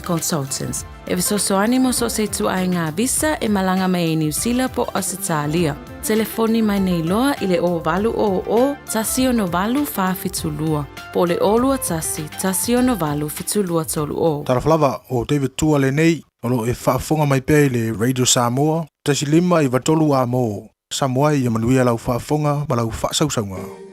Immigration Consultants e fesoasoani mo so o se ituaiga visa e malaga mai ai i Niu Sila po o Ausetalia. Telefoni mai nei loa i le 0800 168 472 po o le 021 168 7230. Talofa lava, o David Tua lenei, o lo o e faafofoga mai pea i le Radio Samoa, 1 5 9 3 A mo Samoa ia manuia lau faafofoga ma lau faasausauga.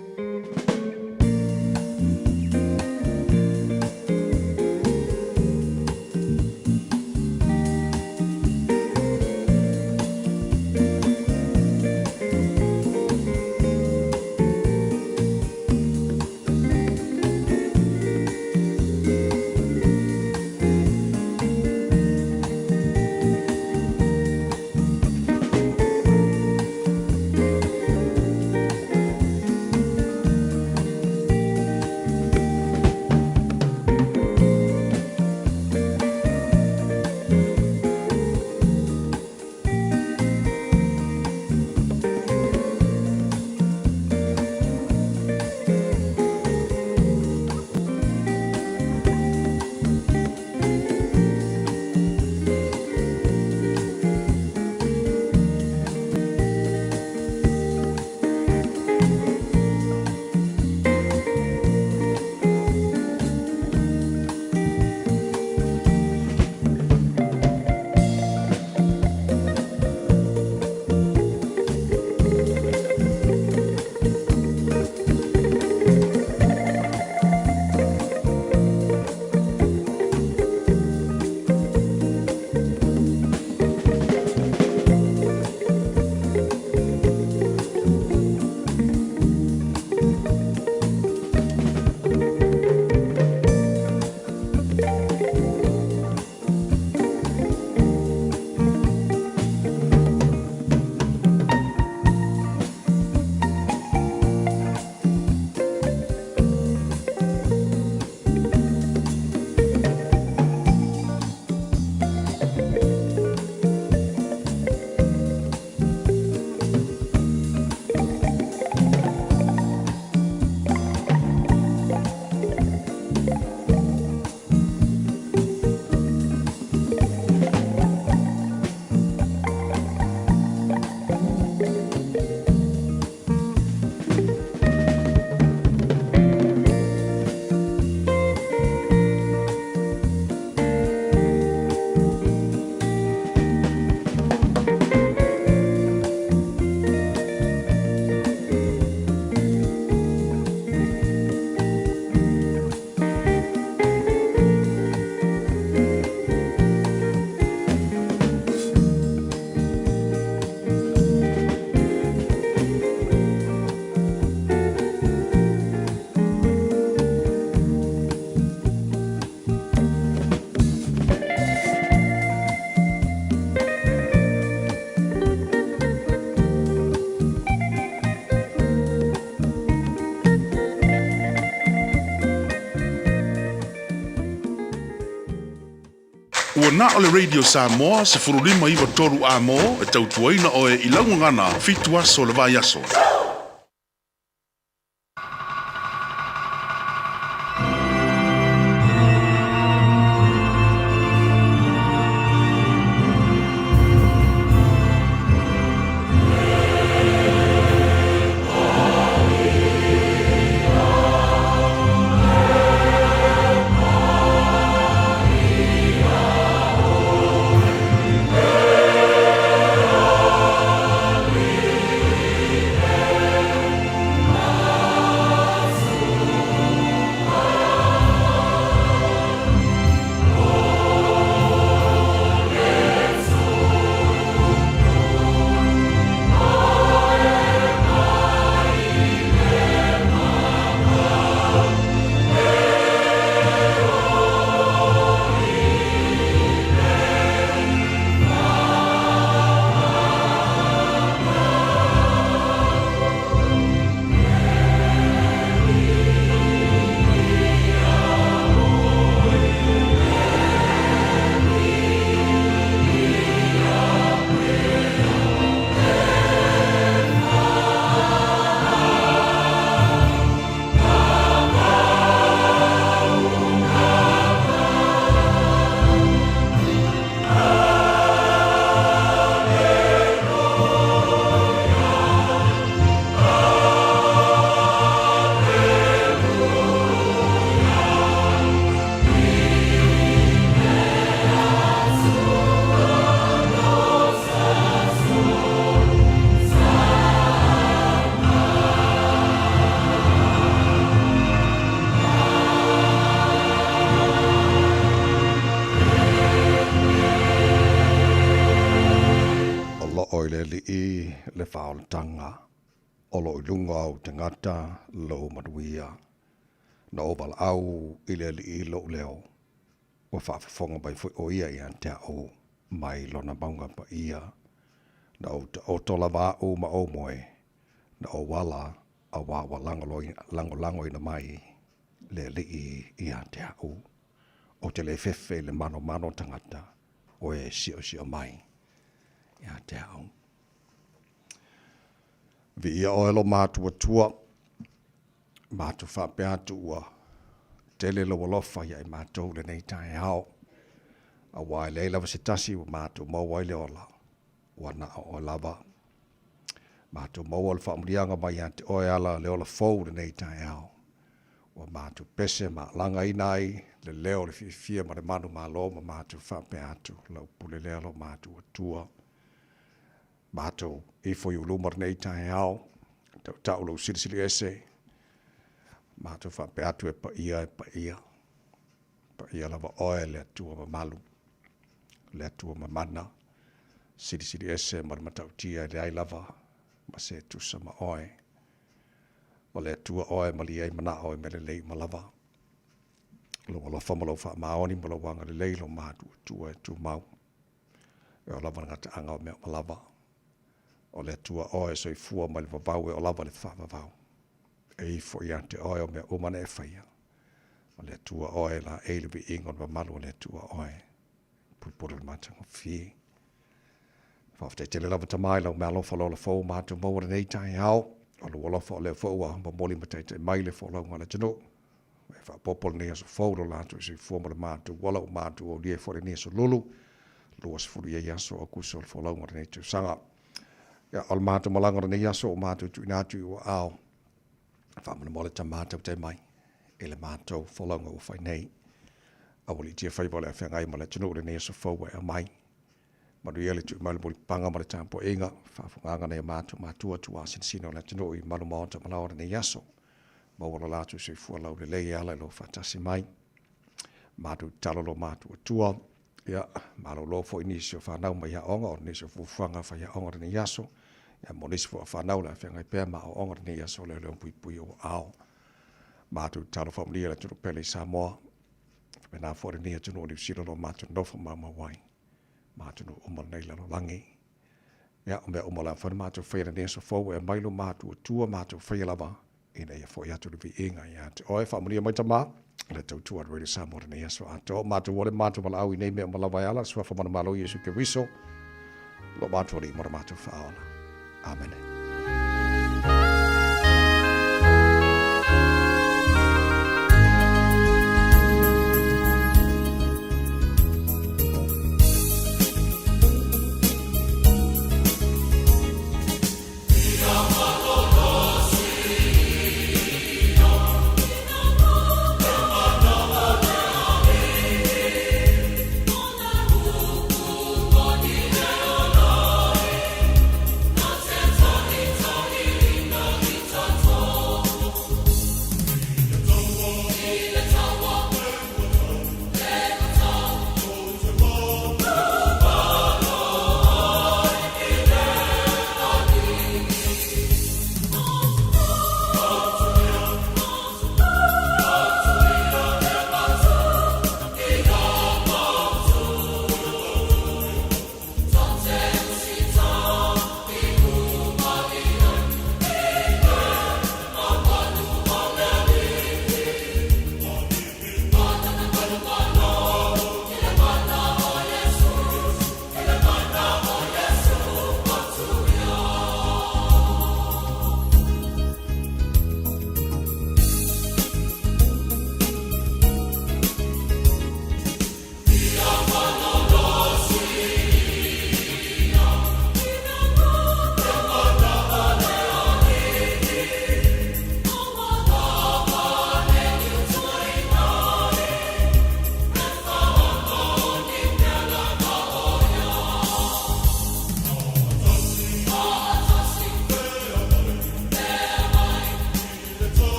Ua na o le Radio Samoa 15 9 3 A mo e tautuaina oe i lau gagana 7 aso o le vaiaso. le Alii le faaolataga o loo i luga o ou tagata lou manuia. Na ou valaau i le Alii lou leo, ua faafofoga mai foi o ia ia te au mai lona mauga paia. Na ou taoto lava au ma ou moe, na ou ala auā ua lagolagoina mai le Alii ia te au. Ou te le fefe i le manomano o tagata o e siosio mai ia te au. Viia oe lo matuatua, matou faapea atu ua tele lou alofa ia i matou i lenei taeao, aua e leai lava se tasi ua matou maua ai le ola, ua na o oe lava. Matou maua le faamanuiaga mai ia te oe ala le ola fou i lenei taeao. Ua matou pese ma alagaina ai le leo o le fiafia ma le manumalo ma matou faapea atu, lau pule lea lo matou Atua. Matou ifo i ou luma lenei taeao, tautau lou silisili ese, matou faapea atu e paia e paia, paia lava oe le Atua mamalu, le Atua mamana, silisili ese ma le matautia e leai lava ma se tusa ma oe. O le Atua oe e malie ai manao i mea lelei uma lava. Lou alofa ma lou faamaoni ma lou agalelei lo matuatua e tumau. E oo lava le gataaga o mea uma lava. O le Atua oe e soifua mai le vavau e oo lava i le faavavau. E ifo ia te oe o mea uma na e faia. O le Atua oe e laei le viiga o le mamalu o le Atua oe. Pulupulu le matagofie. Faafetai tele lava Tama i lau meaalofa o le ola fou ua matou maua lenei taeao. O lou alofa o lea foi ua momoli ma taitai mai le folauga a le atunuu. E faaopoopo lenei aso fou lo latou soifua ma le matou ola ua matou aulia ai foi lenei aso lulu 20 i ai aso o Aokuso o le folauga o lenei tausaga. Ia, o le matou malaga o lenei aso ua matou tuuina atu i ou aao. Faamolemole Tama tautai mai i le matou folauga ua fai nei. Aualiitia faiva o le a feagai ma le atunuu i lenei aso fou ua e aumai. Manuia le tui mai o le mulipapaga ma le tapuaiga, faafofogaaga nai o matou matua tuasinasina o le atunuu i malu maota ma laoa lenei aso. Maua lo latou soifua laulelei e ala i lou faatasi mai. Matou tatalo lo matou Atua, ia, malolo foi nisi o fanau mai aoga o nisi o fuafuaga faiaoga lenei aso, ia mo nisi foi o fanau o le a feagai pea ma aoaoga lenei aso o leo puipui o ao. Matou tatalo faamanuia le atunuu pele i Samoa, faapena foi lenei atunuu o Niu Sila o lo o matou nofo maumau ai ma atunuu uma o lenei lalolagi. Ia, o mea uma o le a mafai ona matou faia i lenei aso fou e aumai lo matou Atua matou faia lava ina ia foi atu le viiga ia te oe. Faamanuia mai Tama, le tautua a le Radio Samoa lenei aso atoa. O matou ole matou valaau i nei mea uma lava e ala le suafa manumalo Iesu Keriso, lo matou Alii ma lo matou Faaola. Amene.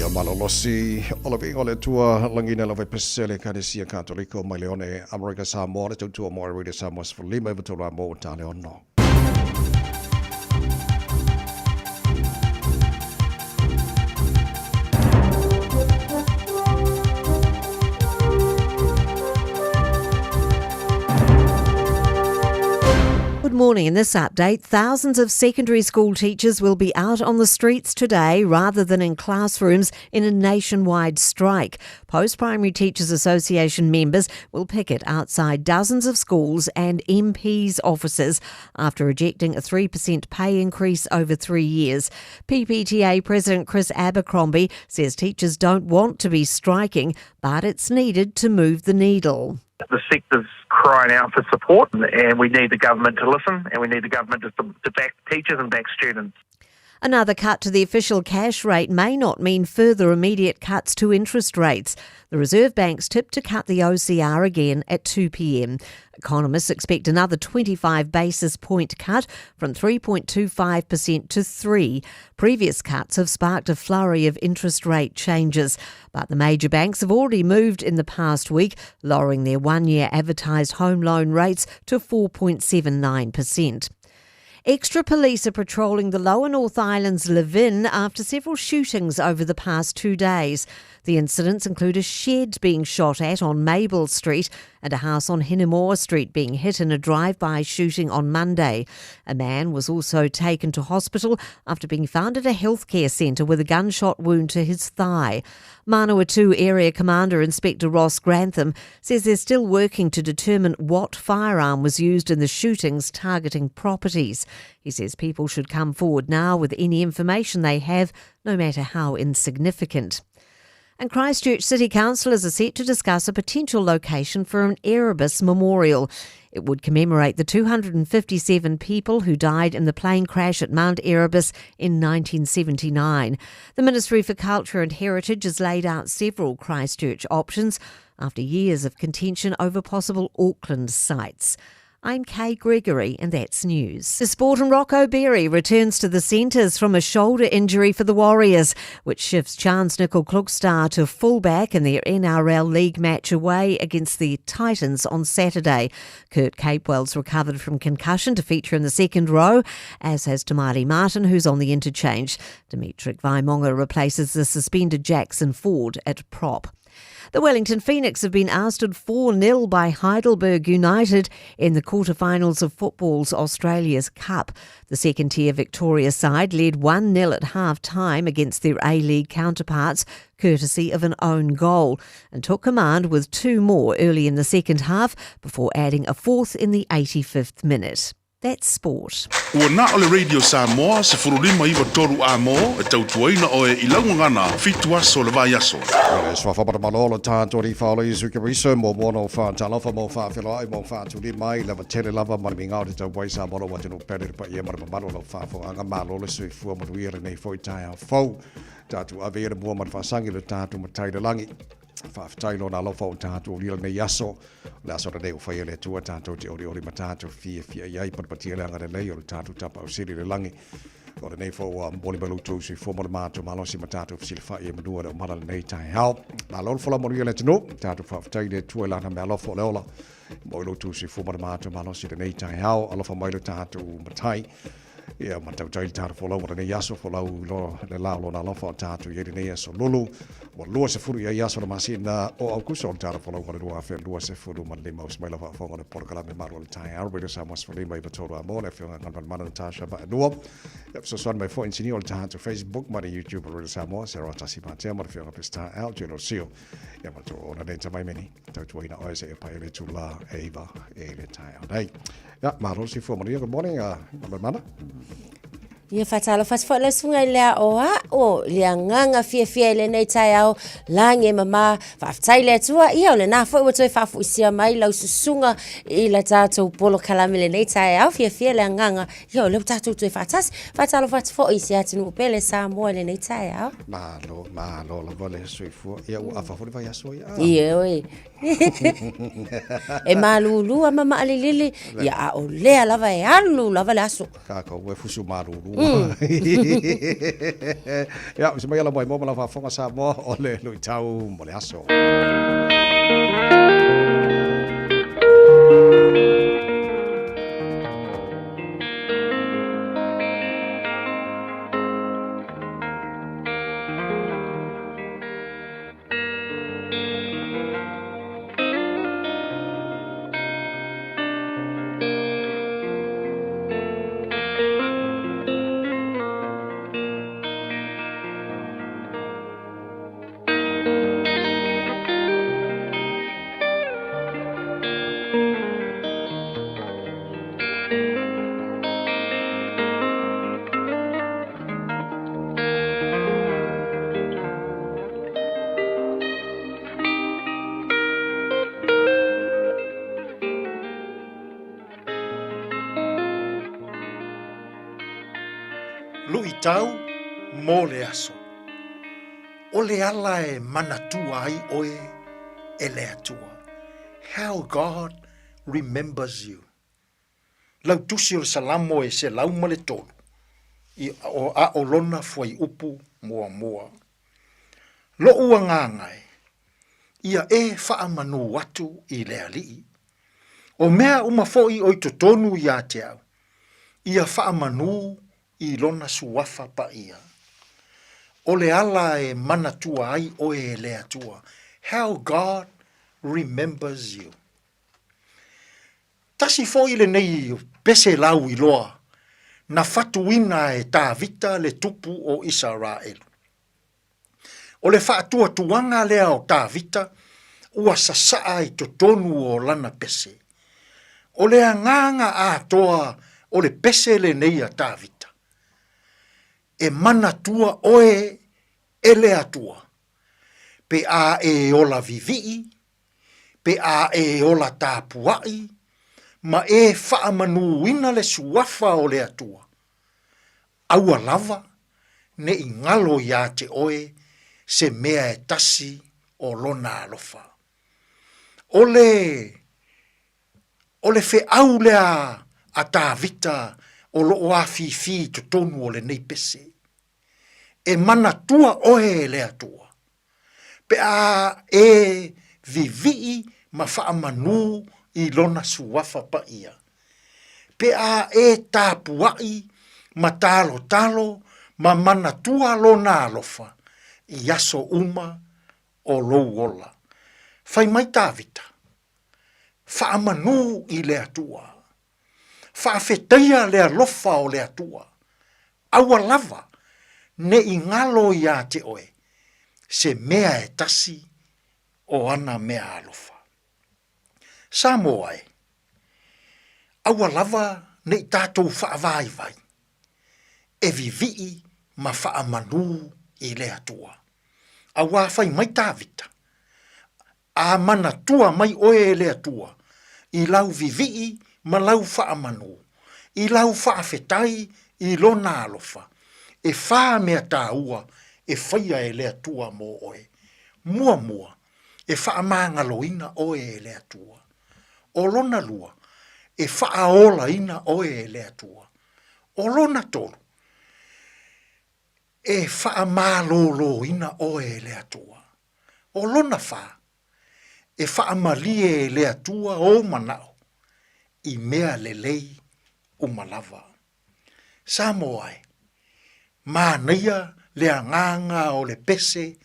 Ia malolosi o le viiga o le Atua lagina lava e pesele Ekalesia Katoliko mai le one Amerika Samoa le tautua mo Radio Samoa 15 93 a mo tale ono. Good morning. In this update, thousands of secondary school teachers will be out on the streets today rather than in classrooms in a nationwide strike. Post Primary Teachers Association members will picket outside dozens of schools and MPs' offices after rejecting a 3% pay increase over three years. PPTA President Chris Abercrombie says teachers don't want to be striking, but it's needed to move the needle. The sector's crying out for support, and we need the government to listen, and we need the government to, to back teachers and back students. Another cut to the official cash rate may not mean further immediate cuts to interest rates. The Reserve Bank's tipped to cut the OCR again at 2 pm. Economists expect another 25 basis point cut from 3.25% to 3. Previous cuts have sparked a flurry of interest rate changes, but the major banks have already moved in the past week, lowering their one-year advertised home loan rates to 4.79%. Extra police are patrolling the lower North Island's Levin after several shootings over the past two days. The incidents include a shed being shot at on Mabel Street and a house on Hinemoa Street being hit in a drive-by shooting on Monday. A man was also taken to hospital after being found at a healthcare centre with a gunshot wound to his thigh. Manawatu Area Commander Inspector Ross Grantham says they're still working to determine what firearm was used in the shootings targeting properties. He says people should come forward now with any information they have, no matter how insignificant. And Christchurch City Councillors are set to discuss a potential location for an Erebus memorial. It would commemorate the 257 people who died in the plane crash at Mount Erebus in 1979. The Ministry for Culture and Heritage has laid out several Christchurch options after years of contention over possible Auckland sites. I'm Kay Gregory, and that's news. The Sport and Rocco Berry returns to the centres from a shoulder injury for the Warriors, which shifts Charnze Nicoll-Klokstad to fullback in their NRL League match away against the Titans on Saturday. Kurt Capewell's recovered from concussion to feature in the second row, as has Te Maire Martin, who's on the interchange. Dimitri Vaimauga replaces the suspended Jackson Ford at prop. The Wellington Phoenix have been ousted 4 0 by Heidelberg United in the quarterfinals of football's Australia's Cup. The second tier Victoria side led 1 0 at half time against their A League counterparts, courtesy of an own goal, and took command with two more early in the second half before adding a fourth in the 85th minute. That's sport. Ua na o le Radio Samoa 1593 amo e tautuaina oe i lau gagana fitu aso le vaiaso. Le suafa matamalo lo tātou ri whaola Isu Keriso mo mono whātalofa mo whāwheloai mo whātuli mai lava tele lava ma le migao te tau wai sa molo wa tino pere le paia ma le mamalo lo whāwhanganga malo le soifua manuia lenei foi taeao fou tātou ave ia le mua ma le faasaga le tātou matai le lagi Faafetai lona alofa o tātou lia lenei aso. Le aso lenei ua faia le Atua tātou te olioli ma tātou fiafia i ai patipatia le agalelei o le tātou Tapaau Sili i le lagi. O lenei foi ua momoli mai lo outou soifua ma le matou malosi ma tātou fesilafai e manua le omana lenei taeao. Malo le fola manuia le atunuu. Tātou faafetai i le Atua i lana meaalofa o le ola mo i lo outou soifua ma le matou malosi lenei taeao. Alofa mai lo tātou Matai. Ia, ma tautai le tātou folau o lenei aso, folau lo le la o lona alofa o tātou i ai lenei aso lulu. Ua 20 i ai aso le masina o Aukuso o le tātou folau o le 2025 usi mai la faafofoga le polokalame malu o le taeao Radio Samoa 15 93 a mo le afioga Galumalemana Natasha Va'anua. Ia fesoasoani mai foi inisinia o le tātou Facebook ma le YouTube o Radio Samoa, Sarah Tasi Matea ma le afioga Pestar Al General Seal. Ia ma tō ona nei tamaimeni. Tautuaina oe seia paia le itulā e 9 i le taeao nei. Ia, malo le soifua manuia. Good morning, Maluemana. Ia faatalofa atu foi lau susuga i le aoao i le agaga fiafia i lenei taeao lagi e mama faafetai le Atua ia o lena foi ua toe faafoisia mai lau susuga i la tatou polokalame i lenei taeao fiafia le agaga ia o lea ua tatou toe faatasi faatalofa atu foi i si atunuu pele Samoa i lenei taeao. Malo, malo lava le soifua. Ia ua afa foi le vaiaso ia. Ia oe. E malulu a ma maalilili, ia a o lea lava e alu lava le aso. Kākou e fusu malulu. Ia, se mai ala mai mo ma lau faafofoga Samoa o le luitau mo le aso. Luitau mo le aso. O le ala e manatua ai oe e le Atua. How God remembers you. Lau tusi o le Salamo e 103, i o a o lona fuaiupu muamua. Loʻu agaga e, ia e faamanū atu i le Alii. O mea uma foʻi o i totonu iā te au, ia faamanū i lona suafa paia. O le ala e manatua ai oe e le Atua. How God remembers you. Tasi foi lenei pese lauiloa na fatuina e Tavita le tupu o Isaraelu. O le faatuatuaga lea o Tavita ua sasaa i totonu o lana pese. O le agaga atoa o le pese lenei a Tavita, E manatua oe e le Atua, pe a e ola vivii, pe a e ola tapuai, ma e faamanūina le suafa o le Atua, aua lava ne i galo iā te oe se mea e tasi o Lona alofa. O le, o le feau lea a Tavita o lo o afifi i totonu o lenei pese. E manatua oe e le Atua, pe a e vivii ma faamanū i Lona suafa paia. Pe a e tapuai ma talotalo ma manatua Lona alofa i aso uma o lou ola. Fai mai Tavita, Faamanū i le Atua. Faafetaia le alofa o le Atua. Aua lava ne i galo iā te oe se mea e tasi o ana mea alofa. Samoa e, aua lava ne i tatou faavaivai, e vivii ma faamanū i le Atua. Auā fai mai Tavita, A manatua mai oe e le Atua i lau vivii ma lau faamanū, i lau faafetai i Lona alofa, e fā mea tāua e faia e le Atua mō oe. Muamua, e faamagaloina oe e le Atua. O lona lua, e faaolaina oe e le Atua. O lona tolu, e faamalōlōina oe e le Atua. O lona fā, e faamalie e le Atua ou manaʻo i mea lelei uma lava. Samoa e, manaia le agaga o le pese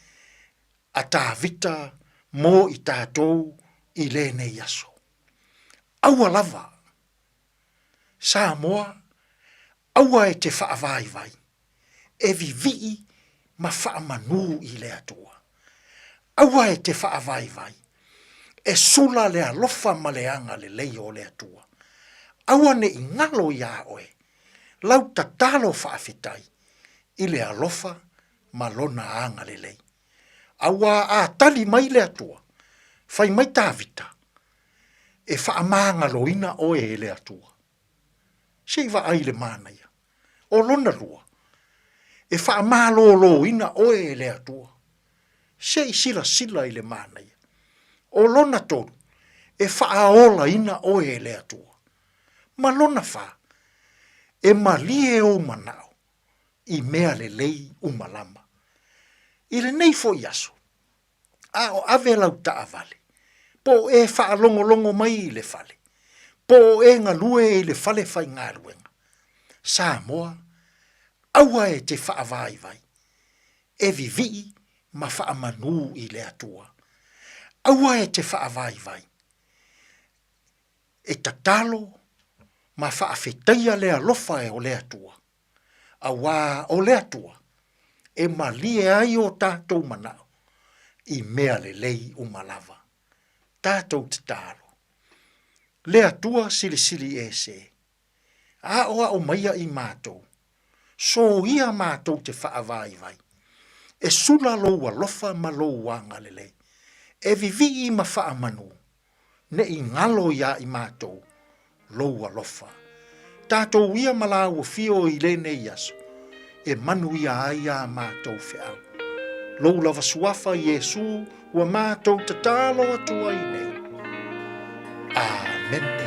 a Tavita mo i tatou i lenei aso. Aua lava! Samoa, aua e te faavaivai, e vivii ma faamanū i le Atua. Aua e te faavaivai, e sula le alofa ma le agalelei o le Atua. Aua ne i galo iā oe lau tatalo faafetai i le alofa ma Lona agalelei. Auā a tali mai le Atua, fai mai Tavita, e faamagaloina oe e le Atua. Se i vaai i le manaia. O lona lua, e faamalōlōina oe e le Atua. Se i silasila i le manaia. O lona tolu, e faaolaina oe e le Atua. Ma lona fā, e malie ou manaʻo. i mea lelei uma lama. I lenei foi aso, a o ave lau taavale, po o e faalogologo mai i le fale, po o e galue i le fale faigaluega, Samoa, aua e te faavaivai, e vivii ma faamanū i le Atua. Aua e te faavaivai, e tatalo ma faafetaia le alofa o le Atua, auā o le Atua e malie ai o tātou manaʻo i mea lelei uma lava. Tātou tatalo. Le Atua silisili ese, aʻoaʻo maia i mātou, soia mātou te faavaivai, e sula lou alofa ma lou agalelei, e vivii ma faamanū, neʻi galo iā i mātou lou alofa. Tātou ia ma lāua fio i lenei aso, e manuia ai ā mātou feau. Lou lava suafa Iesū ua mātou tatalo atu ai nei. Āmene.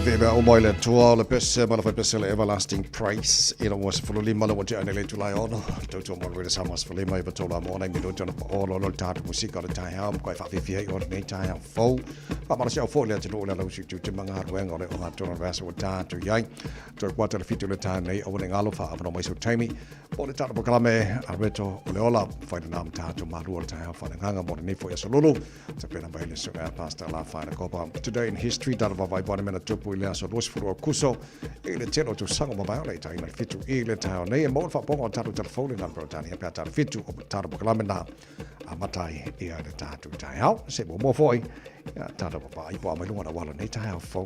Veve mea uma i le Atua o le pese ma le faipese le everlasting praise ina ua 15 le ua tea nei le itula e ono. Tautua mo le Radio Samoa 15 iva tolu a mo ona i minute ona pa olo lo le tātou musika o le taeao ma koe whawhiwhi ai o lenei taeao fou. Whamarasi au fo le atunuu le lausi tu te manga ruenga o le o ngā tona rasa o tātou iai. Toe kuata le fitu le tā nei au ne ngalo wha awano mai so taimi. Po le tātou pakalame a reto o le ola whaina nā tātou maru o le taeao whaina nganga mo le nei fo ia solulu. Tapena mai le su'a Pastor La Whaina Kopa. Today in history, tata vavai pane mena tupu i le aso 20 o Kuso, i le telo tu sango mamae o le itaina le fitu i le taeo nei, e mo le whaaponga o tātou telefone nā Peretania pea tātou fitu o tātou pakalame nā a matai i a le tātou taeao. Se mo mo foi, ia tātou papa i po a mai lunga na walo nei taeao fou.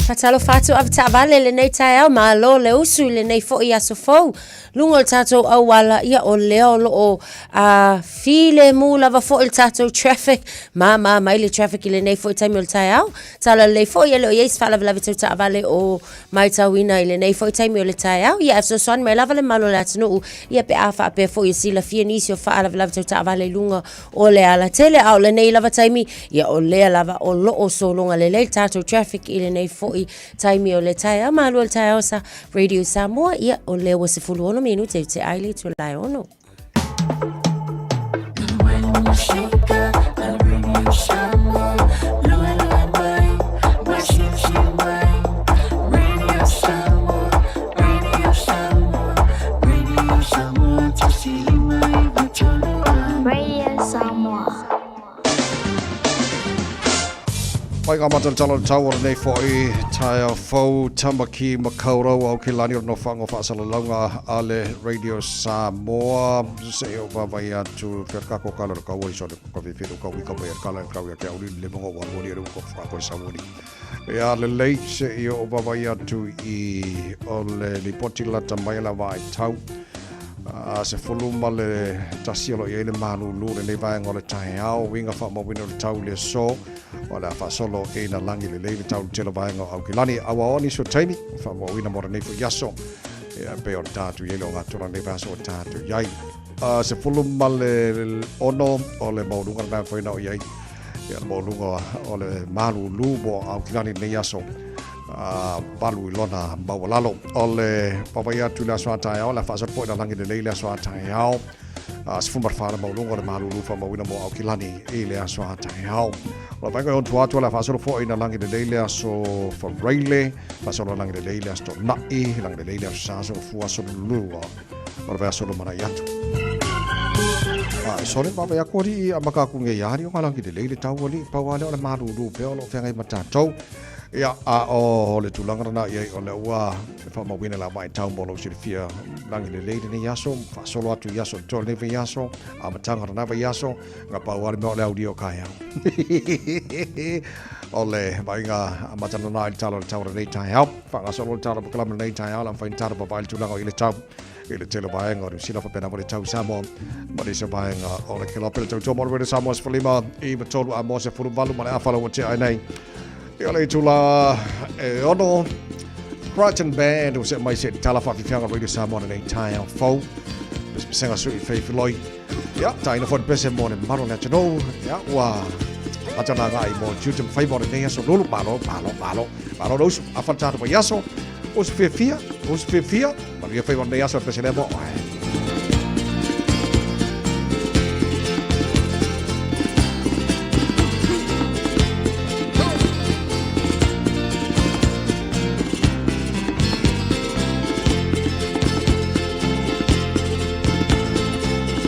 Faatalofa atu avetaavale lenei taeao, malo le usu i lenei foi aso fou. Luga o le tatou auala, ia o lea o loo a filemu lava foi le tatou traffic, māmā mai le traffic i lenei foi taimi o le taeao. Tala lelei foi e le o i ai se faalavelave tau taavale o matauina i lenei foi taimi o le taeao. Ia e fesoasoani mai lava le mamalu o le atunuu, ia pe a faapea foi e silafia nisi o faalavelave tau taavale i luga o le alatele, a o lenei lava taimi, ia o lea lava o lo o sologa lelei le tatou traffic i lenei foi taimi o le taeao. Malu o le taeao sa Radio Samoa, ia o lea ua 16 minute i te ai le itula e ono. Radio Samoa. Mai ngā matalatala o le tau o lenei foi taeao fou Tamaki Makaurau au ke lani o no whango whaasalalauga a le Radio Samoa se o vavai atu fe kako kala le kaua i sone ka whiwhiru ka wika mai kala le kau ia ke auli le mongo wa moni e ko whakako i sawoni e a le lei se i o vavai atu i o le lipoti lata mai la vai tau a se fulu ma le tasi o lo i ai le malūlū lenei vaega o le taeao, uiga faamauina o le tau i le aso, o le a faasolo e ina lagi lelei le tau i le tele vaega o Aukilani. Aua o nisi o taimi faamauina mo lenei foi aso, e pei o le ta atu i ai le ogatona lenei vaiaso o ta atu i ai. A se fulu ma le ono o le maualuga lena e mafai ona o i ai, ia le maualuga o le malūlū mo Aukilani lenei aso, a valu i lona maualalo. O le vaavaai atu i le aso a taeao, o le a faasolo foi ina lagi lelei le aso a taeao. A 14 le maualuga o le malūlū faamauina mo Aukilani i le aso a taeao. O le vaega e ono atu, o le a faasolo foi ina lagi lelei le aso Faraile, faasolo lagi lelei le aso Tona'i, lagi lelei le aso Saso, fua aso lua o le vaiaso lumanai atu. A e sole vaavaai aku alii a maka aku nei ali o ngā lagi lelei le tau alii pau a lea o le malūlū pea o lo o feagai ma tātou. Ia, a o le tulaga lena i ai o lea ua faamauina la vaitau mo lou silafia lagi lelei lenei aso, faasolo atu i aso toa lenei vaiaso, amataga o lena vaiaso, nga pau a le mea o le aulia o kaeao. O le vaaiga amata lena i le tala o le tau o lenei taeao. Faagasolo le tala o pakalama lenei taeao, la mafai ona tala papae le tulaga o i le tau i le tele o vaega o Niu Sila faapena mo le tau Samoa ma nisi o vaega o le kelope le tautua mo le Radio Samoa 15 i 3 a mo se 18 ma le afa ua tea ai nei. I o le itula e ono Brighton Band o se mai se tala whawhiwhianga Radio Samoa nei taeao fou. Pesepesega sui wheiwhiloi. Ia, taina fo pese mo le maro le atunuu. Ia, ua atana ngai mo tiute mwhai mo le nei aso lulu. Malo, malo, malo. Malo le usu. Afa tātou mai aso. Usu whiawhia, usu whiawhia. Manuia whai mo nei aso pese le mo. Ai.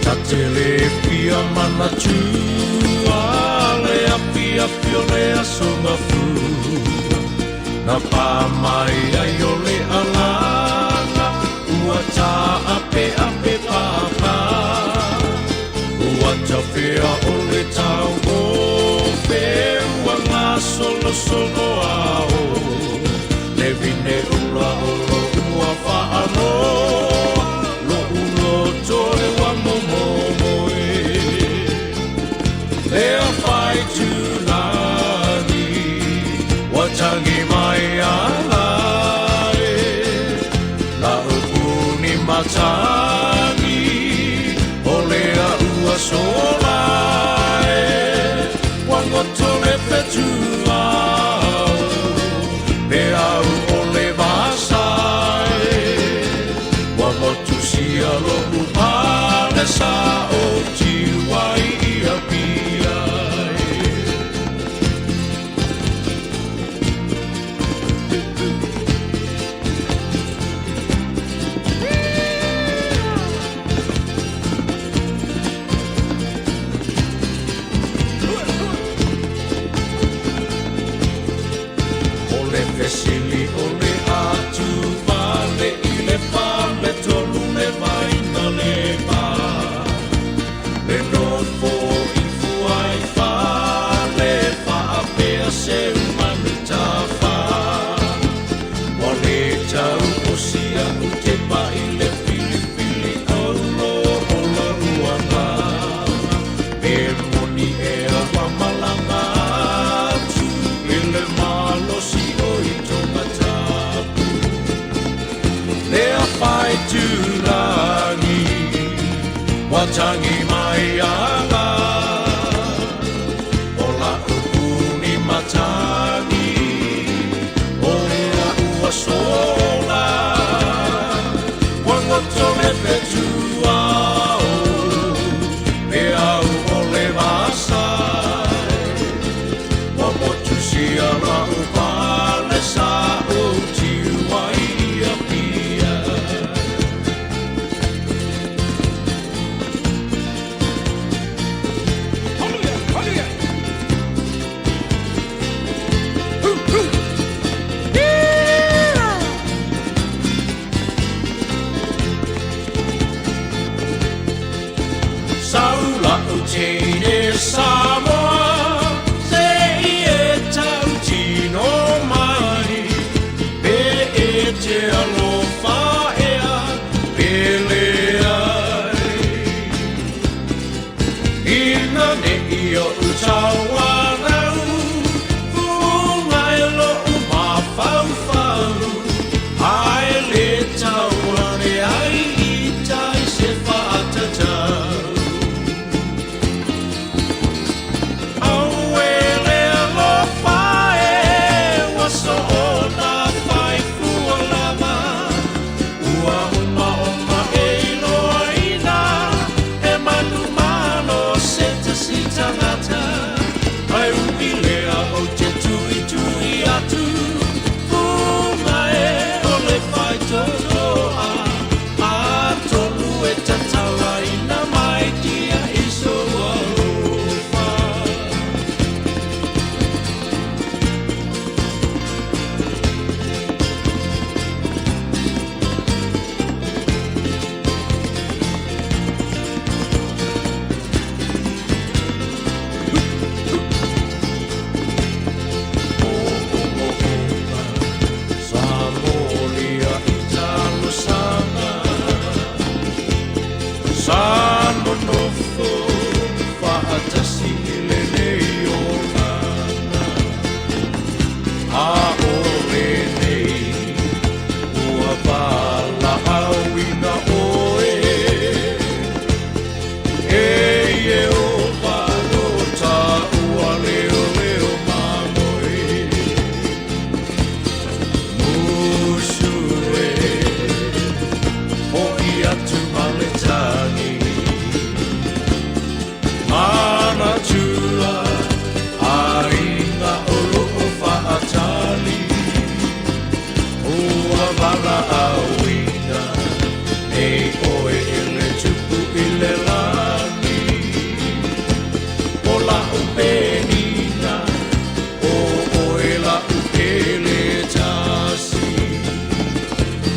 Tatele pia manatu a le apiapi o le aso mafu Na pā mai ai o le alanga ua tā'ape'ape pāpā Ua tawhea o le tau ope ua gasolosolo ao Le vine ula o lo'u whaaloa Lo'u loto e ua momomoe Lea whai tūlani Ua tangi mai ala e La upuni matangi O lea ua sola e Ua ngoto le whetu ao. O le fesili o le atuvale i le faletolu le vaina le va. Le nofo i fuai fale faapea se manu tafa. Ua le tau osi a'u tepa i le filifili aulo o lou agaga. Pe moni ea ua malaga atu i le malosi o i Tongatapu. Lea faitulagi ua tagi mai ala. O la'u puni matagi o la'u aso ola. Ua goto le fetuao pe au o le vasai. Ua motusia la'u pale sa ou tiu ai i Apia. Sau la'u teine Samoa se i e tautino mai pe e te alofa ea pe leai. Ina ne'i o'u tauanau fuga e lo'u mafaufau ae le tau ane ai i tai se faatatau. Auē le alofa e ua soona faifua lava ua uma ona e iloaina e manumalo se tasi tagata ae ui lea ou te tuitui atu fuga e o le faitotoa atonu e tatalaina mai dia i sou alofa. Sa molia i talosaga sa nonofo faatasi i lenei olaga a o lenei ua valaauina oe e Ieova lo taua leoleo mamoe. Musu e ho'i atu ma le tagi manatua aiga o lo'o faatali ua valaauina nei oe e le Tupu i le lagi. O la'u penina o oe la'u pele tasi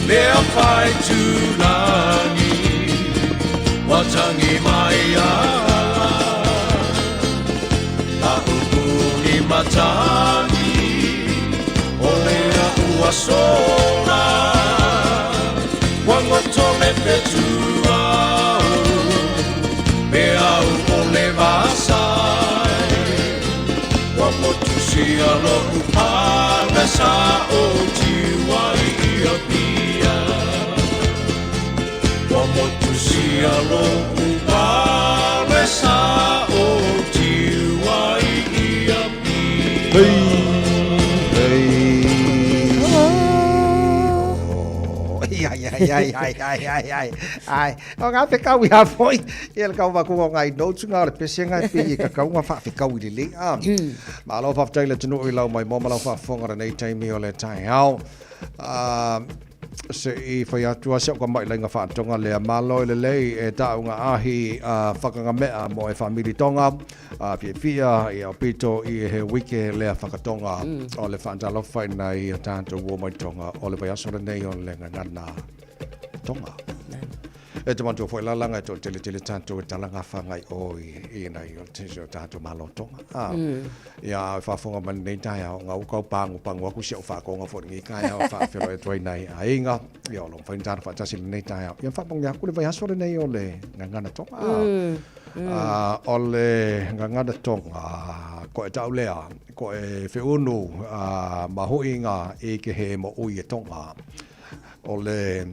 lea faitulagi ua tagi mai ala. La'u puni matagi o lea ua sola ua goto le fetuao pe au o le vasai. Ua motusia lo'u pale sa ou tiu ai i Apia. Ua motusia lo'u pale sa ou tiu ai i Apia. Hey. Ai, ai, ai, ai, ai, ai, ai, ai. O ngā whekau i hafoi, ia le kau makunga o ngai notes ngā o le pese ngai pe i ka kaunga wha whekau i lelei. Ah. Malo whaftai le tunu i lau mai mo malau whafonga nei taimi o le tai hao. Ah, Se i fai atu a si au kamaʻilaiga faatoga lea malo e lelei e taʻuga ahi a whakangamea mo e whaamilitoga a fiafia ia o pito i he wike lea whakatoga o le whaatalofa i nai a tatou uo mai Tonga o le vaiaso lenei o le gagana Tonga. E te matua foi lalaga e toʻatele tele tatou e talagafa agai o i nai o te o tatou malo Tonga. A, ia e faafofoga mai lenei taeao, ga ua tau pagopago atu si au faatoga foi i lenei taeao e faafeiloai atu ai nai aiga, ia o lo o mafai ona tatou faatasi i lenei taeao. Ia faamanuia atu le vaiaso lenei o le Gagana Tonga. A, o le Gagana Tonga, ko e tau lea, ko e feunu a, mahuʻiga i ke he mo ui e Tonga. O le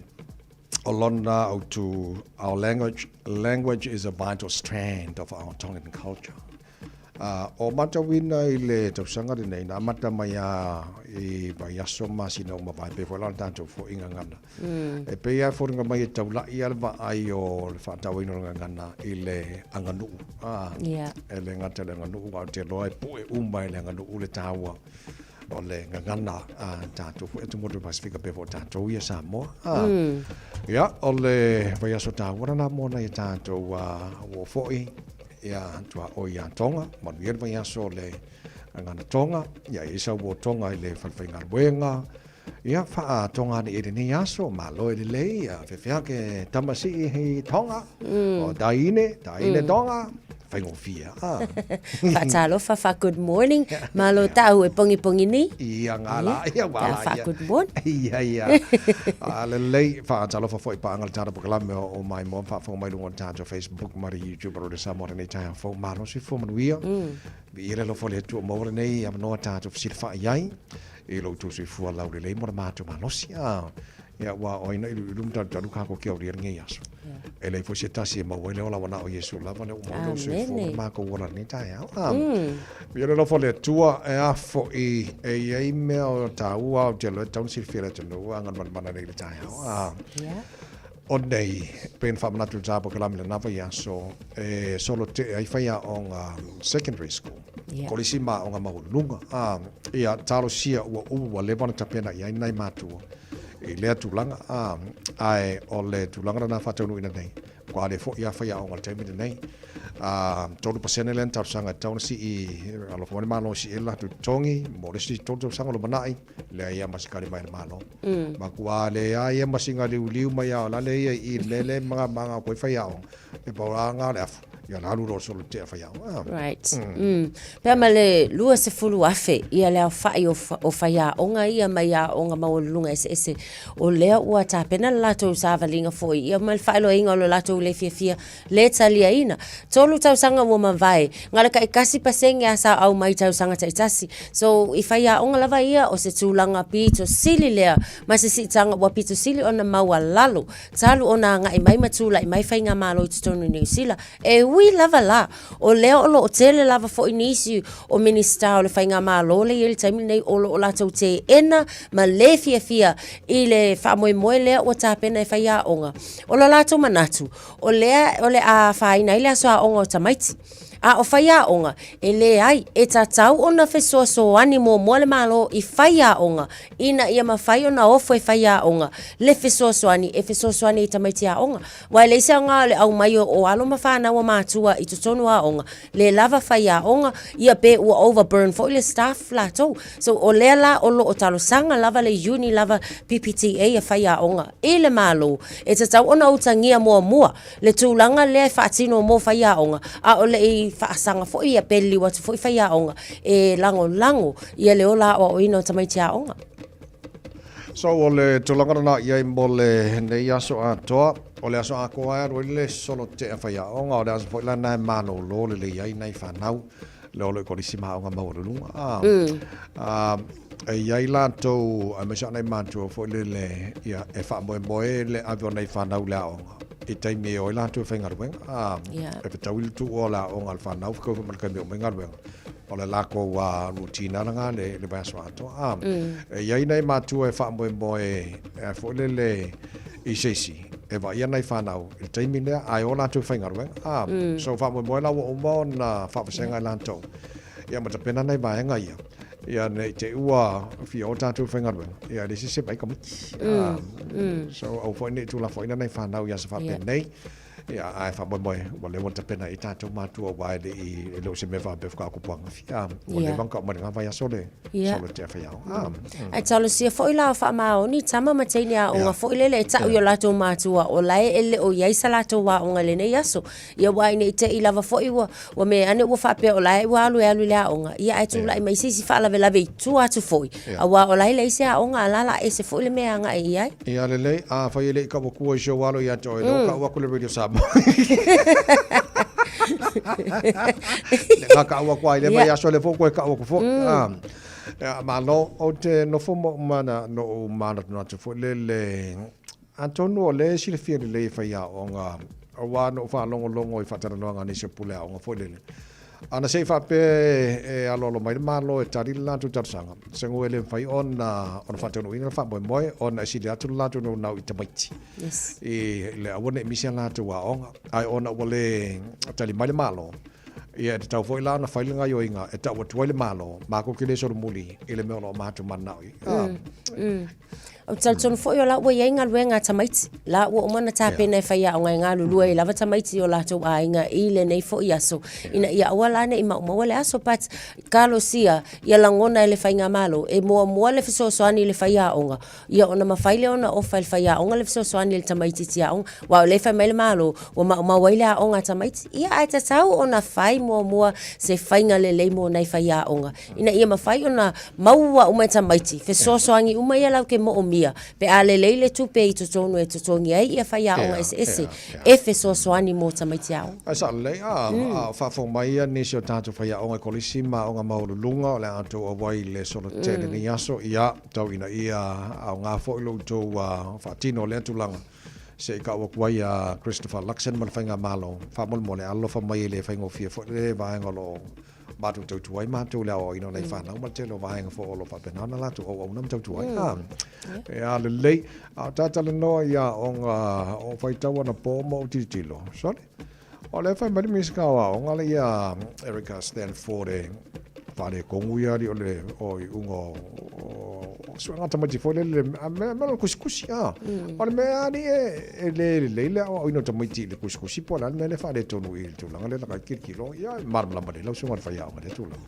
o lona autu, our language, language is a vital strand of our Tongan culture. A, o matauina i le tausaga lenei, na amata mai a i vaiaso masina uma vae, pei foi la o le tatou foi gagana. E pei lava e foliga mai e taula'i lava le vaai o le faatauaina o le gagana i le aganuu. A, E le gata i le aganuu, ae ou te iloa e pue uma i le aganuu le taua o le gagana a tatou foi atu motu Pasifika pei foi o tatou ia Samoa. A, Ia, o le vaiaso taua lena mo nai a tatou uo foi ia tuaoi ia Tonga, manuia le vaiaso o le gagana Tonga, ia e i ai sau uo Tonga i le falefaigaluega, ia faa-Tonga ane i lenei aso, malo e lelei, ia feafea ke tama sii hi Tonga, o taine, taine Tonga, faigofie a. Faatalofa, fa good morning, malo tau e pongipongi ni. Ia ngā la, ia wā la, Fa good morning. Ia, ia. A lelei, faatalofa foi paanga le tatou polokalame o mai moa faafofoga mai luga o le tatou Facebook ma le YouTube o le Samoa lenei taeao fou. Malo soifua manuia. Viia le alofa o le Atua maua lenei avanoa tatou fesilafai ai i lo outou soifua laulelei mo le matou malosi. A, ia ua o ina ilu ilu ma talutalu kākou ke aulia lenei aso. E leai foi se tasi e maua ai le ola ua na o Iesu lava lea ua maua lou soifua ma le matou ola i lenei taeao. A, viia le alofa o le Atua e a foi e i ai mea o taua ou te iloa e tatau ona silafia e le atunuu a galumalemana nei i le taeao. A, o nei, pei ona faamanatu i le ta polokalame i lena vaiaso, e solo tee ai faiaoga secondary school. Kolisi ma aoga maualuluga. A, ia, talosia ua ua leva ona tapena i ai nai matua i lea tulaga, a, ae o le tulaga lena faataunuuina nei, ua le foi lava faiaoga i le taimi lenei. A, 3% lea na talosaga e tatau ona sii, alofa mai le Malo e sii ai le latou totogi mo le isi 3 tausaga o lumanai, leai lava ma se tali mai a le Malo. Matua leai lava ma sina liuliu mai lava o la le ia i i le mea lea e mangamanga atu ai faiaoga, e pau lava na o le afu, ia na alu loa solo tea faiaoga. Right. Pea ma le 20,000 ia le aofai o faiaoga ia mai aoga maualuluga eseese, o lea ua tapena le latou savaliga foi ia ma le faailoaina o lo latou le fiafia le taliaina. 3 tausaga ua mavae, na o le taitasi pasene lava sa aumai i tausaga taitasi. So, i faiaoga lava ia, o se tulaga pito sili lea ma se siitaga ua pito sili ona maualalo talu ona agai mai ma tulai mai faigamalo i totonu i Niu Sila. E ui lava la, o lea o lo o tele lava foi nisi o Minisita o le faigamalo lea e i ai i le taimi lenei o lo o latou teena ma le fiafia i le faamoemoe lea ua tapena e faiaoga. O lo latou manatu, o lea o le a afaina ai le aso aoga o tamaiti. A o faiaoga, e leai, e tatau ona fesoasoani muamua le Malo i faiaoga ina ia mafai ona ofo e faiaoga le fesoasoani e fesoasoani ai i tamaiti aoga. Aua e leai se aoga o le aumai o alo ma fanau a matua i totonu o aoga, le lava faiaoga, ia pe ua overburn foi le staff latou. So, o lea la o lo o talosaga lava le uni lava PPTA a faiaoga i le Malo e tatau ona utagia muamua le tulaga lea e faatino mo faiaoga, a o le i faasaga foi ia pe liliu atu foi faiaoga e lagolago ia le ola aoaoina o tamaiti aoga. So o le tulaga lena i ai mo lenei aso atoa, o le aso atoa e alu ai le solo tea faiaoga, o le aso foi lena e malolo lelei ai nai fanau le olo i kolisi ma aoga maualuluga. A, e i ai latou, aemaise lava nai matua foi lele, ia, e faamoemoe le ave o nai fanau i le aoga i taimi e o ai latou e faigaluega. A, e fetaui le tuua o le aoga a le fanau, fetau foi ma le taimi e uma ai galuega. O le latou routine lava lena le vaiaso atoa. A, e i ai nai matua e faamoemoe foi lele i se isi e vaaia nai fanau i le taimi lea ae o latou e faigaluega. A, so faamoemoe la ua uma ona faavasega e latou ia ma tapena nai vaega ia. Ia nei te ua fia o tātou whaingaruenga. Ia le se se vai kamiti. So au foi nei tula foi nei whanau ia sa whapenei. Ia ai whamoemoe ua leva ona tapena i tātou mātua aua e le i e le o se mea faapea whakaakopoanga fia. Ua leva ona kau mai le ngā vaiaso le solo tea whaiao. Ae talosia foi la o faamaoni tama ma teine aoga foi lele e ta'u i o latou matua o lae e le o i ai sa latou aoga i lenei aso. Ia aua ina i te i lava foi ua, ua mea ane ua faapea o la e ua alu e alu i le aoga, ia ae tulai mai se isi faalavelave i tua atu foi, auā o la e leai se aoga a la la ese foi le mea e agai i ai. Ia lelei, afai e le i kau akua i si ou alo ia te oe, lea ua kau aku le Radio Samoa. Le nga kau aku ai le mai aso le fo koe kau aku fo. Ia, malo, ou te nofo ma ou mana, no ou manatunatu foi le le Atonu o lea e silafia lelei e faiaoga, aua na ou faalogologo i faatalanoaga a nisi o pule aoga foi lele. Ana se i faapea e aloalo mai le Malo e tali le latou talosaga, segu e le mafai ona ona faataunuuina le faamoemoe ona e sili atu le latou naunau i tamaiti Yes. i le aua ne i misi a latou aoga. Ae ona ua le tali mai le Malo, ia e tatau foi la ona fai le gaioiga e tau atu ai le Malo, matou te le solomuli i le mea o lo o matou mananao i ai. Ou te talitonu foi o la ua i ai galuega a tamaiti, la ua uma ona tapena e faiaoga e galulue ai lava tamaiti i o latou aiga i lenei foi aso, ina ia aua la ne i maumaua le aso. But talosia ia lagona e le faigamalo e muamua le fesoasoani i le faiaoga, ia ona mafai lea ona ofa e le faiaoga le fesoasoani i le tamaitiiti aoga. Aua o lea e fai mai le Malo ua maumau ai le aoga a tamaiti, ia ae tatau ona fai muamua se faiga lelei mo nai faiaoga ina ia mafai ona maua uma e tamaiti, fesoasoani uma ia latou te moomia pe a lelei le tupe i totonu e totogi ai ia faiaoga eseese e fesoasoani mo tamaiti aoga. Ae sao lelei, a o faafofoga mai ia nisi o tatou faiaoga i kolisi ma aoga maualuluga o le a outou auai i le solotele lenei aso, ia, tau ina ia aoga foi lo outou faatino o lea tulaga. Se i kau atu ai a Christopher Luxon ma le Faigamalo, faamolemole alofa mai e le faigofie foi le vaega o lo o matou tautua ai matou i le aoaoina o nai fanau ma le tele o vaega foi o lo o faapena ona latou auauna ma tautua ai. E a lelei, a o ta talanoa i aoga o faitau anapo ma ou tilotilo, sole, o lea e fai mai le Minisita o Aoga le ia Erica Stanford e faaletonu ia alii o le o iuga o suega tamaiti foi lele a mea mea o le kusikusi a o le mea alii e le lelei le aoaoina o tamaiti i le kusikusi po o le a le mea lea e faaletonu i le tulaga lea laka tilotilo ia e malamalama lelei lau susuga i le faiaoga i lea tulaga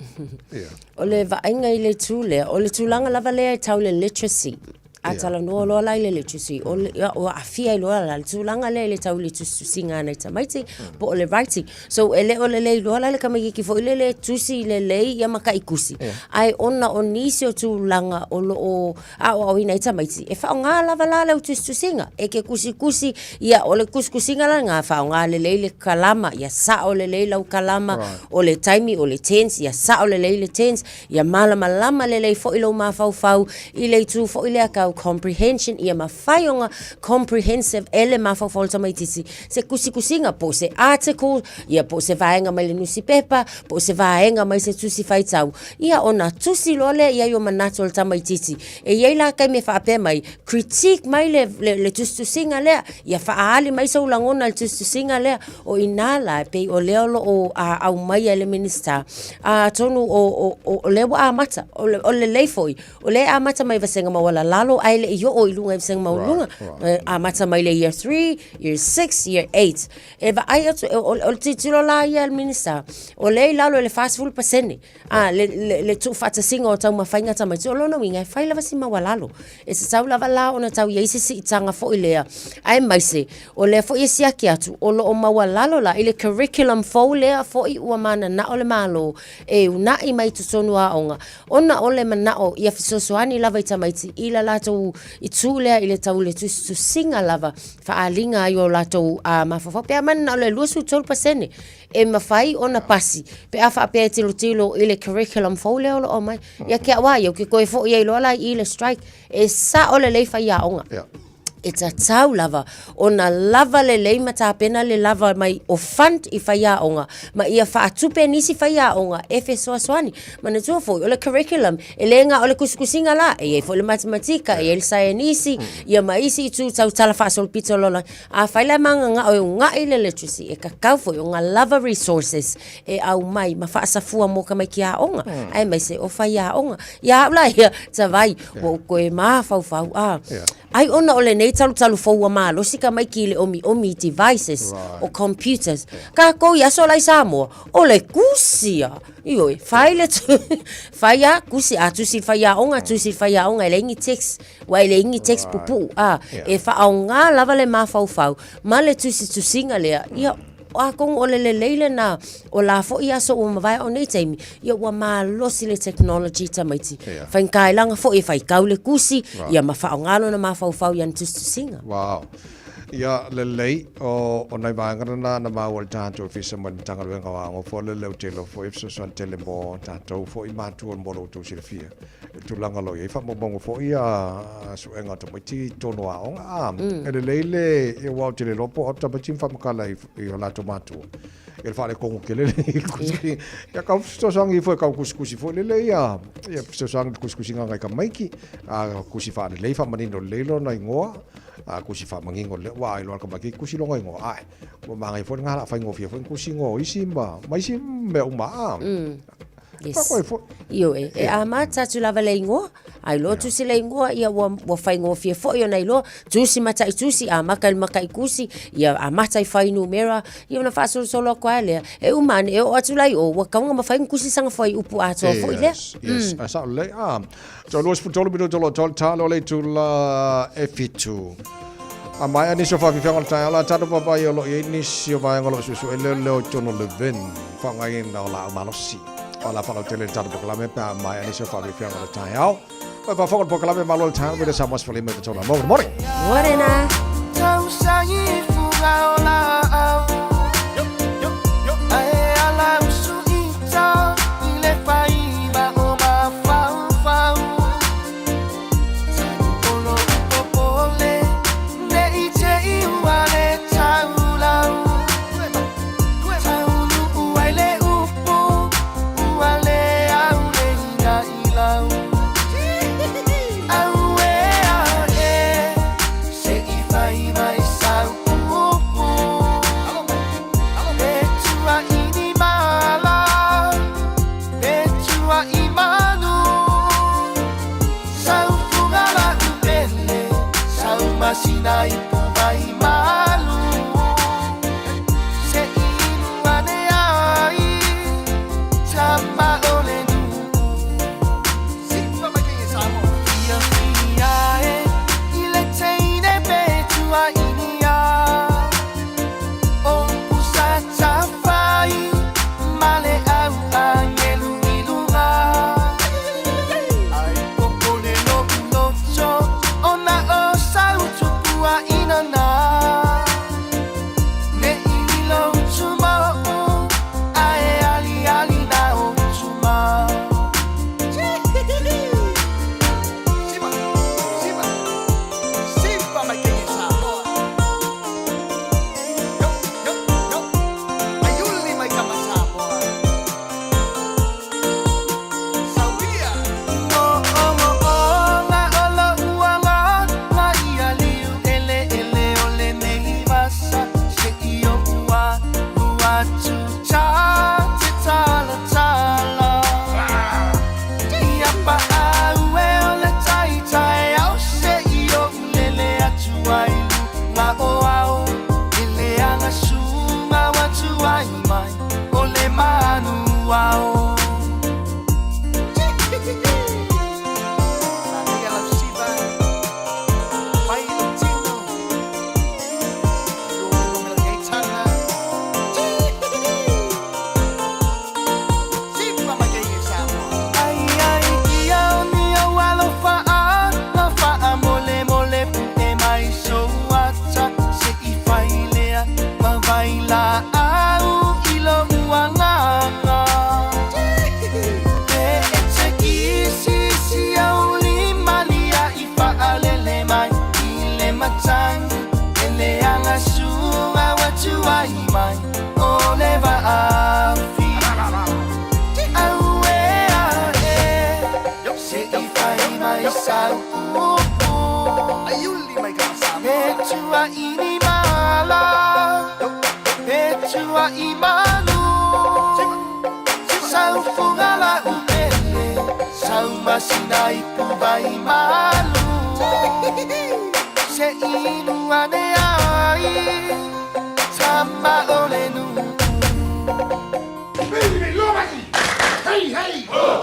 ia. O le vaaiga i le itu lea, o le tulaga lava lea e tau le literacy. A talanoa loa la i le literacy, o le, ia, ua aafia ai loa la le tulaga lea i le tau i le tusitusiga a nai tamaiti, po o le writing. So, e le o lelei loa la le tamaitiiti foi lele e tusi lelei ia ma taitusi, ae ona o nisi o tulaga o lo o aoaoina ai tamaiti, e faaaoga lava la lau tusitusiga. E te tusitusi, ia, o le tusitusiga la lena, faaaoga lelei le kalama, ia sao lelei lau kalama, o le taimi, o le tense, ia sao lelei le tense, Ia malamalama lelei foi lou mafaufau i le itu foi lea tau comprehension, ia mafai ona comprehensive e le mafaufau o le tamaitiiti se tusitusiga po o se article, ia po o se vaega mai le nusipepa, po o se vaega mai se tusi faitau, ia ona tusi loa lea i ai o manatu o le tamaitiiti. E i ai la taimi e faapea mai, critique mai le, le, le tusitusiga lea, ia faaali mai sou lagona i le tusitusiga lea. O i ina la, e pei o lea o lo o aumaia e le Minisita, atonu o, o, o, o lea ua amata, o le, o le lelei foi, o lea e amata mai vasega maualalalo ae le i oo i luga i vasega maualuluga. Right, right. Amata mai le year 3, year 6, year 8. E vaai atu, o, o, o le tilotilo la ia a le Minisita, o lea i lalo i le 40%, a, le, le, le tuufaatasiga o taumafaiga tamaiti, o lona uiga e fai lava si maualalo. E tatau lava la ona tau i ai se siitaga foi lea, aemaise o lea foi e siaki atu o lo o maualalo la i le curriculum fou lea foi ua mananao le Malo e una'i mai totonu o aoga, ona o le manao ia fesoasoani lava i tamaiti i la latou itu lea i le tau le tusitusiga lava faaaliga ai o latou mafaufau. Pe a mananao le 23% e mafai ona pasi pe a faapea e tilotilo i le curriculum fou lea o lo o aumai. Ia te au lava ia, ou te toe foi ai loa la i i le strike, e sao lelei faiaoga. Yeah. E tatau lava ona lava lelei ma tapena le lava mai o fund i faiaoga ma ia faatupe nisi faiaoga e fesoasoani. Manatua foi, o le curriculum, e le na o le tusitusiga la, e i ai foi le matematika, e i ai le saienisi, ia ma isi itu tau talafaasolopito o le lalolagi. Afai la e mananao e uunai le literacy, e tatau foi ona lava resources e aumai ma faasafua mo tamaiti aoga, aemaise o faiaoga. Ia au la ia, Tavai, ua ou toe mafaufau, a. Ai ona o lenei talutalu fou ua malosi tamaiti i le omiomi i devices o computers. Tatou i aso la i Samoa, o le tusi a. Ioe, fai le fai a, tusi, a tusi i le faiaoga, tusi i le faiaoga, e leai ni text, aua e leai ni text pupuu, a. E faaaoga lava le mafaufau ma le tusitusiga lea, ia, atonu o le lelei lena o la foi aso ua mavae a o nei taimi, ia ua malosi le technology i tamaiti. Faigata i laga foi e faitau le tusi, ia ma faaaoga lona mafaufau i ana tusitusiga. Wow. Ia, lelei, o, o nai vaega lena na maua i le tatou Ofisa mai le Matagaluega o Aoga foi lele ou te iloa foi e fesoasoani tele mo tatou foi matua mo lo outou silafia i le tulaga o lo o i ai faamaumauga foi ia suega o tamaiti i totonu o aoga. A, e lelei le, ia aua ou te le iloa po o tamaiti ma faamatala i, i o latou matua i le faaletonu tele le kusikusi. Ia kau fesoasoani ifo e kau kusikusi foi lele ia, ia fesoasoani i le kusikusiga a nai tamaiti, a kusi faalelei faamanino lelei lona igoa, a kusi faamanino lelei, aua a iloa e le tamaititi kusi lona igoa, ae ua manaia foi lena o le a faigofie foi ona kusi igoa o isi ma isi mea uma a. Yes. Ioe, e amata atu lava le igoa, a iloa tusi le igoa, ia ua, ua faigofie foi ona iloa, tusi mataitusi, amata i le mataitusi, ia amata i fuainumera, ia ona faasolosolo atu ai lea. E uma ane, e oo atu la i o, ua tatau ona mafai ona tusi sana fuaiupu atoa foi lea. Yes, yes. Mm. Sao lelei. Ah, so 23 minuto o lo o talo le itula e fitu. A maea nisi o faafiafiaga o le taeao la tatou papai o lo o i ai nisi o vaega o lo o suesue leoleo i totonu o Levin, faaaogaina o laau malosi. O la faalautele le tatou polokalame pe a maea nisi o faafiafiaga o le taeao. Ua faafofoga le polokalame malo le taeao, Radio Samoa 15 i totonu. Good morning. Morena.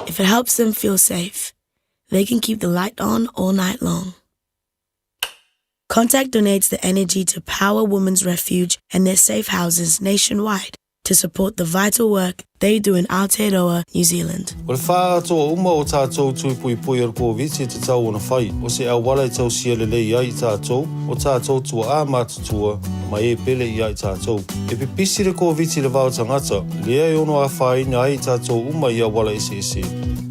If it helps them feel safe, they can keep the light on all night long. Contact donates the energy to Power Women's Refuge and their safe houses nationwide to support the vital work they do in Aotearoa, New Zealand. O le faaatoa uma o tātou tui puipui o le Koviti e tatau ona fai, o se auala e tausia lelei ai i tātou, o tātou tuaā matutua, ma e pele i a i tātou. E pipisi le Koviti i le va o tagata, lea e ono afaina ai i tātou uma i auala eseese.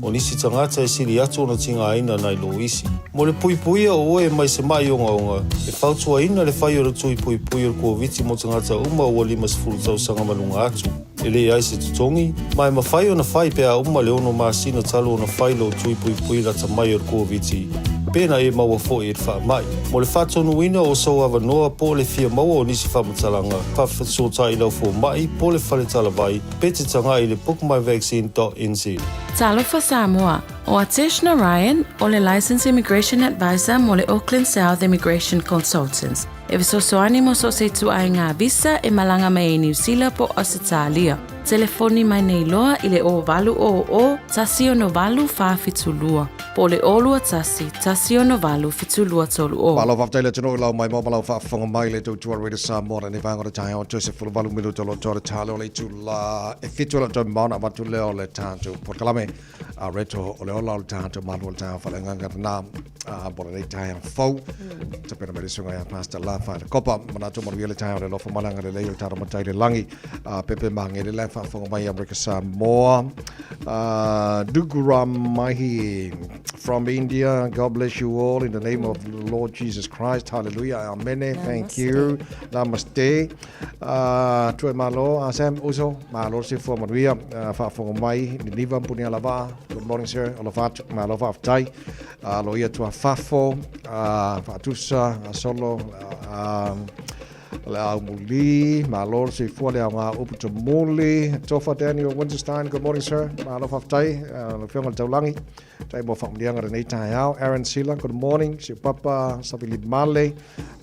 O nisi tagata e sili atu ona tigaina nai lo isi. Mo le puipuia o oe mai se ma'i ogaoga, e fautuaina le fai o le tui puipui o le Koviti mo tagata uma ua 50 tausaga ma luga atu. E leai se totogi, ma e mafai ona fai pe a uma le ono masina talu ona fai lou tui puipui lata mai o le Koviti, pe na e maua foi i le faamai. Mo le faatonuina o sou avanoa po o le fia maua o nisi faamatalaga, faafesootai i lau fomai po o le fale talavai pe te tagai i le bookmyvaccine.nz. Talofa Samoa, o Atesh Narayan, o le Licensed Immigration Advisor mo le Auckland South Immigration Consultants. E fesoasoani mo so o se ituaiga visa e malaga mai ai Niu Sila po o Ausetalia. Telefoni mai nei loa i le 0800 168 472 po o le 021 168 7230. Malo faafetai le atunuu i lau mai ma lau faafofoga mai le tautua Radio Samoa lenei vaega o le taeao toe 18 minuta o lo o le tale o le itula e 7 o le toe mamao ona avatu lea o le tatou polokalame a reto o le ola o le tatou malu o le taeao faaleagaga lena a mo lenei taeao fou tapena mai le susuga ia Pastor Lafa le Kopa manatu manuia le taeao le alofa ma le agalelei o le tatou Matai i le lagi a Pepe Magele la e faafofoga mai Amerika Samoa Duguram Mahi from India God bless you all in the name of the Lord Jesus Christ hallelujah amen thank you namaste Tua e malo, a Sam Uso, malo le soifua manuia, faafofoga mai, Niniva Punia Lavaa, good morning sir, alofa atu, malo faafetai, Loia Tuafafo, Faatusa, Solo, le au muli, malo le soifua le aoga upu tamuli, Tofa Daniel Winterstein, good morning sir, malo faafetai, lau Afioga i le Taulagi, Tai mo whamunianga lenei taeao. Aaron Sila, good morning. Si o papa Savili Male,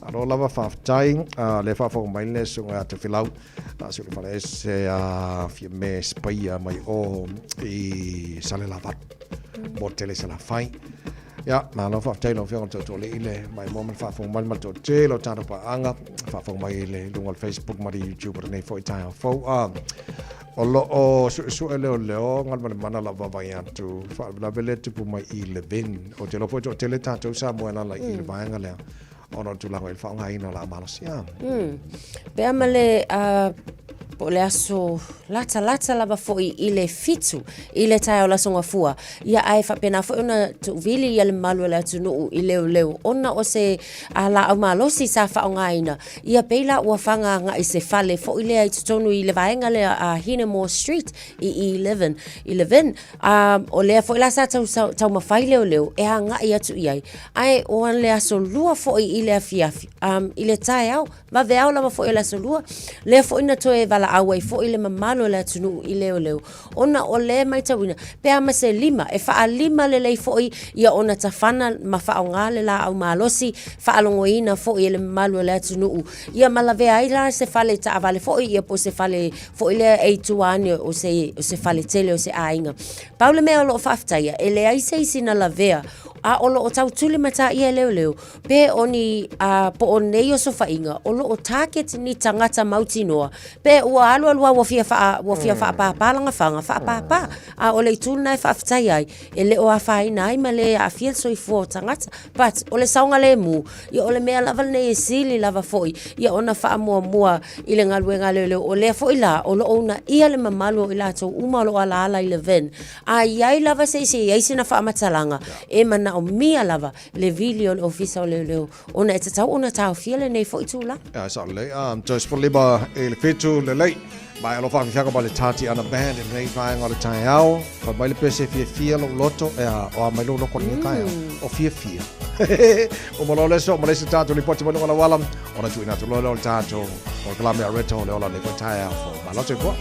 alo lava whaaftai. Le whaafonga mai le sunga a te whilau. Si o le whare ese a fia me spaia mai o i sale lava. Mo tele se la whai. Ia, malo faafetai lau Afioga i le Tootooalii le maimoa ma le faafofoga mai ma le toatele o tatou paaga, faafofoga mai i le luga o le Facebook ma le YouTube o lenei foi taeao fou. O lo o suesue leoleo galumalemana lau vaavaai atu, faalavelave lea tupu mai i Levin. Ou te iloa foi toatele tatou Samoa e alaala i le vaega lea ona o le tulaga i le faaaogaina o laau malosi. Pe a ma le po o le aso latalata lava foi i le 7 i le taeao o le Aso Gafua, ia ae faapena foi ona tuuvili ia le mamalu o le atunuu i leoleo ona o se laau malosi sa faaaogaina, ia pei la ua faga agai i se fale foi lea i totonu i le vaega lea a Hinemoa Street i E11, i Levin, o lea foi la sa taumafai leoleo e agai atu i ai, ae o le aso Lua foi i le afiafi, i le taeao, vaveao lava foi o le Aso Lua, lea foi na toe valaau ai foi le mamalu o le atunuu i leoleo, ona o lea e matauina, pe a ma se lima, e faalima lelei foi ia ona tafana ma faaaoga le laau malosi, faalogoina foi e le mamalu o le atunuu, ia ma lavea ai la se fale taavale foi, ia po o se fale foi lea e i tua ane o se, o se fale tele o se aiga. Pau le mea o lo o faafetaia, e leai se isi na lavea, a o lo o tautuli mataia e leoleo, Pe o ni, a, po o nei osofaiga, o lo o target ni tagata mautinoa, pe ua alualu lava ua fia faa, ua fia faapāpā lana faga, faapāpā. A o le itu lena e faafetai ai, e le o afaina ai ma le aafia le soifua o tagata. But, o le saogalemu, ia o le mea lava lenei e sili lava foi, ia ona faamuamua i le galuega a leoleo. O lea foi la, o lo o uunaia le mamalu o i latou uma o lo o alaala i le VIN. A i ai lava se isi e i ai sina faamatalaga, e manaomia lava le vili o le Ofisa o Leoleo ona e tatau ona taofia lenei foi tulaga. Ia, e sao lelei. Toe 15 i le 7 lelei. Lelei. Ma e alofa afiafiaga mai le Tatiana Band i lenei vaega o le taeao. Fai mai le pese fiafia lou loto, e a, o a mai lou loko lenei taeao. O fiafia. O malo le so, ma le se tātou lipoti mai luga lau ala, ona tuuina atu loa lea o le tātou polokalame a Reto o le ola nei foi taeao fou. Malo soifua.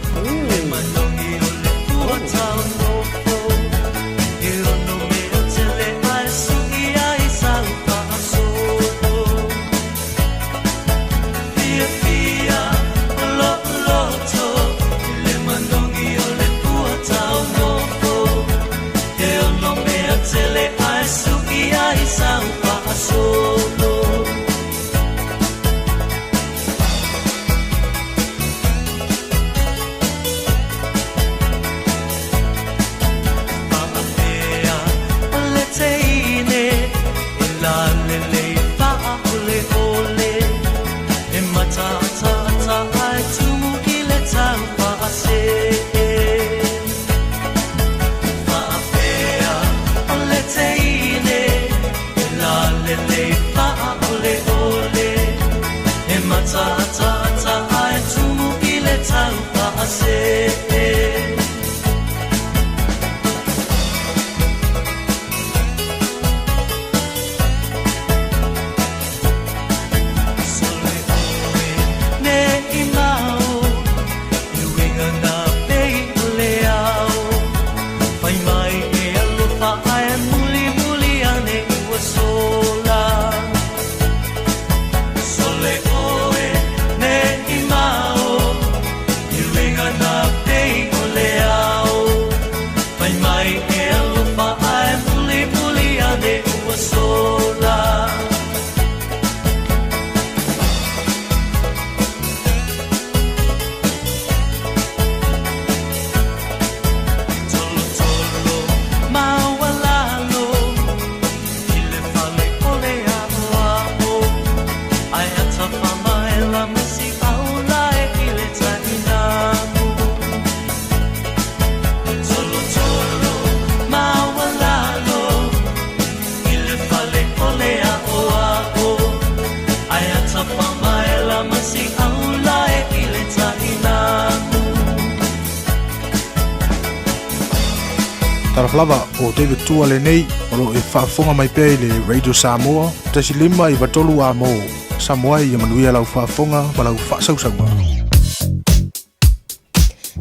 Talofa lava, o David Tua lenei, o lo o e faafofoga mai pea i le Radio Samoa, 1 5 93 amo. Samoa ia manuia lau faafofoga ma lau faasausauga.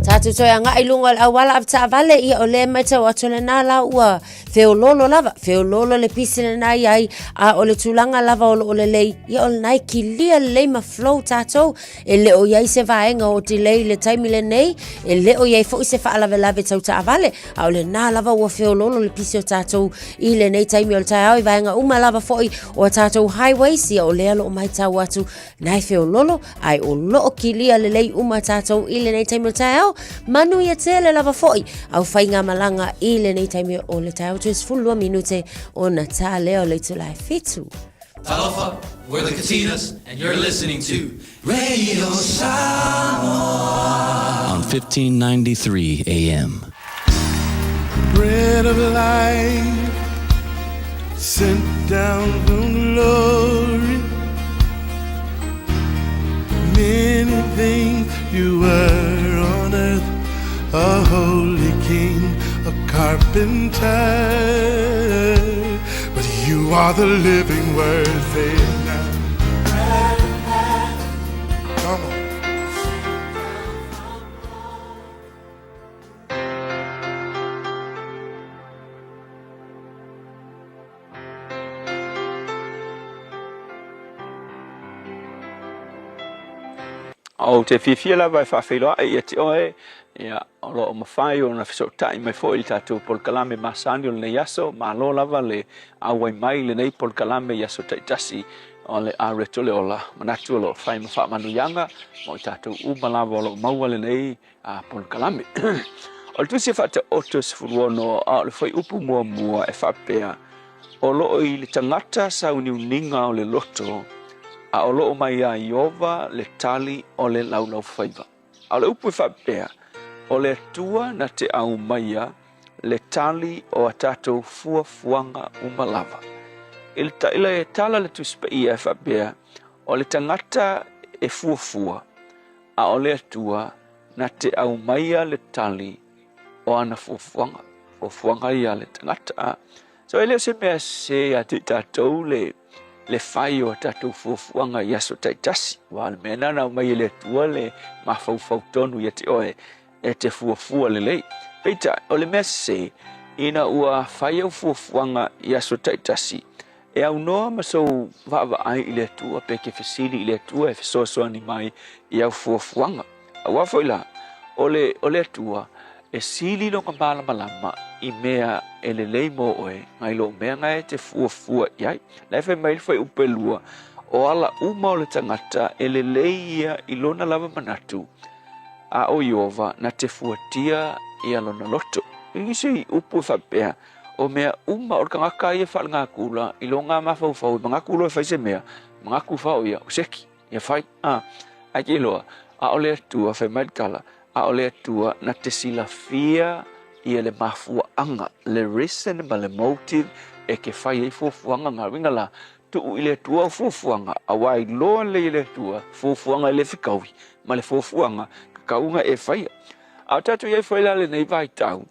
Tatou toe agai i luga o le auala avetaavale, ia o lea e matau atu lena la ua feololo lava, feololo le pisi lena i ai, a o le tulaga lava o lo o lelei, ia o lena e kilia lelei ma flow tatou, e le o i ai se vaega o delay i le taimi lenei, e le o i ai foi se faalavelave tau taavale, a o lena lava ua feololo le pisi o tatou i lenei taimi o le taeao i vaega uma lava foi o a tatou highways, ia o lea o lo o matau atu Na e feololo, ae o loo kilia lelei uma tatou i lenei taimi o le taeao. Manuia tele lava foi au faigamalaga i lenei taimi o le taeao. Toe 12 minute ona tā lea o le itula e 7. Talofa, we're the Katinas, and you're listening to Radio Samoa on 1593 AM. Bread of life sent down from glory. Many things you were on earth, a holy king, a carpenter. But you are the living word, say it now. Come on. Ou te fiafia lava e faafeiloai ia te oe, ia, o lo o mafai ona fesootai mai foi i le tatou polokalame masani o lenei aso. Malo lava le auai mai i lenei polokalame i aso taitasi o le Aret o le Ola. Manatu o lo o fai ma faamanuiaga mo i tatou uma lava o lo o maua lenei polokalame. O le tusi e faataoto e 16, a o le fuaiupu muamua e faapea, O lo o i le tagata sauniuniga o le loto, a o lo o mai ia Ieova le tali o le laulaufaiva. A o le upu e faapea, O le Atua na te aumaia le tali o a tatou fuafuaga uma lava. I le, i le tala a le Tusi Paia e faapea, O le tagata e fuafua, A o le Atua na te aumaia le tali o ana fuafuaga, fuafuaga ia a le tagata. A. So e le o se mea sese ia te i tatou le, le fai o a tatou fuafuaga i aso taitasi, aua o le mea lena na aumai e le Atua le mafaufau tonu ia te oe e te fuafua lelei. Peitai, o le mea sese, ina ua fai au fuafuaga i aso taitasi, e aunoa ma sou vaavaai i le Atua pe ke fesili i le Atua e fesoasoani mai i au fuafuaga. Aua foi la, o le, o le Atua, e sili lona malamalama i mea e lelei mo oe nai lo mea na e te fuafua i ai. La e fai mai le fuaiupu e lua, o ala uma o le tagata e lelei ia i lona lava manatu, a o Ieova na te fuatia ia lona loto. I nisi upu e faapea, o mea uma o le tagata ia e faalegakula i lona mafaufau e manatu loa e fai se mea, manatu fao ia, o seki, ia fai. A, ae ke iloa, a o le Atua, fai mai le tala, a o le Atua na te silafia ia le mafuaaga, le reason ma le motive e ke fai ai fuafuaga na. Uiga la, Tuu i le Atua au fuafuaga, aua e iloa lelei e le Atua fuafuaga e le fekaui, ma le fuafuaga kakauga e faia. A o tatou i ai foi la lenei vaitau,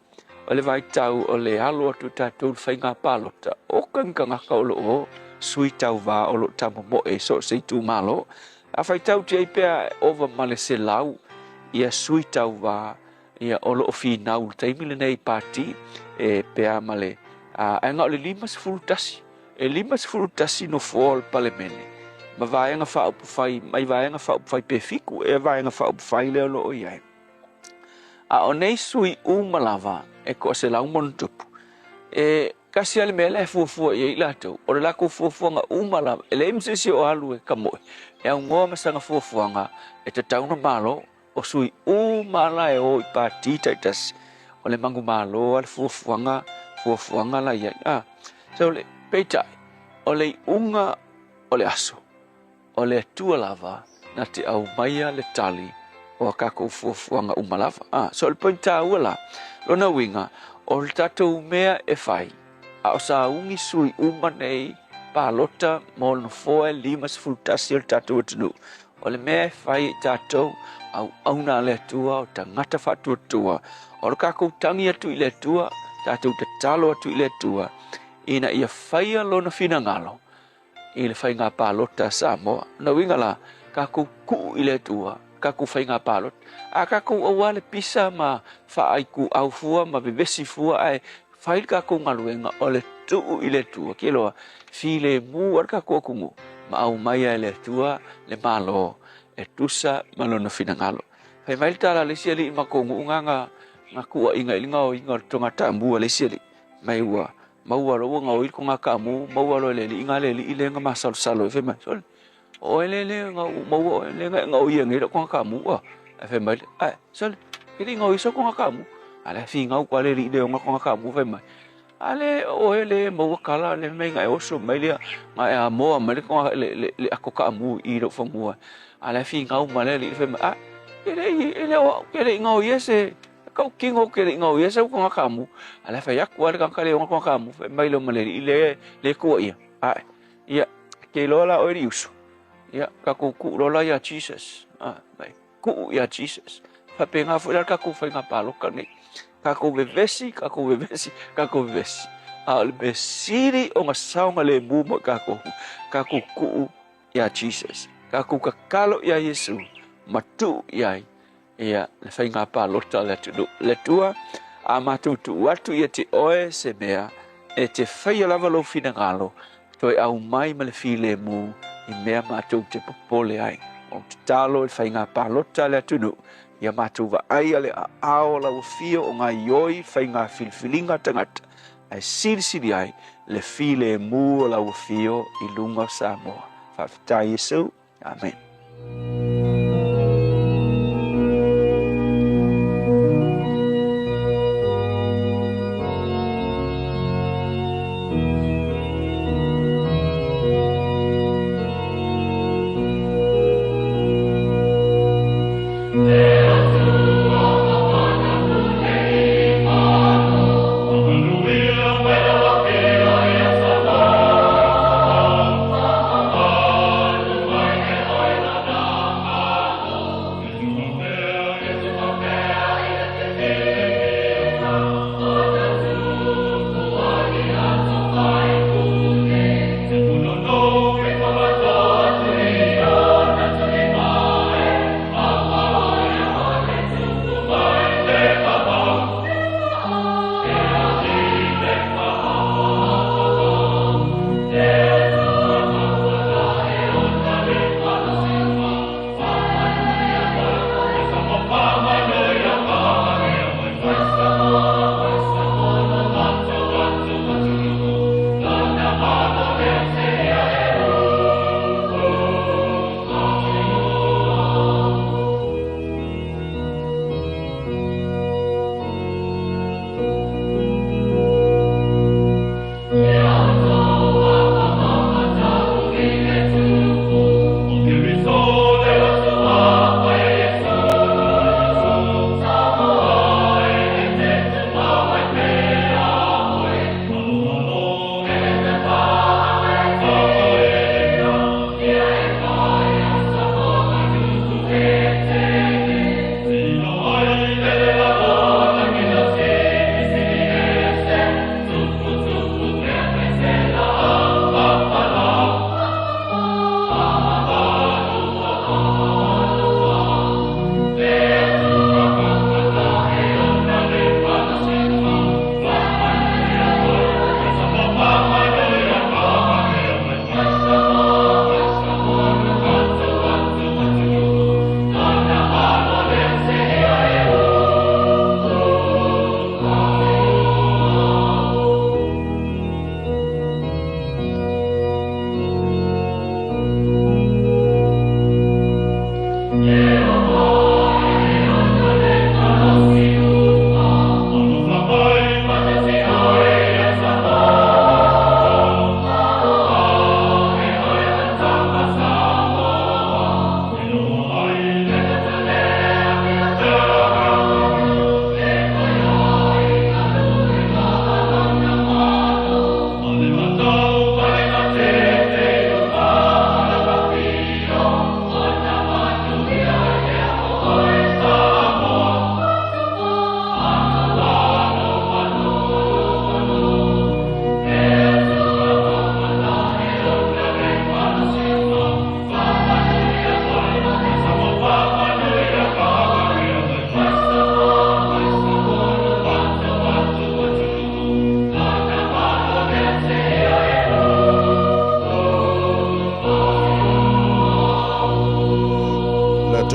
o le vaitau o le alo atu o tatou i le faiga palota, oka ni tagata o lo o sui tauva o lo o tamomoe i so o se itumalo. A faitau atu i ai pea ova ma le 100 ia sui tauva ia o lo o finau i le taimi lenei i pati e pea ma le ae na o le 51 E 51 nofoa o le Palemene ma Vaega Faaupufai, mai Vaega Faaupufai pe fitu ea Vaega Faaupufai lea o lo o i ai. A o nei sui uma lava e 100+, e tasi lava le mea la e fuafua i ai i latou, o le latou fuafuaga uma lava, e leai ma se isi o alu e kamoe, e aunoa ma sana fuafuaga e tatau ona malo. O sui uma la e o i pati taitasi, o le manumalo lava le fuafuaga, fuafuaga la i ai. A, so le, peitai, o le iuga o le aso, o le Atua lava na te aumaia le tali o a tatou fuafuaga uma lava. A, so o le point taua la, lona uiga, o le tatou mea e fai, a o sauni sui uma nei palota mo le nofoa e 51 o le tatou atunuu, O le mea e fai e tatou, auauna a le Atua, o tagata faatuatua, o le kakou tagi atu i le Atua, tatou tatalo atu i le Atua, ina ia faia lona finagalo i le faiga palota a Samoa. Na uiga la, kakou tuu i le Atua, kakou faiga palota. A kakou aua le pisa ma faaituau fua ma vevesi fua, ae fai le kakou galuega o le tuu i le Atua. Ke iloa, filemu a le kakou atunuu, ma aumaia e le Atua le Malo e tusa ma lona finagalo. Fai mai le tala a le isi alii ma kou nuu na na tuuaiga i le gaoiga o le toga taamu a le isi alii. Mai ua maua loa ua gaoi le toga taamu, maua loa e le alii na le alii lea na masalosalo ai. Fai mai, sole, o oe le le na ua maua oe lea na e gaoia nei lau toga taamu ua. Ae fai mai le, ae, sole, e le i gaoia sou toga taamu. A o la e finau koa le alii le ona toga taamu, fai mai, A le o oe le maua kala le mea na e oso mai lea, na e amoa mai le toga le, le, le ato kaamu i lou fanua. A la e finau ma le alii fai mai, a, e le i, e le o au, ke le i gaoia se, kau kino ke le i gaoia sau toga kaamu. A la e fai atu a le tagata le ona toga kaamu, fai mai lea ma le alii le, le tuuaia. Ae, ia, ke iloa la oe le uso. Ia, tatou tuu loa la ia Jesus. A, mai. Tuu ia Jesus. Faapena foi la le tatou faiga palota nei. Tatou vevesi, tatou vevesi, tatou vevesi. A o le mea sili ona saogalemu mo i tatou, tatou tuu ia Jesus. Tatou tatalo ia Iesu ma tuu i ai ia le faiga palota a le atunuu. Le Atua, a matou tuu atu ia te oe se mea, e te faia lava lou finagalo, Toe aumai ma le filemu i mea matou te popole ai. O tatalo i le faiga palota a le atunuu, ia matou vaaia le aao o lau afio o gaoioi faiga filifiliga a tagata, ae silisili ai le filemu o lau afio i luga o Samoa. Faafetai Iesu. Amen.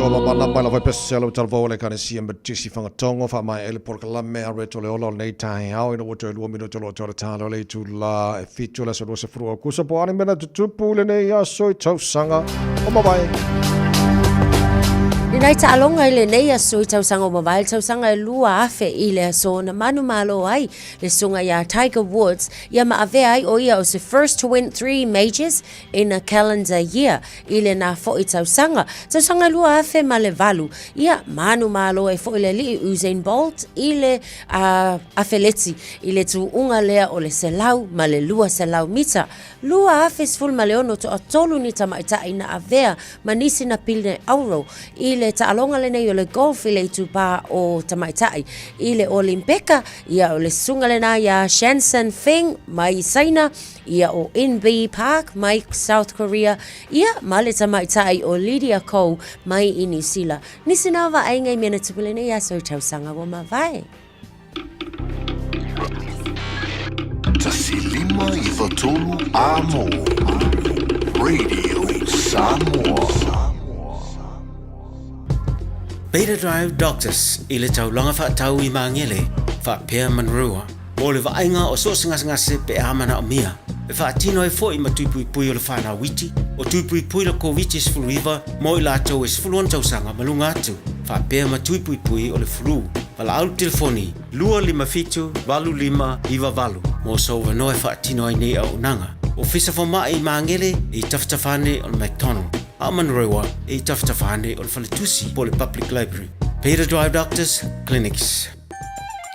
atoa mamanama i lau faipese lau talavou o le Ekalesia Metisi Fagatogo faamaea ai le polokalame a Reto le Ola o lenei taeao ina ua toe 2 minute o lo o toe le tala o le itula e 7 o le aso 20 o Aokuso po o a ni mea na tutupu i lenei aso i tausaga o mavae. I nai taaloga i lenei aso i tausaga o mavae, le tausaga e 2000 i le aso na manumalo ai le susuga iā Tiger Woods ia ma avea ai ʻo ia o se first to win three majors in a calendar year i lenā foʻi tausaga. Tausaga 2008, ia, manumalo ai foʻi le aliʻi Usain Bolt i le afeleti i le tuuga lea o le 100 ma le 200 mita. 2016 toatolu ni tamaitai na avea ma nisi na pine auro i le taaloga lenei o le golf i le itupā o tamaitai i le Olimpeka, ia o le susuga lenā iā Shansen Feng mai Saina, ia o NB Park mai South Korea, ia ma le tamaitai o Lydia Ko mai i Niu Sila. Nisi nā vaaiga i mea na tupu lenei aso i tausaga ua mavae. 1593 Amo Radio Samoa. Beta Drive Doctors i le taulaga faatau i Magele, faapea Manurewa, mo le vaaiga o so o se gasegase pe a manaomia. E faatino ai foi ma tui puipui o le fanau iti, o tui puipui le Koviti-19 mo i latou e 16 tausaga ma luga atu, faapea ma tui puipui o le flu. Valaau le telefoni 257 8598 mo sou avanoa e faatino ai nei auaunaga. Ofisa Fomai i Magele e i tafatafa ane o le McDonald, a o Manurewa e i tafatafa ane o le Faletusi po o le Public Library. Peter Drive Doctors Clinics.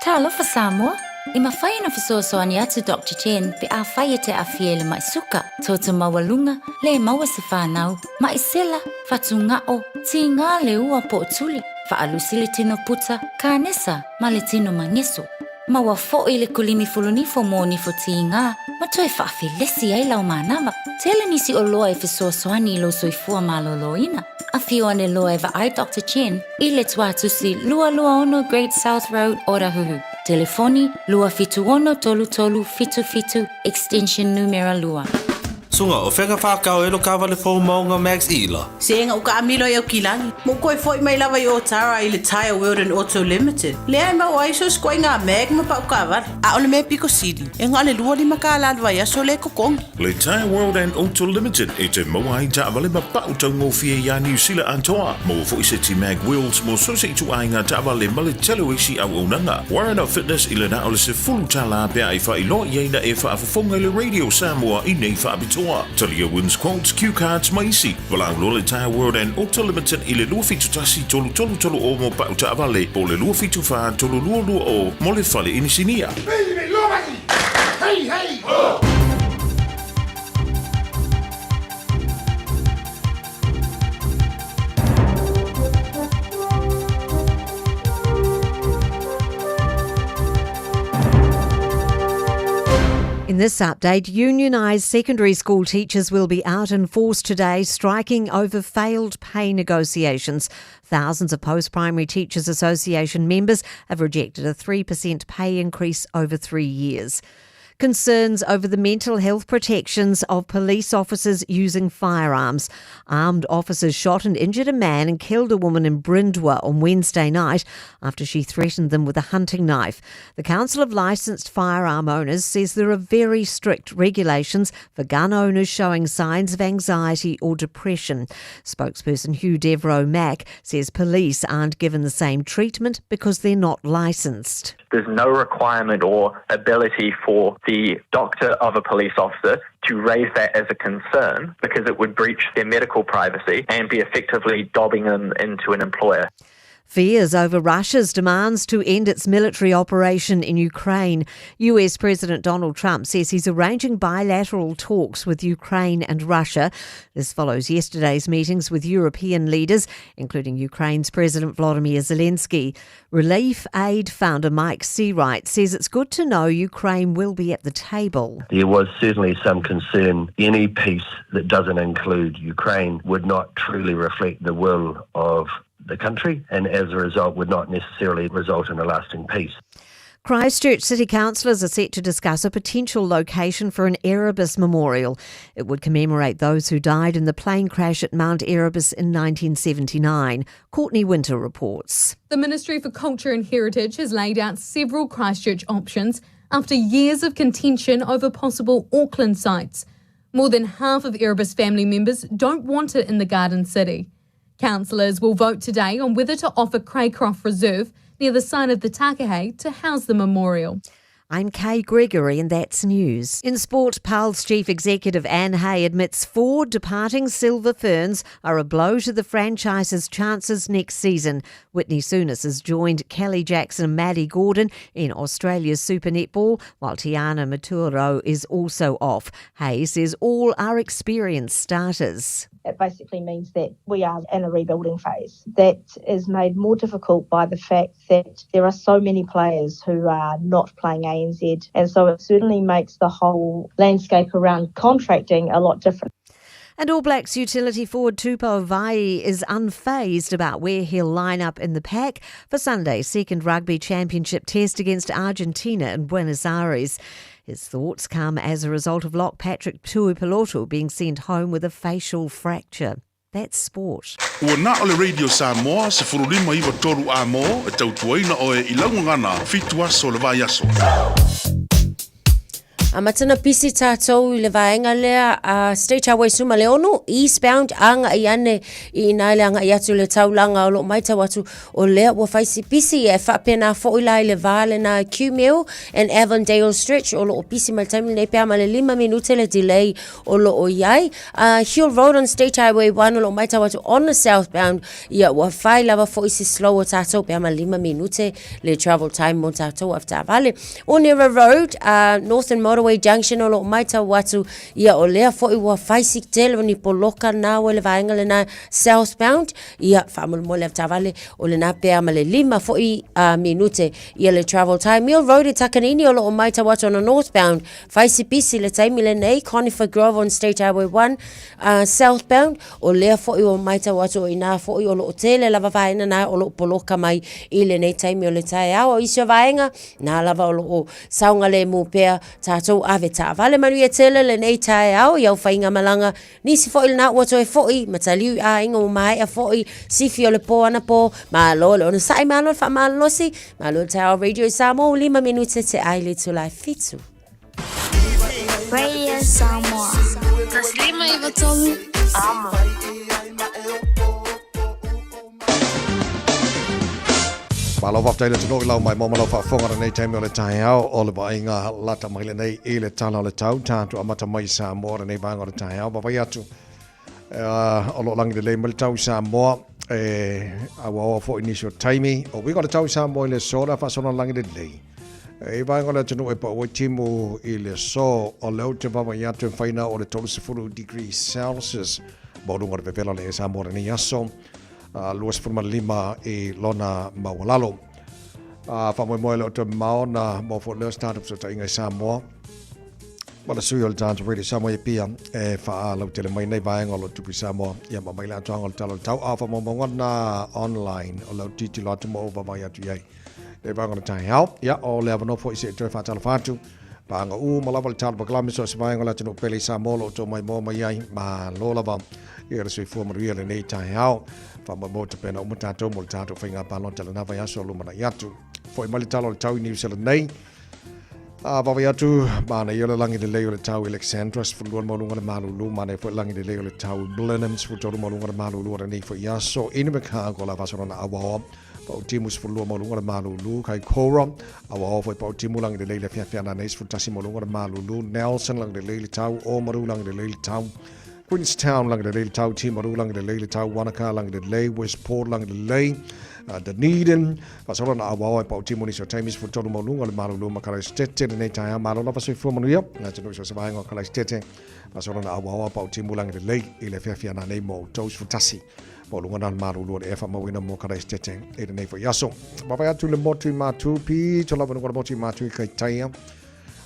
Talofa Samoa! E mafai ona fesoasoani atu Doctor Chen pe afai e te aafia i le mai suka, toto maualuga, le maua se fanau, mai sela, fatugao, tiga le ua po o tuli, faalusi le tino puta, kanesa ma le tino mageso. Maua foi le kulimi fulunifo mo nifo tiga ma toe faafelesi ai lau manava. Tele nisi oloa e fesoasoani i lou soifua malōlōina. Afio ane loa e vaai Doctor Chen i le tuatusi 226 Great South Road, Otahuhu. Telefoni, 276 3377, extension numera 2. Suga, o fea ka whākau e lo kāwale fou maunga Max Ila? Se ega u kaamilo i au kilagi, mo koe foi mai lava i Otara i le Tyre World and Auto Limited. Lea e maua ai so skoinga a Mag ma pau kaavale. A o le mea piko sili, e nga o le 25 kālā le vaiaso le totogi. Le Tyre World and Auto Limited e te maua ai taavale ma pau taugofie iā Niu Sila atoa. Maua foi seti Mag Wheels mo so o se ituaiga taavale ma le tele o isi auaunaga. Warren of Fitness i le na o le $10 pe a e faailoa i ai na e faafofoga i le Radio Samoa i nei faapitoa. Talia Wins Quotes, Cue Cards ma isi. Valaau loa le Tyre World and Auto Limited i le 271 3336 mo pau taavale po o le 274 3220 mo le fale inisinia. Hey, hey, ho! In this update, unionised secondary school teachers will be out in force today, striking over failed pay negotiations. Thousands of Post Primary Teachers Association members have rejected a 3% pay increase over 3 years. Concerns over the mental health protections of police officers using firearms. Armed officers shot and injured a man and killed a woman in Bryndwr on Wednesday night after she threatened them with a hunting knife. The Council of Licensed Firearm Owners says there are very strict regulations for gun owners showing signs of anxiety or depression. Spokesperson Hugh Devereux Mack says police aren't given the same treatment because they're not licensed. There's no requirement or ability for the doctor of a police officer to raise that as a concern because it would breach their medical privacy and be effectively dobbing them into an employer. Fears over Russia's demands to end its military operation in Ukraine. US President Donald Trump says he's arranging bilateral talks with Ukraine and Russia. This follows yesterday's meetings with European leaders, including Ukraine's President Volodymyr Zelensky. Relief Aid founder Mike Seawright says it's good to know Ukraine will be at the table. There was certainly some concern any peace that doesn't include Ukraine would not truly reflect the will of the country and as a result would not necessarily result in a lasting peace. Christchurch City Councillors are set to discuss a potential location for an Erebus memorial. It would commemorate those who died in the plane crash at Mount Erebus in 1979. Courtney Winter reports. The Ministry for Culture and Heritage has laid out several Christchurch options after years of contention over possible Auckland sites. More than half of Erebus family members don't want it in the Garden City. Councillors will vote today on whether to offer Craycroft Reserve near the site of the Takahe to house the memorial. I'm Kay Gregory, and that's news. In sport, Pulse Chief Executive Anne Hay admits four departing Silver Ferns are a blow to the franchise's chances next season. Whitney Souness has joined Kelly Jackson and Maddie Gordon in Australia's Super Netball, while Tiana Metuarau is also off. Hay says all are experienced starters. It basically means that we are in a rebuilding phase. That is made more difficult by the fact that there are so many players who are not playing ANZ. And so it certainly makes the whole landscape around contracting a lot different. And All Blacks utility forward Tupou Vaa'i is unfazed about where he'll line up in the pack for Sunday's second Rugby Championship test against Argentina in Buenos Aires. His thoughts come as a result of lock Patrick Tuipulotu being sent home with a facial fracture. That's sport. Ua na o le Radio Samoa 1593 A-mo e tautuaina oe i lau gagana fitu aso o le vaiaso. Amata na pisi tātou i le vaenga lea a State Highway 16, eastbound, āngaʻi ane i inā i le agaʻi atu i le taulaga o loo maitau atu o lea ua fai si pisi e faapena foʻi la i le vā lena Kew Mill and Avondale stretch o loo pisi mai le taimi lenei pe a ma le lima minute le delay o loo iai. Hill Road on State Highway 1 o loo maitau atu on the southbound ia ua fai lava foʻi si slow o tātou pe a ma le lima minute le travel time mo tātou avetaavale. Onera Road, Northern Motorway Junction o loo maitau atu ia o lea foʻi ua fai si tele o ni poloka na ua i le vaega lena southbound ia faamolemole avetaavale o lena pea ma le lima foʻi minute ia le travel time. Mill Road i Takanini o loo maitau atu ona northbound fai si pisi le taimi lenei Conifer Grove on State Highway 1 southbound o lea foʻi ua maitau atu o inā foʻi o loo tele lava vaega na o loo poloka mai i lenei taimi o le taeao. O isi o vaega nā lava o loo saogalemu pea tātou ave taavale. Manuia tele lenei taeao i au faiga malaga nisi foʻi lena ua toe foʻi ma taliu i aiga ua maea foʻi sifi o le pō anapo. Malo le onosaʻi, malo le faamalolosi, malo le taeao Radio Samoa ua lima minute te ai le itula e fitu. Radio Samoa. 1993 Amo. Malo faafetai le atunuu i lau mai mo ma lau faafofoga lenei taimi o le taeao o le vaaiga lata mai lenei i le tala o le tau tatou amata mai i Samoa lenei vaega o le taeao vaavaai atu o lo o lagi lelei mai le tau i Samoa e auaoa foi nisi o taimi o uiga o le tau i Samoa i le aso le a faasolo lagi lelei i vaega o le atunuu e pau ai timu i le aso o lea ou te vaavaai atu e mafai ona oo i le 30 degrees Celsius maualuga o le vevela o le Samoa lenei aso 25 i lona maualalo. Faamoemoe le o toe mamao ona maua foi lea o se tatou fesootaiga i Samoa ma le sui o le tatou Radio Samoa i Apia e faalautele mai nei vaega o lo o tupu i Samoa ia ma mai le atoaga o le Tala o le Tau a o faamaumauga na online o lau tilotilo atu ma ou vaavaai atu i ai le vaega o le taeao. Ia o le avanoa foi se i toe faatalofa atu paaga uma lava le talo pakalame so o se vaega o le atunuu pele i Samoa o lo o outou maimoa mai ai. Malo lava ia le soifua manuia lenei taeao. Faamoemoe tapena uma tatou mo le tatou faiga palota lena vaiaso o lumanai atu. Foi mai le tala o le tau i New Zealand nei. A vaavaai atu, manaia le lagi lelei o le tau i Alexandra, 12 le maualuga le malulu, manaia foi le lagi lelei o le tau i Blenheim, 13 maualuga le malulu o lenei foi aso. Invercargill, a faasolo na auaoa, pau timu 12 maualuga le malulu, Kaikoura, auaoa foi pau timu lagi lelei le afiafi ananei, 11 maualuga le malulu, Nelson lagi lelei le tau, Oamaru lagi lelei le tau, Queenstown lagi lelei le tau, Timaru lagi lelei le tau, Wanaka lagi lelei, Westport lagi lelei, Dunedin, faasolo na auaoa e pau timu nisi o taimi 13 maualuga le malulu ma Kalaisitete lenei taeao. Malo lava soifua manuia, le atunuu i so o se vaega o Kalaisitete, faasolo na auaoa pau timu lagi lelei i le afiafi ananei mo outou 11 maualuga na le malulu o le ea faamauina mo Kalaisitete i lenei foi aso. Vaavaai atu le motu i Matu, pito lava luga o le motu i Matu i Kaitaia,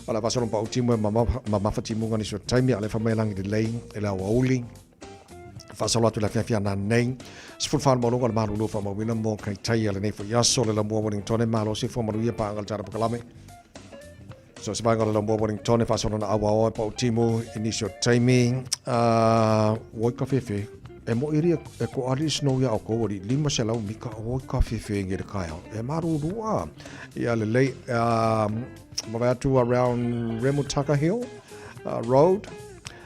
o le faasolo pau timu e mamafa timuga nisi o taimi a o le fa mai lagi lelei i le aoauli. Faasolo atu le afiafi ana nei. 14 maualuga o le malulu faamauina mo Kaitaia lenei foi aso le lamua Wellington malosi fua manuia paaga le tala pakalame. So se vaega o le lamua Wellington e faasolo na auaoa e pau timu i nisi o taimi. Oi ka fefe, e mo iri e ko ali snow ia o kou ali 500 mika oi ka fefe nge le kaeo. E maruru a. Ia le lei, ma atu around Remutaka Hill Road.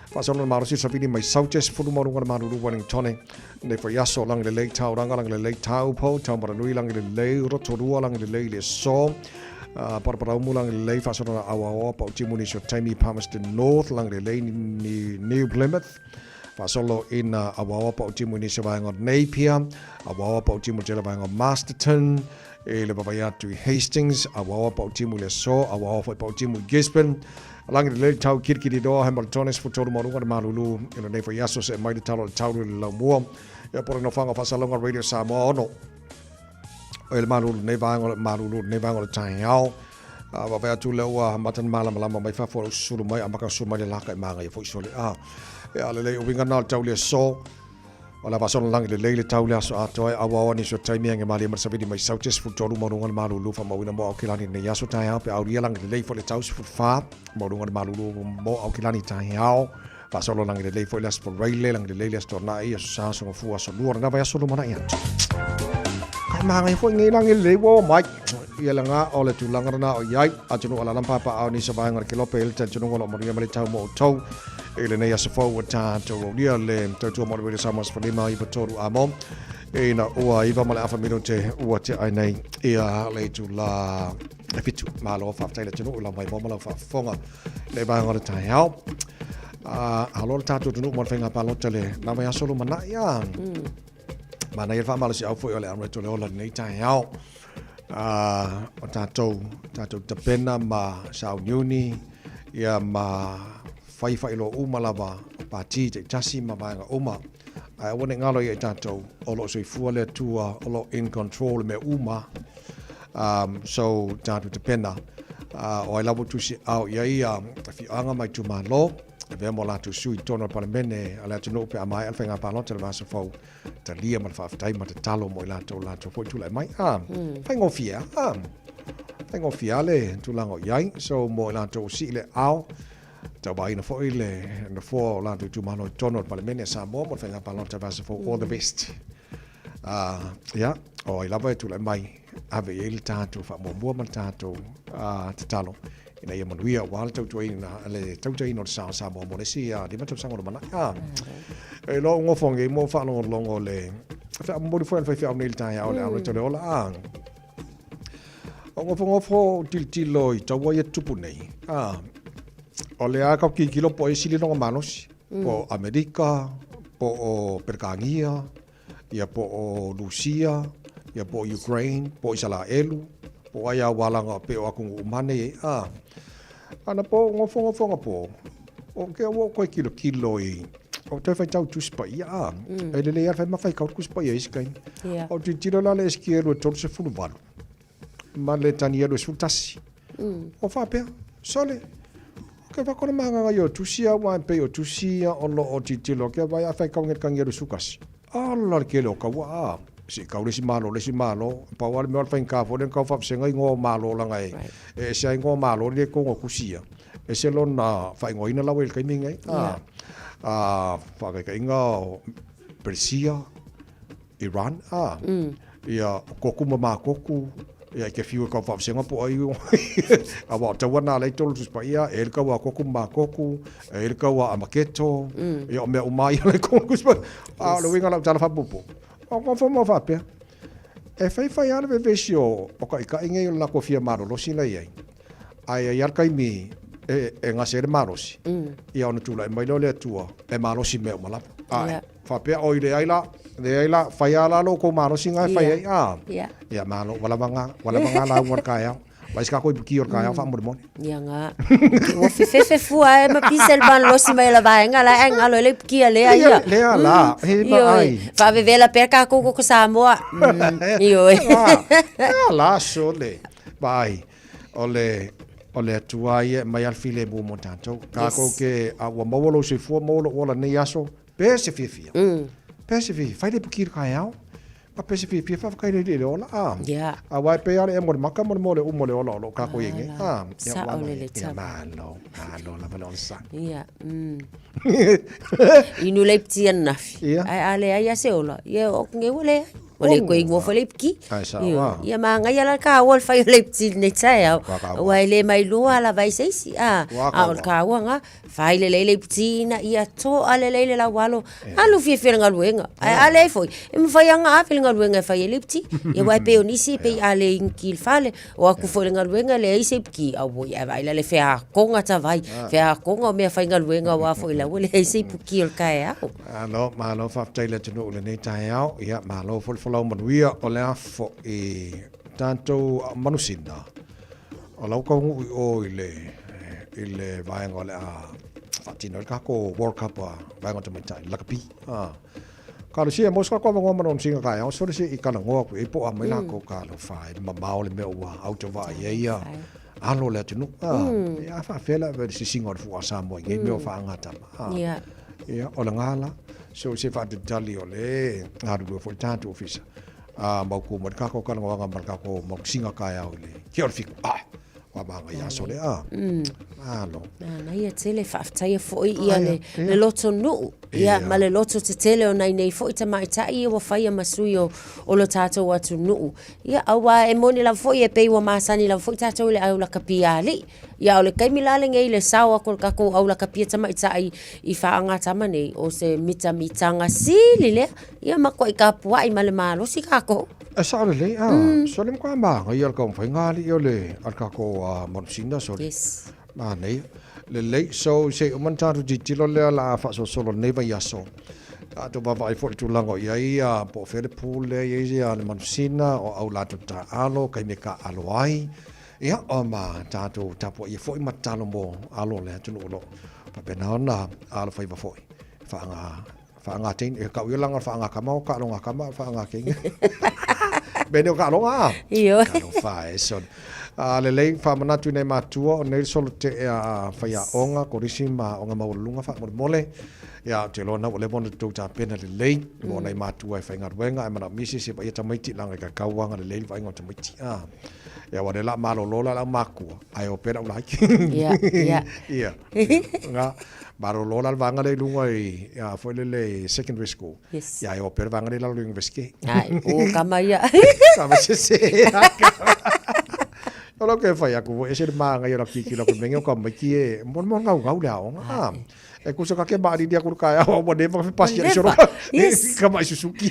Faasolo na malosi savili mai Saute sefulu ma luga le malulu Wellingtone nei foi aso langi lelei Tauranga langi lelei Taupo Taumaranui langi lelei Rotorua langi lelei le so Paraparaumu langi lelei faasolo na Awaoa Pautimu nisi o taimi Palmerston North langi lelei ni New Plymouth faasolo ina Awaoa Pautimu nisi o vaega o Napier Awaoa Pautimu tele vaega o Masterton E le vavai atu i Hastings, auaoa Pautimu i le aso, auaoa foi Pautimu i Gisborne. Langi le lei tau kirikiri roa, Hamilton, 13 ma luga le malulu i lenei foi aso se mai le talo le taulu i le laumua. Ia pore no whanga whasalonga Radio Samoa ono. O le malulu nei vaenga o le malulu nei vaenga o le taeao. Vavai atu le ua mata na malamalama mai fafo o susulu mai a maka susulu mai le laka i manga ia foi sole a. Ia le lei uwinga na o le tau le aso. O le avasola lagi lelei le tau le aso atoa e auaoa nisi o taimi age malie ma le savili mai Saute 13 maualuga le malulu faamauina mo Aukilani lenei aso taeao pe aulia lagi lelei foi le tau 14 maualuga le malulu mo Aukilani taeao faasolo lagi lelei foi le aso Foraile lagi lelei le aso Toanai aso Sa aso Gafua aso Lua lena vaiaso lumanai atu. Kai mahangai foi nei lagi lelei ua oo mai ia le ga o le tulaga lena o i ai atunuu alaala ma papaao nisi o vaega o le Kelope i le talitonuga o lo o manuia ma le tau mo outou. I lenei aso fou ua tātou aulia le tautua mo le Radio Samoa 15 iwa tolu a mo. Ina ua iwa ma le afa minute ua te ai nei ia le itula e fitu. Malo faafetai le atunuu lau mai mo ma lau faafofoga le vaega o le taeao. Alo le tātou atunuu mo le faiga palota le na vaiaso lumanai a. Manaia le faamalosiau foi o le Amreto le ola lenei taeao. O tātou, tātou tapena ma sauniuni, ia ma whai whailo uma lava pāti taitasi ma vaega uma. Ae aua ne i ngalo ia i tātou o lo o soifua le Atua, o lo o in control le mea uma. So tātou tapena, o ai lava o tusi ao i ai ia whioanga ma itumalo, E avea mo latou sui i totonu o le Palemene a le atunuu pe a maea le faiga palota i le vaiaso fou. Talia ma le faafetai ma tatalo mo i latou latou foi tulai mai. A, faigofie a. A, faigofie a le tulaga o i ai. So, mo i latou o sii le ao, tauvaina foi le nofoa o latou itumalo i totonu o le Palemene a Samoa mo le faiga palota i le vaiaso fou. All the best. Ia, o ai lava e tulai mai, ave i ai le tatou faamuamua ma le tatou tatalo ina ia manuia aua le tautuaina, le tautaina o le sa o Samoa mo le isi 5 tausaga o lumanai. E loa ua gofo nei mo faalogologo le feamomoli foi a le faifeau nei i le taeao le alo le ola. O gofogofo tilotilo i taua ia tupu nei. O le a kau kikilo po e sili longa malosi. Po Amerika, po o Perekania, ia po o Lusia, ia po o Ukraine, po o Isalaelu, po o ai a walanga pe o atunuu uma nei a. Ana po gofogofoga po, o ke ua o koe kilokilo i, o toe faitau tusi paia a. E lelei a le fai ma faikau le tusi paia i isi taimi. O tilotilo la le Esekielu e 38 ma le Tanielu e 11. O faapea, sole, ke wha kona mahanganga i o tusi a wa pei o tusi ia o lo o tilotilo ke vai a faikau nge Tanielu 11. Ala le kele o kaua a. Se kau le isi malo le isi malo, pau a le mea o le faigata foi lea ona kau faavasega igoa o malo leaga e e ese a igoa o malo le kogo kusi ia. Ese lona faaigoaina la ua i le taimi lenei. A, a faataitaiga o Persia, Iran, a, ia koku ma makoku, ia i te whiu e kau faavasega po o ai aua o taua na lea i tolu Tusi Paia, e le kau a koku ma makoku, e le kau a Amaketo, ia o mea uma ia le kogo Tusi Paia. A o le uiga o lau tala faapuupuu, o ngofo mo faapea, e faifai lava le vevesi o taitai nei o le latou fia malolosi la e i ai, ae i ai lava le taimi e gase ai le malosi, ia ona tulai mai lea o le Atua e malosi mea uma lava. Ae faapea, oi leai la, leai la, fai lava la lo outou malosi na e fai ai, a. Ia malo, ua lava na, ua lava na lauga o le taeao. Vai se tatou ipuki o le taeao faamolemole. Ia nga. Ua fefefe fua e ma pisa le malolosi mai la vaega la e ngalo le ipuki lea ia. Lea la, he ma ai. Faavevela pea takou koko Samoa. Ioe. Lea la sole. Vai, o le o le Atua ia e aumai lava le filemu mo tatou. Tatou ke, a ua maua lou soifua, maua lou ola i lenei aso. Pe se fiafia. Pe se fiafia. Fai le ipuki i le kaeao. Ma pe se fiafia faafetai i le Alii i le ola. A. Yeah. Aua e pei lava le ea mo le maka ma le mo le uma o le ola o lo o kākou i ai nei. A. Ia, Sao ua le ia, le tava. Malo, malo lava le onosai. Ia. Inu le iputi ananafi. Ia. Ae a leai lava se ola, ia o atu nei ua leai. Ua le toe inua foi le iputi. Ae sao, Ioe. a. Ia magaia la le kaua o le fai o le iputi i lenei taeao. Ua kaua. Aua e le mailoa lava ai se isi. A, Ua a o le kaua. kaua lena, fai lelei le iputi ina ia toa lelei le laualo, alu fiafia i le galuega. Ae a leai foi, e mafai lava ona ave le galuega e fai ai le iputi. Ia aua e pei o nisi e pei a le inuti i le fale, o atu foi i le galuega e leai se iputi, auoi ae vaai la i le feakoga tavai, feakoga o meafaigaluega aua foi la ua leai se iputi o le taeao. Malo, malo faafetai i le atunuu i lenei taeao. Ia, malo foi le folau manuia o le afo i tatou manusina. O lau taunuu i o i le, i le vaega o le a faatino ai le tatou World Cup a vaega o tamaitai, le lakapi. Ah. Kalosia e mo se kakou avanoa ma lona siga taeao, sole se i talanoa atu i ai po o a mai lakou talofa e le mamao le mea ua autovaa i ai ia alo o le atunuu. Ah, ia a faafefea la le sisiga o le fua a Samoa i nei mea o faagatama. Ah. Ia, o le gala, so se faatalitali o le galulue foi le tatou ofisa. A mautu mai le tatou talanoaga ma le tatou malusiga taeao i le kia o le fitu. Ah, ua magaia aso le a. Malo. Manaia tele, faafetaia foi ia le, le loto nuu, ia, ma le loto tetele o nai nei foi tamaitai ia ua faia ma sui o, o lo tatou atunuu. Ia, aua e moni lava foi e pei ua masani lava foi tatou i le au lakapi a alii. Ia, o le taimi la lenei i le sao atu o le tatou au lakapia tamaitai i faagatama nei, o se mitamitaga sili lea, ia matuai tapuai ma le malosi tatou. E sao lelei, a, sole matua magaia le taumafaiga alii o le, a le tatou manusina, sole. Yes. Manaia. Lelei, so se i uma ona tatou tilotilo lea o le a faasolosolo i lenei vaiaso. Tatou vaavaai foi i le tulaga o i ai, po o fea le pool lea e i ai le manusina, o au latou taaalo, taimi e taaalo ai. Ia, o ma tatou tapuaia foi ma tatalo mo alo o le atunuu o lo o faapena ona alofaiva foi. Faaga, faaga teine, e kau ia langa o le faaga kama o kaaloga kama o faaga teine. Mea nei o kaaloga a? Ioe. Talofa e sole. A lelei faamanatu i nai matua o nei le solo tea a faiaoga, kolisi ma aoga maualuluga faamolemole. Ia, ou te iloa na ua leva ona tou tapena lelei mo nai matua e faigaluega ae manaomia se isi e vaaia tamaiti leaga e tatau lava ona lelei le vaaiga o tamaiti. A. Ia, aua o lea o le a malolo la le aumakua, ae o pea le aulaiti. Ia, ia. Ia. Nga, malolo la le vaega lea i luga i, ia, foi lele i secondary school. Yes. Ia, ae o pea le vaega lea i lalo i le university. Ai, o kama ia. Kama sese. O lau ke whai aku, e se le maanga i o la kiki la ku menge o ka maiki e, mo mo ngau ngau le aonga. Ah. E kusa ka ke maari ni aku ka au, ua never fi pasi Ua i soro. never. Yes. Ka mai Suzuki.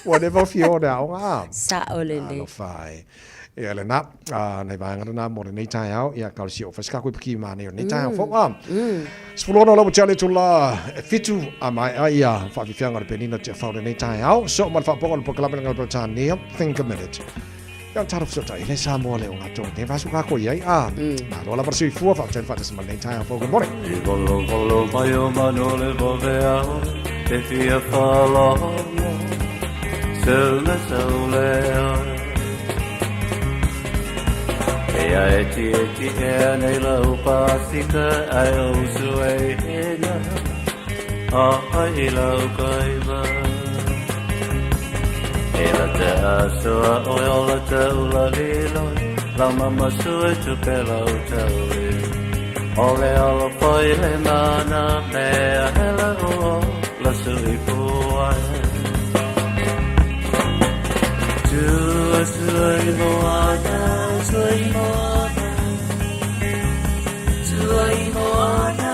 Ua never fi o le aonga. Ah. Sao lelei. Alofa e. Ia lena, a, nai vaega lena mo lenei taeao, ia kalosia o whai se kākou i piki mā nei o lenei taeao fou. A, 16 lau tia le tula e fitu a mai a ia whaafifianga o le penina tia whau lenei taeao. So ma le whaaponga o le polokalame le Peretania, Think a Minute. Ia o talo fesotai le Samoa le o ngā tō nei vasu kākou i ai. A, malo lava le soifua, whaafetai le whaatasi ma lenei taeao fou. Good morning. I volo volo mai o manu le vove au e fia whalongo Se le sau le oe E a e ti e ti e nei lau pasika ai o su e ina A ai lau kaiva E la te asoa o ola te ula lilo Lau mama sue tu pe lau tau e O le alo foi le mana mea hele o la sui puai Tua sui moana, sui moana Tua i moana,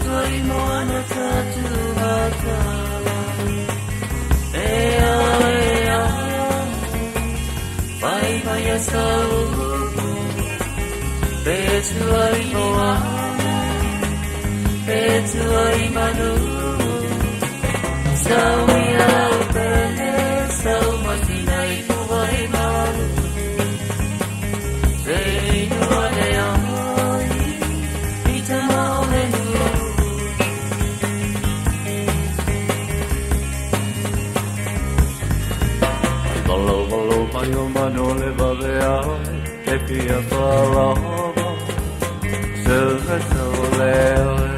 tua i moana ta tua tala E a e a Vai mai a sau Pe tua i moana Pe tua i manu Sau i au pele Sau masina i kuai malu Se inua le ai I te maole nu I valo valo mai o manu le vave ai E fia whalogo Se le sau le oe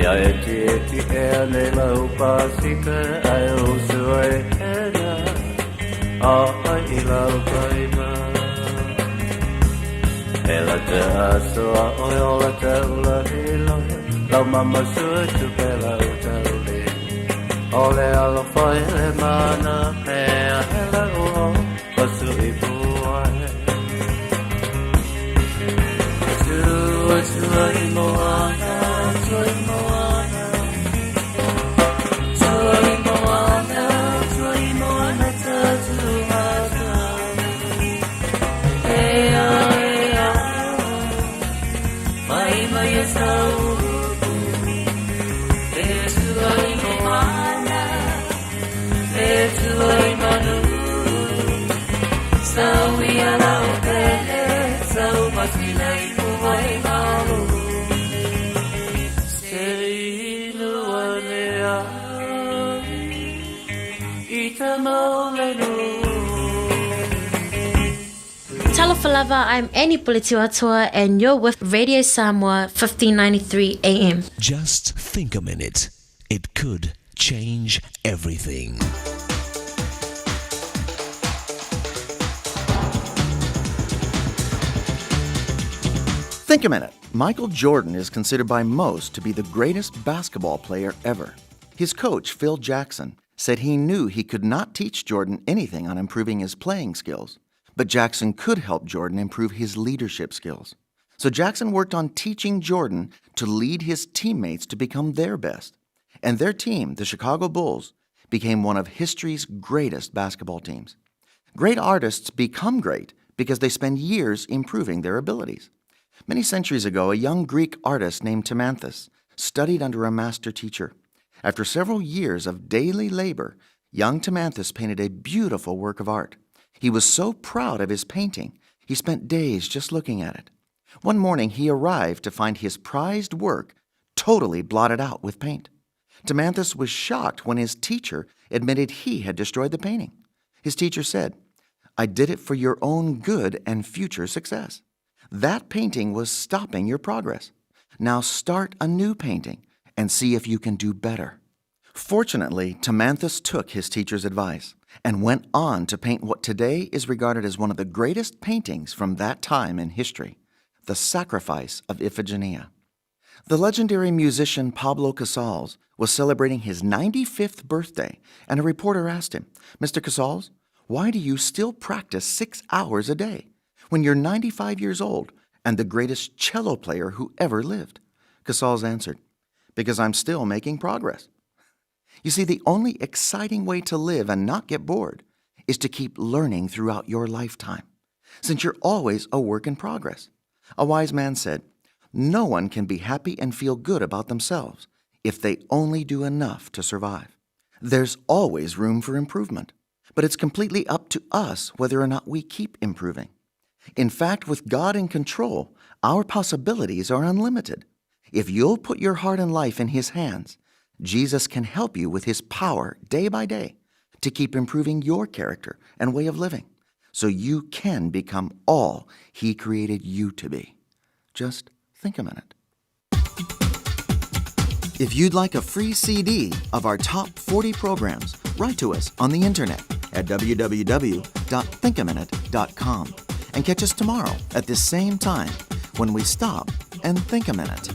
Ia e ti e ti ea nei lau pasika ai o sua e hena a ai i lau paima. E la te aso a oe o la te ula i lohe lau mama sua tu pe lau taule. O le alofa i le mana mea he lau o pasu i puai. Tua tua i moana, tua i moana. Tua i moana, tua i moana ta tua tua. Ea ea, mai mai e sau. E tua i moana, e tua i manu. Sau ia lau pele, sau masina i puai malu. Se inu ane ai, i ta maulenu. Talofa lava, I'm Annie Puletiwatua and you're with Radio Samoa 1593 AM. Just think a minute. It could change everything. Think a minute. Michael Jordan is considered by most to be the greatest basketball player ever. His coach, Phil Jackson, said he knew he could not teach Jordan anything on improving his playing skills, but Jackson could help Jordan improve his leadership skills. So Jackson worked on teaching Jordan to lead his teammates to become their best. And their team, the Chicago Bulls, became one of history's greatest basketball teams. Great artists become great because they spend years improving their abilities. Many centuries ago, a young Greek artist named Timanthus studied under a master teacher. After several years of daily labor, young Timanthus painted a beautiful work of art. He was so proud of his painting, he spent days just looking at it. One morning, he arrived to find his prized work totally blotted out with paint. Timanthus was shocked when his teacher admitted he had destroyed the painting. His teacher said, I did it for your own good and future success. That painting was stopping your progress. Now start a new painting and see if you can do better. Fortunately, Timanthus took his teacher's advice and went on to paint what today is regarded as one of the greatest paintings from that time in history, The Sacrifice of Iphigenia. The legendary musician Pablo Casals was celebrating his 95th birthday, and a reporter asked him, Mr. Casals, why do you still practice 6 hours a day when you're 95 years old and the greatest cello player who ever lived? Casals answered, Because I'm still making progress. You see, the only exciting way to live and not get bored is to keep learning throughout your lifetime, since you're always a work in progress. A wise man said, No one can be happy and feel good about themselves if they only do enough to survive. There's always room for improvement, but it's completely up to us whether or not we keep improving. In fact, with God in control, our possibilities are unlimited. If you'll put your heart and life in His hands, Jesus can help you with His power day by day to keep improving your character and way of living so you can become all He created you to be. Just think a minute. If you'd like a free CD of our top 40 programs, write to us on the internet at www.thinkaminute.com and catch us tomorrow at this same time when we stop and think a minute.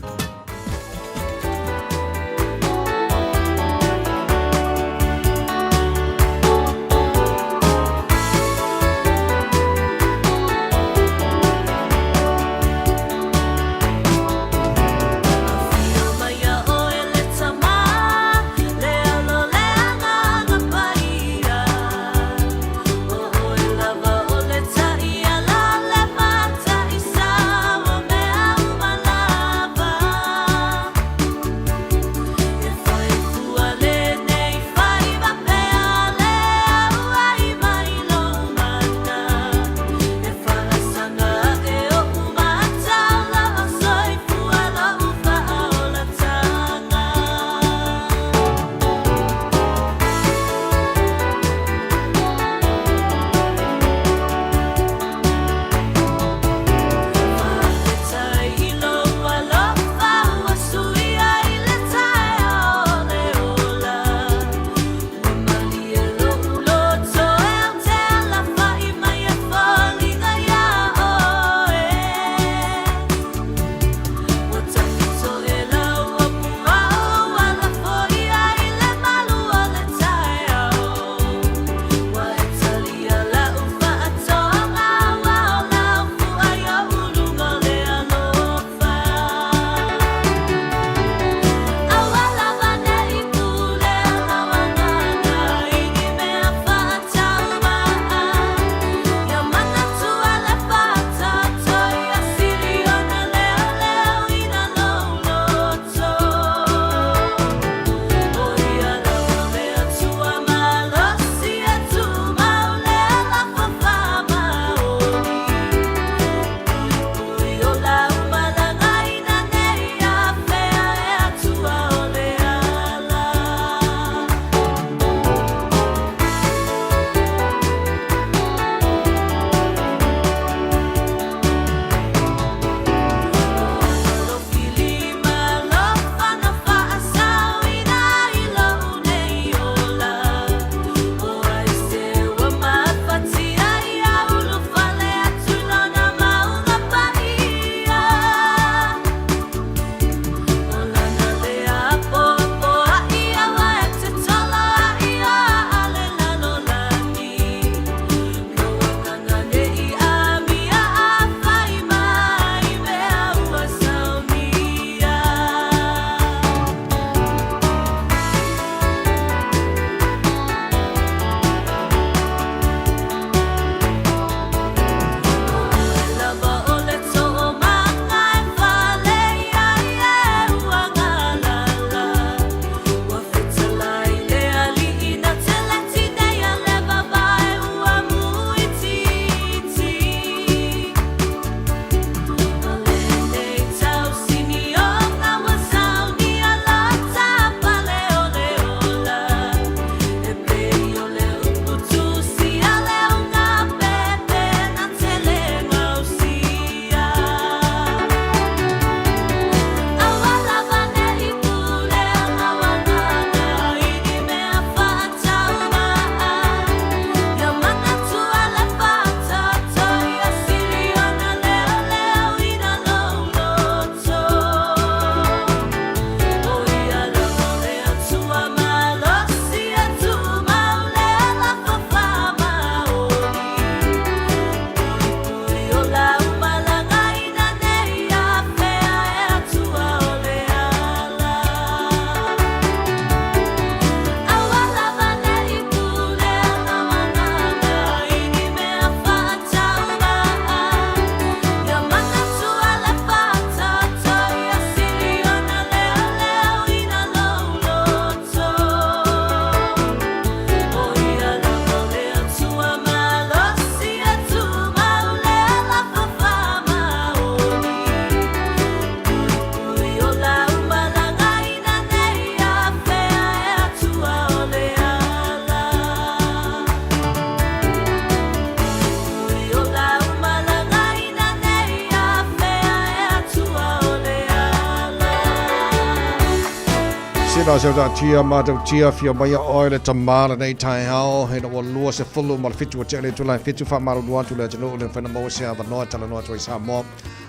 Sina se ta tia ma tau tia fia mai oe le tamā lenei taeao he na ua 27 o te ale tula fitu wha maru lua atu le atunuu le whena maua se avanoa talanoa atu ai Samoa.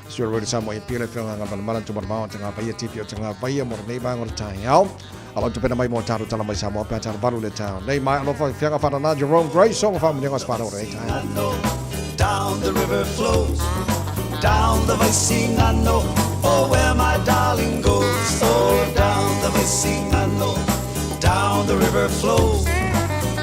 Sio Road Samoa i pia le whionga ngā malamala tu malamao te ngā paia tipi o te ngā paia mo lenei vaenga o le taeao. Alo tu pena mai mo tātou tala mai Samoa pea tātou valu le taeao. Nei mai alofa whianga whanana Jerome Grace o wha munenga spana o lenei taeao. Down the river flows, down the Vaisigano, oh where my darling goes. Oh, down the Vaisigano, down the river flows,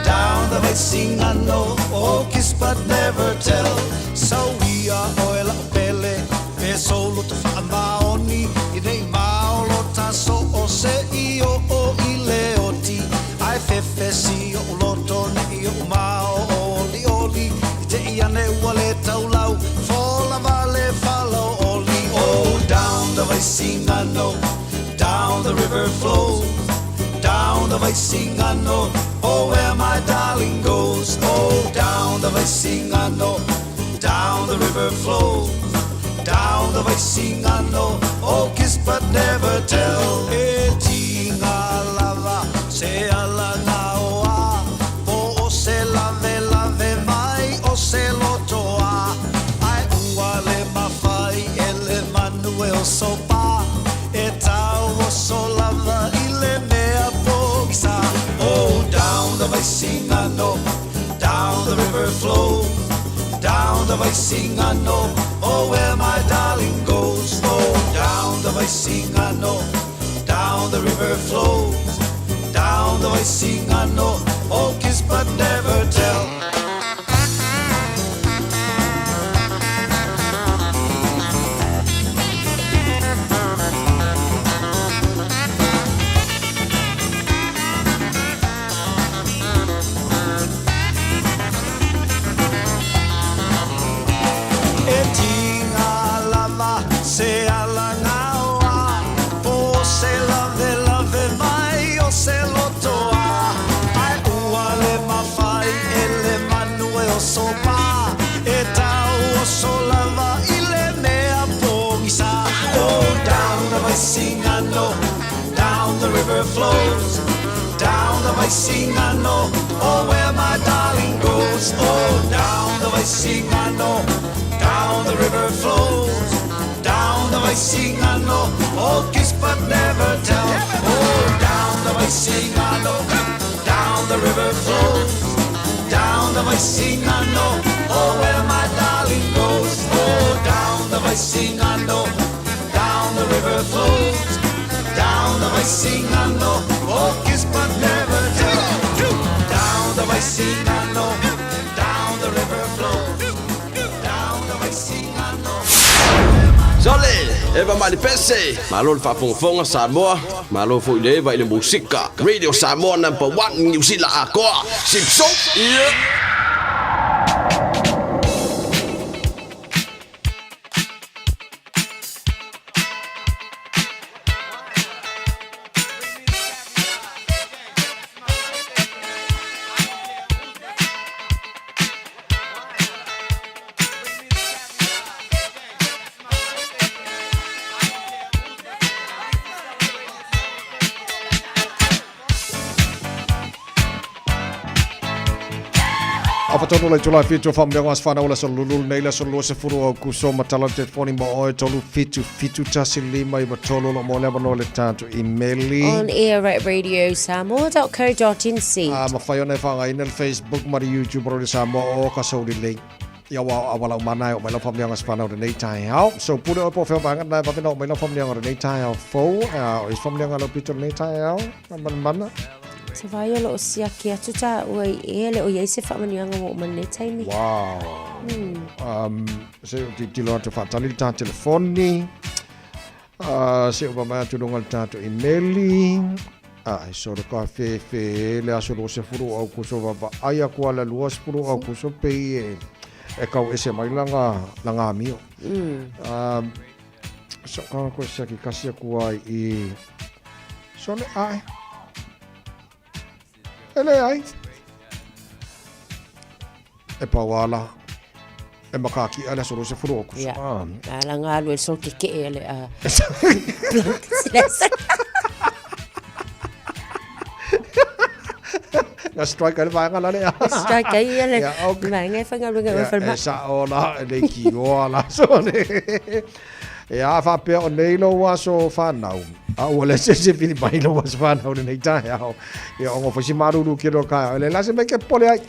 down the Vaisigano, oh kiss but never tell. So we are oil pele, pe solo te whaamaoni, i nei maolo taso o se i o o i le oti, ai fefe si o loto ne i o mao o li oli, i te i ane ua le taulau, fola vale falo oli. Oh, down the Vaisigano, down the river flows, down the Vaisigano, oh where my darling goes. Oh, down the Vaisigano, down the river flows, down the Vaisigano, oh kiss but never tell. E tinga lava, se ala ngā oa, po o se lave lave mai o se lotoa. Ai ua le mawhai e le manu e o sopa, e tau o so lava i le mea pogisa. Oh, down the Vaisigano, down the river flows, down the Vaisigano, oh where my darling goes. Oh, down the Vaisigano, down the river flows, down the Vaisigano, oh kiss but never tell. E tinga lava se ala ngaoa, po se lave lave mai o se lotoa. Ai ua le mawhai e le manu e o sopa, e tau o so lava i le mea pogisa. Oh, down the Vaisigano, down the river flows, down the Vaisigano, oh where my darling goes. Oh, down the Vaisigano, down the river flows, down the Vaisigano, oh kiss but never tell. Oh, down the Vaisigano, down the river flows, down the Vaisigano, oh where my darling goes. Oh, down the Vaisigano, down the river flows, down the Vaisigano, oh kiss but never tell. Down the Vaisigano, down the river flows, down the Vaisigano. Sole, Eva Malipese, malo le faafogafoga Samoa, malo foi le Eva i le musika. Radio Samoa number 1 Niu Sila atoa. Sipso, yeah. Afatonu le itula e fitu o faamanuiaga o aso fanau o le aso lulu lenei le aso 20 o Aokuso matala le telefoni mo oe 3 7 7 1 5 9 3 o lo o mo le avanoa le tatou imeli. On air at radiosamoa.co.nz. A mafai ona e faaaogaina le Facebook ma le YouTube o Radio Samoa o ka souli lei. Ia ua a walau mana e oo mai lau faamanuiaga aso fanau lenei taeao. So pule oe po o fea vaega lena e vave ona oo mai lau faamanuiaga o lenei taeao fou. A o isi faamanuiaga a lau pito lenei taeao, manamana. Se vai o loo siaki atu taua i e le o iai se faamanuiaga ua oo mai lenei taimi. Wow. Se o tilotilo atu faatali le ta telefoni. Se o vavae atu luga le tatou imeli. Ai solo ka fefe le aso 20 o Aukuso vavaai aku ala 20 o Aukuso pei e e kau ese mai langa langa amio. So ka ko siaki kasi aku ai i sole ai. E leai. E pau ala e makaki ale aso 20 o Aukuso. Ia. Ala ngā alu e sol ke ke ale a. Na strike ai le vaega la lea. Strike ai ia le Ia, okay. vaega e faigaluega i Ia, falemai. E sa'o la, e leitioa la aso nei. Ia, a faapea o nei lou aso fanau, a ua leai se isi e vili mai i lou aso fanau i lenei taeao, ia ona fai si malulu kilo o taeao. E leai la se mea e te popole ai.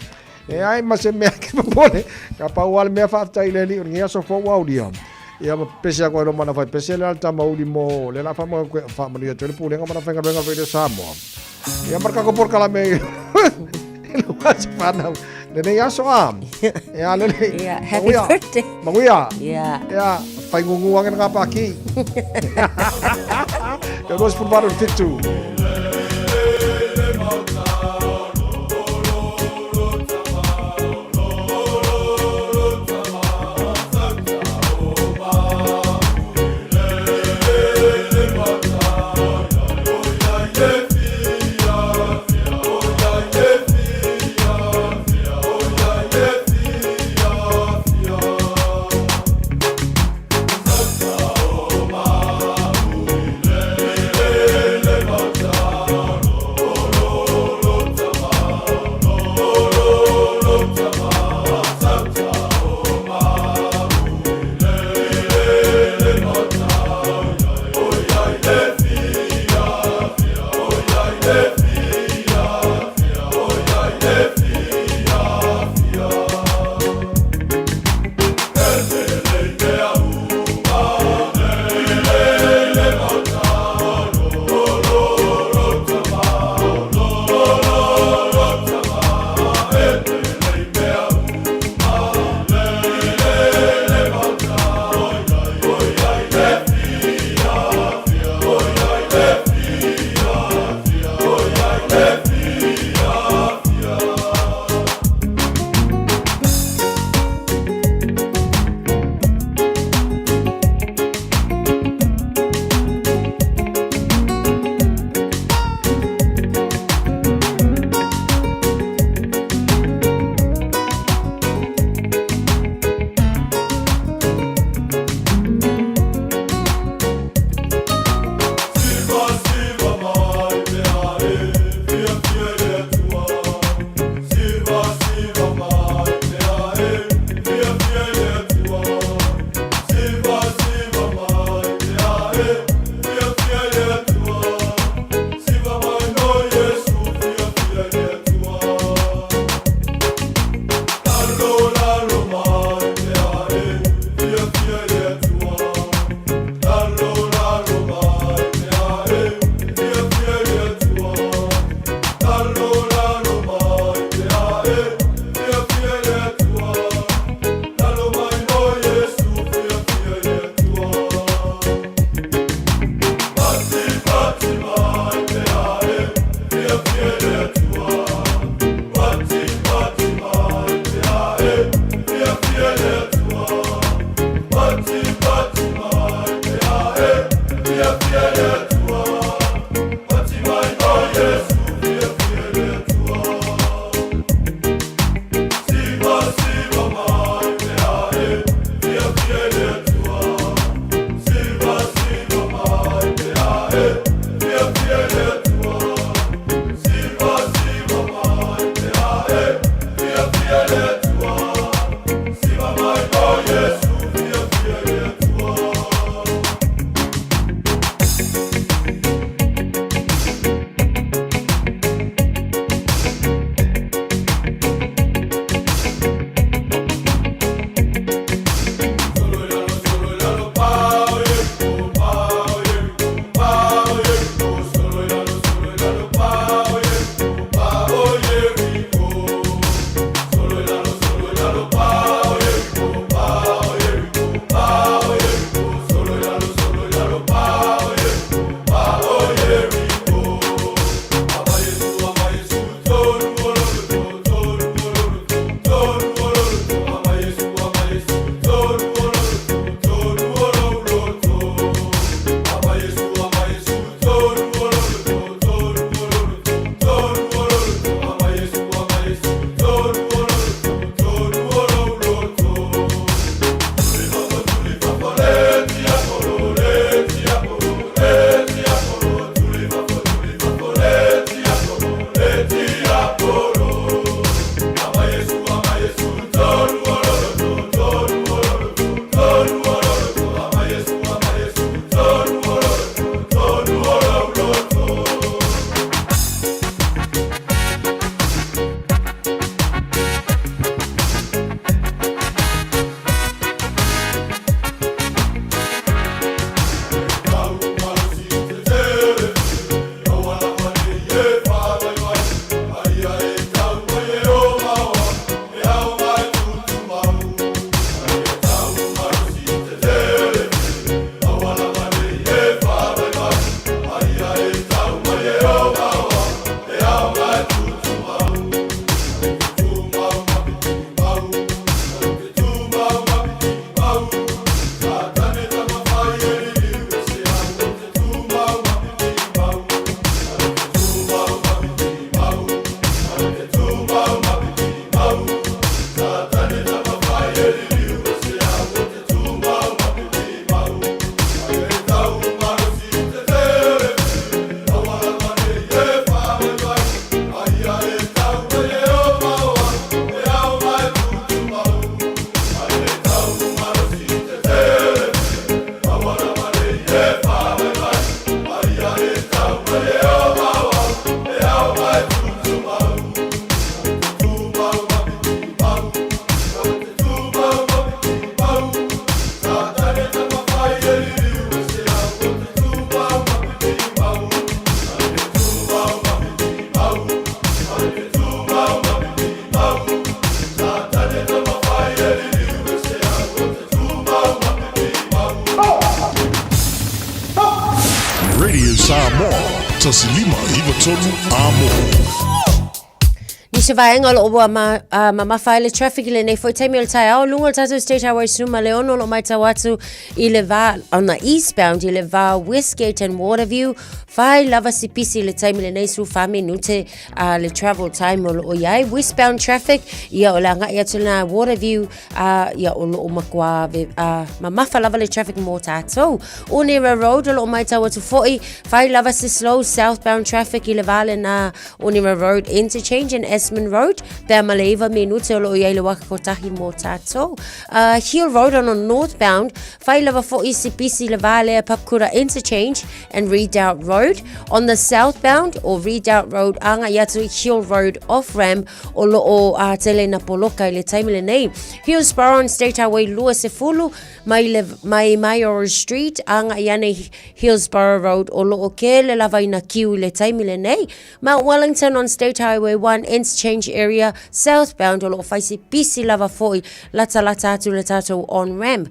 Leai ma se mea e te popole. Ka pau lava le mea faafetai i le Alii o lenei aso fou ua aulia. Ia ma pese atu ai lo mana fai pese le a le tama uli mo le la faamanuia atu ai le Pulega ma le Aufaigaluega o Radio Samoa. Ia ma le tatou polokalame i lou aso fanau. Lenei aso a. Ia lelei. Yeah, happy Manuia. birthday. Manuia. Yeah. Ia, whaingungu ange ngā pāki. Kia 28 le 7. 1593 Amo. Nisi vaega o loo ua ma, mamafa ai le traffic i lenei foi taimi o le taeao i luga o le tatou State Highway 16 o loo maitau atu i le va on the eastbound i le va Westgate and Waterview fai lava si pisi i le taimi lenei 14 minute le travel time o loo iai westbound traffic ia o le agai atu lena Waterview ia o loo matua mamafa lava le traffic mo tatou. Onera Road o loo maitau atu foi fai lava si slow southbound traffic i le va lena Onera Road Interchange and Asman Road, pea ma le 9 minute o loo iai le waka kotahi mo tatou. Hill Road on a northbound, fai lava foi si pisi le va lea Papakura Interchange and Redoubt Road. On the southbound o Redoubt Road anga i atu i Hill Road off ramp o loo tele na poloka i le taimi lenei. Hillsborough on State Highway 20 mai le mai Mayoral Street anga i ane Hillsborough Road o loo kele lava ina kiu i le taimi lenei. Mount Wellington on State Highway 1 Interchange Area southbound o loo faisi pisi lava foi lata lata atu le tatou on ramp.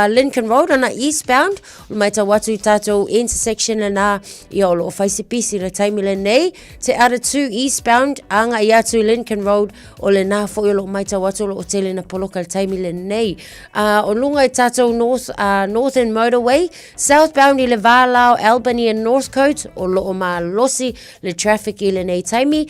Lincoln Road ona eastbound o maitau atu i tatou intersection lena ia o loo faisi pisi le taimi lenei. Te Ara 2 eastbound anga i atu i Lincoln Road o lena foi o loo maitau atu o loo tele na poloka le taimi lenei. O lunga i tatou North, Northern Motorway southbound i le Valao, Albany and Northcote o loo malosi le traffic i lenei taimi.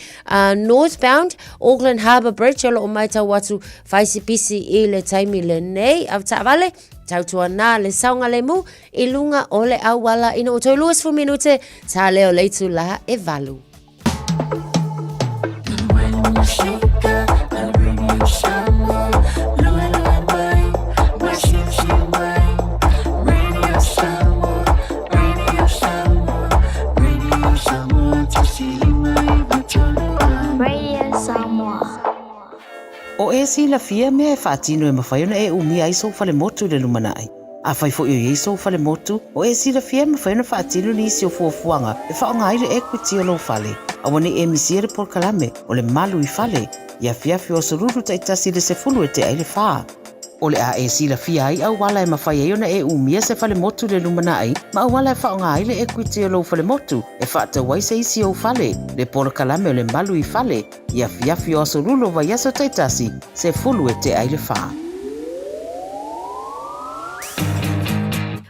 Northbound Auckland Harbour Bridge o loo maitau atu faisipisi i le taimi lenei. Avetaavale, tautuana le saogalemu i luga o le auala ina ua toe 20 minute ta leo le itulā e 8. Radio Samoa. O e silafia mea e faatino e mafai ona e umia ai sou falemotu i le lumanai. Afai foi o i ai sou falemotu, o e silafia e mafai ona faatino nisi o fuafuaga e faaaoga ai le equity o lou fale. Aua ne i e misia le polokalame o le Malu i Fale i afiafi o aso Lulu taitasi i le 10 e tea i le 4. O le a e silafia ai auala e mafai ai ona e umia se falemotu i le lumanai ma auala e faaaoga ai le equity o lou falemotu e faatau ai se isi ou fale, le polokalame o le Malu i Fale i afiafi o aso Lulu o vaiaso taitasi, 10 e tea i le 4.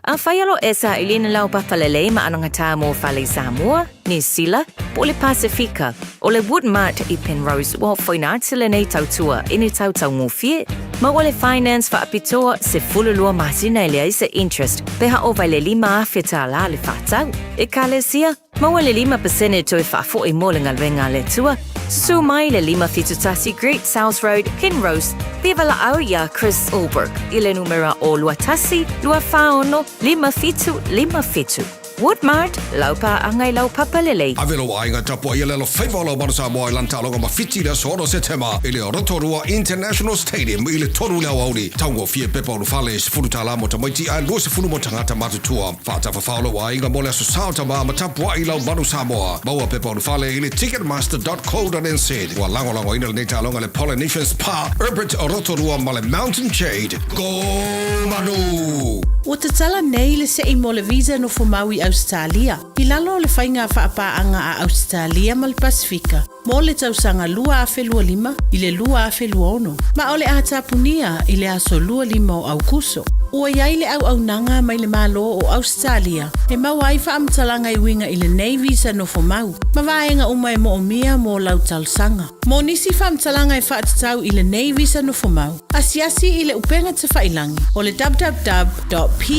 Afai o lo e saili na lau papa lelei ma anagatā mō Fale i Samoa, Niu Sila, po o le Pasifika, o le Woodmart i Penrose ua foina atu lenei tautua i ni tau taugofie, ma ua le finance faapitoa 12 masina e leai se interest pe ha ova i le 5,000 tālā le whātau. Ekalesia, Maua le 5% toe faafo'i mo le galuega a le Atua. Susū mai le 571 Great South Road, Kinross, te valaau iā Chris Allbrook i le numera o 21 246 5757. Woodmart, lau paaga i lau papa lelei. Ave lou aiga tapuai ia le alofaiva o lau Manu Samoa i lana taaloga ma Fiti i le aso 6 Setema i le Rotorua International Stadium i le 3 i le aoauli. Taugofie pepa ulufale, $10 mo tamaiti ae $20 mo tagata matutua. Faatafafao lou aiga mo le Aso Sa o Tama ma tapuai lau Manu Samoa. Maua pepa ulufale i le ticketmaster.co.nz. Ua lagolagoina lenei taaloga e le Polynesian Spa, Herbert Rotorua ma le Mountain Jade. Go Manu! Ua tatala nei le se'i mo le visa nofomau i Ausetalia, i lalo o le faiga faapaaga a Ausetalia ma le Pasifika mo le tausaga 2025 i le 2026, ma o le a tapunia i le aso 25 o Aukuso. Ua i ai le auaunaga mai le Malo o Ausetalia e maua ai faamatalaga e uiga i lenei visa nofomau ma vaega uma e moomia mo lau talosaga. Mo nisi faamatalaga e faatatau i lenei visa nofomau, asiasi i le upega tafailangi o le www.pev.gov.au.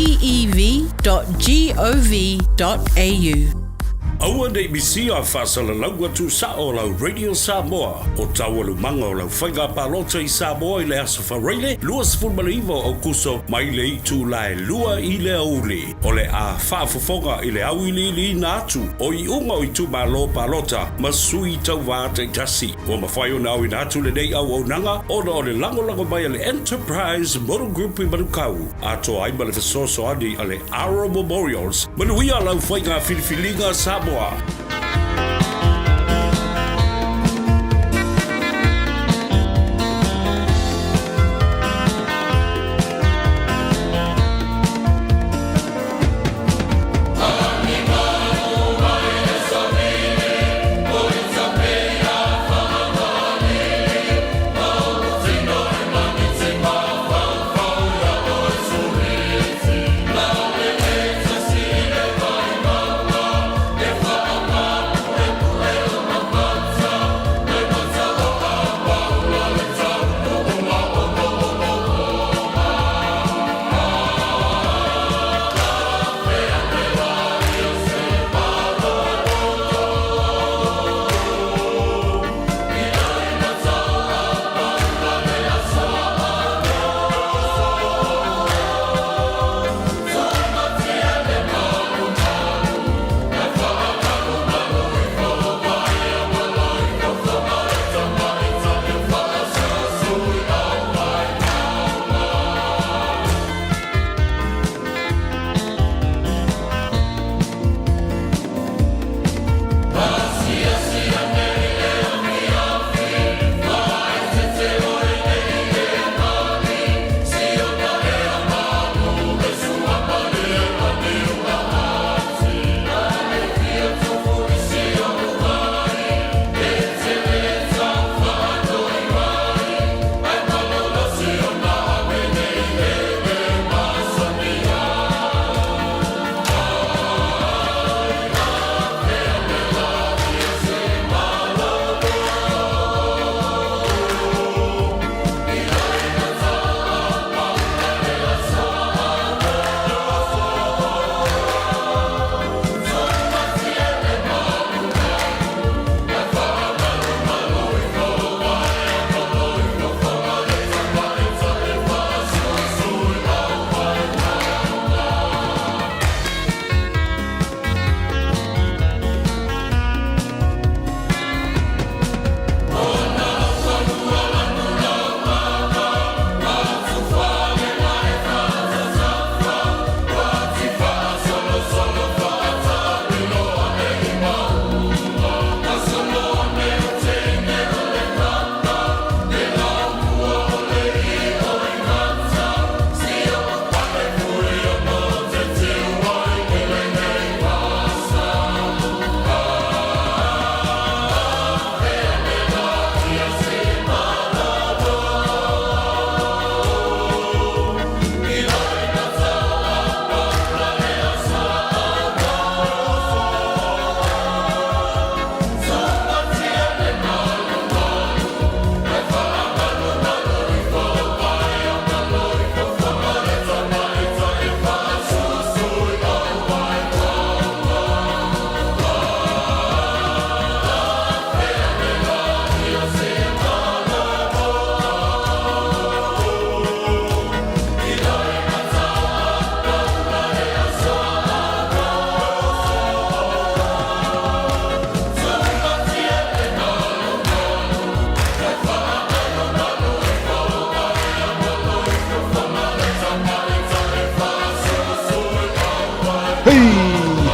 Aua nei misia faasalalaua tuusao o lau Radio Samoa o taualumaga o lau faiga palota i Samoa i le Aso Faraile 29 o Aukuso mai le itula e 2 i le aoauli. O le a faafofoga i le auiliiliina atu o iuga o itumalo palota ma sui tauva taitasi. Ua mafai ona aoina atu lenei auaunaga ona o le lagolago mai a le Enterprise Motor Group i Manukau, atoa ai ma le fesoasoani a le Aro Memorials. Manuia lau faiga filifiliga Samoa!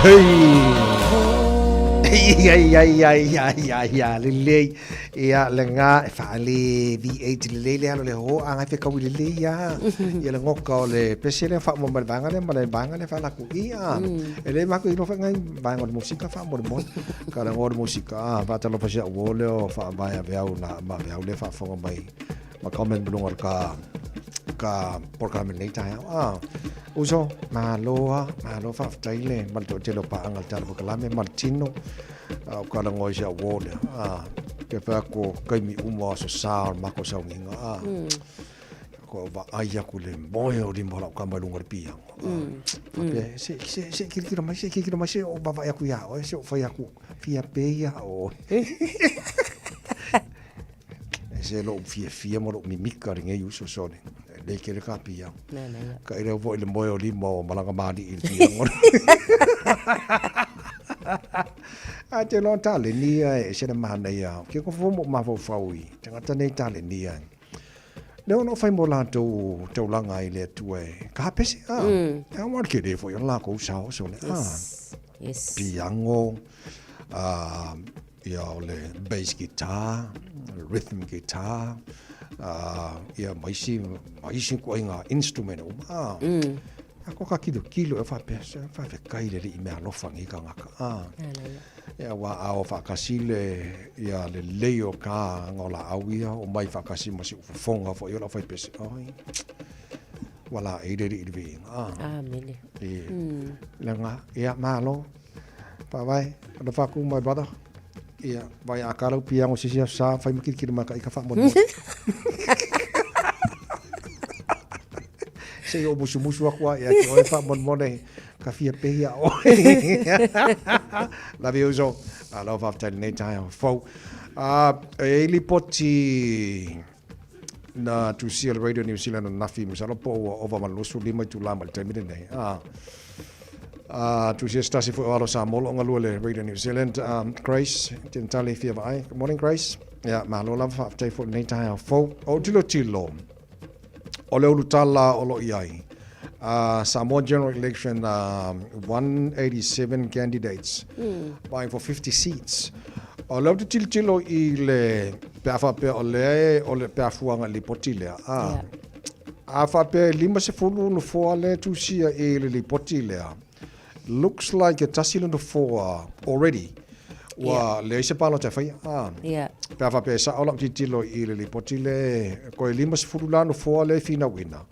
Hei! Ai, ai, ai, ai, ai, ai, lelei. Ia, le ngā, e whaale V8 lelei le alo le ho, a ngai whekaui lelei ia. Ia le ngoka o le pese le wha mo ma le vanga le, ma le vanga le wha laku ia. E le mako i lofa ngai vanga o le musika wha mo le mo. Ka le ngo le musika, a, wha talo pasia o le o wha vai a veau na, ma veau le wha whonga mai. Ma comment bulunga o ka, ka programe nei tae au. A, uso, malo a, malo whaafetai le, ma le toatele o paanga le tala whakalame, ma le tino, a, o ka lango i se au o le, a, ke whea ko kaimi uma o so sa o mako sa unginga, a, ko wa ai aku le moe o lima o lau ka mai lunga le piango. A, whapea, se, se, se kirikira mai, se kirikira mai, se o vavai aku ia oe, se o whai aku, fia pe ia oe. E se lou fiafia ma lou mimika lenei uso sole. E le kele ka pia. Ka ire foi le moe o lima o malaga mali i le piango. A te loa taleni ia e se le manaia. Ke ko fo mo mafaufau i. Tangata nei taleni ia. Le ono fai mo latou taulaga i le Atua e ka pese a. E a ke le foi o lakou sao sole a. Yes. Yes. Piango a ia o le bass guitar, rhythm guitar, uh, ia ma isi, ma isi koe ngā instrument uma. Ah. A ko ka kilo kilo e whapea, se whawhekai le i mea alofa ngi ka ngaka. Ah. Ia wā ao whakasi le, ia le lei o ka ngā la au ia, o mai whakasi ma si ufofonga fo i o la whai pese. Ai. Wala e le i le viinga. Ah. Amene. E, le ngā, ia malo. Paavae, alofa aku my brother. Ia, vai a karau piango sisi a sa, whai makirikiri mai ka ika whaamoni. Se o musu musu aku a ia ki oe whaamonemone, ka fia pehi a oe. Love you so. Alofa whafetai lenei taeao fou. E i lipoti na tusia le Radio New Zealand ananafi, masalo po ua ova ma le 25 itula ma le taimi lenei. Tusia se tasi foi o alo Samoa o lo o galue le Radio New Zealand, Grace Tentale fia vaai. Good morning Grace. Ia, malo lava faafetai foi lenei taeao fou. O tilotilo o le ulutala o lo o i ai. Samoa General Election 187 candidates vying for 50 seats. O lea ou te tilotilo i le, pe a faapea o lea e, o le, pe a fuaga i le lipoti lea, a, yeah. A faapea e 50 nofoa lea e tusia i le lipoti lea, looks like e tasi le nofoa already ua yeah. leai se palota e faia. A, yeah. Pe a faapea e sao lau tilotilo i le lipoti lea, koe 50 la nofoa lea e finauina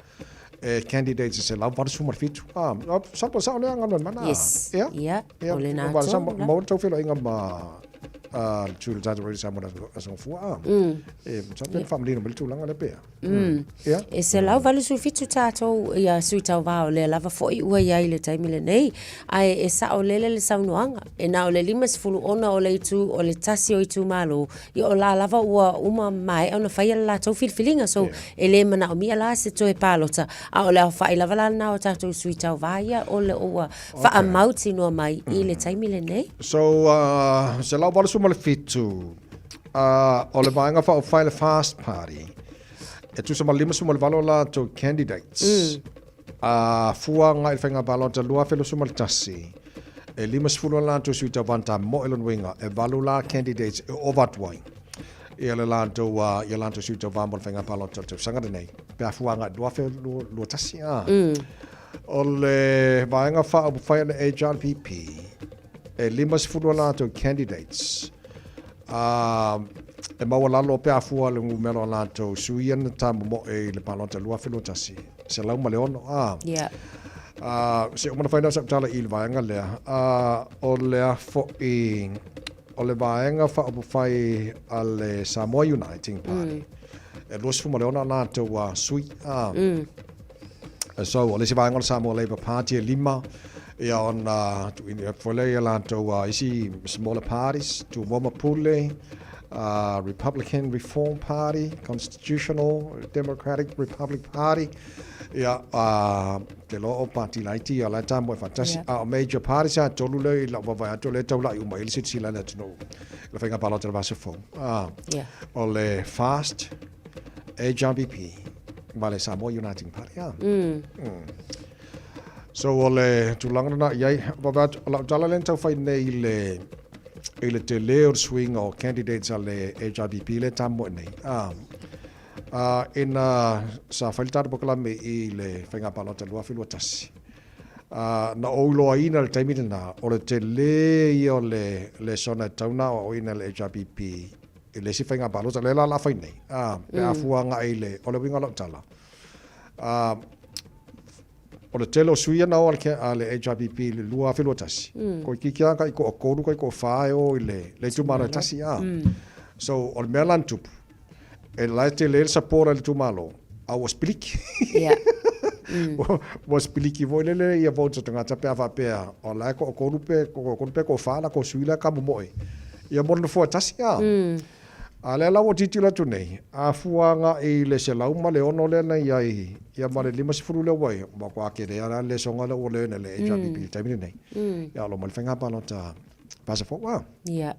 e candidates e 187. Ah, sa po sao lea ngalo mana. Yes. Yeah. Yeah. Yeah. O le nā tō. Ma o tau whelo ma le tū le tātou rei sa mona aso fua. Ah. E, sa pe whamalino me le tūlanga le pea. Yeah. E 187 tātou ia sui tauvā o lea lava foi ua i ai i le taimi lenei. Ae e saolele le saunoaga, e na o le 56 o le itu o le tasi o itumalo, ia o la lava ua uma maea ona faia le latou filifiliga. So, e le manaomia la se toe palota, a o le aofai lava la lena o tatou sui tauvā ia o le ua faamautinoa mai i le taimi lenei. So, 187, o le Vaega Faaupufai le Fast Party, e tusa ma le 58 o latou candidates. A fua agai i le faiga palota 2021, e 50 o latou sui tauva moe lona uiga, e valu la candidates e ova atu ai ia le latou ia latou sui tauva mo le faiga palota o le tausaga lenei, pe a fua agai i le 2021. A o le Vaega Faaupufai a le HRPP, e 50 o latou candidates, a e maualalo pe a fua le numera o latou sui ia na tamomoe i le palota 2021, 106, a. Yeah. A, se uma na fai lea o sau tala i le vaega lea, a, o lea foi, o le Vaega Faaupufai a le Samoa Uniting Party, e 26 a latou sui, a. So, o le isi vaega o le Samoa Labour Party e lima, ia ona tuuina atu foi lea ia latou isi smaller parties, Tumua ma Pule, Republican Reform Party, Constitutional Democratic Republic Party, ia, te loa o pati laiti ia la e tamoe faatasi, a o major parties a tolu lea i lau vaavaai atu o lea e taulai uma i ai le silasila a le atunuu i le faiga palota i le vaiaso fou. O le FAST, HRPP, ma le Samoa Uniting Party. So o le tulaga lena i ai, vave atu, o lau tala lea na tau fai nei i le, i le tele o le suiga o candidates a le HRPP lea e tamoe nei. Ah, ah, ina sa fai le tatou polokalame i le faiga palota 2021, ah, na ou iloaina i le taimi lena, o le tele ia o le lesona e tatau ona aoaoina e le HRPP i le isi faiga palota, lea la o le a fai nei, ah, pe a fua agai i le, o le uiga o lau tala, ah, O le tele o sui ia na o a le HRPP i le 2021, toeitiiti lava tai toatolu tai toafa e o i le itumalo e tasi. A. So, o le mea la na tupu, e la e tele ai le support a le itumalo, a ua sipiliki. Ua sipiliki foi lele ia votes a tagata pe a faapea o la e toatolu pe toatolu pe toafa latou sui la e tamomoe ia mo le nofoa e tasi. A. A lea la ua tilotilo atu nei, a fua agai i le 106 lea na i ai, ia ma le 50 lea ua i ai, ua matua tele lava la le lesoga lea ua learn e le HRPP i le taimi lenei. Ia o lo o mai le faiga palota passport a. Ia.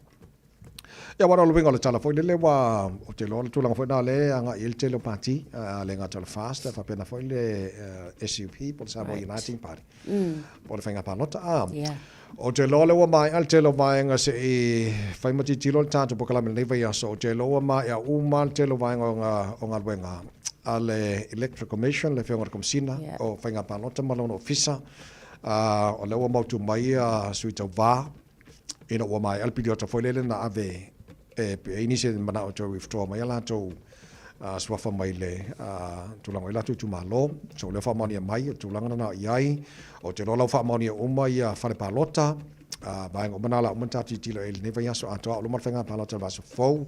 Ia aua o le uiga o le tala foi lele ua, ou te iloa o le tulaga foi lena lea e agai i ai le tele o pati, e le gata o le FAST ae faapena foi le SUP po o le Samoa Uniting Party. Po o le faiga palota a. Yeah. Ou te iloa lea ua maea le tele o vaega se i fai ma tilotilo le tatou polokalame i lenei vaiaso. Ou te iloa ua maea uma le tele o vaega o galuega a le Electoral Commission, le Afioga i le Komesina o Faiga Palota ma lona Ofisa. O lea ua mautu mai sui tauva ina ua maea le piliota foi lele na ave e i ai nisi e manao e toe withdraw mai a latou suafa mai le tulaga o i latou itumalo. So o lea ua faamaonia mai o le tulaga lena o i ai. Ou te iloa la ua faamaonia uma ia fale palota, vaega uma na la uma ona tatou tilotilo i ai i lenei vaiaso atoa a o loma le faiga palota i le vaiaso fou.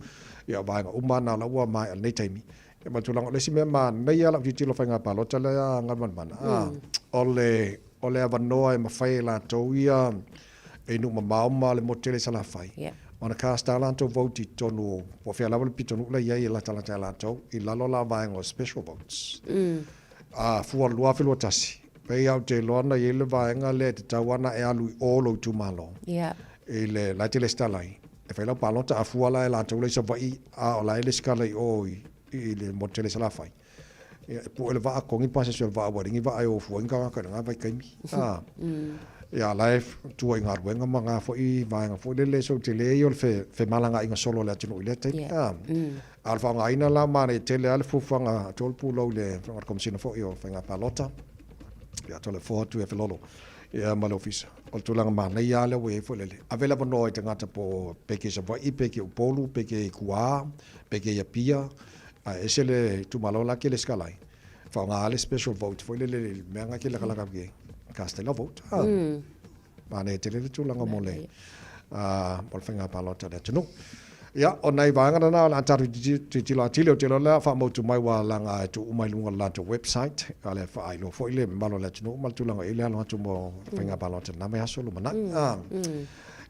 Ia o vaega uma na la ua maea i lenei taimi. Ia ma le tulaga o le isi mea manaia lava lau tilotilo faiga palota lea Galumalemana, o le o le avanoa e mafai e latou ia e nuu mamao ma le motu tele i Salafai, ona cast a latou vote i totonu o, po o fea lava le pitonuu la i ai e latalata ia latou, i lalo la o vaega o special votes. A fua 2021, pei lava ou te iloa na i ai le vaega lea e tatau lava ona e alu i o lou itumalo, i le, la e te lesitala ai, e fai lau palota, a fua la e latou la i Savaii, a o la e lesitala i o i le motu tele i Salafai. Ia, e pue le vaa, togi le pasese o le vaa ua leai ni vaa e o fua ai ni tagata i lena vaitaimi. A, ia, la e tua i galuega ma na foi vaega foi lele, so tele ia o le femalagaaiga solo o le atunuu i lea taimi. A, a o le faaaogaina la manaia tele lava le fuafuaga a Tolu Pulou i le Afioga i le Komesina foi o Faiga Palota, ia, Toleafoa Tuiafelolo, ia ma le Ofisa. O le tulaga manaia lava lea ua i ai foi lele, ave le avanoa i tagata po o pe ke i Savaii, pe ke i Upolu, pe ke i Kuā, pe ke i Apia, Ae ese le itumalo la ke lesitala ai. Faaaoga le special vote foi lele i le mea na ke lakalaka atu i ai. Cast ai lau vote. Ah. Manaia tele le tulaga mo le mo le faiga palota a le atunuu. Ia, o nai vaega na o le a tatou tilotilo atili, ou te iloa o le a faamautu mai ua laga e tuu uma i luga o le latou website, a le faailoa foi le mamalu o le atunuu ma le tulaga i le alo atu mo faiga palota i lena vaiaso lumanai. Ah.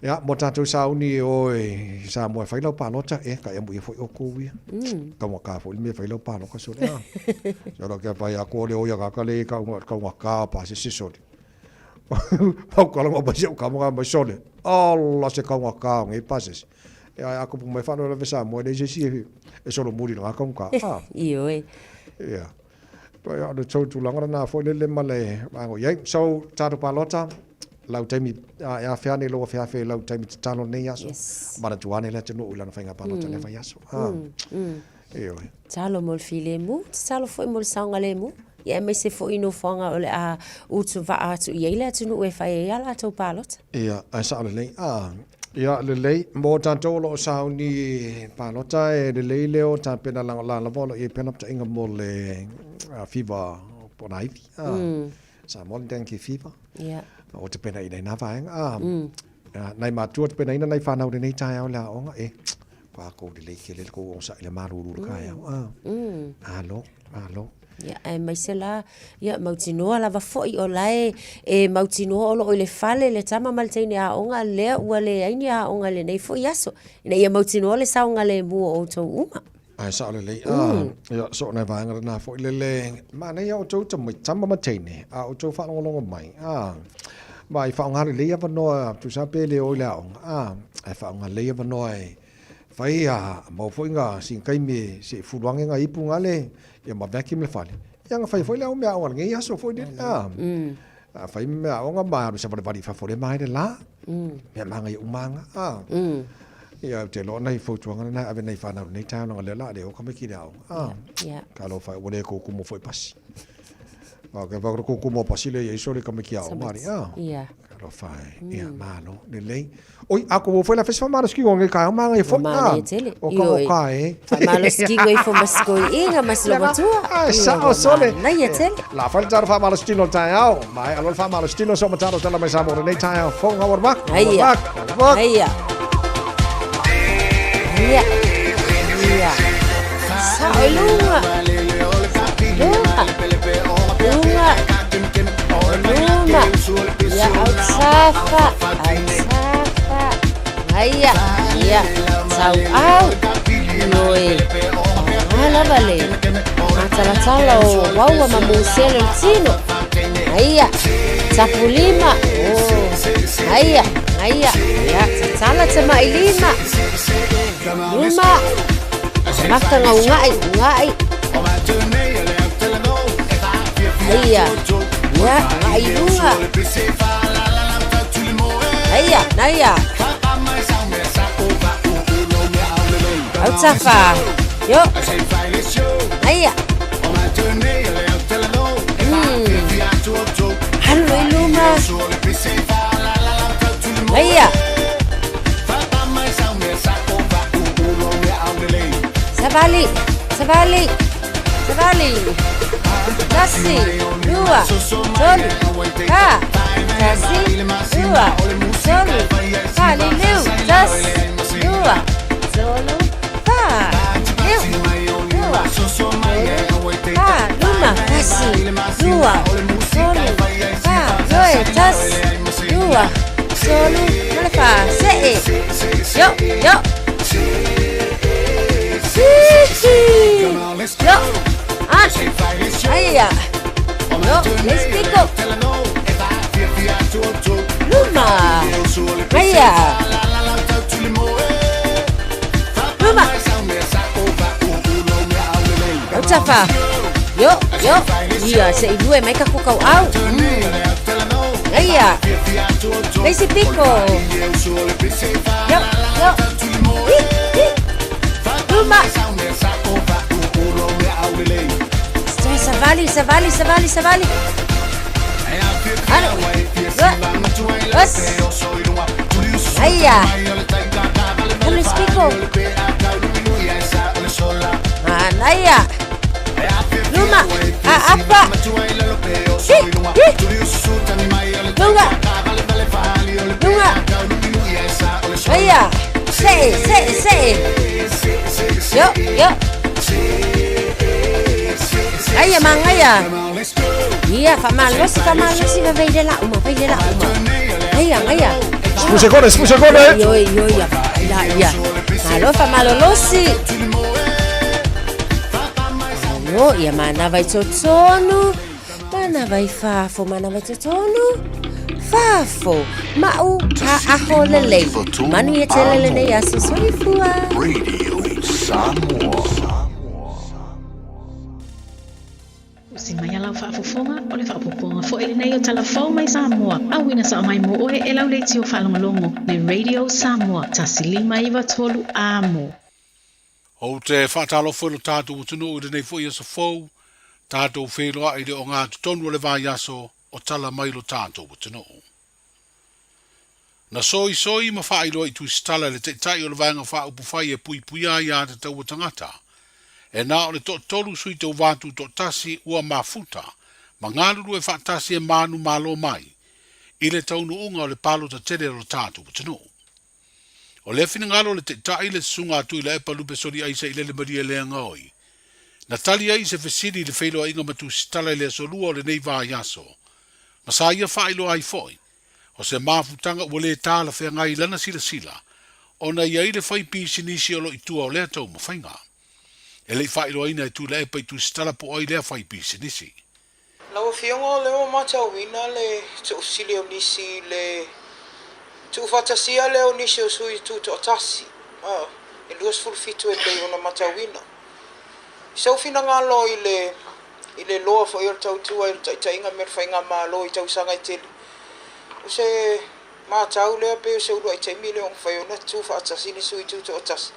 Ia, mo tatou sauni e o i Samoa e fai lau palota, e, ka emu ia foi oukou ia. Taugata foi le mea e fai lau palota sole a. Solo kia pai a ko le o ia kaka le ka unga ka unga ka pa se se sole. Pau kala ngā mai se ka mga mai sole. Ala se ka unga ka ngai pa se. E ai ako pu mai whano la Samoa le se si e solo muri ngā ka unga. Ah. Ioe. Ia. Pei o le tou tulaga lena foi lele ma le vaega o i ai. So, tatou palota, lau taimi, e afea ane i lou afeafe i lau taimi tatalo lenei aso. Yes. Manatua ane le atunuu i lana faiga palota mm. le fai aso. Ah. Ioe. Tatalo mo le filemu, tatalo foi mo le saogalemu. Ia aemaise foi i nofoaga o le a utuvaa atu i ai le atunuu e fai ai a latou palota. Ia, ae sao lelei. Ah. Ia, lelei. Mo tatou o lo o sauni palota, e lelei le o tapena la lava o lo o i ai pea lapataiga mo le fever po o nā ivi. Ah. Samoan dengue fever. Ia. O tapenaina i nā vaega. Ah. Nai matua tapenaina nai whanau lenei taeao le aoga, e, kua kou lelei tele le kou onosai le malulu le taeao. Ah. Malo, malo. Ia, aemaise la, ia, mautinoa lava foi o la e, e mautinoa o lo o i le fale le tama ma le teine aoga lea ua leai ni aoga i lenei foi aso, ina ia mautinoa le saogalemu o outou uma. Ae sao lelei, ah, ia, so o nai vaega lena foi lele, manaia outou tama ma teine, a outou faalogologo mai, ah, ma i faaaoga lelei avanoa, tusa pe le o i le aoga, ah, ae faaaoga lelei avanoa e fai a maua foi nga sina taimi se i fulu ange nga ipu nga le, ia ma vacuum le fale. Ia nga fai foi le au mea aoga lenei aso foi lele, ah. A fai mea aoga ma alu savalivali i fafo lea ma ai le la. Mea magaia uma aga. A. Ia, ou te iloa nai fautuaga na e ave nai fanau i lenei taeao leaga o lea o le a le o tamaiti i le aoga. A. Talofa e, ua le tou tumu foi i pasi. Aua ke whakaro kou tumu o pasi lea ia iso le tamaiti aoga alii. A. Talofa e. Ia, malo, lelei. Oi, a kou foi la fes whamalo ski ngonge ka ma ngai fo. Manaia tele. O ka o ka e. Whamalo ski ngoi fo masiko i inga masilo matua. Ai, sa o sole. Manaia tele. La fai taro whamalo stino tai ao. Mai alo whamalo stino so mataro tala mai sa mo nei tai ao. Fo ngā warmak. Aia. Aia. Aia. Aia. Sa o lunga. Lunga. Lunga. Luma. Ia autafa. Autafa. Aia. Ia. Tau au. Ioe. Nga lava le. Matalatala o waua ma musele o le tino. Aia. Tapulima. Oh. Aia. Aia. Ia. Tatala tamailima. Luma. Maka nga ungai. Ungai. Aia. Ia. Ngai lunga. Aia. Naia. Autafa. Yo. Aia. Alu i luma. Aia. Savali. Savali. Savali. Tasi. Lua. Tolu. Fa. Tasi. Lua. Tolu. Fa. Liliu. Tasi. Lua. Tolu. Fa. Liu. Lua. Tolu. Fa. Luma. Tasi. Lua. Tolu. Fa. Ioe. Tasi. Lua. Tolu. Ma le fa. Se'e. Yo. Yo. Hihi. Yo. Ah. Aia. Yo. Le isi piko. Luma. Aia. Luma. Autafa. Yo. Yo. Ia, se i lue mai ka kukau au. Aia. Le isi piko. Yo. Yo. Hi. Hi. Luma. Savali, savali, savali, savali. Alo. Lua. Os. Aia. Alu isi piko. Manaia. Luma. Aapa. Hi. Hi. Lunga. Lunga. Aia. Se'e, se'e, se'e. Yo, yo. Aia magaia. Ia, faamalosi, faamalosi, vave i le lau ma, vai le lau ma. Aia, aia. Sefulu sekone, sefulu sekone. Ioe, ioe, ia, ia, ia. Malo faamalolosi. Malo, ia manava i totonu. Manava i fafo, manava i totonu. Fafo, ma'u, ha aho lelei. Manuia tele lenei aso soifua. Radio Samoa. Usi mai a lau faafofoga, o le faaopoopoga foi lenei o Tala Fou mai Samoa, auina sao mai mo oe e lau leitio faalogologo le Radio Samoa 1 5 9 3 Amo. Ou te faatalofa i lo tatou atunuu i lenei foi aso fou, tatou feiloai i le ogatotonu o le vaiaso o Tala Mai Lo Tatou Atunuu. Na soisoi ma faailoa i Tusitala e le Taitai o le Vaega Faaupufai e Puipuia Aiā Tatau a Tagata, e na o le toatolu sui tauva tutoatasi ua mafuta ma galulue faatasi e manumalo mai i le taunuuga o le palota tele a lo tatou atunuu. O lea finagalo o le Taitai, le Susuga a Tuilaepa Lupe Soliaisa i Lele Malielegaoi, na tali ai i se fesili i le feiloaiga ma Tusitala i le Aso Lua o lenei vaiaso, ma sa ia faailoa ai foi, o se mafutaga ua lē talafeagai i lana silasila, ona e i ai le fai pisinisi o lo o i tua o lea taumafaiga. E le i faailoaina e Tuilaepa i Tusitala po o ai lea fai pisinisi. Lau Afioga, o lea ua matauina le tuufesili o nisi i le tuufaatasia lea o nisi o sui tutoatasi, e 27 e pei ona matauina. I sou finagalo i le I le loa foi o le tautua i le taitaiga me le faigamalo i tausaga e tele, o se matau lea pei o se uluai taimi lea ua mafai ona tutu faatasi ni sui tutoatasi.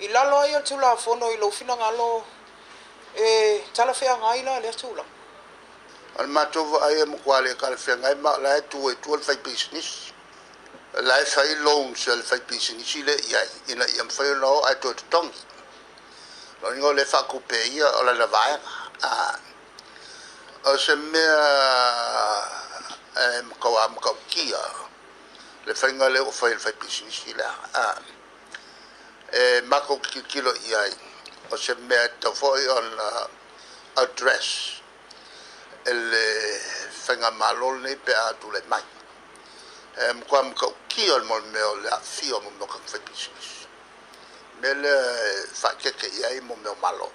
I lalo ai o le Tulafono i lou finagalo e talafeagai la lea tulaga. O le matou vaai e matua le talafeagai ma o la e tu ai tua le faipisinisi. O la e fai loans a le faipisinisi lea i ai ina ia mafai ona o ae toe totogi. Lona uiga o lea e faatupe e ia o lana vaega. O se mea e matua matautia le faiga lea ua fai e le faipisinisi lea. E matou te tilotilo i ai, o se mea e tatau foi ona address e le faigamalo lenei pe a tulai mai. E matua matautia le mea o le aafia o mea o tagata faipisinisi. mea lea e faaeteete i ai mo mea o Malo,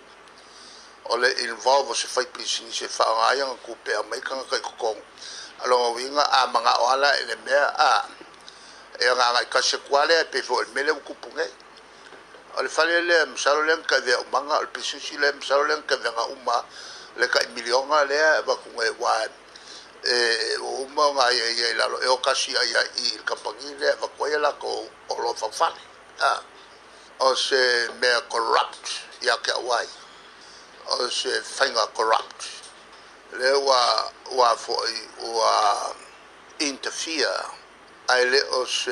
o le involve o se faipisinisi e faaaoga ai ana tupe e aumai tagata i totonu. O lona uiga, a manao lava la i le mea, a, e agaga tasi atu lava lea, e pei foi o le mea lea ua tupu nei. O le fale lea, masalo lea na taivea umaga, o le pisinisi lea, masalo lea na taiveaga uma le tai miliona lea e avatu nei, aua e, ua uma ona aiaia i lalo, e o tasi ai lava i i le kamupani lea e avatu ai a latou oloa faufale. A o se mea corrupt ia te au ai, o se faiga corrupt lea ua ua foi ua interfere ae le o se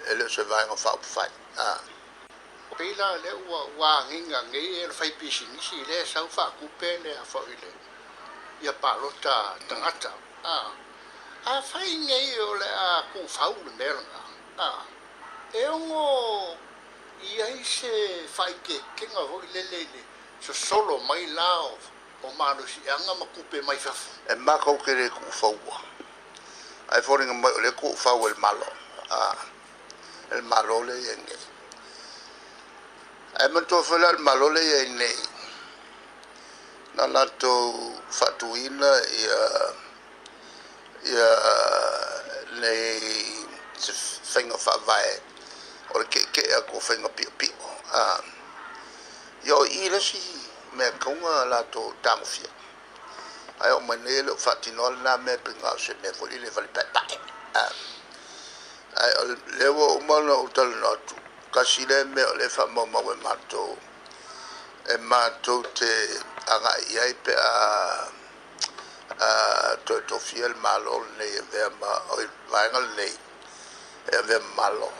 e le o se vaega faaupufai. A. Pei la lea ua ua agiga nei e le faipisinisi lea e sau faatupe le a foi le ia palota tagata. A. Afai nei o le a tuufau le mea lena. A. E ono i ai se faaeteetega foi lele i le sosolo mai la o malosiaga ma tupe mai fafo. E matou te le tuufaua, ae foliga mai o lea e tuufau e le Malo, a, e le Malo lea e i ai nei. Ae manatua foi la o le Malo lea e i ai nei, na latou faatuina ia ia nei se faiga faavae o le ke'eke'e atu o faiga pi'opi'o. A, ia o i le isi mea e tatau ona latou tagofia. Ae oo mai nei e le o faatinoa lena mea pei na o se mea foi lele e fale paepae. A, ae o lea ua uma ona ou talanoa atu, tasi lea mea o lea e faamaumau e matou, e matou te agai i ai pe a a toe tofia le Malo lenei e avea ma, oi, le vaega lenei e avea ma Malo.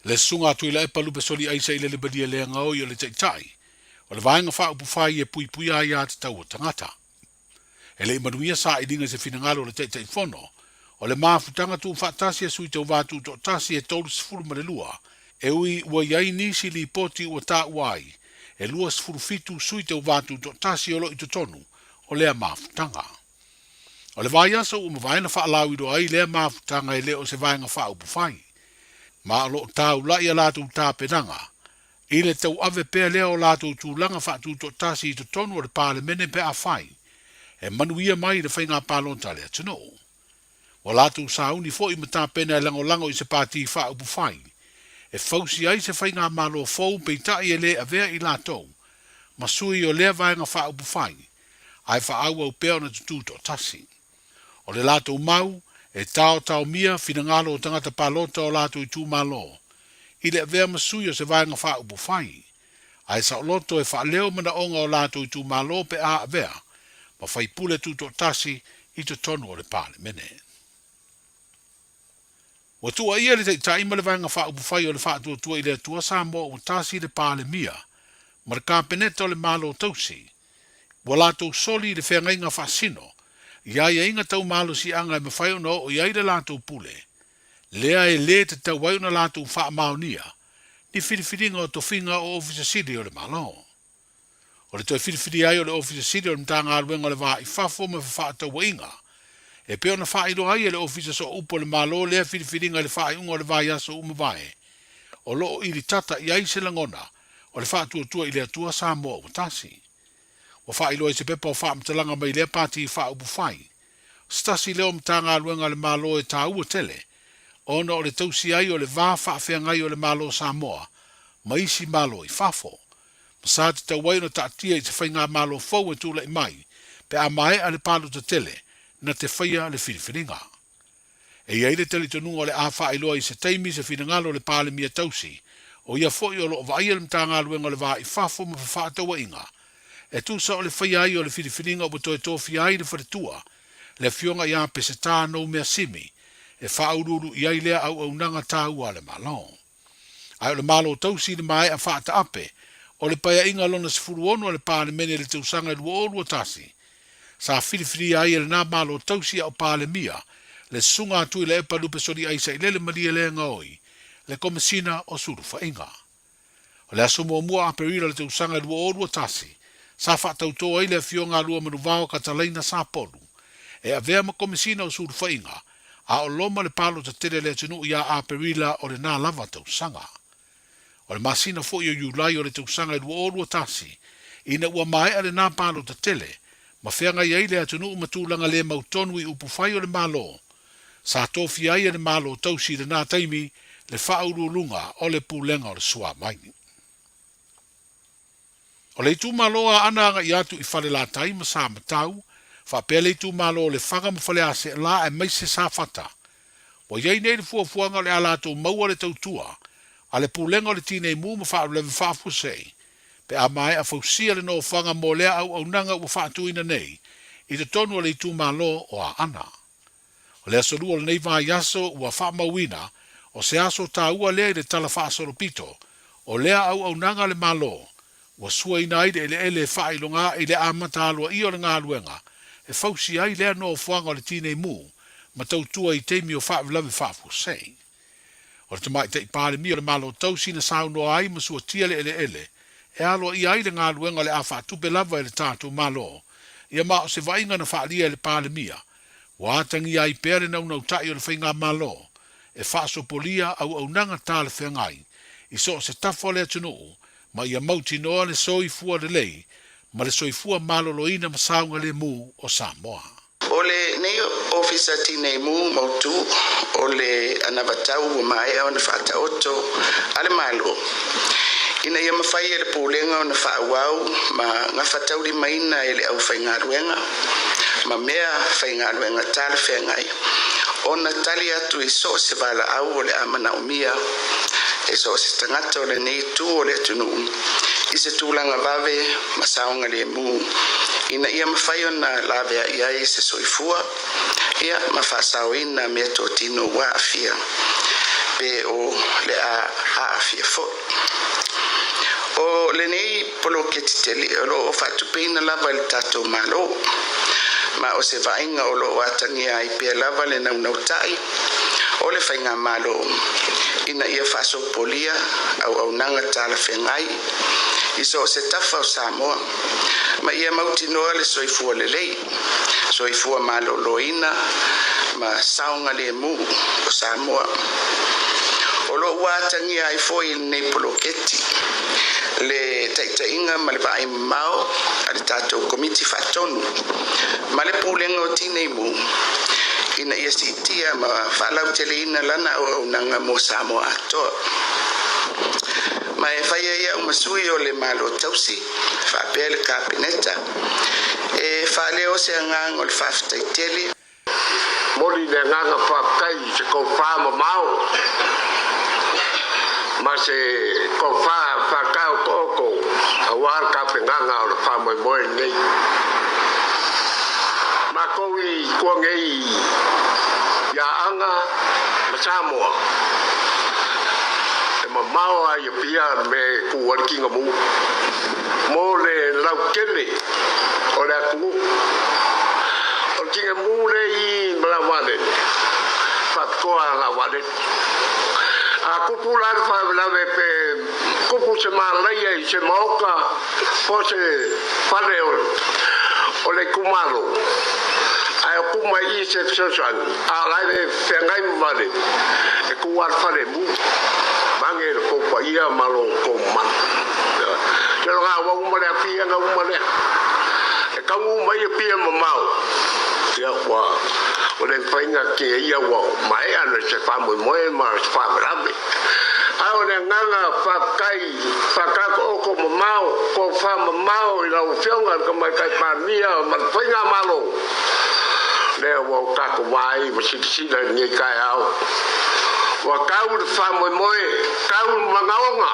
Le Susuga a Tuilaepa Lupe Soliaisa i le Lebalia le gaoi o le Taitai o le Vaega Faaupufai e puipuia ai aiatatau a tagata. E le i manuia sailiga i se finagalo o le Taitaifono o le mafutaga tuufaatasi a Sui Tauva Tutoatasi e 32, e ui ua i ai nisi lipoti ua taua ai e 27 Sui Tauva Tutoatasi o lo o i totonu o lea mafutaga. O le vaiaso ua mavae na faalauiloa ai lea mafutaga e le o se vaega faaupufai, ma o lo o taula'i a latou tapenaga i le tauave pea lea o latou tulaga faatutoatasi i totonu o le Palemene pe afai e manuia mai le faiga palota a le atunuu. Ua latou sauni foi ma tapena e lagolago i se pati faaupufai e fausi ai se faigamalo fou peitai e le avea i latou ma sui o lea vaega faaupufai ae faaauau pea ona tutū toatasi. O le latou mau, e taotaomia finagalo o tagata palota o latou itumalo i le avea ma sui o se vaega faaupufai, ae saoloto e faaleo manaoga o latou itumalo pe a avea ma faipule tutoatasi i totonu o le Palemene. Ua tuuaia le Taitai ma le Vaega Faaupufai o le Faatuatua i le Atua Samoa ua tasi le Palemia ma le Kapeneta o le Malo Tausi ua latou soli i le feagaiga faasino i aiaiga tau malosiaga e mafai ona oo i ai le latou pule lea e le tatau ai ona latou faamaonia ni filifiliga o tofiga o Ofisa Sili o le Malo. O le toe filifilia ai o le Ofisa Sili o le Matagaluega o le Va i Fafo ma Fefaatauaiga, e pei ona faailoa ai e le Ofisa Sooupu o le Malo lea filifiliga i le faaiuga o le vaiaso ua mavae, o lo o ilitata i ai se lagona o le faatuatua i le Atua Samoa ua tasi. Ua faailoa i se pepa o faamatalaga mai lea pati faaupufai, se tasi lea o Matagaluega a le Malo e taua tele ona o le tausi ai o le va faafeagai o le Malo Samoa ma isi Malo i fafo, ma sa tatau ai ona taatia i se faigamalo fou e tulai mai pe a maea le palota tele na te faia le filifiliga. E i ai le talitonuga o le a faailoa i se taimi se finagalo o le Palemia tausi, o ia foi o lo o vaaia le Matagaluega o le Va i Fafo ma Fefaatauaiga, e tusa o le faia ai o le filifiliga ua toe tofia ai le faletua, le Afioga ia Peseta Noumea Simi, e faauluulu i ai lea auaunaga taua a le Malo. Ae o le Malo tausi i le maea faataape o le Paeaiga lona 16 a le Palemene i le tausaga e 2021, sa filifilia ai e lena Malo tausi a o Palemia le Susuga a Tuilaepa Lupesoliai Sailele Malielegaoi le Komesina o Sulufaiga. O le aso muamua o Aperila o le tausaga e 2021, sa faatautō ai le Afioga a Luamanuvao Katalaina Sapolu e avea ma Komesina o Sulufaiga a o loma le palota tele a le atunuu ia Aperila o lena lava tausaga. O le masina foi o Iulai o le tausaga e 2021, ina ua maea lena palota tele, ma feagai ai le atunuu ma tulaga le mautonu i upufai o le Malo, sa tofia ai e le Malo tausi i lena taimi le faauluuluga o le Pulega o le Suavai. O le itumalo Aana agai atu i Falelatai ma Samatau, faapea le itumalo o Lefaga ma Faleaseela aemaise Safata. Ua i ai nei le fuafuaga o le a latou maua le tautua a le Pulega o le Tinei Mu ma Faalavelave Faafuasei pe a maea fausia le nofoaga mo lea auaunaga ua faatuina nei i totonu o le itumalo o Aana. O le aso Lua o lenei vaiaso ua faamauina o se aso taua lea i le tala faasolopito o lea auaunaga a le Malo ua suaina ai le eleele e faailoga ae i le amata aloaia o le galuega e fausia ai lea nofoaga o le Tinei Mu ma tautua i taimi o faalavelave faafuasei. O le Tamaitai Palemia o le Malo Tausi na saunoa ai ma suatia le eleele e aloaia ai le galuega o le a faatupe lava e le tatou Malo, ia ma o se vaaiga na faaalia e le Palemia, ua atagia ai pea le naunautai o le Faigamalo e faasopolia auaunaga talafeagai i so o se tafa o le atunuu ma ia mautinoa le soifua lelei ma le soifua maloloina ma saogalemu o Samoa. O lenei Ofisa Tinei Mu Mautu o le anavatau ua maea ona faataoto a le Malo ina ia mafai e le Pulega ona faaauau ma gafataulimaina e le aufaigaluega ma mea faigaluega talafeagai ona tali atu i so o se valaau o le a manaomia e so o se tagata o lenei itu o le atunuu i se tulaga vave ma saogalemu ina ia mafai ona laveai ai se soifua ia ma faasaoina meatotino ua aafia pe o le a aafia foi. O lenei poloketi tele o lo o faatupeina lava e le tatou Malo, ma o se vaaiga o lo o atagia ai pea lava le naunautai o le Faigamalo ina ia faasopolia auaunaga talafeagai i so o se tafa o Samoa ma ia mautinoa le soifua lelei, soifua maloloina ma saogalemu o Samoa. O lo o ua atagia ai foi i lenei poloketi le taitaiga ma le vaai mamao a le tatou Komiti Faatonu ma le Pulega o Tinei Mu ina ia siitia ma faalauteleina lana auaunaga mo Samoa atoa. Ma e fai ai au ma sui o le Malo Tausi faapea le Kapeneta e faaleo se agaga o le faafetai tele. Momoli le agaga faafetai i se tofa mamao ma se tofa faataotooto aua le tapenaga o le faamoemoe lenei. Matou i tua nei i Aana ma Samoa, e mamao lava i Apia le mea e tu ai le Tineimu mo le lautele o le atunuu. O le Tineimu lea i Malavalele, faapitoa lava vaalele. A tupu la le faalavelave pe tupu se malaia i se maota po o se fale o le itumalo, ae o tu mai i i se fesoasoani, a o la e feagai ma vaalele, e tu lava le falemu, mange lo tou paia ma lo tou mamalu. Se o lena ua uma le afiaga uma lea. E taunuu mai Apia mamao, ia ua o le mafai ona tiaia ua maea se faamoemoe ma se faalavelave. A o le agaga faafetai faataoto'oto mamao, tofa mamao i lau Afioga i le Tamaitai Palemia ma le Faigamalo, lea ua o tatou vaai ma silasila i lenei taeao, ua tau le faamoemoe, tau le manaoga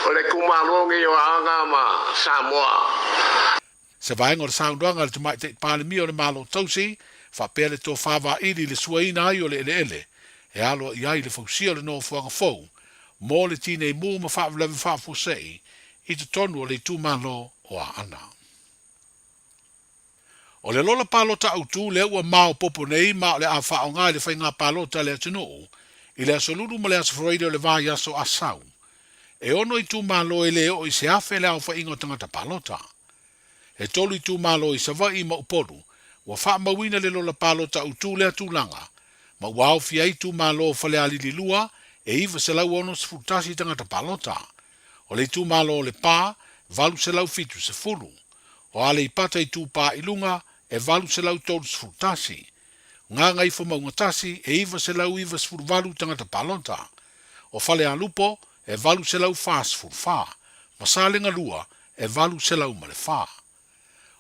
o le itumalo lenei o Aana ma Samoa. Se vaega o le saunoaga a le Tamaitai Palemia o le Malo Tausi, faapea le tofa vaili i le suaina ai o le eleele e alo i ai le fausia o le nofoaga fou mo le tinei mu ma faalavelave faafuasei i totonu o le itumalo o Aana. O le lola palota autu lea ua maopoopo nei ma o le a faaaoga i le faiga palota a le atunuu i le Aso Lulu ma le Aso Faraile o le vaiaso a sau. E ono itumalo e le oo i se 1,000 le aofaiga o tagata palota. E tolu itumalo i Savaii ma Upolu ua faamauina le lola palota autu lea tulaga, ma ua aofia ai itumalo o Falealili 2 e 961 tagata palota. O le itumalo o Lepa, 870. O Aleipata Itupa i Luga e 831. Gagaifomauga 1 e 998 tagata palota. O Falealupo e 844, ma Salega 2 e 804.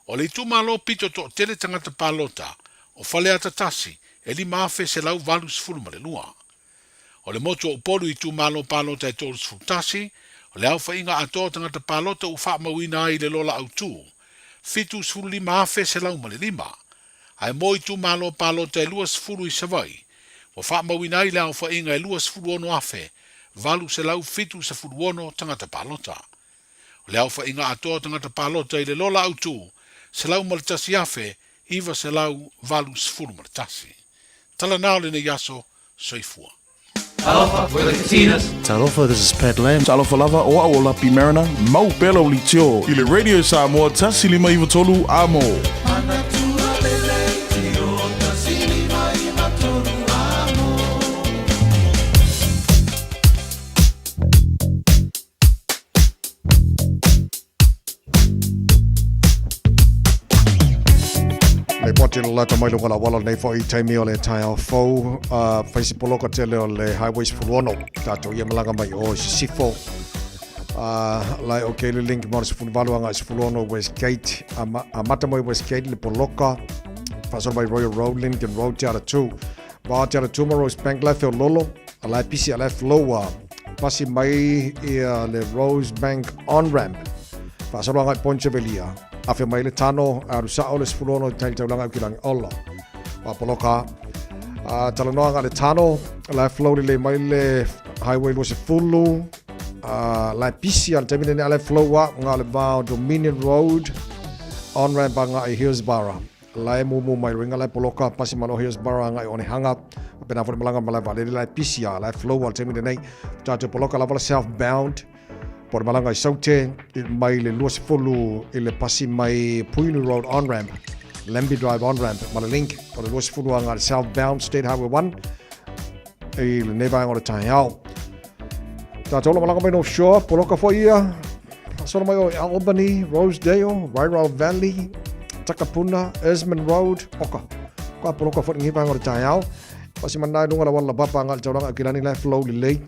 O le itumalo pito toatele tagata palota o Faleata 1 e 5,182. O le motu o Upolu i itumalo palota e 31, o le aofaiga atoa o tagata palota ua faamauina ai i le lola autu, 75,105. Ae mo itumalo palota e 20 i Savaii, ua faamauina ai le aofaiga e 26,876 tagata palota. O le aofaiga atoa o tagata palota i le lola autu, 101,981. Tala na o lenei aso, soifua. Talofa, we're the Katinas. Talofa, this is Pat Lam. Talofa lava, o a'u o Lapi Mariner, mau pea lau leitio i le Radio Samoa 1593 Amo. Nei poti le lata mai lunga la wala nei fo i taimi o le taeao fou uh, whaisi poloka tele o le Highway 16 tātou ia malanga mai o Sisifo uh, lai o ke le link mo se fuvalu anga 16 Westgate a mata mai Westgate le poloka whasoro mai Royal Road Lincoln Road Te Ara 2 Va Te Ara 2 ma Rose Bank lai feo lolo a lai pisi a lai flow a pasi mai ia le Rosebank on-ramp. Faasolo agai Ponce Velia. Afe mai le tano a rusao le 16 i tai taulanga ki rangi ola. Wa poloka. A talanoa nga le tano la flow le mai le highway lo se fulu. A la pisi al taimi ne ala flow wa nga le vao Dominion Road on-ramp anga i Hillsborough. Lae mumu mai ringa lae poloka pasi malo Hillsborough anga i Onehanga pena fo malanga malai valele lae pisi a lae flow al taimi lenei tātou poloka lava la southbound po malanga i Saute i mai le 20 i le pasi mai Puinu Road on ramp Lambie Drive on ramp ma le link o le 20 anga le southbound State Highway 1 i lenei vaega o le taeao. Tātou la malanga mai North Shore, poloka foi ia, solo mai o Albany, Rosedale, Wairau Valley, Takapuna, Esmond Road, oka. Ka poloka foi ngi vaega o le taeao. Pasi manai lunga la wala papa nga le tauranga ki lani lai flow lelei.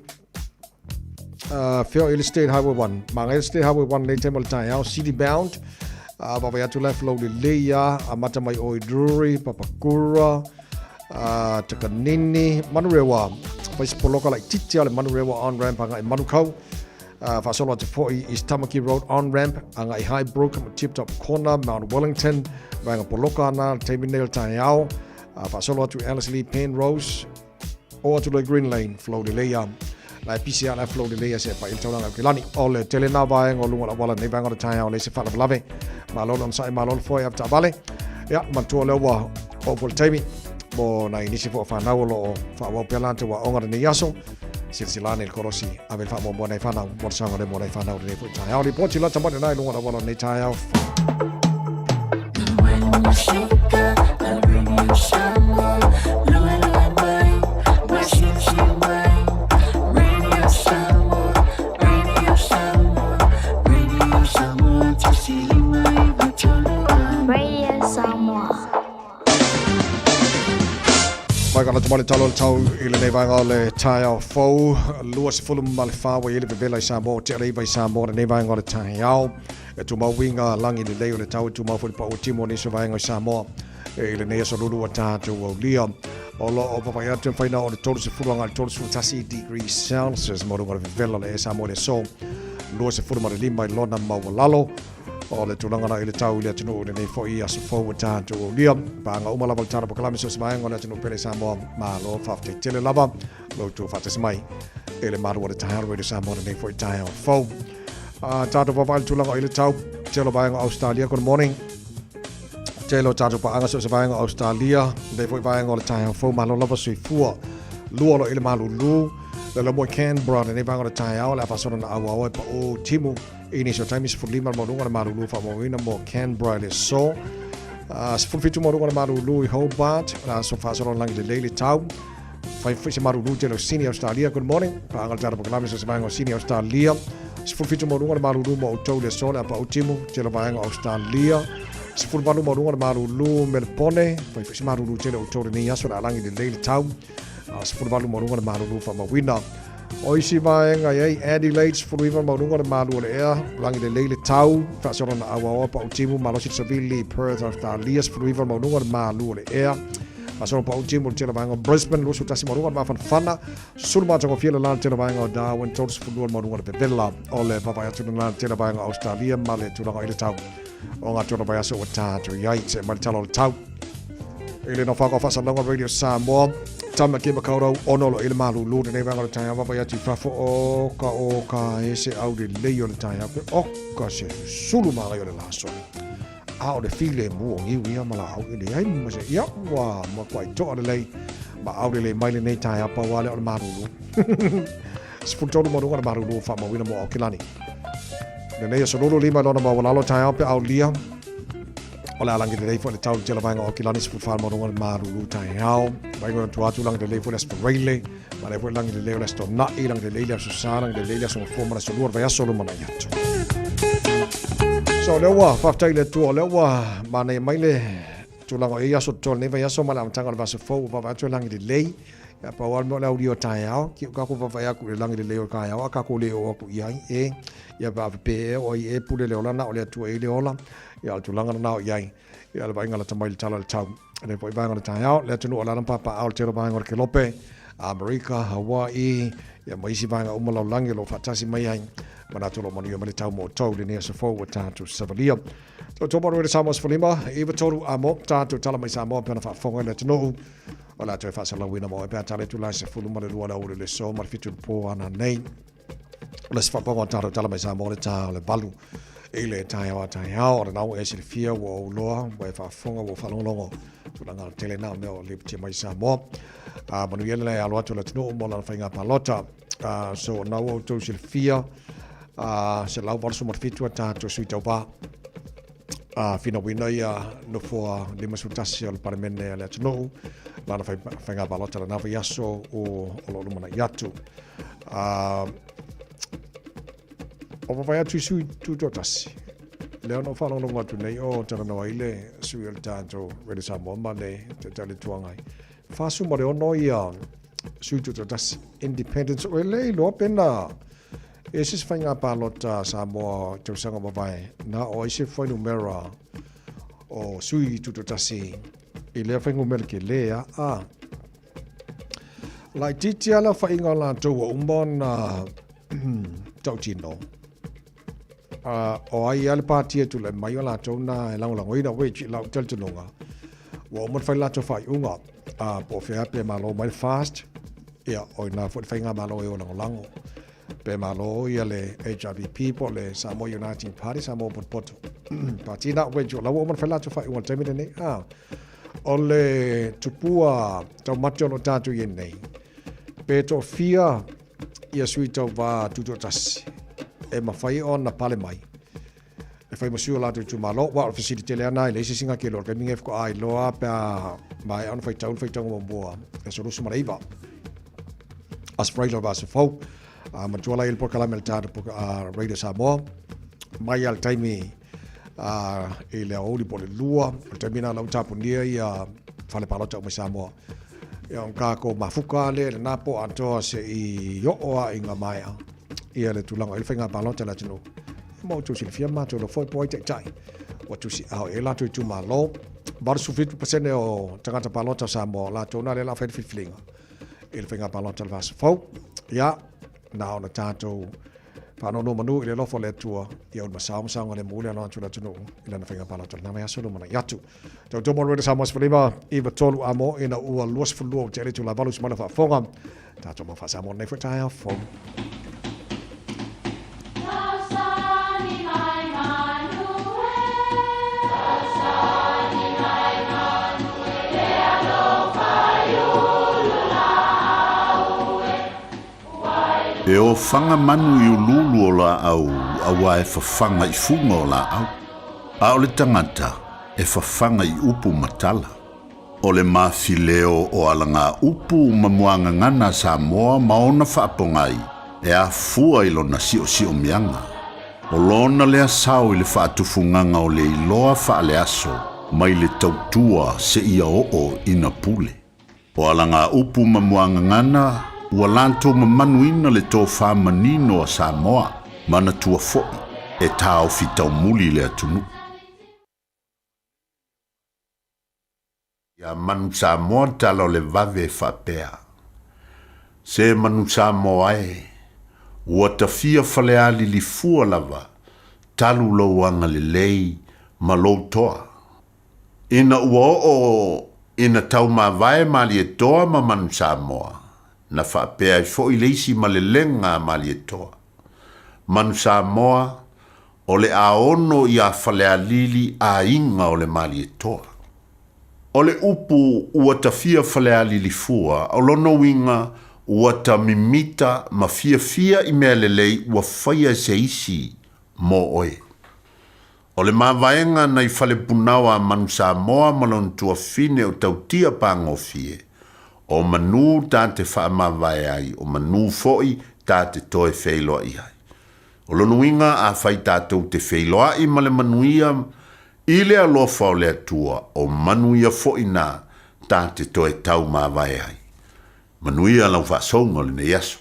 Feo i le State Highway 1. Manga i le State Highway 1 nei taima le taeao, city bound. Vavai atu lai flow lelei ia, a mata mai o i Drury, Papakura, uh, Takanini, Manurewa, whai poloka lai titi ale Manurewa on ramp anga i Manukau. Whaasolo atu foi East Tamaki Road on ramp anga i Highbrook, Tip Top Corner, Mount Wellington, vaenga poloka ana, taimi nei o taeao. Whaasolo atu Alice Lee Penrose, o atu le Green Lane, flow le leia. Lai pisi a lai flow le leia se pa il taulanga ke lani. O le tele nā vaenga o lunga la wala nei vaenga o le taeao le se whalavalave. Malo lon sai malo foi after vale. Ia, matua lea ua o fo le taimi. Mo nai nisi fo whanau o lo o whaawau pea lātou wa onga nei aso. Silasila ane le korosi ave le faamuamua nei whanau mo le saoga le mo nei whanau le nei taeao. Ripoti la tamani nai lunga la wala nei taeao. Radio Samoa. Mai ka Lata mai le tala o le tau i lenei vaega o le taeao fou, 24 ua i ai le vevela i Samoa, ua tea le iva i Samoa lenei vaega o le taeao. E tumau uiga lagi lelei o le tau e tumau foi le pau o timu o nisi o vaega i Samoa i lenei aso lulu ua tatou aulia. O lo o vaavaai atu e mafai ona oo i le 30 agai i le 31 degrees Celsius mo luga o le vevela o le ea Samoa i le aso 25 i lona maualalo. O le tulaga la i le tau i le atunuu i lenei foi aso fou ua tatou aulia. Paaga uma lava le tala polokalame so o se vaega o le atunuu pele Samoa. Malo faafetai tele lava lo outou faatasi mai i le malu o le taeao Radio Samoa lenei foi taeao fou. Tatou vaavaai le tulaga i le tau tele o vaega o Australia. Good morning. Tele o tatou paaga so o se vaega o Australia. Lenei foi vaega o le taeao fou. Malo lava soifua. Lua lo i le malulu. Le lomo i Canberra lenei vaega o le taeao. Le a faasolo na auao e pau timu. I nisi o taimi 15 le maualuga o le malulu faamauina mo Canberra i le aso. 17 maualuga o le malulu i Hobart, o le aso faasolo lagi lelei le tau. Fai foi se malulu tele o Sydney, Australia. Good morning. Paaga le tala polokalame so se vaega o Sydney, Australia. 17 maualuga o le malulu mo outou i le aso, le a pautimu tele o vaega o Australia. 18 maualuga o le malulu Melbourne. Fai foi se malulu tele o outou i lenei aso, le a lagi lelei le tau. 18 maualuga o le malulu faamauina. O isi vaega i ai, Adelaide, 19 maualuga o le malu o le ea, lagi lelei le tau, faasolo na auaoa pautimu, malosi le savili, Perth, Australia, 19 maualuga o le malu o le ea, faasolo pautimu le tele vaega o Brisbane, 21 maualuga o le mafanafana, sulu matagofie le la le tele vaega o Darwin, 32 maualuga o le vevela o le vaavaai atu lena le tele vaega o Australia ma le tulaga i le tau o ngā tuna vaiaso ua tātou i ai, se mai le tala o le tau. I le nofoaga o Faasalauga Radio Samoa, Tamaki Makaurau, ono lo i le malulu lenei vaega o le taeao vaavaai atu i fafo o ka o ka ese au lelei o le taeao pe o ka se sulu magai o le lasoli. A o le file mu o ngiu ia ma la au i le ai ma se ia ua ma kua i toa lelei ma au lelei mai lenei taeao pau ale o le malulu. 13 ma luga le malulu whaamauina mo Aokelani. Lenei aso lulu lima lona maualalo taeao pe aulia. O le a lagi lelei foi le tau i tele vaega o Aukilani 14 ma luga le malulu taeao. Vaega o tua atu lagi lelei foi le Aso Faraile. Ma le foi lagi lelei o le Aso Tona'i, lagi lelei le Aso Sa, lagi lelei le Aso Gafua ma le Aso Lua o le vaiaso lumanai atu. So lea ua faafetai i le Atua, o lea ua manaia mai le tulaga o ia aso totoa lenei vaiaso ma le amataga o le vaiaso fou ua vaavaai atu e lagi lelei. Ia pau lava le mea o le aulia o taeao, ki o kākou vaavaai atu i le lagi lelei o le taeao a kākou le oo atu i ai e. Ia pe a pepe ea o ai e pule le ola na o le Atua e i le ola. Ia o le tulaga lena o i ai. Ia le vaaiga lata mai i le tala o le tau. Lea foi vaega o le taeao, le atunuu o le ala papaao le tele o vaega o le Kelope, Amerika, Hawaii, ia ma isi vaega uma lalolagi o lo o faatasi mai ai. Manatu o lo o manuia mai le tau mo outou i lenei aso fou ua tatou savalia. Outou manuia le Samoa 15, 93 amo, tatou tala mai Samoa pe ona faafofoga i le atunuu. O le a toe faasalauina mo oe pe a tala atu la i 12 o le aoauli o le aso ma le 7 i le po ana nei. O le isi faapaoga o tatou tala mai Samoa o le ta o le 8 i le taeao a taeao. O lena ua e silafia, ua ou loa, ua e faafofoga, ua ou faalogologo. Tulaga o le tele na o mea o lipotia mai Samoa. Manuia le alo atu o le atunuu mo lana faiga palota. So o lena ua outou silafia, 187 a tatou sui tauva. Finauina ia nofoa 51 o le Palemene a le atunuu lana faiga palota lena vaiaso o lo o lumanai atu. O vaavaai atu i sui tutoatasi, lea ona ou faalogologo atu nei o talanoa ai le sui o le tatou Radio Samoa ma le Taitai o le Itu Agai. 46 ia sui tutoatasi, independents, o e le iloa pe na ese se faiga palota a Samoa i tausaga ua mavae, na o ai se fuainumera o sui tutoatasi i lea fuainumera tele a. A. Laitiiti lava le aofaiga o latou ua uma ona tautino, o ai lava le pati e tulai mai o latou na e lagolagoina, which i lau talitonuga, ua uma ona fai le latou faaiuga, po o fea pe malo mai le FAST, ia, o i ina foi le faigamalo e o lagolago. Pe malo ia le HRPP po o le Samoa Uniting Party, Samoa Potopoto Party na, which o la ua uma ona fai le latou faaiuga i le taimi lenei. O le tupua taumate o lo o tatou i ai nei, pe toafia ia sui tauva tutoatasi e mafai ona pale mai e fai ma sui o latou itumalo. Aua o le fesili tele lava lena e leai se isi gake iloa i le taimi lenei faatoa iloa pe a maea ona faitau le faitauga muamua i le aso 29 aso Faraile o le vaiaso fou. A matua la i le polokalame a le tatou Radio Samoa mai lava i le taimi i le aoauli po o le 2, o le taimi lena o la ua tapunia ia fale palota uma i Samoa. Ia ona tatou mafuta lava lea i lena po atoa se'i oo lava ina maea ia le tulaga i le faiga palota a le atunuu. Ia ma outou silafia ma matou iloa foi po o ai taitai ua tusiao i ai latou itumalo. 87% o tagata palota o Samoa o latou na lea o le a fai le filifiliga i le faiga palota o le vaiaso fou. Ia, na ona tatou Faanonomanu i le alofa o le Atua, ia ulu masao ma saogalemu le alo atu o le atunuu i lana faiga palota i lena vaiaso lumanai atu. Tautua mo Radio Samoa 15 93 amo ina ua 22 ua tea le itula 8 i se faafofoga. Tatou mau faa-Samoa lenei foi taeao fou. E ofaga manu i uluulu o laau auā e fafaga i fuga o laau, a o le tagata e fafaga i upu ma tala. O le mafileo o alagaupu ma muagagana a Samoa ma ona faapogai e afua i lona siosiomiaga. O lona lea sao i le faatufugaga o le iloa faaleaso mai le tautua seia oo ina pule. O alagaupu ma muagagana ua latou mamanuina le tofa manino a Samoa, manatua foi e taofi taumuli le atunuu. Ia Manu Samoa tala o le vave e faapea, Se Manu Samoa e, ua tafia Falealili fua lava talu lou agalelei ma lou toa. Ina ua oo ina taumavae Malietoa ma Manu Samoa, na faapea ai foi le isi malelega a Malietoa. Manu Samoa, o le a ono iā Falealili aiga o le Malietoa. O le upu ua tafia Falealili fua, o lona uiga ua ta mimita ma fiafia i mea lelei ua faia e se isi mo oe. O le mavaega nai Falepunao a Manu Samoa ma lona tuafine o Tautia Pagofie, o manu ta te faamavae ai, o manu foi ta te toe feiloai ai. O lona uiga afai tatou te feiloai ma le manuia i le alofa o le Atua, o manuia foi na ta te toe taumavae ai. Manuia lau faasouga o lenei aso.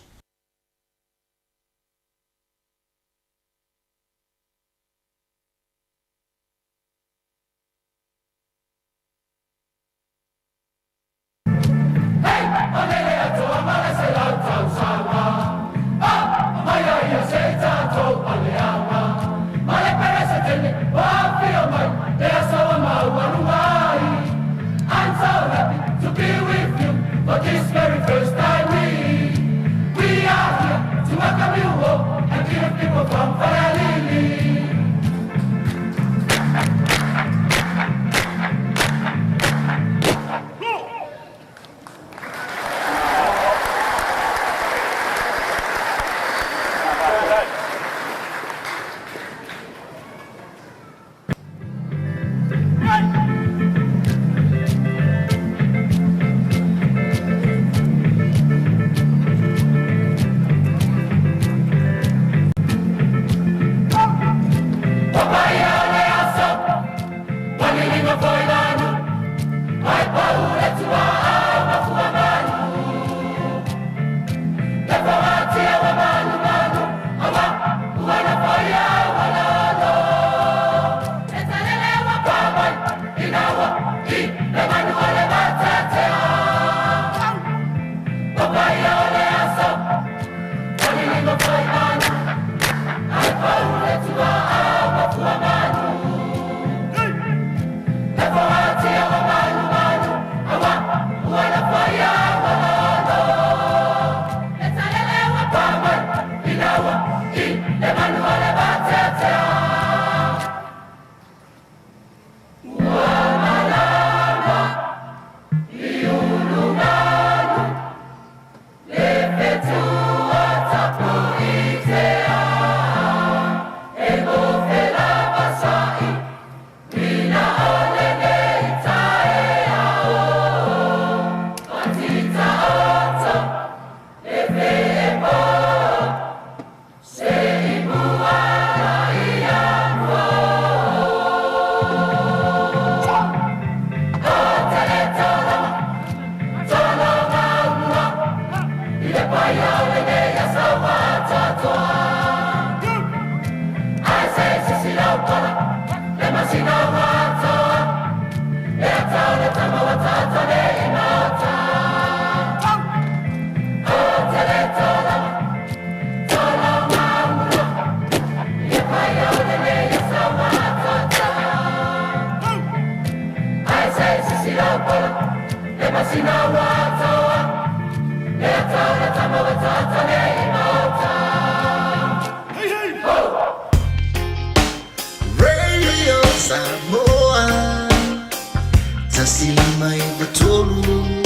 Radio Samoa 105 3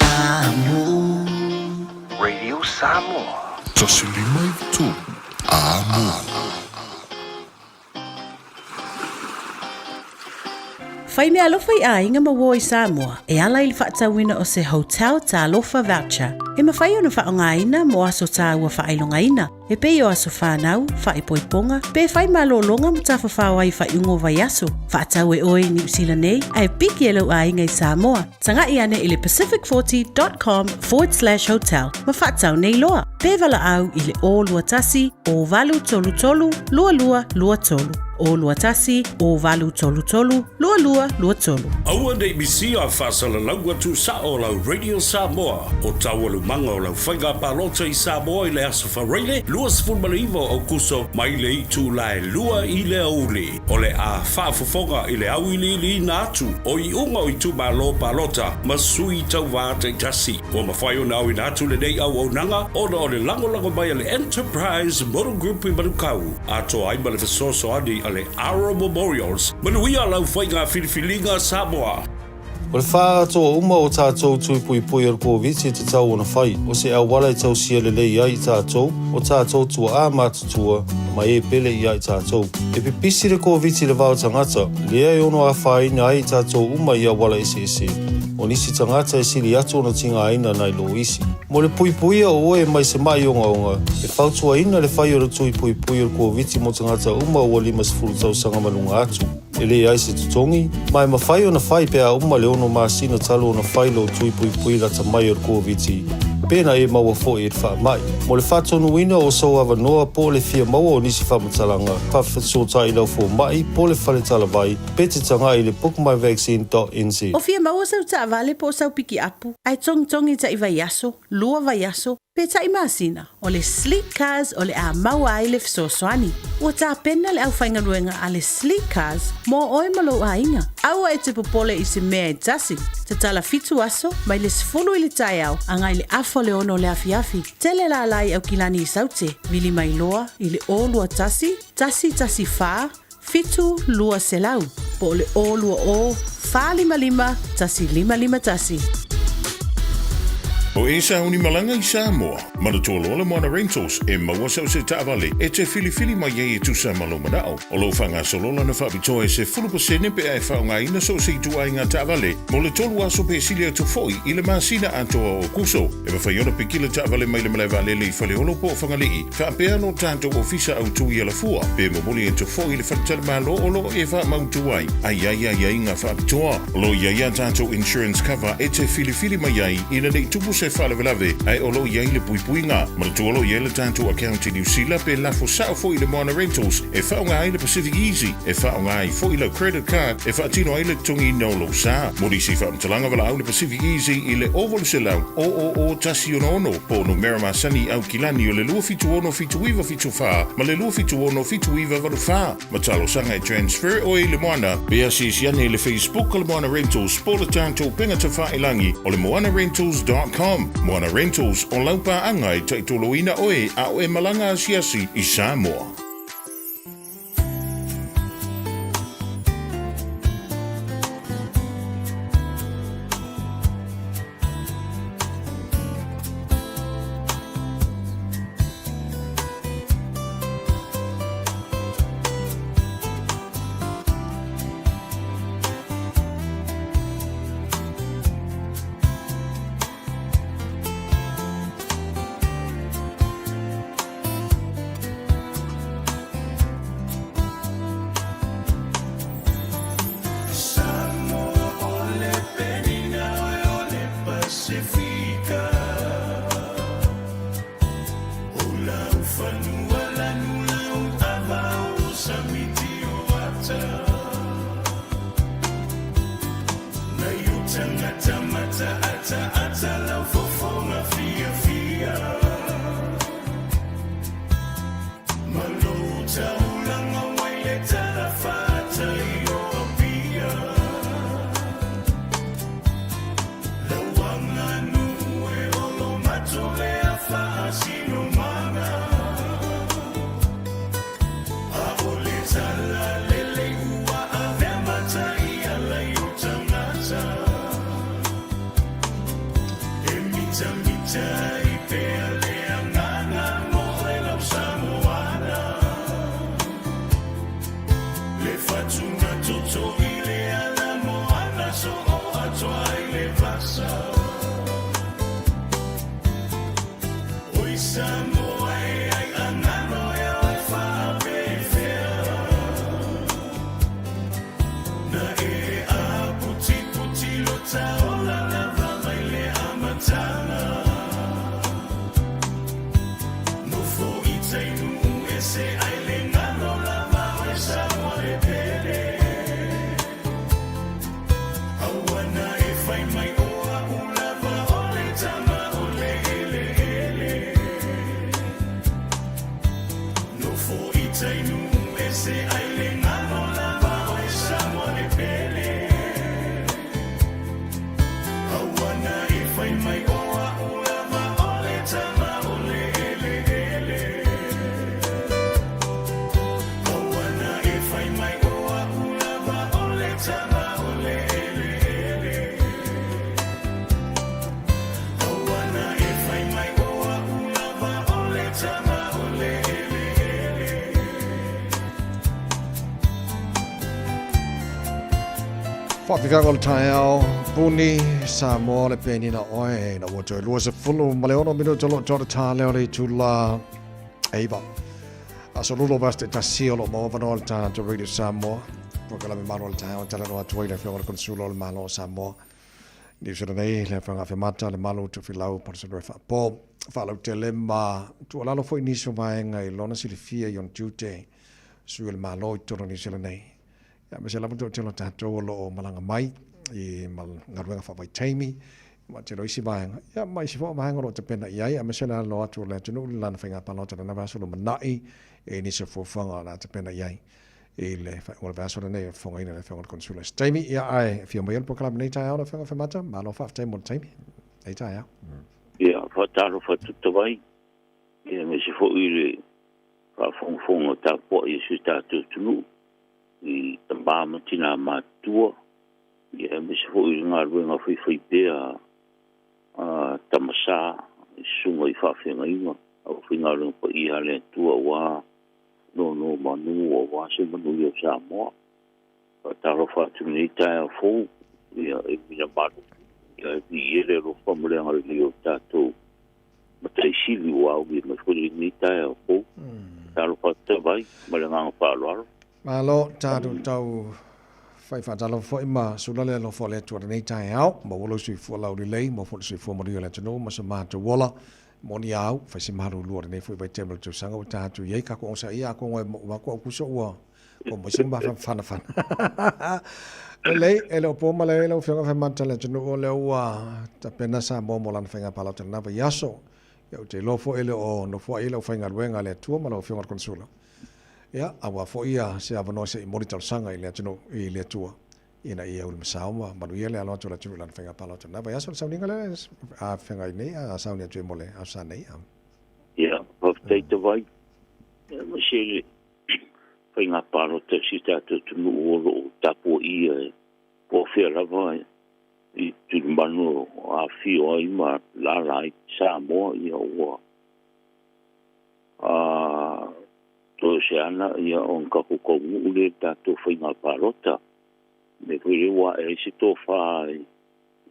Amo. Radio Samoa. 105 3 Amo. Fai meaalofa i aiga ma uō i Samoa e ala i le faatauina o se Hotel Talofa Voucher e mafai ona faaaogaina mo aso taua faailogaina e pei o aso fanau, faaipoipoga, pe fai malōlōga ma tafafao ai i faaiuga o vaiaso. Faatau e oe i Niu Sila nei ae piki e lou aiga i Samoa. Taga'i ane i le pacific40.com forward slash hotel ma faatau nei loa. Pe valaau i le 021 0833 2223. 021 0833 2223. Aua ne i misia faasalalau atu sao lau Radio Samoa o taualumaga o lau faiga palota i Samoa i le Aso Faraile 29 o Aokuso mai le itula e 2 i le aoauli. O le a faafofoga i le auiliiliina atu o iuga o itumalo palota ma sui tauva taitasi. Ua mafai ona auina atu lenei auaunaga ona o le lagolago mai a le Enterprise Motor Group i Manukau, atoa ai ma le fesoasoani a le Aro Memorials. Manuia lau faiga filifiliga Samoa! O le faaatoa uma o tatou tui puipui o le Koviti e tatau ona fai, o se auala e tausia lelei ai i tatou, o tatou tua'a matutua, ma e pele ia i tatou. E pipisi le Koviti i le va o tagata, lea e ono afaina ai i tatou uma i auala eseese. O nisi tagata e sili atu ona tigaina nai lo isi. Mo le puipuia o oe mai se ma'i ogaoga, e fautuaina le fai o le tui puipui o le Koviti mo tagata uma ua 50 tausaga ma luga atu. E leai se totogi, ma e mafai ona fai pe a uma le ono masina talu ona fai lou tui puipui lata mai o le Koviti, pe na e maua foi i le faamai. Mo le faatonuina o sou avanoa po o le fia maua o nisi faamatalaga, faafesootai i lau fomai po o le fale talavai pe te tagai i le bookmyvaccine.nz. O fia maua sau taavale po o sau pikiapu, ae togitogi ta'i vaiaso, lua vaiaso, pe ta'i masina, o le Sleek Cars o le a maua ai le fesoasoani. Ua tapena le aufaigaluega a le Sleek Cars mo oe ma lou aiga. Aua e te popole i se mea e tasi. Tatala fitu aso, mai le 10 i le taeao agai le afa o le ono o le afiafi. Tele lala i Aukilani i Saute, vili mai loa i le 021 114 7200 po o le 020 455 1551. O e sauni malaga i Samoa, manatua loa le Moana Rentals e maua sau se taavale e te filifili mai ai e tusa ma lou manao. O lo o faagasolo lana faapitoa e 10% pe a e faaaogaina so o se ituaiga taavale mo le tolu aso pe sili atu foi i le masina atoa o Aokuso. E mafai ona piki le taavale mai le malae vaalele i Faleolo po o Fagalii, faapea lo tatou ofisa autu i Alafua, pe momoli atu foi i le faletalimalo o lo o e faamautu ai, a i ai aiaiga faapitoa. O lo o i ai a tatou insurance cover e te filifili mai ai ina ne i tupu se faalavelave, ae o lo o i ai le puipuiga. Manatua o lo o i ai le tatou account i Niu Sila pe lafo sao foi i le Moana Rentals e faaaoga ai le Pacific Easy, e faaaoga ai foi lau credit card e faatino ai le totogiina o lou sa. Mo nisi faamatalaga valaau le Pacific Easy i le 0800 000 166 po o numera masani i Aukilani o le 276 7974 ma le 276 7984. Ma talosaga e transfer oe i le Moana pe asiasi ane i le Facebook o le Moana Rentals po o le tatou upega tafailagi o le moanarentals.com. Moana Rentals, o lau paaga e taitoloina oe a o e malaga asiasi i Samoa. Faafefiaga o le taeao, Puni, Samoa le penina oe, na ua toe 26 minuta o lo o toa le tā leo le itula 9. Aso lulo vaiaso taitasi o lo o maua avanoa le tatou Radio Samoa. Polokalame malo o le taeao e talanoa atu ai le Afioga i le Konesula o le Malo o Samoa. Niu Sila nei, le Afioga Afemata, le Malu Tofilau, Paulsene Faapo, faalautele ma tuualalo foi nisi o vaega i lona silafia i ona tiute sui o le Malo i totonu o Niu Sila nei. Ia, aemaise lava le toatele o tatou o lo o malaga mai i galuega faavaitaimi, ma tele o isi vaega, ia ma isi foi vaega o lo o tapena i ai, aemaise le alo atu o le atunuu i lana faiga palota i lena vaiaso lumanai i nisi o fuafuaga o le a tapena i ai i le faaiuga o le vaiaso lenei e fofogaina e le Afioga i le Konesula i se taimi. Ia, ae afio mai le polokalame nei taeao lau Afioga Afemata, malo faafetai mo le taimi nei taeao. Ia, faatalofa atu Tavai, ia aemaise foi le faafogafoga tapuai a si o tatou atunuu i tama ma tinā matutua, ia aemaise foi le galuega faifaipea a Tama Sa i susuga i faafeagaiga, aufaigaluega paia a le Atua aua nonomanu aua se manuia o Samoa. Faatalofa atu i lenei taeao fou, ia e ui malu, ia e viia le alofa ma le agalelei o tatou Matai Sili ua aulia mai foi lenei taeao fou. Faatalofa atu Tavai ma le agaga faaaloalo. Malo, tatou tau fai faatalofa foi ma sula le alofa o le Atua i lenei taeao. Maua lou soifua laulelei, maua foi le soifua manuia o le atunuu ma so matou ola. Moni au, fai se malulu o lenei foi vaitaimi o le tausaga ua tatou i ai, ka ku osa ia ko ngoe mo ua ku au kuso ua ko mo se ma fana fana. Lelei, e le o po ma le lau afioga Faimata le atunuu o lea ua tapena Samoa mo lana faiga palota i lena vaiaso. Ia ou te iloa foi e le o nofoai le aufaigaluega a le Atua ma lau afioga i le Konesula. Ia, aua foi ia se avanoa se i moli talosaga i le atunuu i le Atua ina ia ulumasao ma manuia le alo atu o le atunuu i lana faiga palota i lena vaiaso. Le sauniga lea a feagai nei a sauni atu ai mo le aso Sa nei. Ia, faafetai Tavai. Ia, ma se le faiga palota i si tatou atunuu o lo o tapuaia e po o fea lava i tulimanu o afifio ai ma lala ai Samoa, ia ua a toe o se ana ia ona tatou taunuu lea i le tatou faiga palota. Mea foi lea ua ae ai se tofa i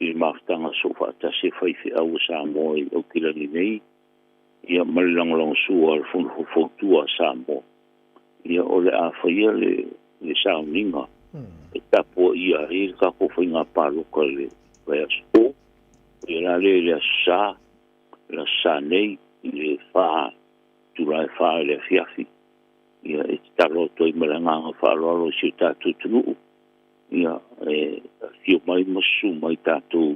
le mafutaga soofaatasi a faifeau a Samoa i Aukilani nei, ia ma le lagolagosua a le Fono Faufautua a Samoa, ia o le a faia le le sauniga e tapuaia ai le tatou faiga palota i le vaiaso fou. Ia la lea i le Aso Sa, le Aso Sa nei i le 4 itula e 4 i le afiafi, ia e tatalo atu ai ma le agaga faaaloalo i si o tatou atunuu, ia e afio mai ma susu mai tatou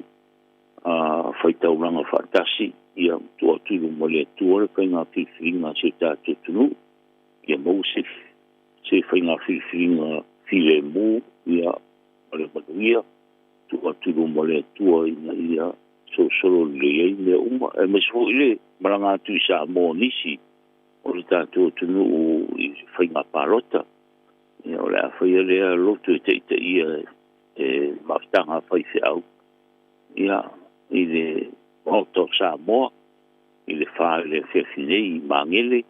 a faitaulaga faatasi, ia tuu atu i luma o le Atua le faiga filifiliga a si o tatou atunuu, ia maua se se faiga filifiliga filemu, ia ma le manuia, tuu atu i luma o le Atua ina ia solosolo lelei ai mea uma, aemaise foi le malaga atu i Samoa o nisi o le tatou atunuu i faiga palota. Ia, o le a faia lea lotu e taitaia e mafutaga a faifeau, ia, i le Maota o Samoa, i le 4 i le afiafi nei i Magele,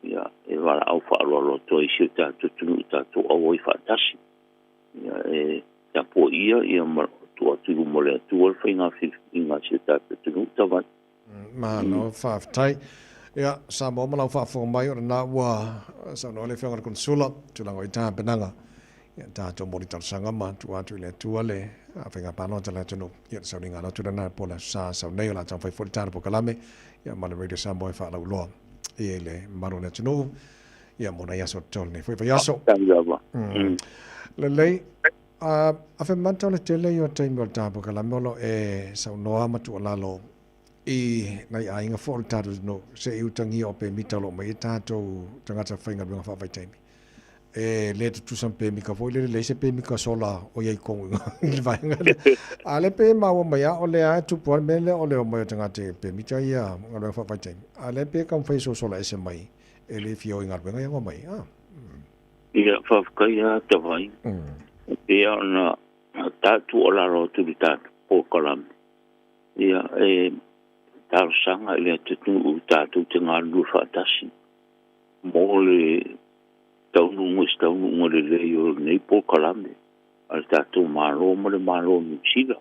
ia, e valaau faaaloalo atu ai i si o tatou atunuu i tatou auai faatasi. Ia, e tapuaia ia ma tuu atu i luma o le Atua le faiga filifiliga a si o tatou atunuu Tavai. Malo faafetai. Ia, Samoa ma lau faafofoga mai, o lena ua saunoa le Afioga i le Konesula, tulaga o i tapenaga, ia tatou moli talosaga ma tuu atu i le Atua le faiga palota a le atunuu. Ia, le sauniga alo atu lena po o le Aso Sa sau nei, o le a taumafai foi le tatou polokalame, ia ma le Radio Samoa e faalauiloa i le mamalu o le atunuu, ia mo nai aso o totoe o lenei foi vaiaso. Faafetai lava. Lelei. Afemata o le tele ia o taimi o le tatou polokalame o lo o e saunoa ma tuualalo. I nai aiga foi o le tatou atunuu, se i utagia o pemita o lo o mai ai tatou tagata faigaluega faavaitaimi. E le tutusa ma pemika foi lele, leai se pemika sola o i ai tonu i le vaega lea. A o lea pei e maua mai lava o lea e tupu lava le mea lea o le omai o tagata i pemita ia galuega faavaitaimi, a o lea pei e taumafai e sosola ese mai e le fia o i galuega ia na omai ai. Ia, faafetai lava Tavai. E pei lava ona ta tuualalo atu i le tatou polokalame, ia, e talosaga i le atunuu tatou te galulue faatasi mo le taunuuga i se taunuuga lelei o lenei polokalame a le tatou Malo ma le Malo o Niu Sila,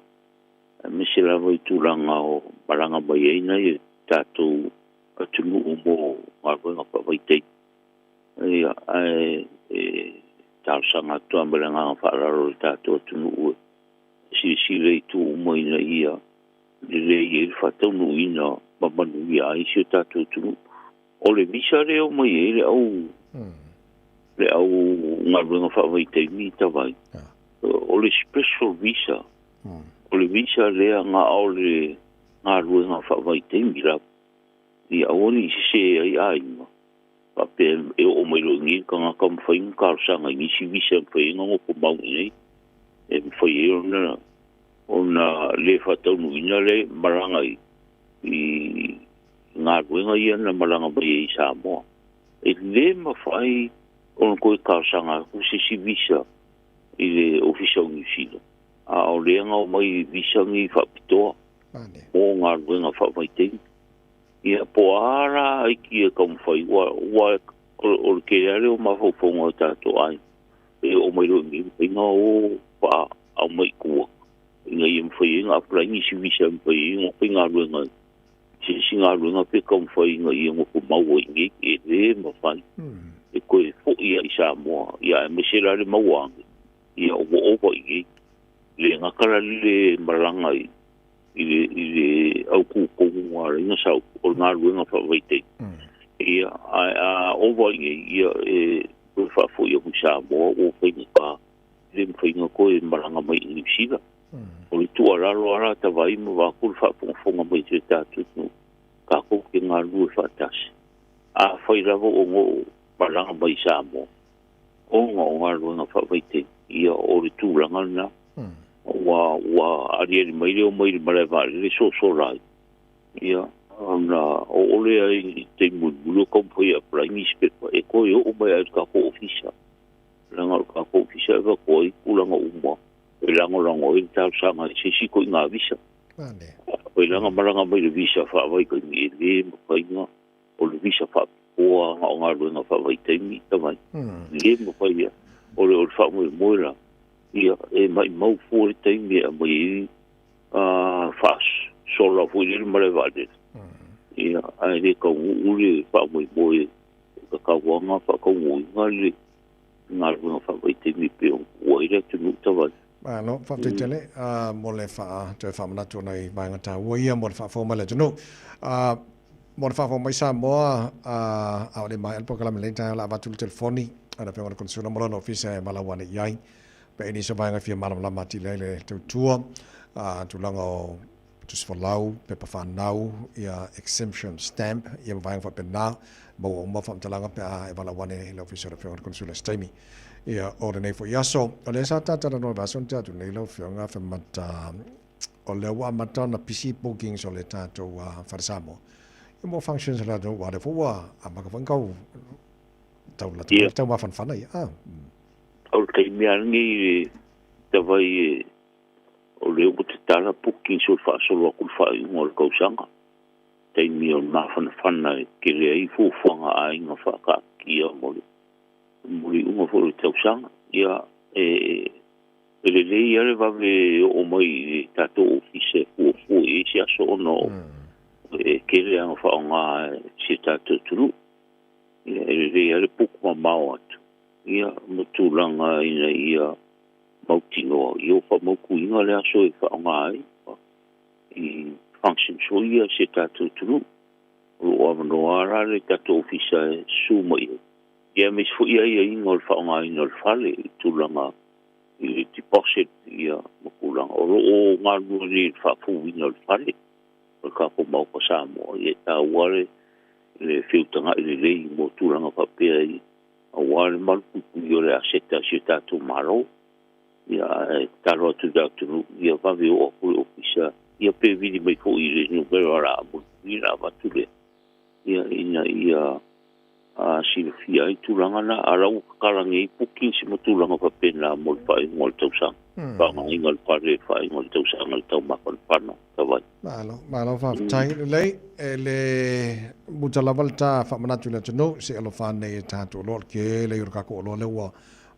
aemaise lava i tulaga o malaga mai ai nai o tatou atunuu mo galuega faavaitaimi. Ia, ae e talosaga atu lava ma le agaga faaaloalo i le tatou atunuu e silasila i itu uma ina ia lelei ai le faataunuuina ma manuia ai si o tatou atunuu. O le visa lea e omai ai le au le au galuega faavaitaimi Tavai, o le special visa. O le visa lea na o le galuega faavaitaimi lava. Ia aua ne i sese ai aiga faapea e oo mai loa i inei le tagata ma fai ni talosaga i nisi visa e mafai ai ona nofo mau i inei, e mafai ai ona ona le faataunuuina le malaga i galuega ia na malaga mai ai i Samoa. E le mafai ona toe talosaga atu se isi visa i le Ofisa o Niu Sila, a o lea na omai i visa nei faapitoa mo galuega faavaitaimi. Ia, po o a la aikia e taumafai, aua o le tele lava lea o mafaufauga o tatou aiga, e oo mai loa i inei mafai ona o faaau mai i tua ina ia mafai ai ona apply nisi visa e mafai ai ona faigaluega i se isi galuega pe taumafai ina ia nofo mau ai i inei. E le mafai e toe foi lava i Samoa, ia aemaise la le maua ane, ia ua ova i inei. Le gata la le malaga i i le, i le autu tonu a ala ai ona sau, o le galuega faavaitaimi. Ia, ae a ova i inei, ia e toe faafoi atu i Samoa ua faigata, le mafai ona toe malaga mai i Niu Sila. O le tuualalo lava la Tavai ma vaeatu le faafogafoga mai a si o tatou atunuu, tatou te galulue faatasi. Afai lava ua ono malaga mai i Samoa, ona o galuega faavaitaimi, ia o le tulaga lena. Ua ua aliali mai le omai i le malae vaalele sosola ai, ia ona oo lea i taimi mulimuli o taumafai e apply nisi pepa e toe oo mai lava i le tatou ofisa. Leaga o le tatou ofisa e avatu ai tulaga uma e lagolago ai le talosaga i se isi ituaiga visa. Afai la na malaga mai i le visa faavaitaimi e le mafai ona o le visa faapitoa na o galuega faavaitaimi tavai. Le mafai a o le faamoemoe la ia e maimau fua le taimi e aumai ai faasola foi lele malae vaalele. Ia ae le taunuu le faamoemoe e tatau lava ona faataunuuina le galuega faavaitaimi e pei ona tuua ai le atunuu tavai. Malo, faafetai tele mo le toe faamanatu o nai vaega taua ia mo le faafofoga mai a le atunuu. Mo le faafofoga mai Samoa, a o le maea le polokalame lenei taeao o le a avatu le telefoni a le Afioga i le Konesula ma lona ofisa e valaau ane i ai pe ai nisi o vaega e fia malamalama atili ai le tautua, tulaga o tusi folau, pepa fanau, ia exemption stamp, ia ma vaega faapena. Maua uma faamatalaga pe a e valaau ane i le ofisa o le Afioga i le Konesula i se taimi. Ia, o lenei foi aso, o lea sa ta talanoa i le vaiaso na tea atu nei lau Afioga Afemata, o lea ua amata ona pisi bookings o le tatou Fale Samoa. Ia mo functions a le atunuu, aua o lea foi ua amata foi ona tau tau lata mai le tau mafanafana ia. Ah. O le taimi lava lenei e tavai e o lea ua tatala bookings o le faasolo atu i le faaiuga o le tausaga. Taimi o le mafanafana e tele ai fuafuaga a aiga faataatitia mo le mo le iuga foi o le tausaga. Ia e E lelei lava le vave oo mai i le tatou ofisa e fuafua i ai se aso ona e tele lava ina faaaoga e si o tatou atunuu. Ia, e lelei lava le puku mamao atu ia ma tulaga ina ia mautinoa ia ua faamautuina le aso e faaaoga ai i functions foi ia a si o tatou atunuu. O lo o avanoa lava la le tatou ofisa e susu mai ai, ia aemaise foi aiaiga o le faaaogaina o le fale i tulaga i le deposit ia ma tulaga. O lo o galulue nei i le faafouina o le fale. O le tatou Maota Samoa, ia e taua le le feutaga'i lelei mo tulaga faapea i aua le malupuipuia o le aseta a si o tatou Malo. Ia ae tatalo atu i le atunuu ia vave oo atu i le Ofisa ia pe vili mai foi i le numera o le a mulimuli ona avatu lea ia ina ia silafia ai tulaga na. A o la ua tatala nei bookings ma tulaga faapena mo le faaiuga o le tausaga, faaaogaina o le fale i le faaiuga o le tausaga i le taumafanafana tavai. Malo, malo faafetai. Lelei, e le muta lava le ta faamanatu i le atunuu, se i alofa ane i tatou oloa, o le tele ia o le tatou oloa lea ua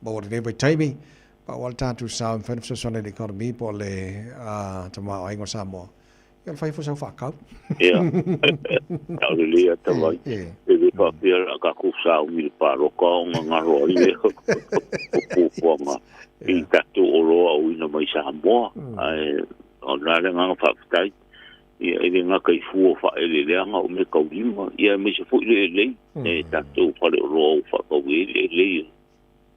maua i lenei vaitaimi. Pau lava le tatou sao e mafai ona fesoasoani i le economy po o le tamaoaiga o Samoa, ia o le fai foi sau faatau. Ia, sao lelei lava tavai. E le faapea o le a tatou sauni i le palota ona galo ai lea o fuafuaga i tatou oloa auina mai Samoa. Ae o lena le agaga faafetai. Ia, e le gata i fua faaeleeleaga o meataulima, ia aemaise foi le elei, e tatou faleoloa ua faatau i ai le elei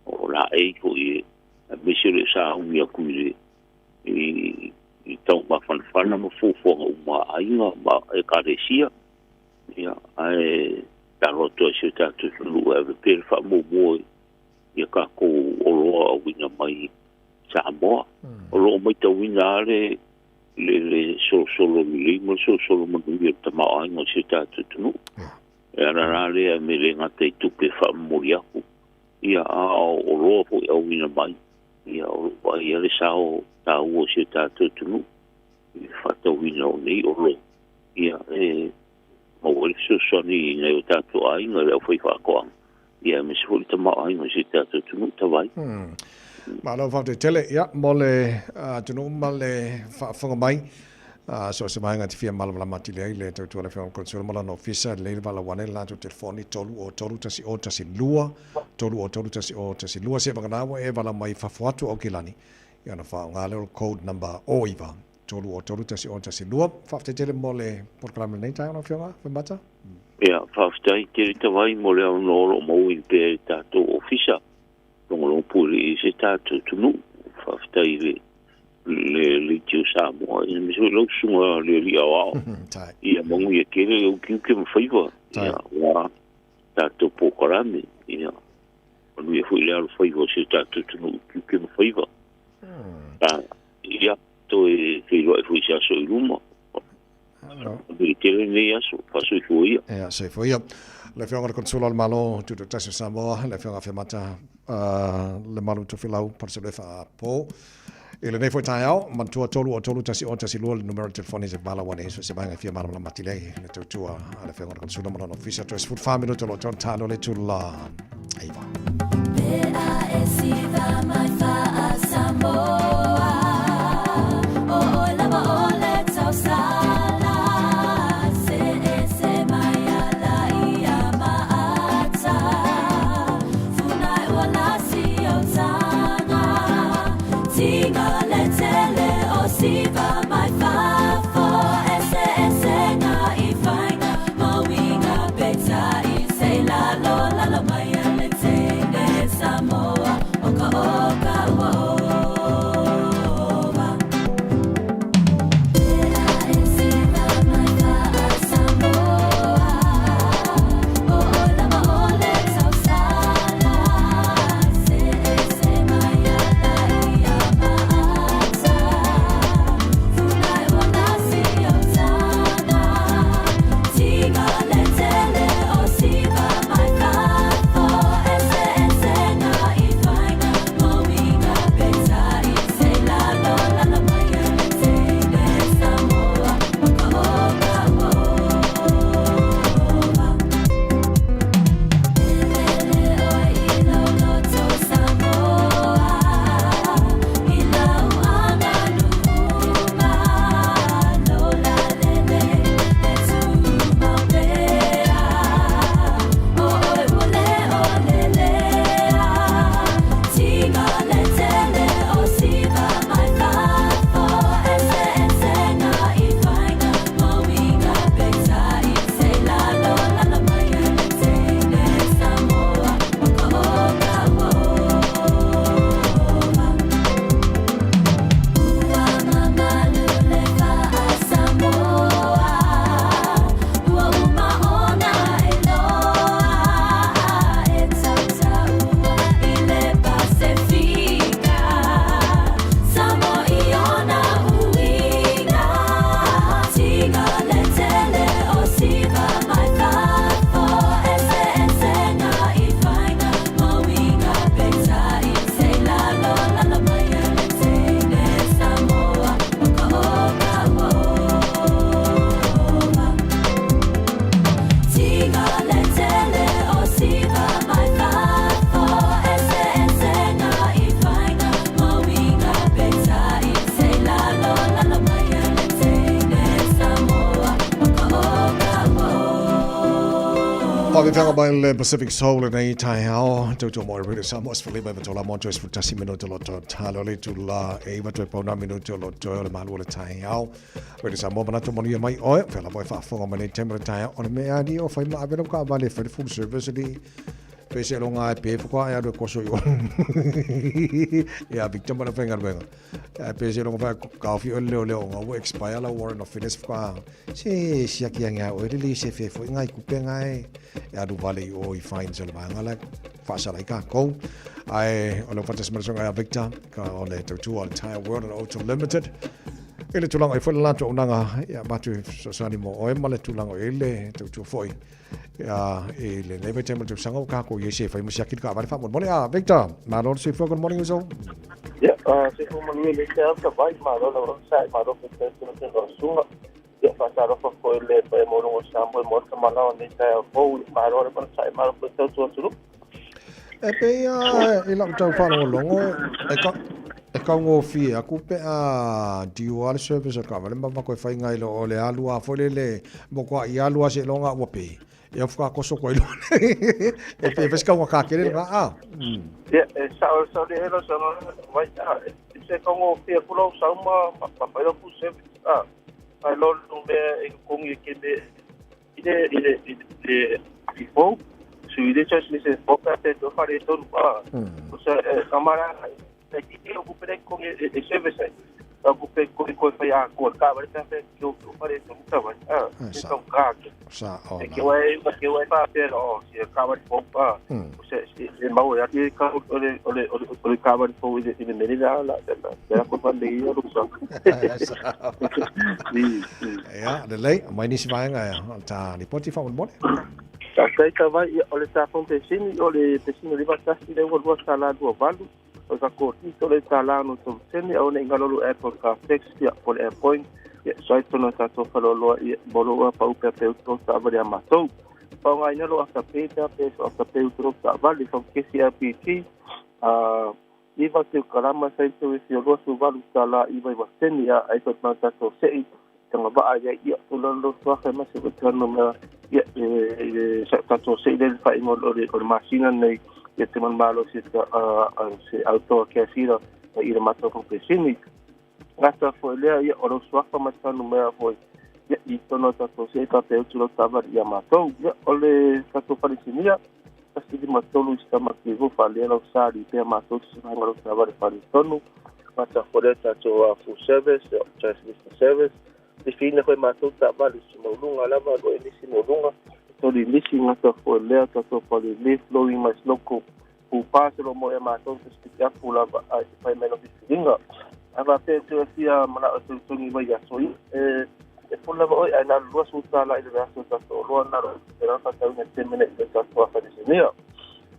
o laei foi, aemaise o le sauni atu i le i taumafanafana ma fuafuaga uma a aiga ma ekalesia. Ia, ae tatalo atu ai i si o tatou atunuu e ave pea le faamuamua i a tatou oloa auina mai Samoa. O lo o matauina lava le le le solosolo lelei ma le solosolo manuia o le tamaoaiga o si o tatou atunuu. E ala la lea me le gata i tupe e faamomoli atu, ia, a o oloa foi auina mai, ia, o lo o vaaia le sao taua o si o tatou atunuu i le faatauina o nei oloa, ia, e maua ai le fesoasoani i nai o tatou aiga i le aufaifaatoaga, ia, aemaise foi le tamaoaiga o si o tatou atunuu tavai. Malo faafetai tele ia mo le atunuu ma le faafofoga mai. So o se vaega e te fia malamalama atili ai le tautua a le Afioga i le Konesula ma lona ofisa, lelei le valaau ane le latou telefoni 303 1012, 303 1012. Seivagana ua e valaau mai fafo atu o Aukilani, ia ona faaaoga lea o le code number 09 303 1012. Faafetai tele mo le polokalame i lenei taeao lau Afioga Faimata. Ia, faafetai tele Tavai mo le avanoa o lo o maua pea i le tatou ofisa. Logologo pule i se tatou atunuu. Faafetai i le le Leitio Samoa, ia aemaise foi lau susuga le alii aoao. Ia manuia tele le utiuti ma faiva, ia aua tatou polokalame. Ia manuia foi le alofaiva o si o tatou atunuu i tiute ma faiva. Ia toe feiloai foi i se aso i luma. Manuia tele lenei aso, faasoifua ia. Ia, soifua ia. Le Afioga i le Konesula o le Malo Tutoatasi o Samoa, le Afioga Afemata Lemalu Tofilau Palusalue Faapo. I lenei foi taeao, manatua 3 o 3 1 o 1 2 le numera o le telefoni se valaau ane so o se vaega e fia malamalama atili ai le tautua a le Afioga i le Konesula ma lona ofisa. Toe 14 minute o lo o tau le itula 9. mai le Pacific Soul lenei taeao, tautua mo Radio Samoa sefulima iva tola mo toe sefulutasi minute o lo toe talo le itula e iva toe pauna minute o lo toe o le malu o le taeao. Radio Samoa manatu manuia mai oe, o fea lava e faafofoga mai nei taimi o le taeao, o le mea alii o fai ma ave lau kaavale e fai le full service alii. Pe se longa e pe whakwa e aru e koso i o. Ia, Victor ma le whaingaluenga. Ae pe se longa whai kaofi o le leo leo nga ua expire la warrant of fitness whakwa. Se siaki ange a oe le le se fe fo i ngai kupe ngai. E aru vale i o i fines o le vaega la whaasala i kākou. Ae o le whatas marasonga ia Victor ka o le tautua o le Tire World and Auto Limited. I le tulaga i foi le latou auaunaga ia matou e fesoasoani mo oe ma le tulaga i le tautua foi ia i lenei vaitaimi o le tausaga ua kākou i ai se fai ma siaki le kaavale faamolemole. A Victor, malo le soifua, good morning uso. Ia, soifua manuia i le taeao tavai, malo le onosai, malo foi le tautua o susuga. Ia, faatalofa foi i le paia maualuga o Samoa i Maota Malao i lenei taeao fou, ia malo le onosai, malo foi le tautua atunuu. E pei a i lau tau faalogologo e ka e kaugofie aku pe a due a le service o le kaavale ma mako e fai ngai lo o le alu a foi lele mo koa i alu a se longa ua pe e au whakakoso koe lo e pe fes kaunga ka kere nga a. Ia e sa o sa le helo sa vai a e se kaugofie ku lo sa ma ma fai lo full service a ai lo lo me e kongi e ke me I le, i le, i le, i fou, su i le choice ni se foka te to whare tonu, a, o se, e, kamara, e ki te o kupere kongi e, e service ai, ka kupe koi koi whai a koa, ka ware ta whai ki o whare tonu ta wai, a, e tau ka ke. Sa, o, E ke wai, ke wai wha pera, o, si e ka ware fou, a, o se, e mau e ati ka o le, o le, o le, o le ka ware fou i le, i le mere la, la, la, la, la, la, la, la, la, Ia, lelei, mai nisi vaega e o ta ripoti faamolemole. Faafetai Tavai, ia, o le ta pesini, o le pesini 51 le ua lua tala lua valu, o le tatou tito le tala no tolu sene, au nei ngalo lo Apple car tax, ia, po le Airpoint, ia, sai tono tatou faleoloa, ia, mo lo ua pau pea peu tolu taavale a matou. Faaaogaina lo Afterpay pe a pe so Afterpay utolo taavale, faukesi LPG, a Iva teu kalama sai teu e fia 28 tala 99 sene a ai foi ma tatou se'i tanga vaa ia ia to lalo lo tuafa ma se tano ma ia e sa tatou se'i le fa ingo o le o le masina nei ia te man malo se ta a se auto ke asira i le matou ko pesini ngata foi lea ia o lo suafa ma tano mea foi ia i tono tatou se'i ka pe utu lo tavari ia matou ia o le tatou falesinia 153 i sama ki vo fale lau sa li pea matou te savaga lau sa vale fale tonu mata fole tatou a full service transmission service le fina foi matou ta vale si maulunga lava lo e nisi maulunga toli nisi ngata fole tatou fale le flowing mais loco pu pa se lo mo e matou te speak up lava a se fai mai lo filiga ava pe te fia mana o te tongi mai ya soi e e pula lava oe ae na o le $20 i le vaiaso i tatou oloa na o le 140 temene i le tatou afanesemea.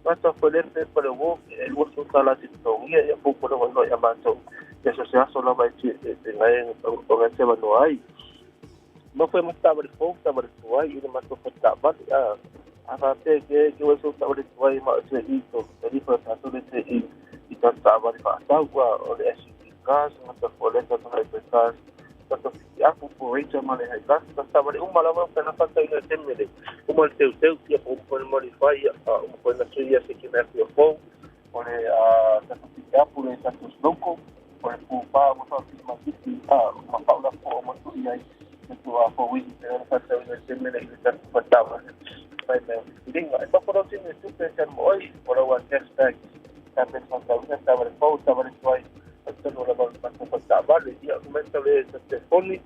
Gata foi lea pepa le walk e $20 te totogia ia popo lava noa ia matou i aso se aso lava e te ngai o ngai te avanoa ai. Mau foi ma taavale fou taavale tuai i le matou fale taavale a a faapea ke ke ua sou taavale tuai ma o te i to talifa o tatou le te i i tatou taavale faatau a o le SUV cars gata foi lea tatou hybrid cars Tatou whiti apu po Ranger ma le Hilux, ka taware uma lava ka na whakau te mele. Uma le teu teu kia po uma le modify ia, uma foi na sui ia se ki mea kuia fou, o le tatou whiti apu le tatou snowco, o le pūpā uma whawhiti ma whiti, uma whaula po o matu i ai, te tu a fo wiki te na whakau te mele i le tatou whataware. Whai mea whitiringa. E paparau tini e tupe e te anmo oi, o raua cashback, ka pe whakau ina taware fou, taware tuai, Tonu lava le matou faletaavale, ia numera le telefoni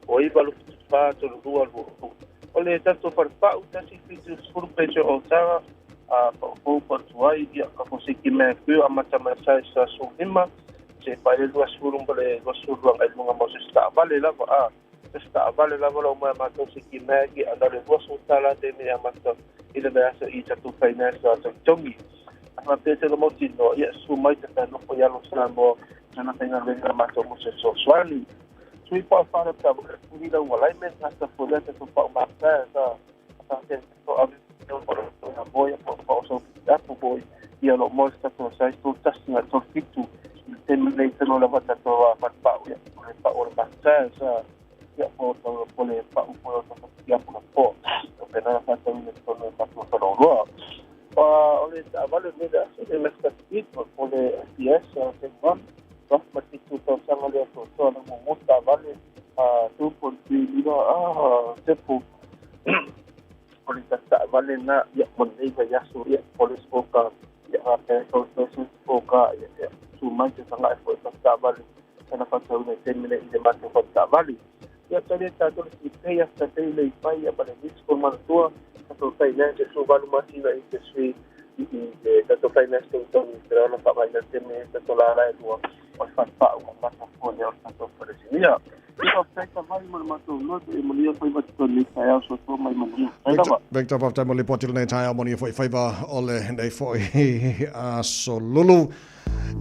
o 974 32 20. O le tatou falepau, 170 peso o taga, a paupau patu ai, ia ka fosiki mea kuio amata mai sai sa 15, se pai le 20 ma le 22 ngai lunga mo se taavale lava, a se taavale lava lau mai matou siki mea ki ana le 20 tala te me amata i le vaiaso i tatou finance a togitogi. A faapea te lomoti noa, ia susu mai te whanoko i alo Samoa, nana whaingaluenga matou mo se fesoasoani. Tui pao whare pea wale puri lau alignment, ngata fo lea te pau mata, sa faapea te to ave o o boy po po so apu boy ia lo mo sa to sa to tasi nga to fitu te mele te no lava ta to a whare pau ia o le pau o le mata sa Ia po po le pa'u foi o tatou siapo po o pena na faatauina totonu e tatou faleoloa. O le taavale lenei le aso le Lexus Speed po le FPS 71 ma 7 tausaga le atoatoa na muamua taavale 2.35 tepu o le taavale na ia mo lenei vaiaso ia po le spoka ia spoka ia su mai te taga'i fo'i taavale sana faatauina i taimi nei i le matou faletaavale. Ia tali tatou le sipei after le ipai ia ma le nisi ko manatua tatou finance su valu masina i te sui i le tatou finance togitogi i te ona faavaina teme tatou lala e lua o le faapa'u ma mata fua lea o le tatou falesinia. Ia faafetai tavai mo le matou loto e manuia faiva totonu i taeao soifua mai manuia. Faafetai lava. Victor, faafetai mo le lipoti i lenei taeao, manuia foi faiva o lenei foi aso lulu.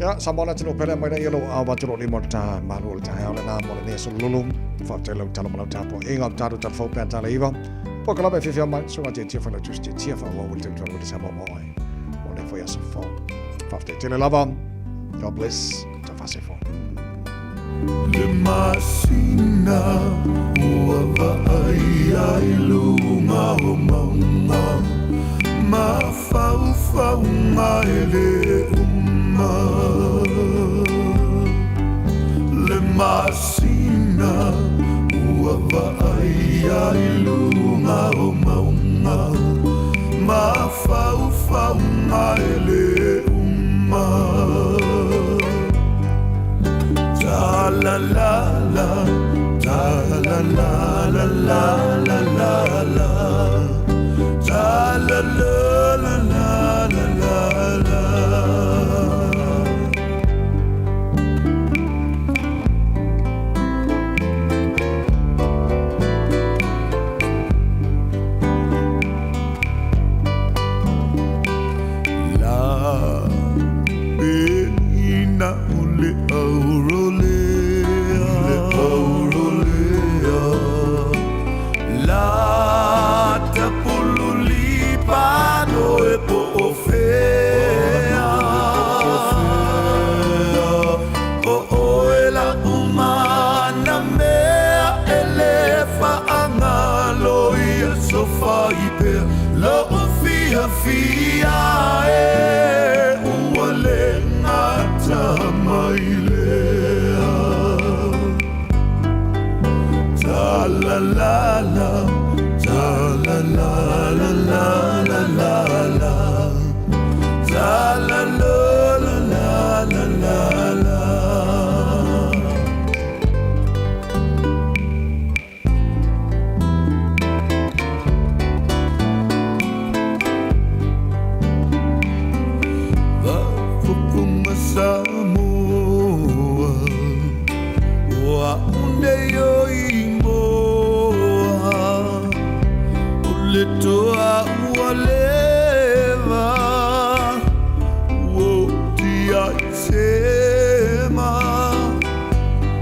Ia, Samoa le atunuu pele mai nei lou awa atu lou lima o le ta malu o le taeao lena mo lenei aso lulu. Faafetai lau tala ma lau tapuaiga o tatou talafou pe a tala iva. Po ka lava e fiafia mai, susuga Tiatia Failautusi Tiatia faaauau le tautua le Samoa mo oe. Mo lenei foi aso fou. Faafetai tele lava. God bless. Tafase fou. Le masina ua vaaia i luga o mauga Mafaufauga e lē uma Le masina ua vaaia i luga o mauga Mafaufauga e lē uma Ta la la la ta la la la la la la la ta la la la la la la la. La pena o le aurolea le aurolea la tapululi pano e po o fea o oe la umana mea e le faagalo ia sofa i pea lo'u fiafia e ua le gata mai lea ta la la la ta la la la la la la la ta la la la la la la la. Faafofoga Samoa ua unei o imoa o le toa ua leva ua tia i sema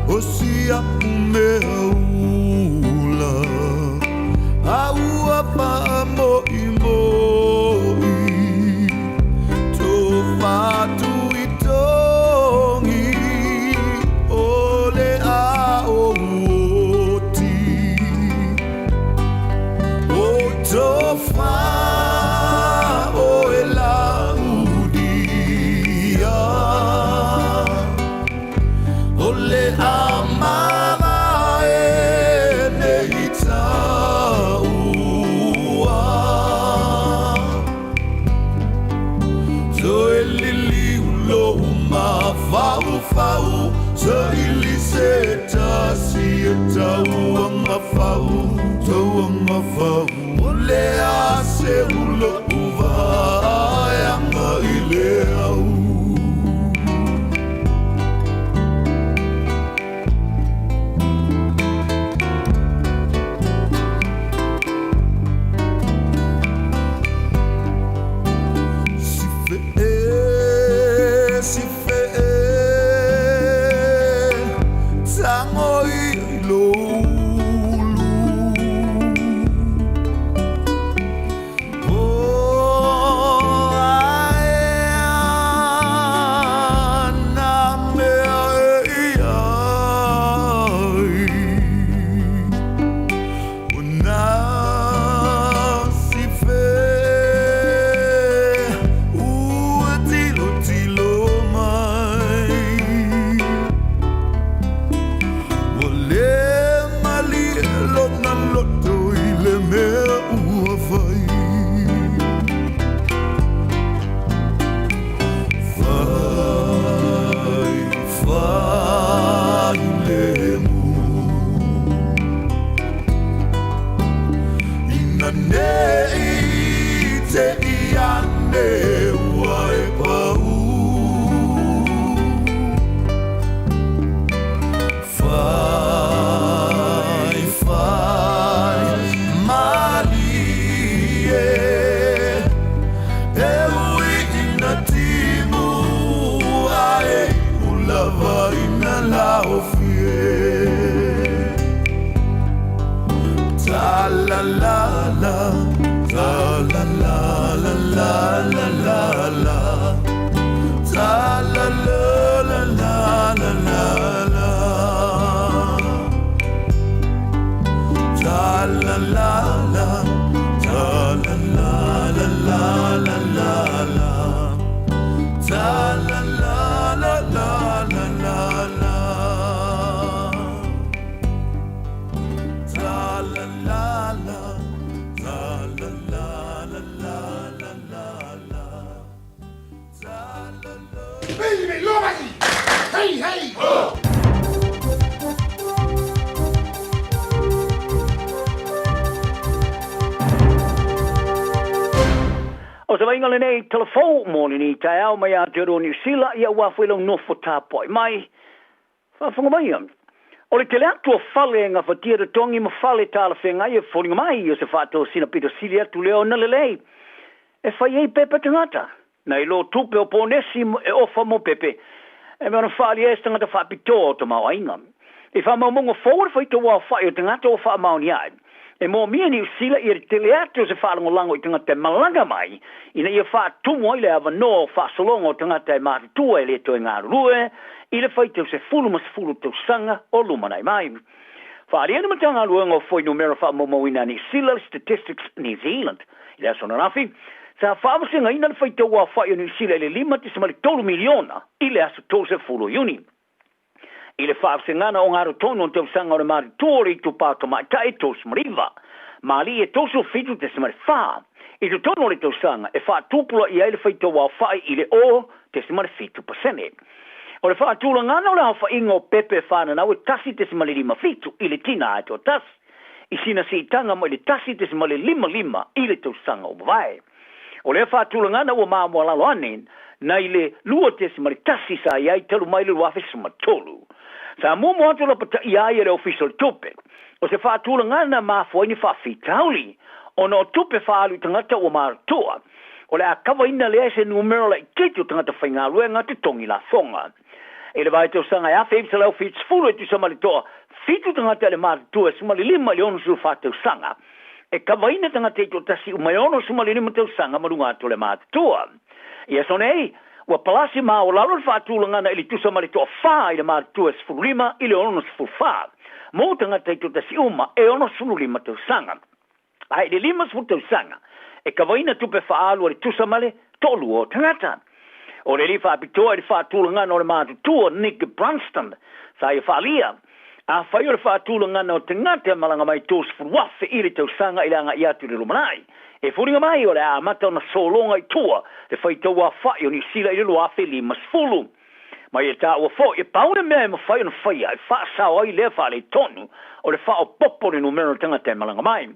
o sia umea ula a ua faamoʻimoʻi to fatu i togi o le ao oti o tofa o e laudia o le amava e nei taua so e liliu lou mafaufau saili se tasi e tauagafau tauagafau o le a se ulo'u vaeaga i le au. Si fe'e, si fe'e, tago i lou ulu. Hei, hei, ho! O se vaaiga lenei talafou mo lenei taeao mai Aotearoa Niu Sila, ia ua foi lau nofo tapuai mai. Faafofoga maia, o le tele atu o fale e gafatia totogi ma fale talafeagai e foliga mai o se faatosina pito sili atu lea ona lelei e fai ai pepe tagata nai lo tupe o ponesi e ofa mo pepe e mea ona faaalia ai se tagata faapitoa o tamaoaiga. I faamaumauga fou o le faitau aofai o tagata ua faamaonia ai, e moomia Niu Sila ia le tele atu o se faalagolago i tagata e malaga mai ina ia faatumu ai le avanoa o faasologa o tagata e matutua e le toe galulue i le faitau 10 ma 10 tausaga o lumanai mai. Faaalia le Matagaluega o Fuainumera Faamaumauina a Niu Sila, le Statistics New Zealand, i le aso ananafi, sa faavasegaina le faitau aofai o Niu Sila i le 5.3 miliona i le aso 30 o Iuni. I le faavasegana o gatotonu o tausaga o le matutua o le itupa tamaitai 39 ma alii e 37.4 i totonu o le tausaga e faatupulaia ai le faitau aofai i le 0.7%. O le faatulagana o le aofaiga o pepe fananau e 1.57 i le tina e toatasi, i sina siitaga mai le 1.55 i le tausaga ua mavae. O lea faatulagana ua mamoalalo ane nai le 2.1 sa i ai talu mai le 2013. Sa muamua atu lapataia ai e le Ofisa o le Tupe, o se faatulagana mafua ai ni faafitauli ona o tupe faaalu i tagata ua matutua, o le a kavaina lea e se numera laitiiti o tagata faigaluega totogi lafoga. I le vaitausaga e 1970 e tusa ma le toa fitu tagata i le matutua e 15 i le 64 tausaga, e kavaina tagata i toatasi uma e 65 tausaga ma luga atu o le matutua. I aso nei, ua palasi maualalo le faatulagana i le tusa ma le toafa i le matutua e 15 i le 64 mo tagata i toatasi uma e 65 tausaga. Ae i le 50 tausaga, e kavaina tupe faaalu a le tusa ma le toalua o tagata. O le alii faapitoa i le faatulagana o le matutua Nick Brunston sa ia faaalia, afai o le faatulagana o tagata e malaga mai 30,000 i le tausaga i le agai atu i le lumanai, e foliga mai o le a amata ona sologa i tua le faitau aofai o Niu Sila i le 2050. Ma ia taua foi, e pau le mea e mafai ona faia e faasao ai lea faaletonu o le faaopoopo o le numera o tagata e malaga mai.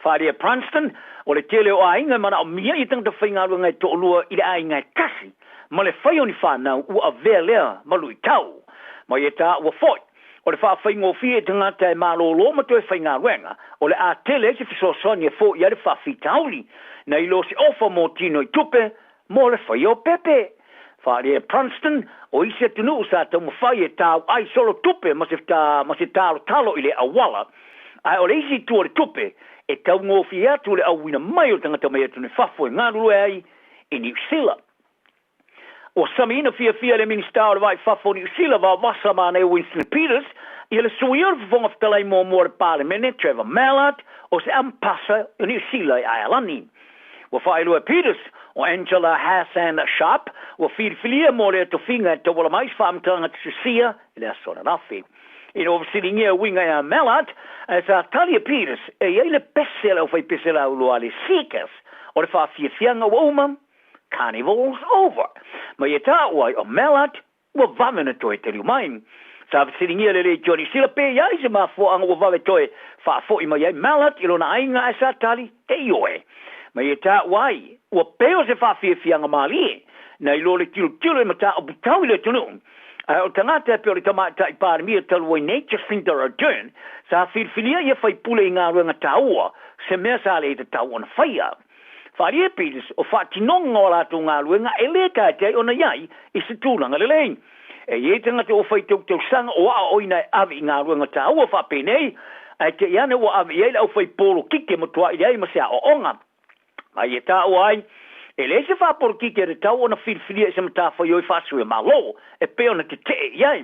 Faaalia e Brunston, o le tele o aiga e manaomia i tagata faigaluega e toalua i le aiga e tasi, ma le fai o ni fanau ua avea lea ma luitau. Ma ia taua foi, o le faafaigofie i tagata e malōlō ma toe faigaluega, o le a tele ai se fesoasoani e foia ai le faafitauli, nai lo se ofa mo tino i tupe mo le faia o pepe. Faaalia e Brunston, o isi atunuu sa taumafai e tauai solo tupe ma se ma se talotalo i le auala, ae o le isi itu o le tupe, e taugofie atu le auina mai o tagata mai atunuu i fafo e galulue ai i Niu Sila. Ua samiina fiafia e le Minisita o le Va i Fafo o Niu Sila vaovasa ma Winston Peters ia le suia o le Fofoga Fetalai muamua o le Palemene Trevor Mallard o se Amepasa o Niu Sila i Aealani. Ua faailoa e Peters, o Angela Hassan Sharp ua filifilia mo lea tofiga e tauala mai i se faamatalaga tususia i le aso ananafi. Ina ua fesiligia e uiga ia Mallard, ae sa tali e Peters e i ai le pese a le aufaipese laulua a le Seekers o le faafiafiaga ua uma, Carnival's over. Ma ia taua ai o Mallard ua vave ona toe taliu mai. Sa fesiligia le Leitio Niu Sila pe i ai se mafuaaga ua vave toe faafoi mai ai Mallard i lona aiga ae sa tali e ioe. Ma ia taua ai, ua pei o se faafiafiaga malie nai lo le tilotilo i mataupu tau i le atunuu. Ae o tagata e pei o le tamaitai Palemia talu ai nei Jacinda Ardern sa filifilia ia faipule i galuega taua, se mea sa le tatau ona faia. Faaalia e Peters o faatinoga o a latou galuega e lē taetea ai ona i ai i se tulaga lelei. E i ai tagata ua fai tautausaga o aoaoina e ave i galuega taua faapenei, ae te i ane ua ave i ai le aufai polokiki e matuai leai ma se aoaoga. Ma ia taua ai, e leai se faapolokiki e tatau ona filifilia i se matafaioi faasui Malo e pei ona tetee i ai.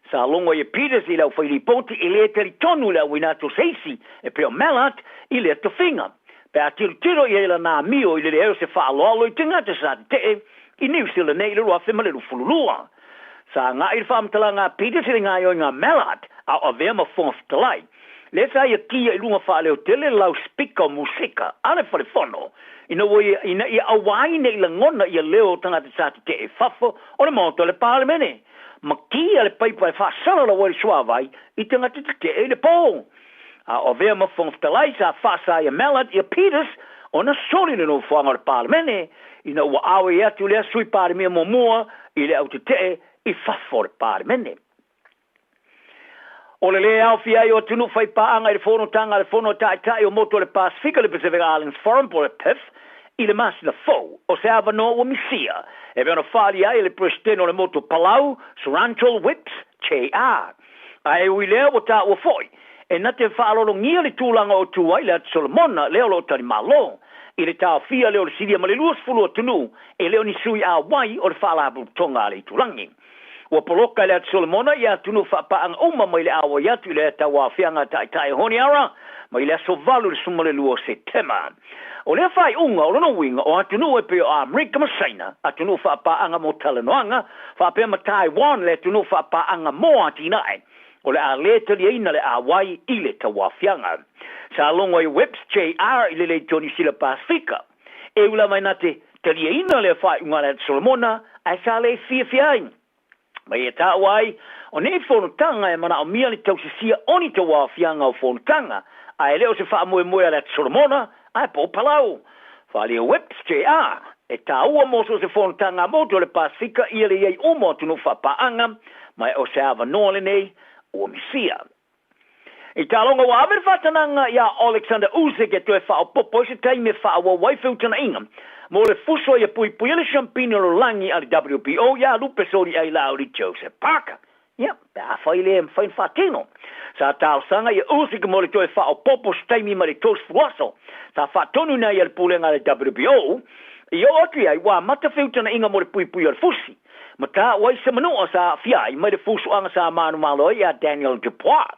Sa logo ai e Peters i le aufai lipoti e lē talitonu i le auina atu o se isi e pei o Mallard i lea tofiga. Pe a tilotilo i ai lana amio i le leai o se faaaloalo i tagata sa tetee i Niu Sila nei i le 2022. Sa agai le faamatalaga a Peters i le gaoioiga a Mallard a o avea ma Fofoga Fetalai. Lea sa ia kia i luga faaleotele le lauspika o musika a le fale fono ina ua ia ina ia aua ai ne i lagona ia leo o tagata sa tetee i fafo o le Maota o le Palemene. ma kia le paipa e faasalalau ai le suavai i tagata tetee i le po. A o avea ma Fofoga Fetalai sa faasa ai e Mallard ia Peters ona soli le nofoaga o le Palemene ina ua ave atu lea Sui Palemia muamua i le au tetee i fafo o le Palemene. O le lē aofia ai o atunuu faipaaga i le fonotaga a le Fono a Taitai o Motu o le Pasefika, le Pacific Islands Forum po o le PIF, i le masina fou, o se avanoa ua misia e pei ona faaalia ai e le Peresetene o le Motu o Palau, Surantol Whipps, JR. Ae ui lea ua taua foi, e na te faalologia le tulaga o tu ai le Atu Solomona lea o lo o talimalo, i le taofia lea o le silia ma le 20 atunuu e le o ni sui auai o le Faalapotopotoga a le Itulagi. Ua poloka e le Atu Solomona ia atunuu faapaaga uma mai le auai atu i le tauaofiaga a Taitai Honiara mai le aso 8 i le 12 o Setema. O lea faaiuga o lona uiga o atunuu e pei o Amerika ma Saina, atunuu faapaaga mo talanoaga, faapea ma Taiwan le atunuu faapaaga mo atinae, o le a lē taliaina le auai i le tauaofiaga. Sa logo ai Webbs JR i le Leitio Niu Sila Pasefika. E ui lava ina te taliaina lea faaiuga a le Atu Solomona, ae sa le fiafia ai. Ma ia taua ai, o nei fonotaga e manaomia le tausisia o ni tauaofiaga o fonotaga, ae le o se faamoemoe a le Atu Solomona, ae po o Palau. Faaalia Whipps, JR. E taua mo so o se fonotaga a motu o le Pasefika ia le i ai uma o atunuu faapaaga, ma e o se avanoa lenei ua misia. I taaloga ua ave le faatanaga iā Oleksandr Usyk e toe faaopoopo ai se taimi e faaauau ai feutagaiga mo le fuso ia puipuia le siampini o lalolagi a le WBO iā Lupe Soliailauli Joseph Parker. Ia, pe afai le mafai ona faatino. Sa talosaga ia Usyk mo le toe faaopoopo se taimi mai le 30 aso. Sa faatonuina ai e le pulega a le WBO i oo atu i ai ua amata feutagaiga mo le puipuia o le fusi. Ma taua ai se manua sa aafia ai mai le fusuaga sa manumalo ai iā Daniel Dupois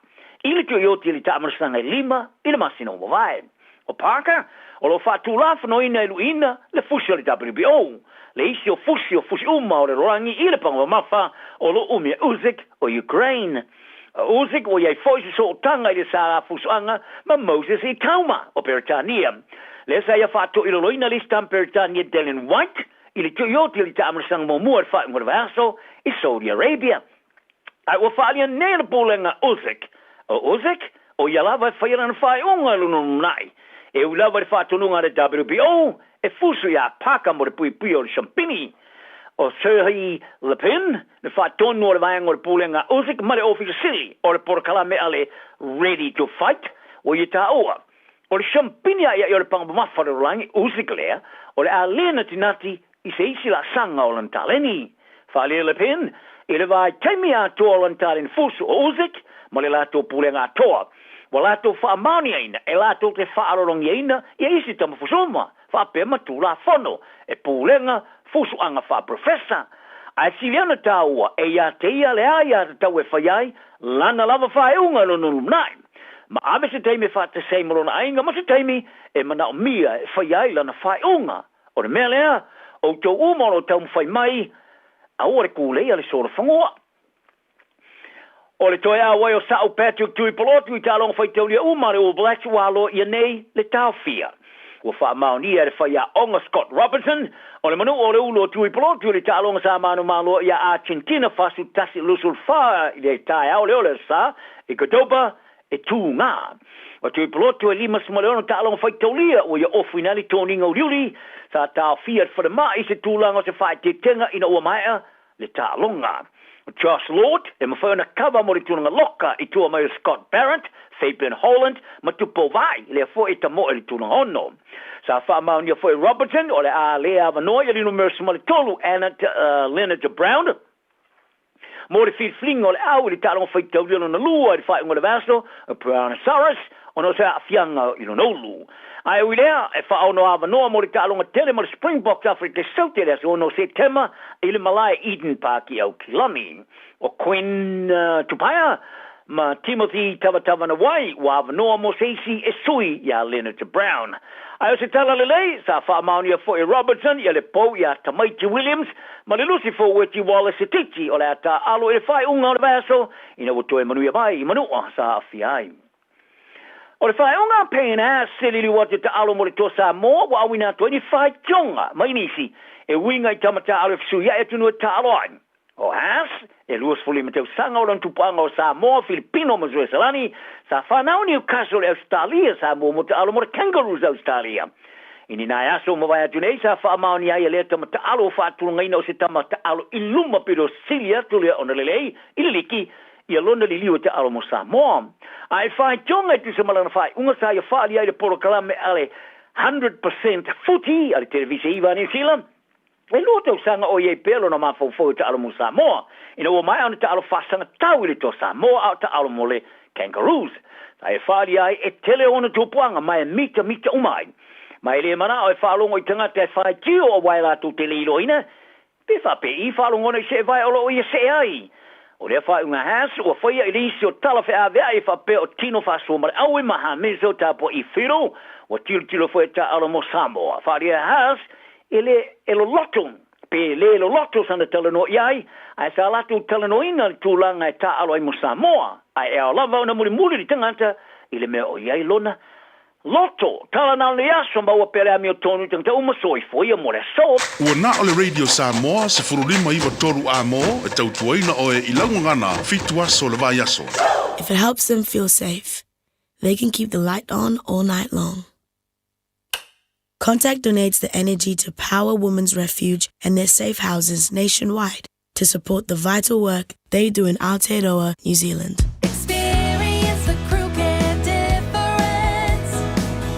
i le Tuioti i le taamalasaga e lima i le masina ua mavae. O Parker, o lo o faatulafonoina e luiina le fusi o le WBO, le isi o fusi o fusi uma o le lalolagi i le paga mamafa o lo umi e Usyk o Ukraine. O Usyk ua i ai foi se sootaga i le sa fusuaga ma Moses Itauma o Peretania. Lea sa ia faatoiloloina le isi tama Peretania Dillian Whyte i le Tuioti o le taamalasaga muamua i le faaiuga o le vaiaso i Saudi Arabia. Ae ua faaalia nei le pulega Usyk. O Usyk, o ia lava e faia lana faaiuga i lona lumanai. E ui lava i le faatonuga a le WBO e fusu iā Parker mo le puipuia o le siampini. O Serhii Lipin, le faatonu o le vaega o le pulega Usyk ma le Ofisa Sili o le polokalame a le Ready to Fight, ua ia taua, O le siampini aʻiaʻi o le paga mamafa o le lalolagi, Usyk lea, o le a le natinati i se isi laasaga o lana taleni. Faaalia le Pen, i le vaitaimi atoa o lana taleni fusu o Usyk ma le latou pulega atoa, ua latou faamaoniaina e latou te faalologiaina ia isi tama fusu uma, faapea ma Tulafono e pulega fusuaga faaprofesa. Ae sili ana taua e ia te ia le aiatatau e fai ai lana lava faaiuga i lona lumanai. Ma ave se taimi e faatasi ai ma lona aiga ma se taimi e manaomia e fai ai lana faaiuga. O le mea lea, outou uma o lo o taumafai mai, aua le kūleia le solofanua. O le toe auai o Sa'u Patrick Tuipolotu i taaloga faitaulia uma a le All Blacks ua aloaia nei le taofia. Ua faamaonia e le faiaoga Scott Robertson, o le manua o le ulu o Tuipolotu i le taaloga sa manumalo iā Argentina 41-24 i le taeao lea o le Aso Sa i Cordoba e tūgā. O Tuipolotu e 56 taaloga faitaulia ua ia ofuina ai le toniga uliuli sa taofia e le falemai i se tulaga o se faaeteetega ina ua maea le taaloga. O Josh Lord e mafai ona kava mo le tulaga loka i tua mai o Scott Barrett, Fabian Holland ma Tupou Vaai, lea foi e tamoe i le tulaga ono. Sa faamaonia foi e Robertson o le a le avanoa i le numera 13 Annett Leonard Brown mo le filifiliga o le au i le taaloga faitaulia lona lua i le faaiuga o le vaiaso, Brontosaurus, ona o se aafiaga i lona ulu. Ae ui lea, e faaono avanoa mo le taaloga tele ma le Springboks Afrika Saute i le aso 6 o Setema i le malae Eden Park i Aukilani. O Quinn Tupaea ma Timothy Tavatavanawai ua avanoa mo se isi e sui iā Leonard Brown. Ae o se tala lelei, sa faamaonia foi e Robertson ia le pou iā Tamaiti Williams ma le lusi foueti Wallace Sititi o le a taaalo i le faaiuga o le vaiaso ina ua toe manuia mai i Manua sa aafia ai. O le faaiuga a Payne se liliu atu e taalo mo le Toa Samoa ua auina atu ai ni faitioga mai nisi e uiga i tama taaalo e fesuiai atunuu e taalo ai. O Haas, e 25 tausaga o lona tupuaga o Samoa, Filipino ma Suesalani, sa fanau i Newcastle i Ausetalia, sa muamua taalo mo le Kangaroos Ausetalia. I ni nai aso ua mavae atu nei, sa faamaonia ai e lea tama taalo ua faatulagaina o se tama taalo i luma pito sili atu lea ona lelei i le liki ia lona liliu e taalo mo Samoa. A e faitioga e tusa ma lana faaiuga sa ia faaalia ai le polokalame a le 100% Footy a le Televise iva a Niu Sila, E lua tausaga o i ai pea lona mafaufau e taalo mo Samoa, ina ua maea ona taalo faasagatau i le Toa Samoa a o taalo mo le Kangaroos. Sa e faaalia ai e tele ona tupuaga ma e mitamita uma ai. Ma e le manao e faalogo i tagata e faitio aua e latou te le iloaina, pe faapei faalogona i seevae o lo o ia see ai. O lea faaiuga Haas ua faia i le isi o tala feaveai faapea o tino faasoa ma le aue ma Hamiso tapuai Fiddle ua tilotilo foi e taaalo mo Samoa. Faaalia e Haas E le e loloto, pe le loloto sana talanoa i ai, ae sa latou talanoaina le tulaga e taaalo ai mo Samoa, ae e ao lava ona mulimuli le tagata i le mea o i ai lona loto. Tala na o lenei aso, maua pea le amiotonu i tagata uma, soifua ia mo le aso. Ua na o le Radio Samoa 15 93 A mo e tautuaina oe i lau gagana fitu aso o le vaiaso. If it helps them feel safe, they can keep the light on all night long. Contact donates the energy to Power Women's Refuge and their safe houses nationwide to support the vital work they do in Aotearoa, New Zealand. Experience the Crew Care difference.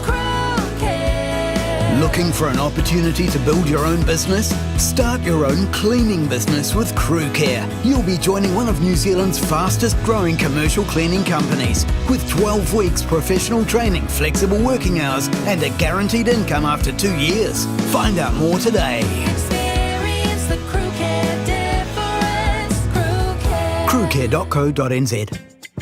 Crew Care. Looking for an opportunity to build your own business? Start your own cleaning business with Crew Care. You'll be joining one of New Zealand's fastest growing commercial cleaning companies with 12 weeks professional training, flexible working hours, and a guaranteed income after two years. Find out more today. Experience the Crew Care difference. Crew Care. Crewcare.co.nz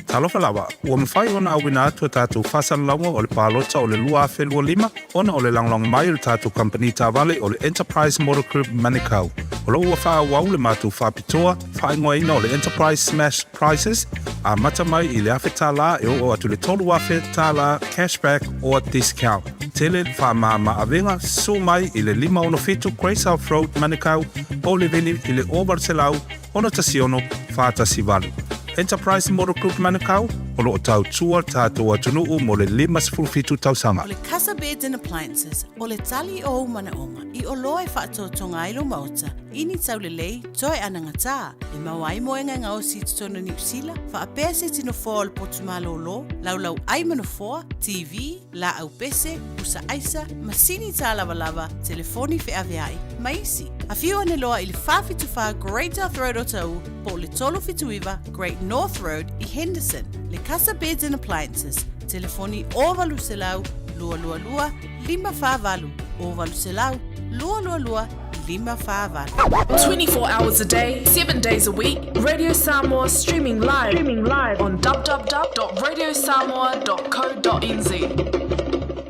Talofa lava, ua mafai ona auina atu a tatou faasalalauga o le palota o le 2025 ona o le lagolago mai o le tatou kamupani taavale o le Enterprise Motor Group Manukau. O lo o ua faaauau le matou faapitoa faaigoaina o le Enterprise Smash Prizes, amata mai i le $1,000 e oo atu i le $3,000 cashback or discount. Tele le faamama avega susu mai i le 567 Great South Road, Manukau, po o le vili i le 0800 616 418. Enterprise Motor Group Manukau, o lo o tautua le tatou atunuu mo le 57 tausaga. O le Casa Beds and Appliances, o le tali o ou manaoga i oloa e faatotoga ai lou maota i ni taulelei toe anagatā e maua ai moega e gaosi i totonu o Niu Sila, faapea se tino foa o le potu malōlō, laulau ai ma nofoa, TV, laau pese, pusa aisa, masini tālavalava, telefoni feaveai, ma isi. Afio ane loa i le 474 Great South Road Otahuhu po o le 379 Great North Road i Henderson. Le Casa Beds and Appliances, telefoni 0800 222 548, 0800 222 548. 24 hours a day, 7 days a week, Radio Samoa streaming live, streaming live on www.radiosamoa.co.nz.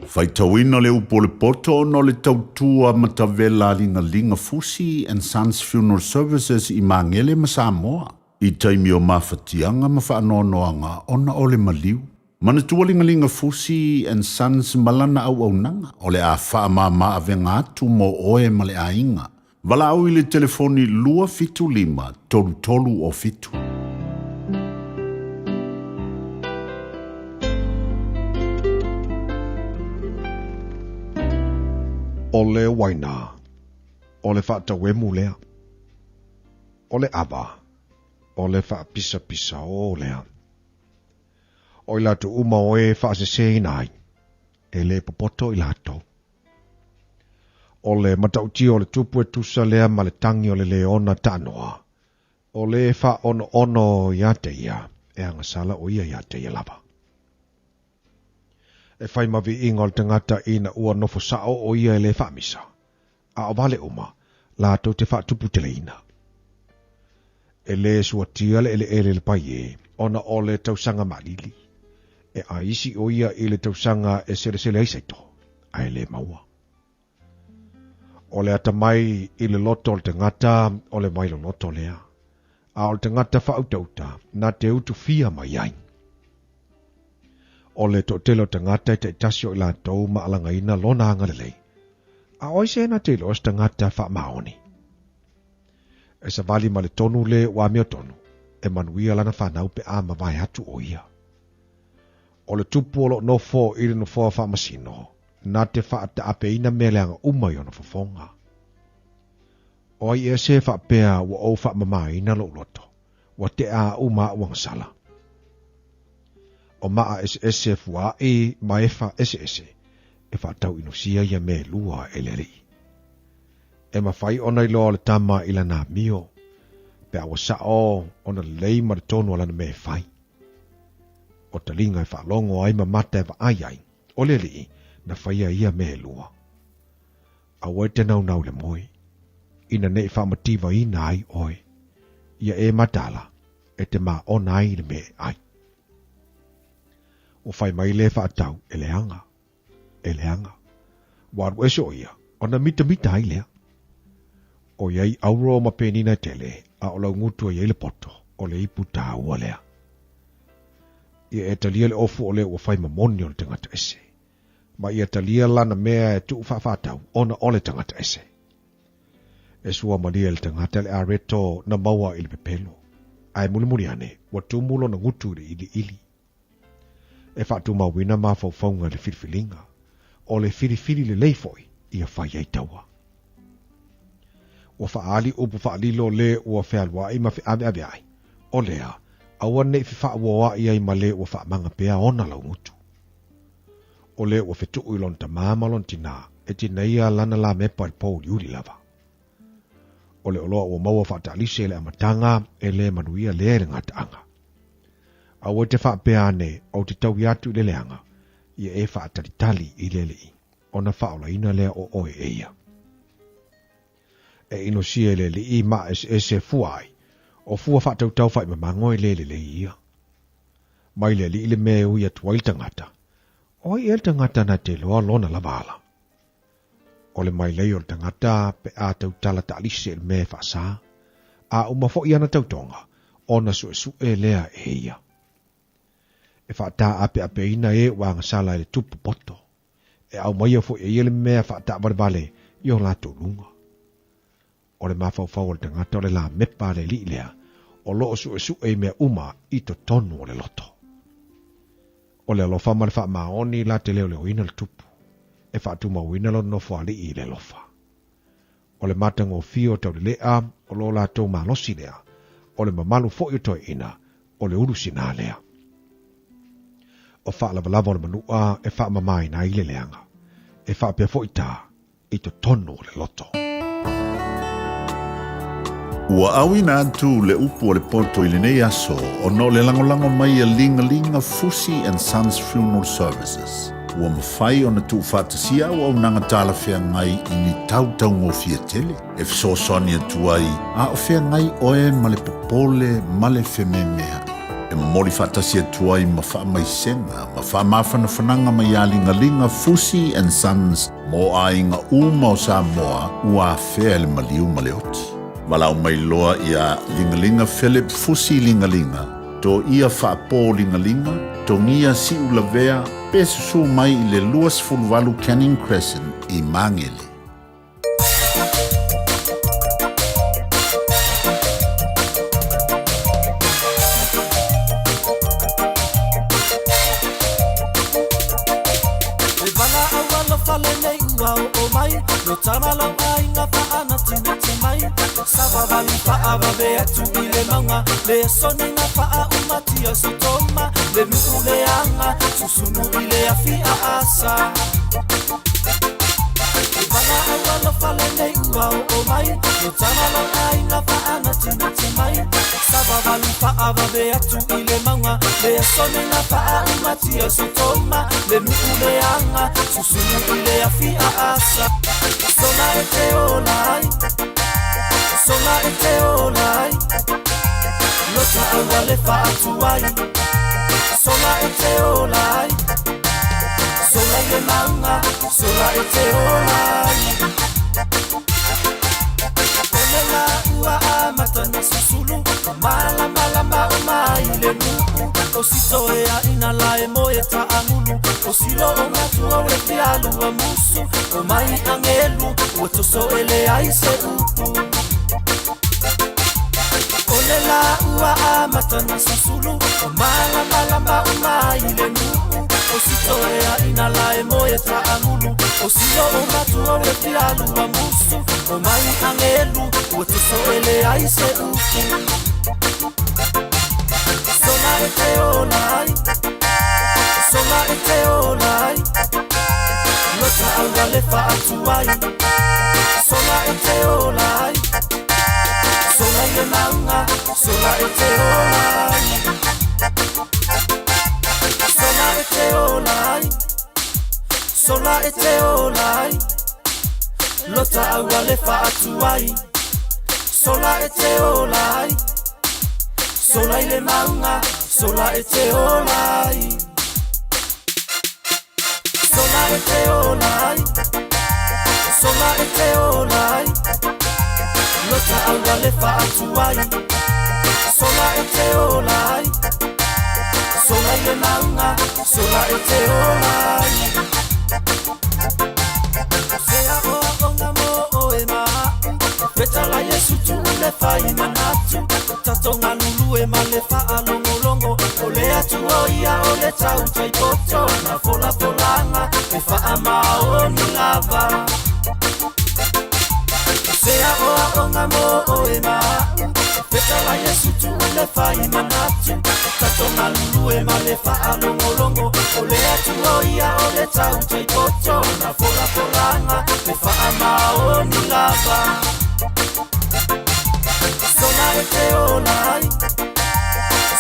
Faitauina le upu o le poto ona o le tautua matavela a Ligaliga Fusi and Sons Funeral Services i Magele ma Samoa i taimi o mafatiaga ma faanoanoaga ona o le maliu. Manatua Ligaliga Fusi and Sons ma lana auaunaga o le a faamama avega atu mo oe ma le aiga. Valaau i le telefoni 275 33 o 7. O le uaina, o le faatauemu lea. O le ava, o le faapisapisaō lea. O i latou uma o e faaseseina ai, e le popoto i latou. O le matautia o le tupu e tusa lea ma le tagi o le leona taanoa, o le faaonoono ia te ia, e agasala o ia ia te ia lava. E fai ma viiga o le tagata ina ua nofo sao o ia e le faamisa, a o vale uma, latou te faatuputeleina. E le suatia le eleele i le paie, ona o le tausaga maalili. E aisi o ia i le tausaga e selesele ai saito, ae le maua. O le atamai i le loto o le tagata o le vailoloto lea, a o le tagata faautauta na te utufia mai ai. O le toatele o tagata e taitasi o i latou ma alagaina lona agalelei, a o ai se na te iloa se tagata faamaoni. E savali ma le tonu le ua amiotonu, e manuia lana fanau pe a mavae atu o ia. O le tupu o loo nofo i le nofoa faamasino, na te faataapeina mea leaga uma i ona fofoga. O ai ea se faapea ua ou faamamaina lou loto, ua tea aʻu ma aʻu agasala. O maa eseese fuaai ma efa eseese e faatauinosia ia mea e lua e le Alii. E mafai ona iloa o le tama i lana amio, pe a ua sao ona lelei ma le tonu o lana mea e fai. O taliga e faalogo ai ma mata e vaai ai, o le Alii na faia ia mea e lua. Aua e te naunau i le moe, ina ne i faamativaina ai oe, ia e mataala e te maona ai i le mea e ai. Ua fai mai le faatau, e leaga, e leaga. Ua alu ese o ia, ona mitamita ai lea. ʻOiai auro ma penina e tele, a o lau gutu e i ai le poto, o le ipu tāua lea. Ia e talia le ofu o le ua fai ma moni o le tagata ese. Ma ia talia lana mea e tuu faafaatau ona o le tagata ese. E sua malie le tagata le areto na maua i le pepelo, ae mulimuli ane ua tumu lona gutu i le iliili. E faatumauina mafaufauga i le filifiliga, o le filifili lelei foi ia fai ai taua. Ua faaali upu faalilo le ua fealuai ma feaveaveai, o lea, aua ne i fefaauoai ai ma le ua faamaga pea ona laugutu. O le ua fetuu i lona tamā ma lona tinā, e tineia lana lamepa i le pouliuli lava. O le oloa ua maua faataalise i le amataga e le manuia lea i le gataaga. Aua e te faapea ane, ou te taui atu i le leaga, ia e faatalitali i le Alii, ona faaolaina lea o oe e ia. E inosia e le Alii maa eseese e fua ai, o fua faatautau faimamago e le lelei ia. Mai le Alii le mea e ui atu ai le tagata, o ai ea le tagata na te iloa lona lava ala? O le mailei o le tagata pe a tautala taalise i le mea e faasa, a uma foi ana tautoga, ona suesue lea e ia. E faataapeapeina e ua agasala i le tupu poto, e aumaia foi e ia le mea faataavalevale i o latou luga. O le mafaufau o le tagata o le lamepa a le alii lea, o lo o suesue i mea uma i totonu o le loto. O le alofa ma le faamaoni la te leoleoina le tupu, e faatumauina lona nofoalii i le alofa. O le matagofie o taulelea o lo latou malosi lea, o le mamalu foi o toeaiina, o le ulu sinā lea. O faalavalava o le manua e faamamaina ai le leaga, e faapea foi tā i totonu o le loto. Ua auina atu le upu o le poto i lenei aso ona o le lagolago mai a Ligalinga Fusi and Sons Funeral Services. Ua mafai ona tuufaatasia auaunaga talafeagai i ni tau taugofie tele e fesoasoani atu ai a o feagai oe ma le popole ma le fememea'i. E momoli faatasi atu ai ma faamaisega ma faamafanafanaga mai iā Ligaliga Fusi and Sons mo aiga uma o Samoa ua afea e le maliu ma le oti. Valaau mai loa iā Ligaliga Philip Fusi Ligaliga, Toia Faapō Ligaliga, Togia Siulavea pe susū mai i le 28 Canning Crescent i Magele. E valaau alofa lenei ua oo mai Lo tama lau aiga faanatinati mai Savavali faavave atu i le mauga Le aso nei na faaumatia Sotoma Le nuu leaga susunu i le afi aasa E valaau alofa lenei ua oo mai Lo tama lau aiga faanatinati mai Savavali faavave atu i le mauga Le aso nei na faaumatia Sotoma Le nuu leaga susunu i le afi aasa Sola e te ola ai Sola e te ola ai Lota aua le faatuai Sola e te ola ai Sola i le mauga Sola e te ola ai O le la ua amata na susulu Malamalama uma ai le nuu O sito e aina la e moe taagulu O silo o matua o le fialua musu O mai agelu ua toso ele ai se upu. le laua amata na susulu O malamalama uma ai le nuu O sitoea ina lae moe taagulu O sio o matua o le fialua musu O mai agelu ua tosoele ai se upu Sola e te ola ai Sola e te ola ai Lota aua le faatuai Sola e te ola ai Sola i le mauga Sola e te ola ai Sola e te ola ai Sola e te ola ai Lota aua le faatuai Sola e te ola ai Sola i le mauga Sola e te ola ai Sola e te ola ai Sola e te ola ai Lota aua le faatuai Sola e te ola ai Sola i le mauga Sola e te ola ai Se a oa onga mo oe maau Fetala Yesu tu le fai manatu Tatonga lulu e ma le faalogologo O le atu o ia o le tautai poto Na folafolaga e faamaoni lava Se aoaoga mo oe ma a'u Fetala Iesu tuu le fai manatu Tatoga lulu e ma le faalogologo O le atu o ia o le tautai poto Na folafolaga e faamaoni lava Sola e te ola ai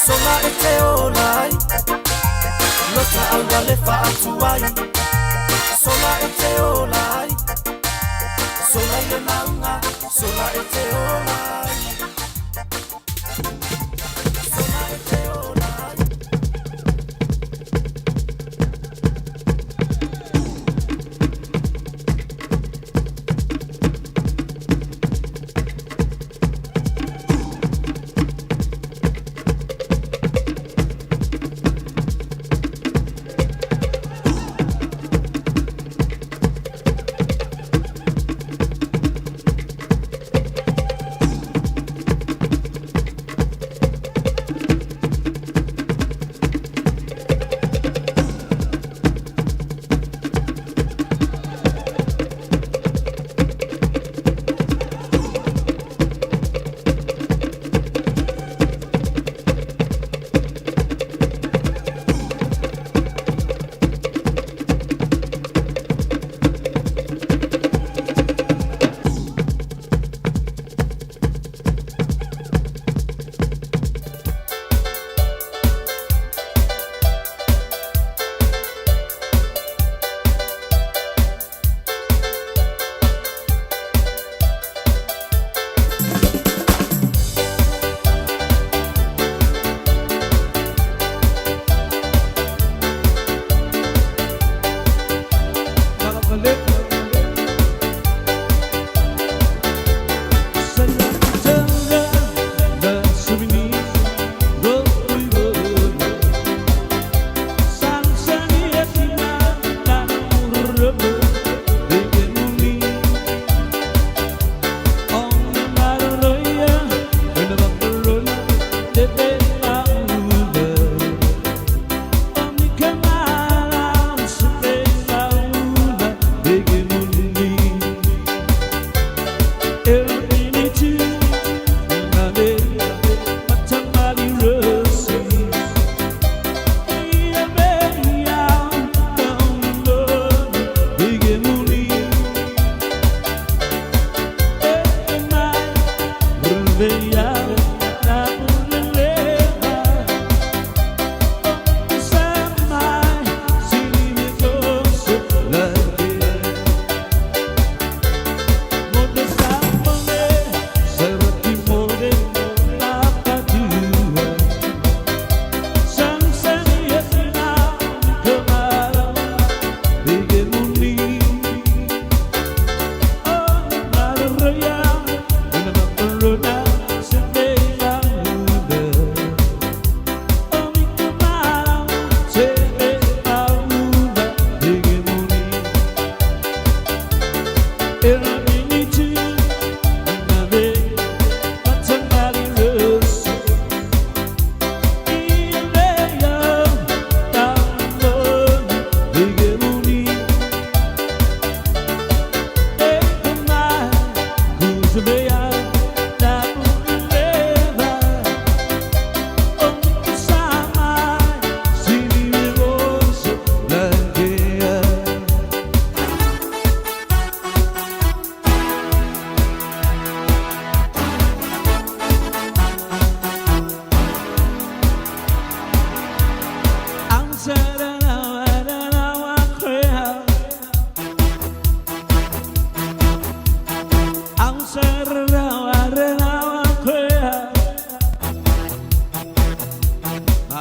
Sola e te ola ai Lota aua le faatuai Sola e te ola ai Sola i le mauga Sola e te ola ai Sola e te ola ai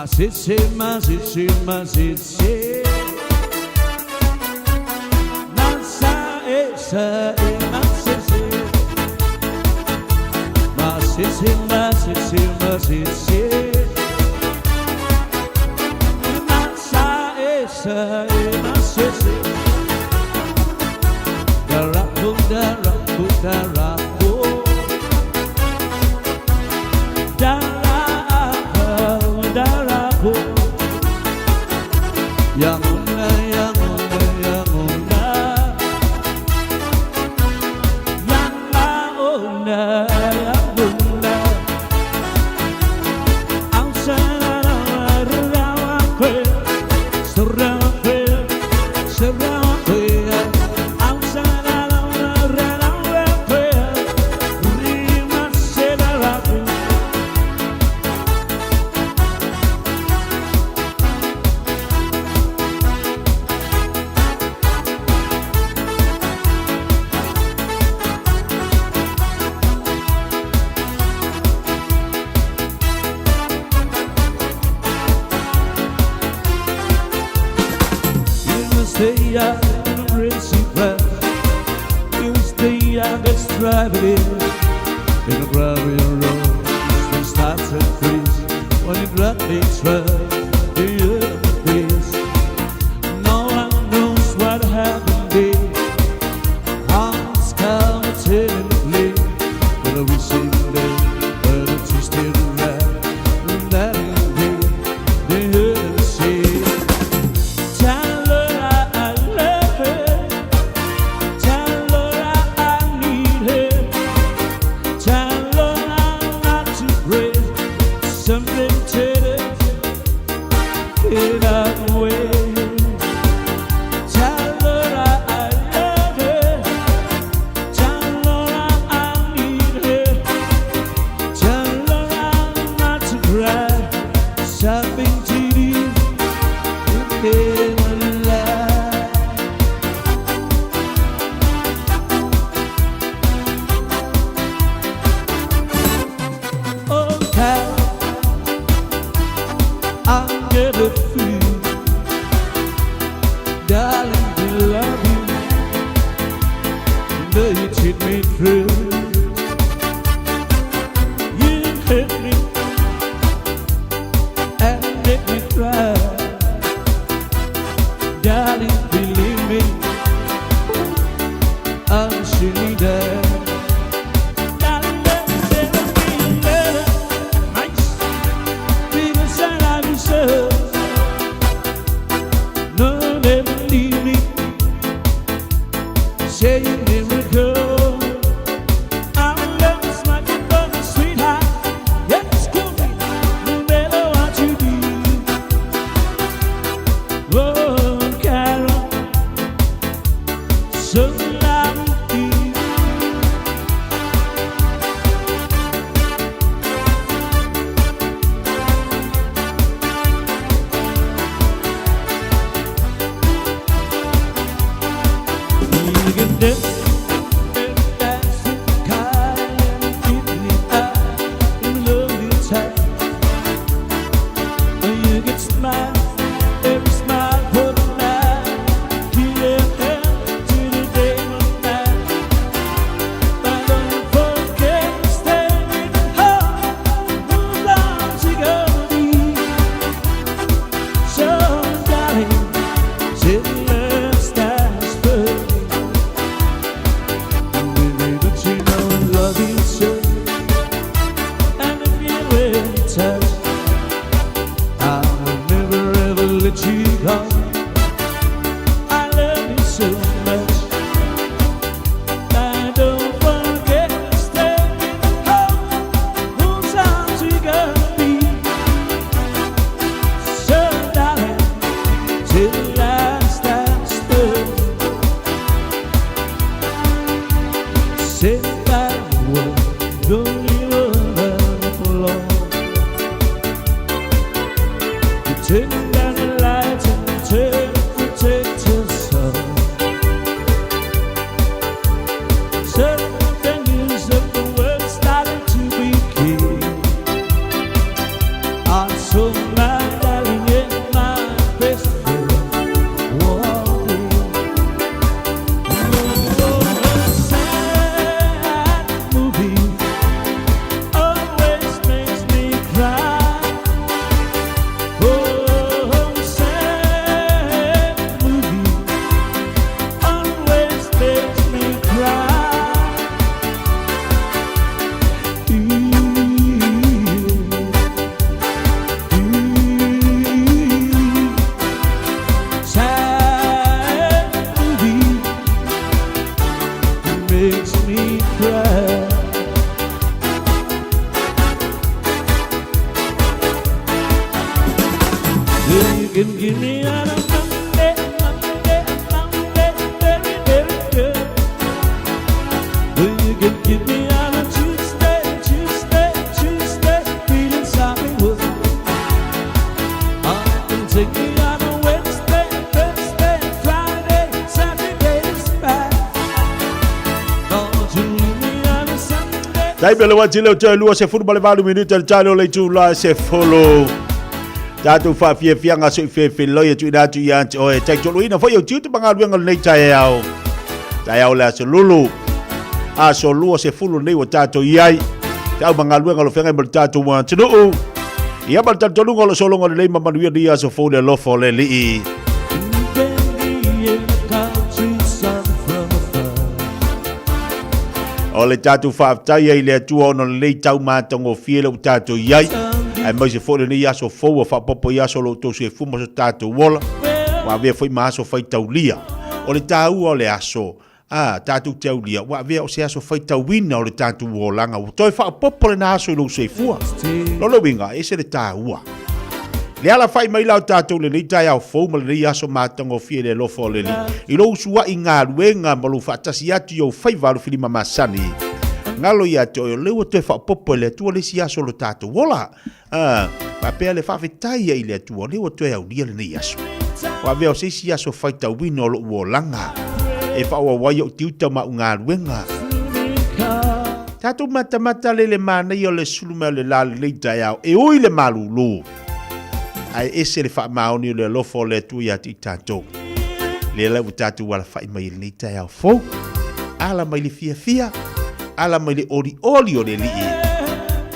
Masese, masese, masese. Masa, esa, e, masese. Masese, masese, masese. Masa, esa, e, masese. Daraku, daraku, daraku. Daraku, daraku. Yanguna, yanguna, yanguna. Yanguna, yanguna. So my Well, you can give me on a Monday, Monday, Monday, very, very good. Well, you can give me on a Tuesday, Tuesday, Tuesday, feeling sorry wood. I can take me on a Wednesday, Thursday, Friday, Saturday's back. Don't you leave me on a Sunday. Taimi o le uati leo toe 28 minute le tali o le itula 10. Tatou faafiafiaga so'i fefeloi e tuuina atu ia te oe. Taitoluina foi au tiute ma galuega o lenei taeao. Taeao o le aso Lulu. Aso 20 lenei ua tatou i ai. Feau ma galuega o lo feagai ma le tatou atunuu. Ia ma le talitonuga o lo sologa lelei ma manuia lenei aso fou i le alofa o le Alii. O le tatou faafetai ai i le Atua ona o lenei tau matagofie lea ua tatou i ai, aemaise foi lenei aso fou ua faaopoopo i aso o lo outou soifua ma so tatou ola, ua avea foi ma aso faitaulia. O le taua o le aso a tatou te aulia, ua avea o se aso faitauina o le tatou olaga, ua toe faaopoopo lena aso i lou soifua. Lona uiga, e ese le taua. Le alafai mai la o tatou i lenei taeao fou ma lenei aso matagofie i le alofa o le Alii, i lou usuai galuega ma lou faatasi atu i ou faiva alofilima masani. Galo ia te oe, o lea ua toe faaopoopo e le Atua le isi aso o lo tatou ola. A, faapea le faafetai ai i le Atua, o lea ua toe aulia lenei aso. Ua avea o se isi aso faitauina o lou olaga, e faaauau ai ou tiuta ma au galuega. Tatou matamata le le manaia o le sulu mai o le la lenei taeao, e ui le malulu, ae ese le faamaoni o le alofa o le Atua ia te i tatou. Lea la ua tatou alafai mai i lenei taeao fou. Ala mai le fiafia, ala mai le olioli o le Alii,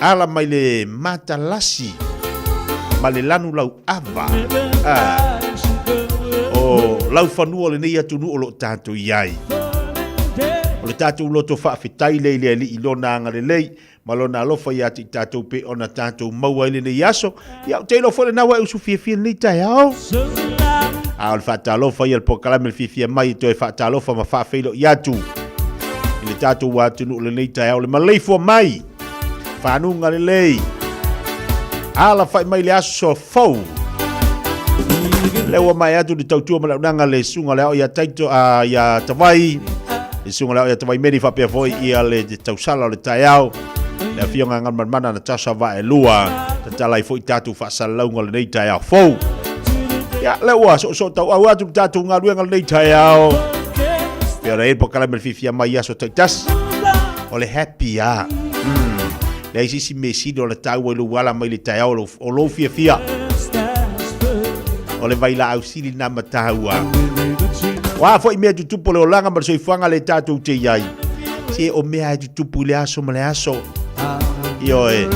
ala mai le matalasi ma le lanu lau ava. Ah, o laufanua o lenei atunuu o lo o tatou i ai. O le tatou loto faafetai lea i le Alii i Lona agalelei ma Lona alofa ia te i tatou pei ona tatou maua ai lenei aso. Ia, ou te iloa foi lena ua e usu fiafia i lenei taeao. A o le faatalofa ia le polokalame le fiafia mai e toe faatalofa ma faafeiloai atu i le tatou atunuu lenei taeao le maleifua mai. Fanuga lelei. Alafai mai le aso fou. Lea ua mae atu le tautua ma le aunaga le susuga le ao ia Taito a ia Tavai. Le susuga le ao ia Tavai Meri faapea foi ia le tausala o le taeao. Le afioga Galumalemana Natasha Vaelua. Tatala ai foi tatou faasalalauga o lenei taeao fou. Ia, lea ua soosoo tauau atu le tatou galuega lenei taeao. Pei ona i ai le polokalame le fiafia mai i aso taitasi. O le happy a. Mm. Leai se isi mea sili o le taua i lou ala mai le taeao o lou fiafia. O le vailaau sili na ma taua. O a foi mea tutupu o le olaga ma le soifuaga le tatou te i ai. Se o mea e tutupu i le aso ma le aso. Ioe.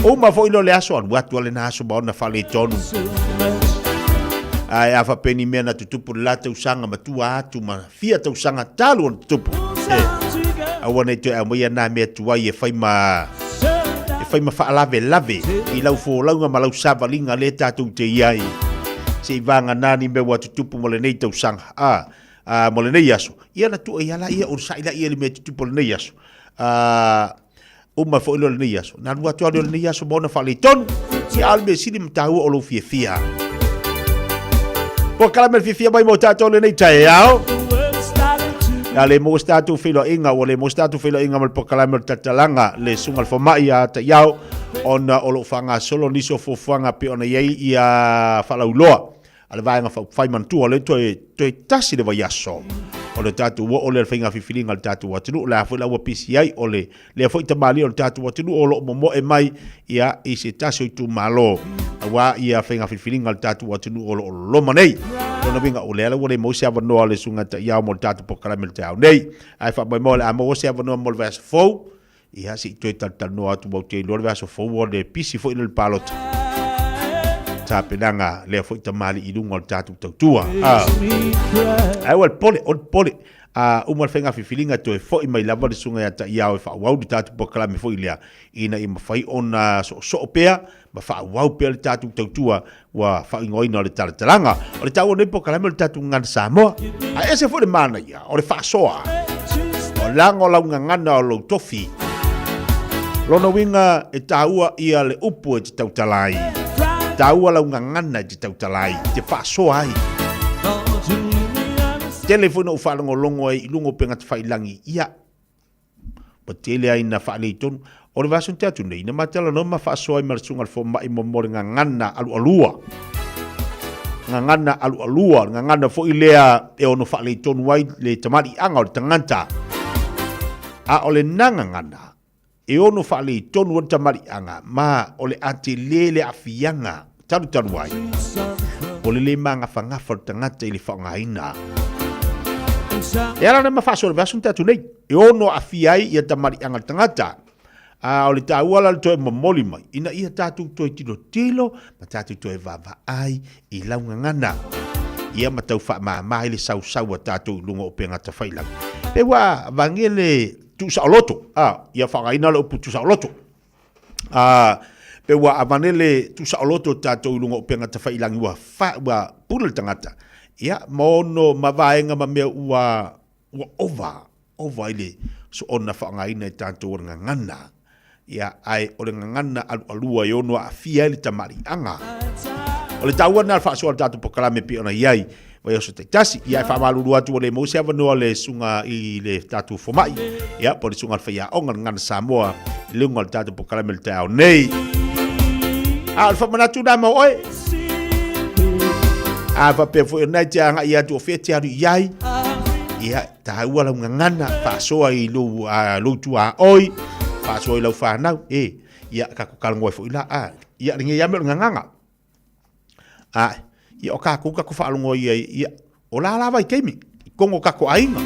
Uma foi lo le aso, alu atu ale na aso ma ona faaletonu. Ae a faapea ni mea na tutupu le la tausaga ma tua atu ma fia tausaga talu ona tutupu. E, aua nei toe aumaia nā mea tuai e fai ma e fai ma faalavelave i lau folauga ma lau savaliga lea tatou te i ai. Se i vagana ni mea ua tutupu mo lenei tausaga. A, a mo lenei aso. Ia na tua ia la ia o sa'i la ia le mea tutupu o lenei aso. A, uma foi lea o lenei aso. Na alu atu lava lea o lenei aso ma ona faaletonu. Ia a o le mea sili ma taua o lou fiafia. Polokalame le fiafia mai mo tatou lenei taeao. Ia le maua se tatou feiloaiga, ua le maua se tatou feiloaiga ma le polokalame o le talantalaga, le susuga i le fomai ia Taiao, ona o lo o faagasolo nisi o fuafuaga pei ona i ai ia faalauiloa a le Vaega Faaupufai Manatua, o lea toe, toe tasi le vaiaso o le tatou oo lea i le faiga filifiliga a le tatou atunuu. O le a foi la ua pisi ai, o le lea foi tamalii o le tatou atunuu o lo o momoe mai ia, i se tasi o itumalo aua ia faiga filifiliga a le tatou atunuu o lo o loma nei. Lona uiga, o lea la ua le maua se avanoa o le Susuga Taiao mo le tatou polokalame i le taeao nei. Ae faamoemoe o le a maua se avanoa mo le vaiaso fou, Ia, se i toe talatalanoa atu mau te iloa le vaiaso fou o le pisi foi lea le palota. Tapenaga lea foi tamalii i luga o le tatou tautua. Ah. Ai ua le pole, o le pole. A uma le faiga filifiliga toe foi mai lava le susuga ia Taiao e faaauau le tatou polokalame foi lea ina ia mafai ona soosoo pea ma faaauau pea le tatou tautua ua faaigoaina o le talatalaga. O le taua o lenei polokalame o le tatou gagana Samoa. Ae ese foi le manaia o le faasoa. O laga o lau gagana o lou tofi. Lona uiga e taua ia le upu e te tautala ai. Taua lau gagana e te tautala ai, te faasoa ai. Tele foi na ou faalogologo ai i luga o upegatafailagi, ia, ua tele ai ina faaleitonu. O le vaiaso na tea atu nei, na ma talanoa ma faasoa ai ma le susuga i le fomai mo mo le gagana alualua. Gagana alualua, le gagana foi lea e ono faaleitonu ai le tamaliiaga o le tagata. A o lena gagana, e ono faaleitonu ai le tamaliiaga ma o le a tele le aafiaga talutalu ai, o le le magafagafa o le tagata i le faaaogaina. E ala ona ma faasoa i le vaiaso na tea atu nei, e ono aafia ai ia tamaliiaga o le tagata. A o le taua la o le toe momoli mai, ina ia tatou toe tilotilo ma tatou toe vaavaai i lau gagana, ia ma tau faamama ai le sausau a tatou i luga o upega tafailagi. Pei ua avane le tuusaoloto, a, ia faaaogaina le upu tuusaoloto. A, pe ua avane le tuusaoloto o tatou i luga o upega tafailagi ua fa, ua pule le tagata, ia, ma ono ma vaega ma mea ua, ua ova, ova i le soona faaaogaina e tatou o le gagana. Ia, ae o le gagana alualua e ono aafia ai le tamaliiaga. O le taua lena o le faasoa o le tatou polokalame e pei ona i ai vaiaso taitasi. Ia, e faamalulu atu ua le maua se avanoa le susuga i le tatou fomai, ia, po o le susuga i le faiaoga i le Gagana Samoa i luga o le tatou polokalame i le taeao nei. A o le faamanatu lena mo oe. A faapea foi o lena e te agai atu o fea e te alu i ai, ia, taua lau gagana, faasoa i lou, lou tuaoi, faasoa i lau fanau, e, ia, tatou talanoa ai foi la, a, ia, lenei lava mea o le gagana. A, ia, o tatou tatou faalogo ai, ia, o la la vaitaimi, i totonu o tatou aiga,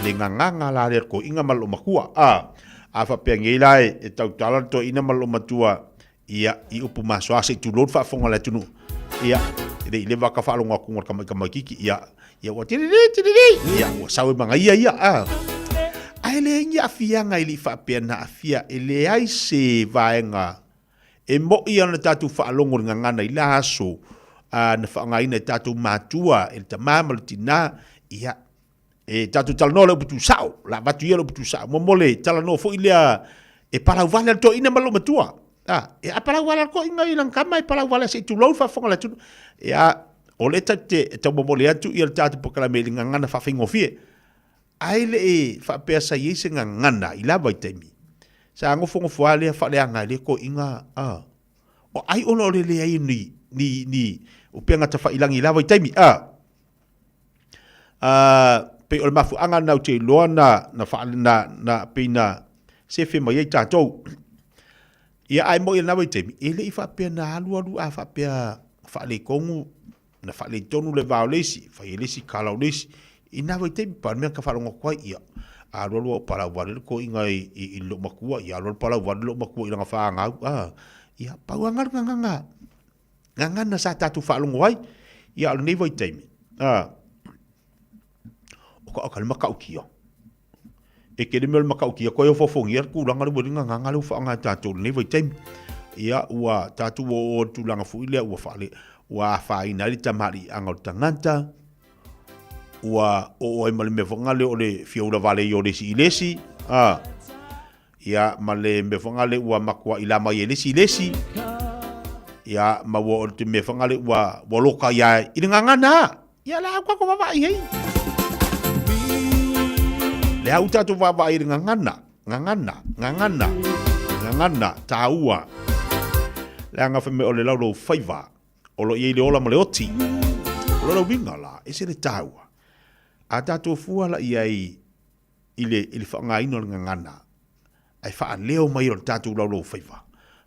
le gagana la lea o le toeaina ma le loomatua, a, a faapea nei la e tautala le toeaina ma le loomatua, Ia, i upu masoa se i tulou le faafofoga a le atunuu. Ia, e le i leva ka faalogo atu i le tamaiti ia, ia ua tiriri, tiriri, ia, ua sau e magaia ia, a. Ae leai ni aafiaga e le i faapea na aafia, e leai se vaega e mo'i ana tatou faalogo i le gagana i la aso a, na faaaogaina e tatou matua, e le tama ma le tina, ia, E tatou talanoa le upu tuusao, la avatu ia le upu tuusao. Mo mo le talanoa foi lea e palauvale a le toeaina ma lou matua. A, e a palauvale a le toeaina i lana tama e palauvale se i tulou le faafofoga a le atunuu. E a, o lea tatou te taumomoli atu ia le tatou polokalame i le gagana faafaigofie. Ae le i faapea sa i ai se gagana i la vaitaimi. Sa nofonofo lava lea faaleaga e lea toeaina, a. O ai ona o le leai o ni, ni, ni upega tafailagi i la vaitaimi, a. Pei o le mafuaaga lena ou te iloa na, na, faa, na, na, pei na sefe mai ai tatou. Ia, ae moi i lena vaitaimi, e le i faapea na alualu a faapea faaletonu, na faaletonu le va o le isi, fai e le isi kala o le isi. I na vaitaimi, pau le mea na faalogo atu ai, ia, alualu au palau vale le toeaina i, i, i lou matua, ia alualu palau vale lou matua i lana fanau, a, ia, pau lava le gagana. Gagana sa tatou faalogo ai, ia a o lenei vaitaimi, a, o ka, o ka le matautia. E tele mea o le matautia, koe ofoofogia le tulaga lea ua i ai le gagana lea ua faaaoga e tatou i lenei vaitaimi. Ia, ua tatou oo i le tulaga foi lea ua faale, ua afaina ai le tamaliiaga o le tagata, ua oo ai ma le mea foi lea o le fia ula vale ia o le isi i le isi, a. Ia, ma le mea foi lea ua matuai la mai e le isi i le isi. Ia, ma ua o le mea foi lea ua, ua loka ia i le gagana. Ia, la au tatou vaavaai ai. Le au tatou vaavaai i le gagana, gagana, gagana, gagana, taua. Leaga fai mai o le laulou faiva, o lo o i ai le ola ma le oti. O lona uiga la, e ese le taua. A tatou fua la i ai i le, i le faaaogaina o le gagana, ae faaleo mai o le tatou laulaufaiva.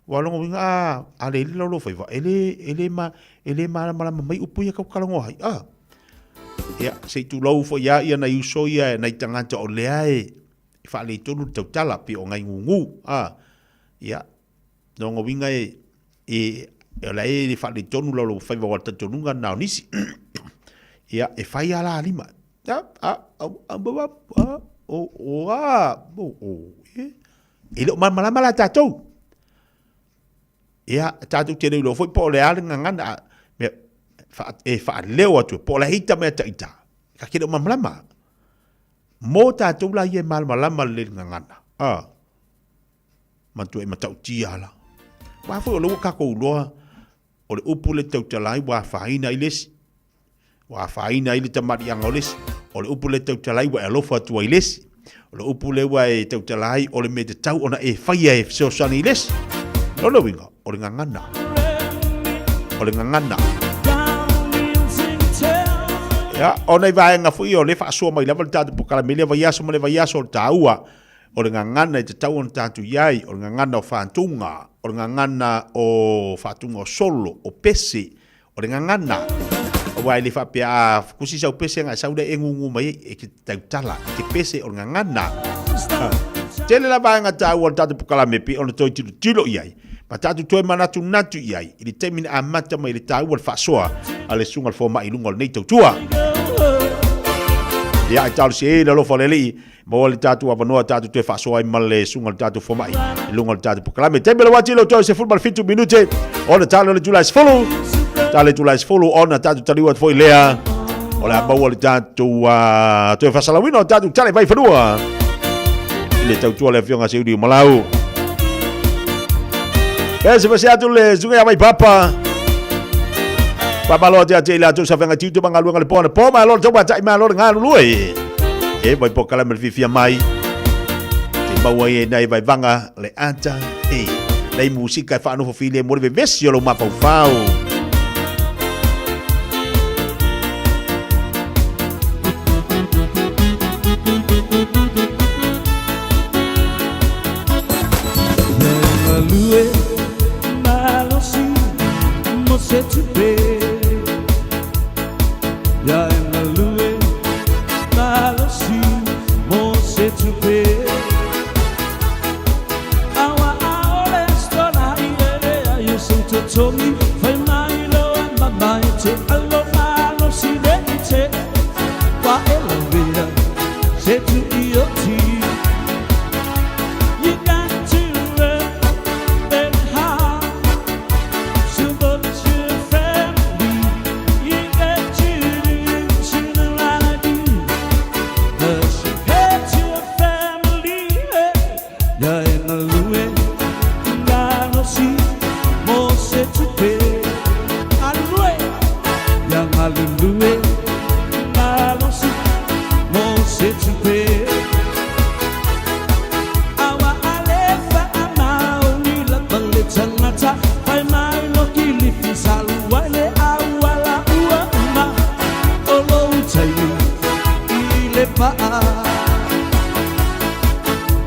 Aua o lona uiga, a, a leai le laulaufaiva, e le, e le, ma, e le malamalama mai upu ia tatou te talanoa ai. A. Ia, se i tulou foi lava ia nai uso ia, nai tagata o lea e faaletonu le tautala, pei o nai gugu. A. Ia, lona uiga e, e, o la e le faaletonu laulaufaiva aua o le talitonuga lena o nisi. Ia, e fai lava la lima. E le o malamalama la tatou. Ia, tatou te le iloa foi po o le a le gagana e faaleo atu po o le ita mea ta ita. Ka te le o malamalama. Mo tatou la ia e malamalama lelei le gagana. A. Matua e matautia la. Aua foi o lea ua tatou iloa. O le upu lea e tautala ai ua afaina ai le isi. Ua afaina ai le tamaliiaga o le isi. O le upu lea e tautala ai ua e alofa atu ai i le isi. O le upu lea ua e tautala ai o le mea tatau ona e faia e fesoasoani i le isi. Lona uiga, o le gagana. O le gagana. Ia, o nai vaega foi o lea e faasoa mai lava le tatou polokalame i lea vaiaso ma le vaiaso o le taua o le gagana e tatau ona tatou i ai, o le gagana o faatuga, o le gagana o faatuga o solo, o pese, o le gagana. Aua e le faapea a kusi sau pese ona e sau lea e gugu mai ai, e te tautala i te pese o le gagana. Tele la vaega taua o le tatou polokalame pei ona toe tilotilo i ai, ma tatou toe manatunatu i ai i le taimi na amata mai le taua le faasoa a le susuga i le fomai i luga o lenei tautua. Ia, e talosia ai le alofa o le Alii Maua le tatou avanoa tatou toe faasoa ai ma le susuga i le tatou fomai i luga o le tatou polokalame. Taimi o le uati lo toe 17 minute ona tala o le itula e 10. Tala le itula e 10 ona tatou taliu atu foi lea o le a maua le tatou toe faasalauina o tatou tala i Vaifanua i le tautua le afioga Seuliu Malau. Pese pese atu le susuga ia Vaipapa. Faamalo atu ia te i latou sa feagai tiute ma galuega le po anapo, malo le tauatai, malo le galulue. E vai polokalame le fiafia mai. Te maua ai e nai vaivaga le ata e nei musika e whaanofo file mo le vevesi o lou mafaufau. Galue malosi mo se tupe Ia e galue malosi mo se tupe Aua aole stola i ele ai e se totogi Fai mai loa mama e te alo malosi le i te Wa e lawea se tu i o ti You got to work very hard Support your family You got to do to the right I do Support your family Ya e galue malosi mo se tupe Galue Ya galulue malosi mo se tupe Aua alefa a maoli lava le tagata Fai mai lo kilifi salu ai le auala ua uma O lou taimi i le paa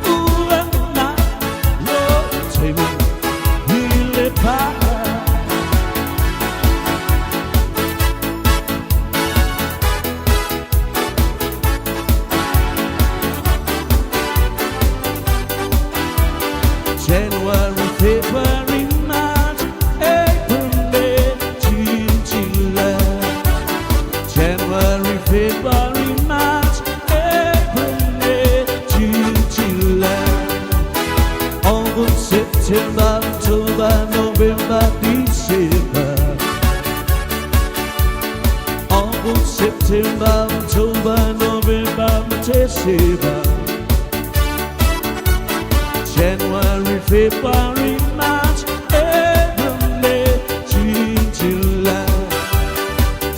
Ua uma lou taimi i le paa. January, February, March, April, May, June, July. January, February, March, April, May, June, July. August, September, October, November, December. August, September, October, November, December. January, February, March, April, May, June, July.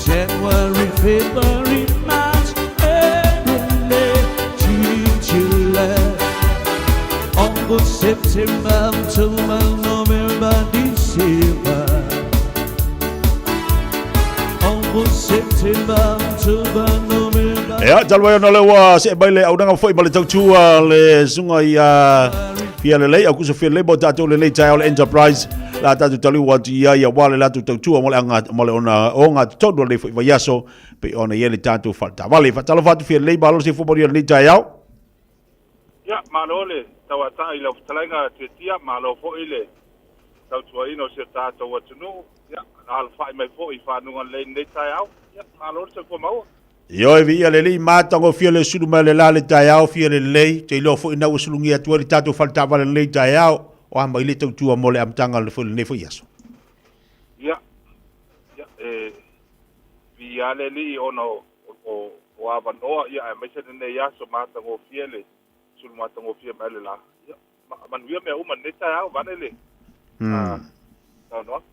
January, February, March, April, May, June, July. August, September, October, November, December. August, September, October, November. Ia, talu ai ona o lea ua see mai le aunaga foi ma le tautua le susuga ia Fia Lelei, Aukuso Fia Lelei mo tatou lenei taeao le Enterprise la tatou taliu atu i ai aua le latou tautua mo le anga mo le ona ogatotonu o lenei foi vaiaso pei ona i ai le tatou faletaavale. Faatalofa atu Fia Lelei, malo le soifua manuia i lenei taeao. Ia, malo le tauataa i lau fetalaiga Tiatia, malo foi le tautuaina o si o tatou atunuu, ia, na alafai mai foi i fanuga lelei i lenei taeao, ia, malo le soifua maua. Ioe, viia le Alii, matagofie le sulu mai o le la le taeao, fia lelei, te iloa foi na ua sulugia atu ai le tatou fale taavale i lenei taeao, o a mai le tautua mo le amataga o le foi lenei foi aso. Ia, ia, e viia le Alii ona o, o, o avanoa, ia, aemaise lenei aso matagofie le sulu matagofie mai o le la. Ia, manuia mea uma i lenei taeao, vaeane le saunoaga.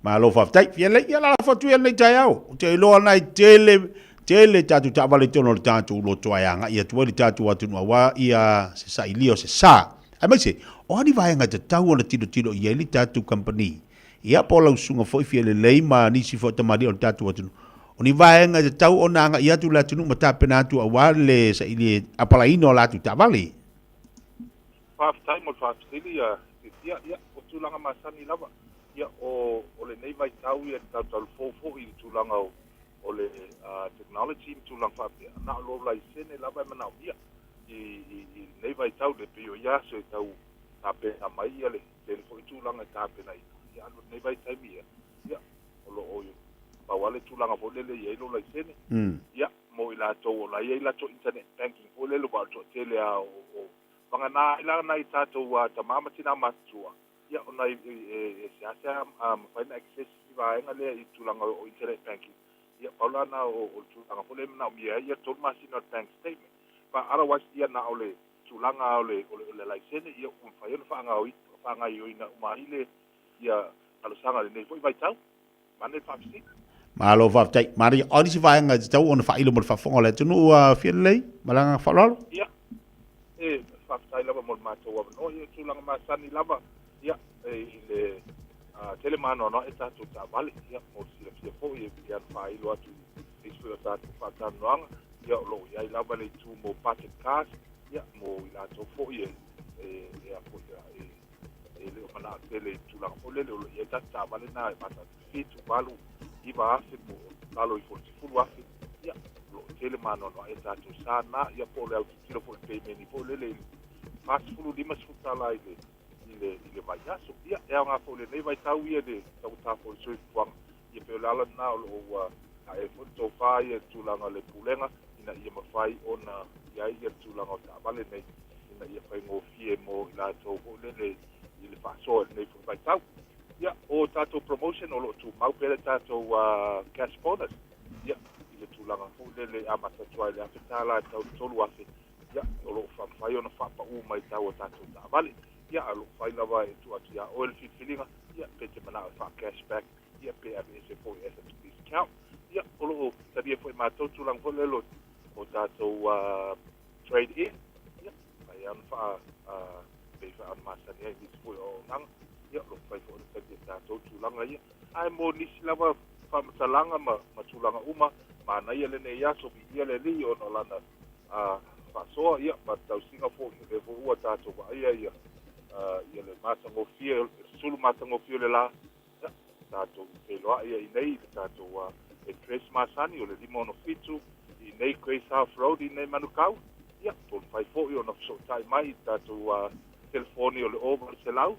Malo faafetai. Fia lelei, ia lalafo atu ia lenei taeao. Ou te iloa na e tele, tele tatou taavale i totonu o le tatou lotoa e agai atu ai le tatou atunuu aua ia se sailia o se sa. Aemaise, o a ni vaega e tatau ona tilotilo i ai le tatou kamupani? Ia, po o lau susuga foi Fia Lelei ma nisi foi o tamalii o le tatou atunuu. O ni vaega e tatau ona agai atu le atunuu ma tapena atu aua le sailia apalaiina o latou taavale. Faafetai mo le faafesili ia Titia. Ia, o tulaga masani lava. Ia, o, o lenei vaitau ia le tautaulufou foi i le tulaga o, o le uh, technology ma tulaga faapea, na o lou laisene lava e manaomia i, i, i lenei vaitau, le pei o ia aso e tau tapena mai ia le tele foi tulaga e tapenaina. Ia, a o lenei vaitaimi ia, ia, o lo o pau lava le tulaga foi lele e i ai lou laisene. Ia, mo i latou o la e i ai latou internet banking foi lele aua o le toatele lava o, o vagana ai la nai tatou tama ma tina matutua, ia ona e, e, e seasea mafai ona access si vaega lea i tulaga o internet banking. Ia, pau la na o, o le tulaga foi lea e manaomia ai ia 3 masina o le bank statement. But otherwise, ia na o le tulaga o le, o le, o le laisene, ia ua mafai ona faagaoioina uma ai le, ia talosaga i lenei foi vaitau. Manaia le faafesili. Malo faafetai. Manaia. O a nisi vaega e tatau ona faailo mo le faafofoga o le atunuu a Fia Lelei? Ma le agaga faaaloalo. Ia, e faafetai lava mo le matou avanoa. Ia, tulaga masani lava, ia, e, i le uh, tele maanoanoae tatou taavale, ia, mo le silafia foi, e pei ona faailo atu i nisi foi o tatou faatalanoaga, ia, o lo o i ai lava le itu mo budget cars, ia, mo i latou foi e, e, e, a foi, e, e le o manao tele i tulaga foi lele o lo o i ai tatou taavale na e mata atu i le 7, 8, 9 afe po o lalo ifo o le 10 afe, ia, o lo o tele maanoanoae tatou sa na, ia po o le autilotilo foi i le pemeni foi lele i le 40, 50 tala i le, i le, i le vaiaso. Ia, e aoga foi i lenei vaitau ia le taugata foi o le soifuaga, ia pei o le ala lena o lo o ua ae foi le tofa ia i le tulaga o le pulega ina ia mafai ona i ai ia le tulaga o taavale nei ina ia faigofie mo i latou foi lele i le faasoa i lenei foi vaitau. Ia, o tatou promotion o lo o tumau pea le tatou uh, cash bonus, ia, i le tulaga foi lele e amata atu ai i le $1,000 e tau i le $3,000, ia, o lo o faamafai ona faapaū mai tau o tatou taavale. Ia, a o lo o fai lava e tuu atu iā oe le filifiliga, ia, pe te manao e faa-cash back, ia, pe aveese foi as a discount. Ia, o lo o talia foi e matou tulaga foi lele o tatou uh, trade in, ia, mafai lava ona faa, uh, pei foi ona masani ai nisi foi o auaunaga, ia, o lo o mafai foi ona talia e tatou tulaga ia. Ae mo nisi lava faamatalaga ma, ma tulaga uma, manaia lenei aso, viia le Alii ona o lana uh, faasoa, ia, ma tausiga foi, o lea foi ua tatou vaaia ia, uh, ia le matagofie, le sulu matagofie o le la, Ia, tatou feiloai ai nei i le tatou address masani o le 567 i nei Grey South Road i nei Manukau. Ia, po o mafai foi ona fesootai mai i le tatou telefoni o le 0800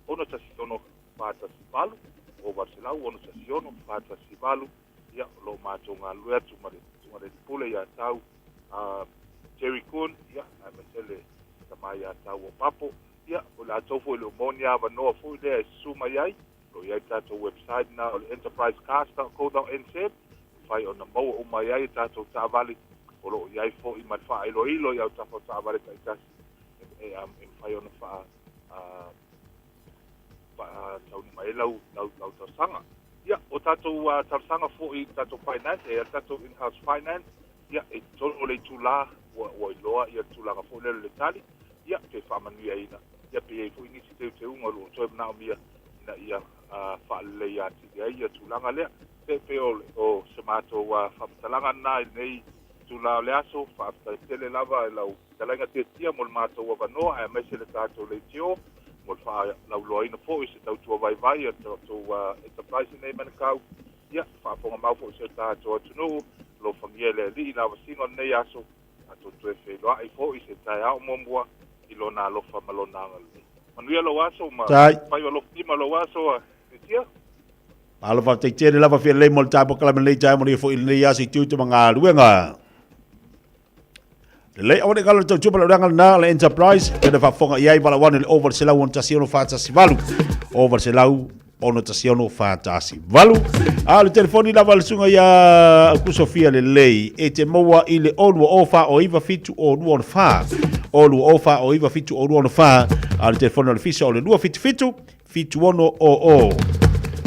616 418, 0800 616 418. Ia, o lo o matou galulue atu ma le Susuga i le Alii Pule ia Tau Jerry Kuhn, ia, aemaise le tama ia Tau o Papo. Ia, o latou foi e le o maua ni avanoa foi lea e susu mai ai, o lo o i ai le tatou website lena o le enterprisecars.co.nz, e mafai ona maua uma ai ai tatou taavale, o lo o i ai foi ma le faailoilo i autafa o taavale taitasi e, e, e mafai ona faa, faataunuu mai ai lau, lau, lau talosaga. Ia, o tatou uh, talosaga foi i tatou finance, e i ai le tatou in-house finance, Ia, e totonu o le itulā ua, ua iloa ia le tulaga foi lea o le tali, ia, pe faamanuiaina, ia, pe i ai foi nisi teuteuga o lo o toe manaomia ina ia uh, faaleleia atili ai ia tulaga lea. Pe, pe o, o se matou uh, faamatalaga lena i lenei itulā o le aso, faafetai tele lava i lau fetalaiga Tiatia mo le matou avanoa aemaise le tatou leitio mo le faalauiloaina foi o se tautua vaivai a le tatou uh, enterprise i nei Manukau. Ia, faafofoga mau foi si o tatou atunuu, alofagia e le Alii le avasiga o lenei aso, tatou toe feiloai foi i se taeao muamua i Lona alofa ma Lona agalelei. Manuia lou aso ma Tai. faiva alofilima lou aso a Mesia. Malo faafetai tele lava fia lelei mo le tapo kalame lenei taeao manuia foi i lenei aso i tiute ma galuega. Lelei aua ne i galo le tautua ma le ulaga lena o le Enterprise. Tele faafofoga i ai valaau ane i le 0 1 6 4 1 8. 0 1 6 4 1 8. A o le telefoni lava le susuga ia Aukuso Fia Lelei e te maua i le 0 2 0 4 o 9 7 o 2 6 4. 0 2 0 4 o 9 7 o 2 6 4. A o le telefoni o le Fisa o le 2 7 7 7 6 0 0.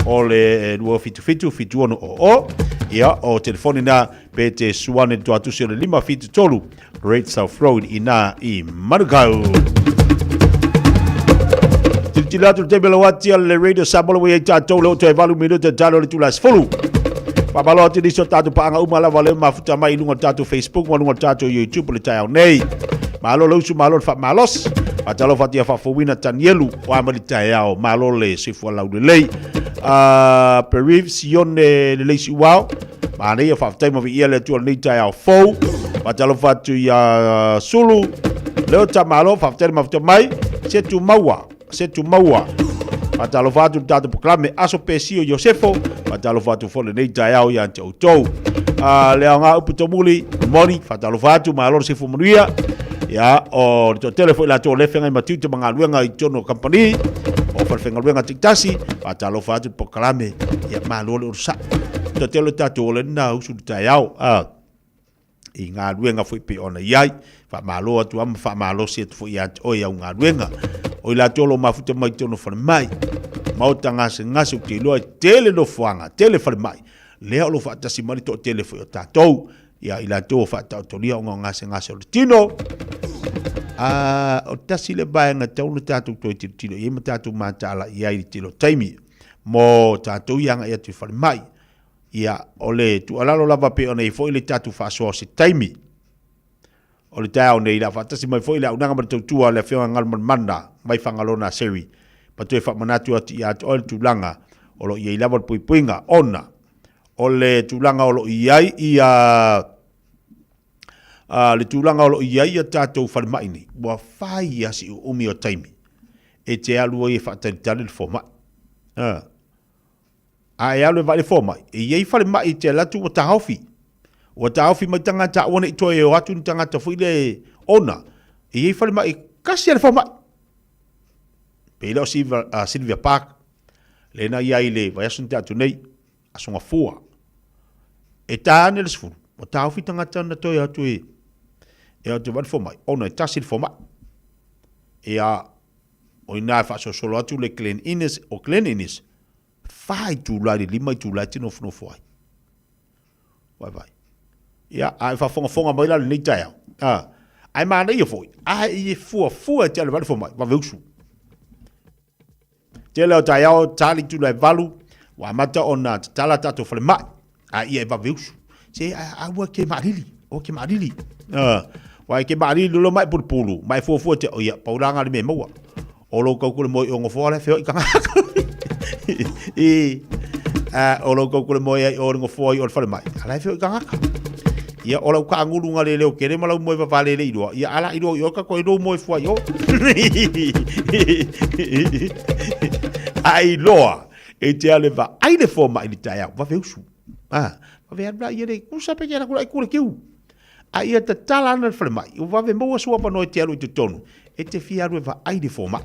O le 277 7600. Ia, o telefoni na pe te suane le tuatusi o le 573 Great South Road i nā i Manukau. Tilotilo atu le taimi o lau ati a le Radio Samoa ua i ai tatou le oto e valu minute talo le tula 10. Faamalo atu nisi o tatou paaga uma lava lea mafuta mai i luga o le tatou Facebook ma luga o le tatou YouTube le taeao nei. Malo le usu, malo le faamalosi. Faatalofa atu ia faafouina Tanielu o a mai le taeao. Malo le soifua laulelei. Periv Sione lelei siuao. Manaia, faafetai ma viia le Atua i lenei taeao fou. Faatalofa atu ia Sulu, Leota, malo, faafetai le mafuta mai. Se tumaua, se tumaua. Faatalofa atu le tatou pokrame Aso Pesio Iosefo. Faatalofa atu foi lenei taeao ia te outou. Le aoga upu tomuli, good morning, faatalofa atu, malo le soifua manuia. Ia, o le toatele foi latou o le feagai ma tiute ma galuega i totonu o kamupani, o falefaigaluega taitasi, faatalofa atu le pokrame, ia malo le onosai. Toatele o tatou ola na usu le taeao a i galuega foi pei ona i ai. Faamalo atu lava ma faamalosi atu foi ia te oe i au galuega. O i latou o lo o mafuta mai totonu o falemai, maota gasegase, ou te iloa e tele nofoaga, tele falemai, lea o lo o faatasi mai le toatele foi o tatou, ia i latou o faataotolia ona o gasegase o le tino. A, o tasi le vaega tatau ona tatou toe tilotilo i ai ma tatou mataala i ai i le tele o taimi. mo tatou i agai atu i falemai. Ia, o le tuualalo lava pei ona i ai foi le tatou faasoa o se taimi o le taeao nei, le a faatasi mai foi le auaunaga ma le tautua a le Afioga Galumalemana mai Fagaloa Naseri, ma toe faamanatu atu ia te oe le tulaga o lo o i ai lava le puipuiga, ona o le tulaga o lo o i ai ia le tulaga o lo o i ai ia tatou falemai nei, ua fai lava si uumi o taimi e te alu ai e faatalitali le fomai. A, a e alu e vaai le fomai, e i ai falemai e te alu atu ua taofi. Ua taofi mai tagata aua ne i toe o atu ni tagata foi lea ona e i ai falemai e kasi lava le fomai. Pei lea o Sylvia Park, lea na i ai i le vaiaso na tea atu nei, Aso Gafua. E ta ane le 10, ua taofi tagata na toe atu e e atu e vaai le fomai, ona e tasi le fomai. Ia, o ina e faasolosolo atu le Glen Innes, o Glen Innes, fa itula i le lima itula e te nofonofo ai. Vaivai. Ia, a e faafogafoga mai la lenei taeao, a, ae manaia foi, a e fuafua e te alu e vaai le fomai, vave usu. Tele o taeao tali tula e valu, ua amata ona tatala tatou falemai, a ia e vave usu. Se a ua ke maalili, ua ke maalili. Wa e ke maalili lolo mai pulupulu, mai fuafua te, o ia, paulanga le me maua. O lou kau kule moe o ngofoa le feo i kangaka. I, a, o lou kau kule moe ai o le ngofoa i o le falemai, ala e feo i kangaka. Ia, o lau kaangulu nga le leo kele ma lau moe vavale le iloa. Ia, ala iloa i o ka koe lou moe fua i o. Ai loa, e te ale va ai le fō mai le taeao, vave usu. Ah, vave alu la ia le kusa pe ke la kula i kule kiu. A ia tatala ana le falemai, ua vave maua sua avanoa e te alu i totonu, e te fia alu e vaai le fomai.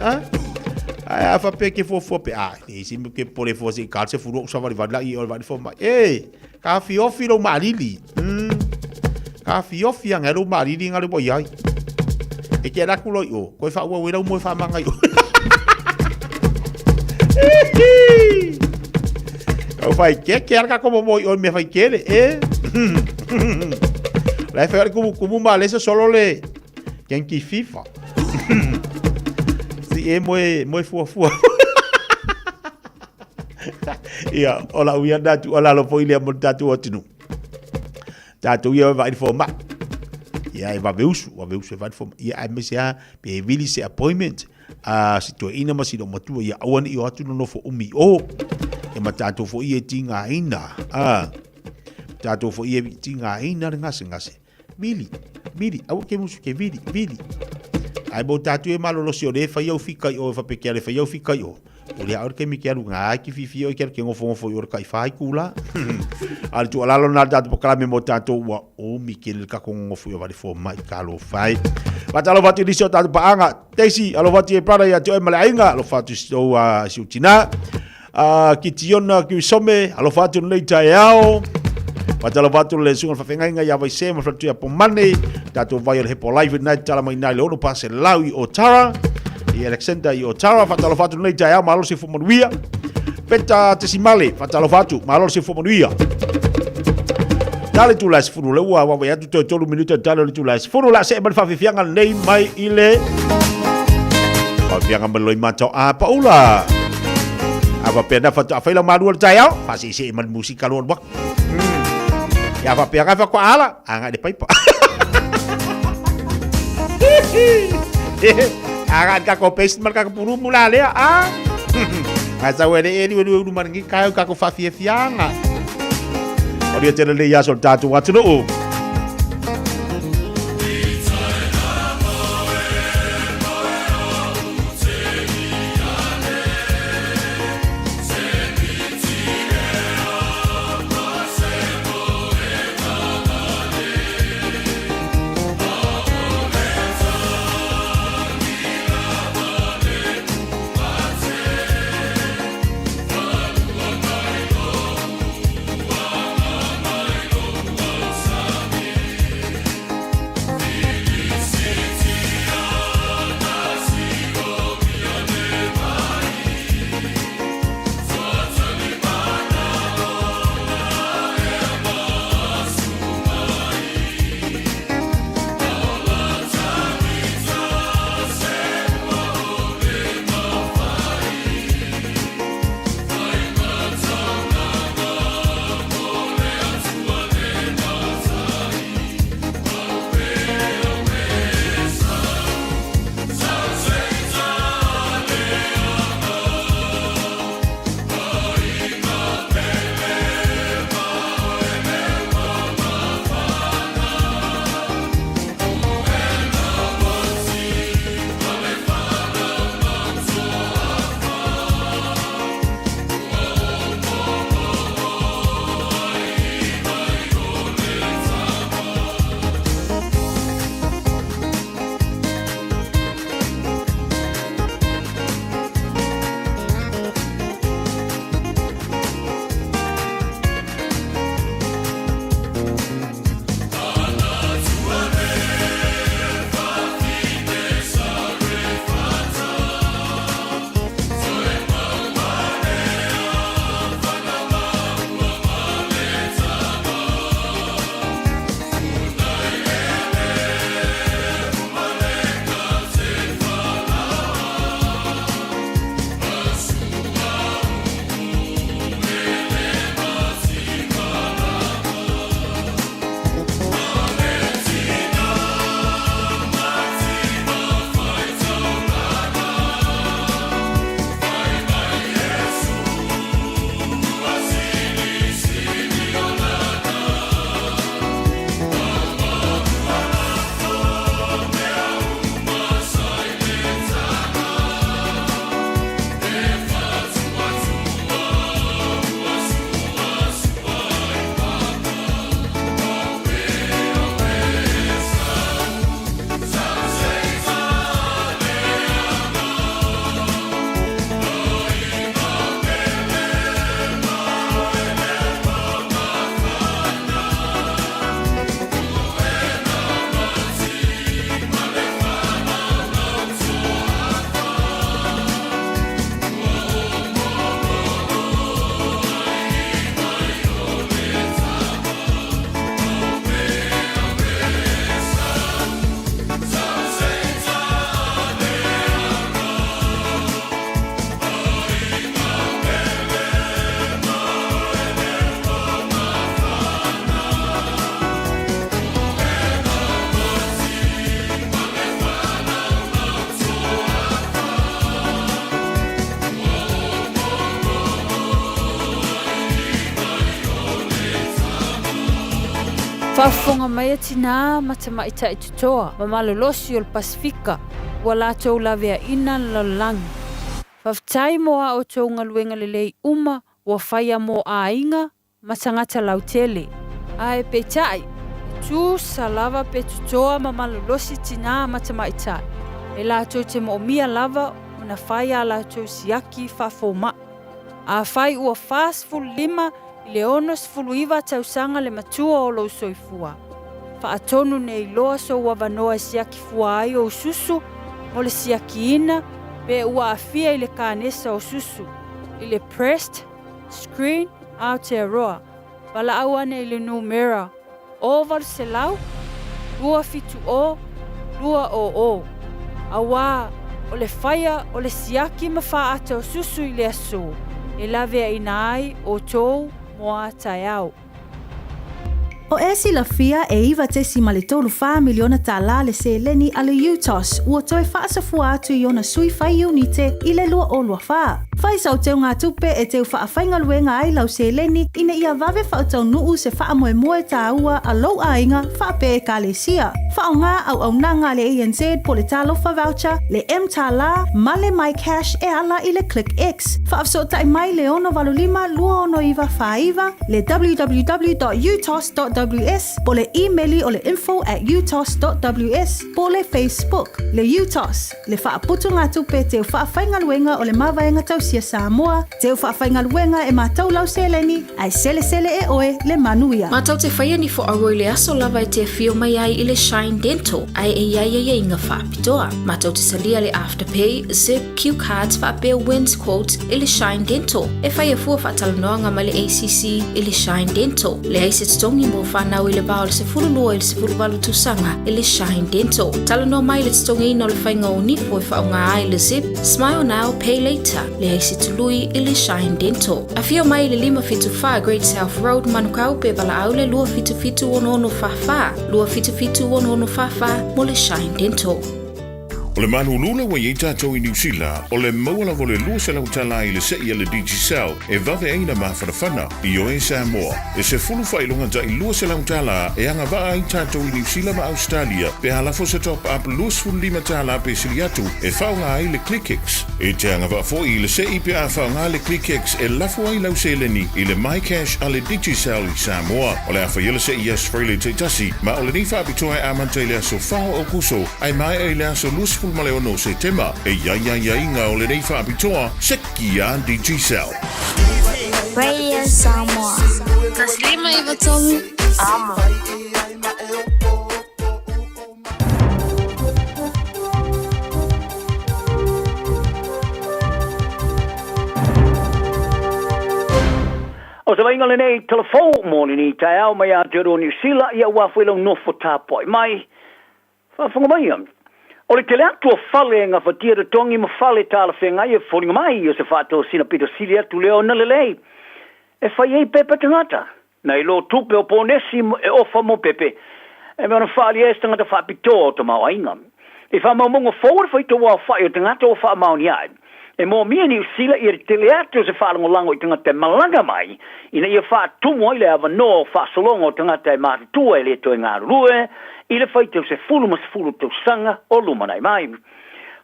Ha? Ae a faapea ke fuafua pe, a, e isi me ke pole fua se i ka se fulu o savalivali la i o le vaai le fomai. E, ka fiofi lou maalili. Ka fiofi anga e lou maalili nga le ua iai. E ke ala aku loi o, koe whaua ue lau moe whamanga i o. Kau whai ke, ke ara ka komo mo i o me whai kere, e. La e whai kumu kumu ma lesa solo le Genki FIFA. Si e moe, moe fua fua. Ia, o la uia nā tu ala lo foi lea mo le tātou atunu. Tātou ia vai fo ma. Ia e vave usu, vave usu e vai fo. Ia ai me se a, pe e vili se appointment. A si toeaina ma si loumatua ia aua ne i o atu nonofo umi i o. Ia ma tātou foi e tigaina. A, tātou foi e tigaina le gasegase. Vili, vili, aua ke musu ke vili, vili. Ai mo tātou e malolosi o le whai au whika i o e whape ke ale whai au whika i o. O le aore ke mi ke alu ngā ai ki whiwhi o i ke alu ke ngofo ngofo i o le kai whai kula. A le tuualalo na le tātou pokalame mo tātou ua umi ke le kako ngofo i o wale fo mai ka lo whai. Whātalo whatu nisi o tātou paanga. Daisy, alofa atu e brother ia te oe ma le aiga, alofa atu si tou si ou tina. Kitiona Kiwisome, alofa atu lenei taeao. Faatalofa atu le susuga le faafeagaiga ia Vaise ma le faletua ia Pomane, tatou vai o le Hepo Life i tatala mai i le 6 paselau i Otara, i Alexander i Otara. Faatalofa atu lenei taeao, malo le soifua manuia. Peta Tesimale, faatalofa atu, malo le soifua manuia. Tale itula e 10, lea ua vaavaai atu toe 3 minute o tale o le itula e 10, o le a see mai le faafiafiaga lenei mai i le faafiafiaga mai le loimata o Apaula. A faapea na faatoa fai lau malua le taeao, faaseesee ma le musika loa alu atu. Ia faapea ka faatoa ala, agai le paipa. Agai le kako pesi ma le kako pulumu la lea, a. Ngai sau e le e liu liu ulu maringi kai o kako faafiafiaga. O lia tele le iaso le tātou atunuu. Faafofoga mai a tinā ma tamaitai totoa ma malolosi o le Pasefika ua latou laveaina le lalolagi. Faafetai mo a outou galuega lelei uma ua faia mo aiga ma tagata lautele. Ae peitai, e tusa lava pe totoa ma malolosi tinā ma tamaitai, e latou te moomia lava ona fai a latou siaki faafoma'i. Afai ua 45 i le 69 tausaga le matua o lou soifua, faatonu nei loa sou avanoa e siaki fua ai ou susu mo le siakiina pe ua aafia i le kanesa o susu. i le Pressed Screen Aotearoa, valaau ane i le numera 0800 270 200, auā o le faia o le siaki ma faata o susu i le aso e laveaina ai outou mo a taeao. O e silafia e $9.34 miliona tālā le seleni a le UTOS ua toe faasafua atu i ona sui fai iunite i le 2024. Fai sau teugatupe e teu faafaigaluega ai lau seleni ina ia vave faataunuu se faamoemoe tāua a lou aiga faapea ekalesia. Faaaoga auaunaga a le ANZ po o le Talofa Voucher, le mTālā ma le MyCash e ala i le ClickX. Faafesootai mai le 685 269 49, le www.utos.ws po o le imeli o le info at utos.ws po o le Facebook, le UTOS, le Faaputugatupe Teu Faafaigaluega o le Mavaega Tausia Samoa, Teu Faafaigaluega e matau lau seleni, ae selesele e oe le manuia. Matou te faia ni fo'auo i le aso lava e te afio mai ai i le Shine Dental, ae e i ai aiaiga faapitoa. Matou te talia le Afterpay, Zip, Cue cards faapea Wins Quotes i le Shine Dental. E faia fua faatalanoaga ma le ACC i le Shine Dental. Leai se totogi mo fanau i le va o le 12 i le 18 tausaga i le Shine Dental. Talanoa mai i le totogiina o le faiga o nifo e faaaoga ai le Zip, Smile Now, Pay Later. Leai se tului i le Shine Dental. Afio mai i le 574 Great South Road, Manukau pe valaau le 277 6644, 277 6644 mo le Shine Dental. O le malulu ua i ai tatou i Niu Sila, o le maua lava o le $200 i le se'i a le Digicel e vave ai na mafanafana. Ioe Samoa, e sefulu faailoga ta'i $200 e agavaa ai tatou i Niu Sila ma Ausetalia pe a lafo se top up $25 pe sili atu e faaaoga ai le ClickX. E te agavaa fo'i i le se'i pe a faaaoga le ClickX e lafo ai lau seleni i le MyCash a le Digicel i Samoa. O le a faia le se'i i Australia taitasi, ma o lenei faapitoa e amata i le aso 4 o Aokuso ae maea i le aso 26 o Setema. E i ai aiaiga o lenei faapitoa, seki a Digicel. Radio Samoa. 153 Amo. O se vaaiga lenei tala fou mo lenei taeao mai Aotearoa Niu Sila, ia ua foi lau nofo tapuai mai. Faafofoga mai, o le tele atu o fale e gafatia totogi ma fale talafeagai e foliga mai o se faatosina pito sili atu lea ona lelei e fai ai pepa tagata nai lo tupe o ponesi e ofa mo pepe e mea ona faaalia ai se tagata faapitoa o tamaoaiga. I faamaumauga fou o le faitau aofai o tagata ua faamaonia ai, e moomia Niu Sila ia le tele atu o se faalagolago i tagata e malaga mai ina ia faatumu ai le avanoa o faasologa o tagata e matutua e le toe galulue i le faitau sefulu ma sefulu tausaga o lumanai mai.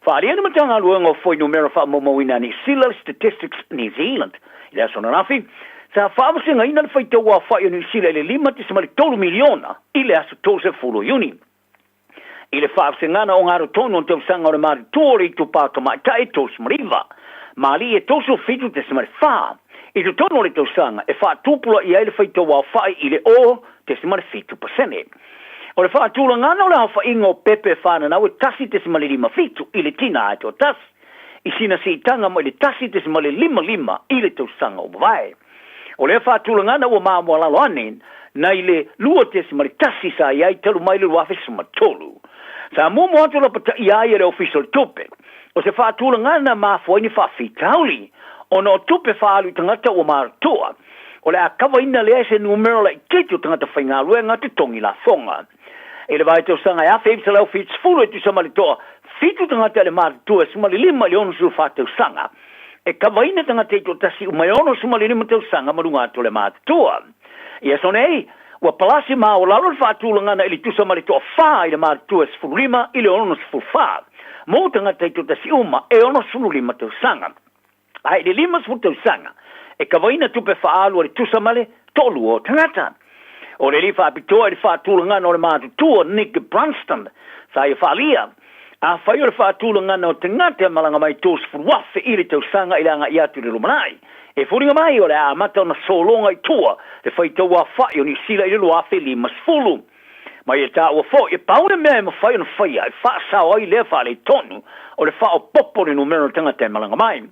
Faaalia le Matagaluega o Fuainumera Faamaumauina a Niu Sila, le Statistics New Zealand, i le aso ananafi, sa faavasegaina le faitau aofai o Niu Sila i le 5.3 miliona i le aso 30 o Iuni. I le faavasegana o gatotonu o le tausaga o le matutua o le itupa tamaitai 39 ma alii e 37.4 i totonu o le tausaga e faatupulaia ai le faitau aofai i le 0.7 pasene. O le faatulagana o le aofaiga o pepe fananau e 1.57 i le tina e toatasi, i sina siitaga mai le 1.55 i le tausaga ua mavae. O lea faatulagana ua mamoalalo ane nai le 2.1 sa i ai talu mai le 2013. Sa muamua atu lapataia ai e le Ofisa o le Tupe, o se faatulagana mafua ai ni faafitauli ona o tupe faaalu i tagata ua matutua, o le a kavaina lea e se numera laitiiti o tagata faigaluega totogi lafoga. I le vaitausaga e 1970 e tusa ma le toa fitu tagata i le matutua e 15 i le 64 tausaga, e kavaina tagata i toatasi uma e 65 tausaga ma luga atu o le matutua. I aso nei, ua palasi maualalo le faatulagana i le tusa ma le toafa i le matutua e 15 i le 64 mo tagata i toatasi uma e 65 tausaga. A i le 50 tausaga, e kavaina tupe faaalu a le tusa ma le toalua o tagata. O le alii faapitoa i le faatulagana o le matutua, Nick Brunston, sa ia faaalia, Afai o le faatulagana o tagata e malaga mai 30,000 i le tausaga i le agai atu i le lumanai, e foliga mai o le a amata ona sologa i tua le faitau aofai o Niu Sila i le 2050. Ma ia taua foi, e pau le mea e mafai ona faia e faasao ai lea faaletonu o le faaopoopo o le numera o tagata e malaga mai.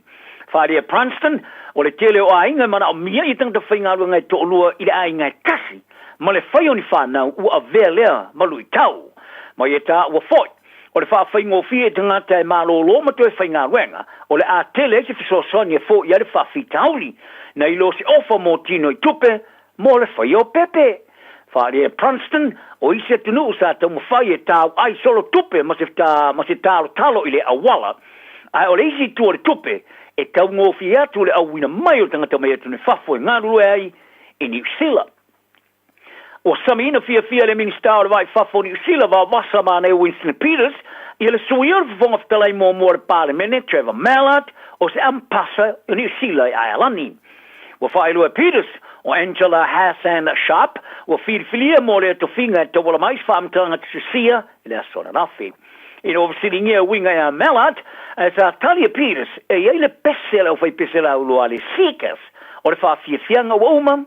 Faaalia e Brunston, O le tele o aiga e manaomia i tagata faigaluega e toalua i le aiga e tasi, ma le fai o ni fanau ua avea lea ma luitau. Ma ia taua foi, o le faafaigofie i tagata e malolo ma toe faigaluega, o le a tele ai se fesoasoani e foia ai le faafitauli, nai lo se ofa mo tino i tupe mo le faia o pepe. Faaalia e Brunston, o isi atunuu sa taumafai e tauai solo tupe ma se ma se talotalo i le auala, ae o le isi itu o le tupe, e taugofie atu le auina mai o tagata mai atunuu i fafo e galulue ai i Niu Sila. Ua samiina fiafia le Minisita o le Va i Fafo o Niu Sila Vaovasa Manei Winston Peters ia le suia o le Fofoga Fetalai muamua o le Palemene Trevor Mallard o se Amepasa o Niu Sila i Aealani. Ua faailoa e Peters, o Angela Hassan Sharp ua filifilia mo lea tofiga e tauala mai se faamatalaga tususia i le aso ananafi. Ina ua fesiligia e uiga ia Mallard, ae sa tali e Peters e i ai le pese a le aufaipese laulua a le Seekers o le faafiafiaga ua uma,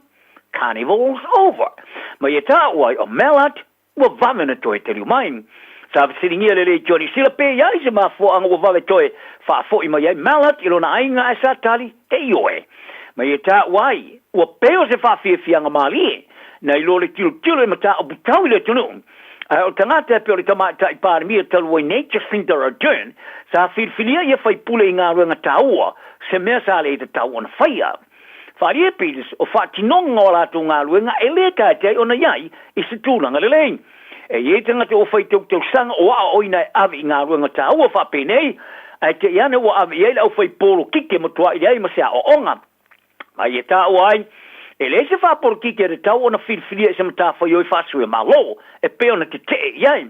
Carnival's over. Ma ia taua ai o Mallard Ua vave ona toe taliu mai. Sa fesiligia le Leitio Niu Sila pe i ai se mafuaaga ua vave toe faafoi mai ai Mallard i lona aiga ae sa tali e ioe. Ma ia taua ai, ua pei o se faafiafiaga malie nai lo le tilotilo i mataupu tau i le atunuu. Ae o tagata e pei o le Tamaitai Palemia talu ai nei Jacinda Ardern sa filifilia ia faipule i galuega taua, se mea sa le tatau ona faia. Wharia Peters, o faatinoga o a latou galuega e lē taetea ai ona i ai i se tulaga lelei. E i ai tagata ua fai tautausaga o aoaoina e ave i galuega taua faapenei, ae te i ane ua ave i ai le aufai polokiki e matuai leai ma se aoaoga. Ma ia taua ai, e leai se faapolokiki e tatau ona filifilia i se matafaioi faasuia Malo e pei ona tetee i ai.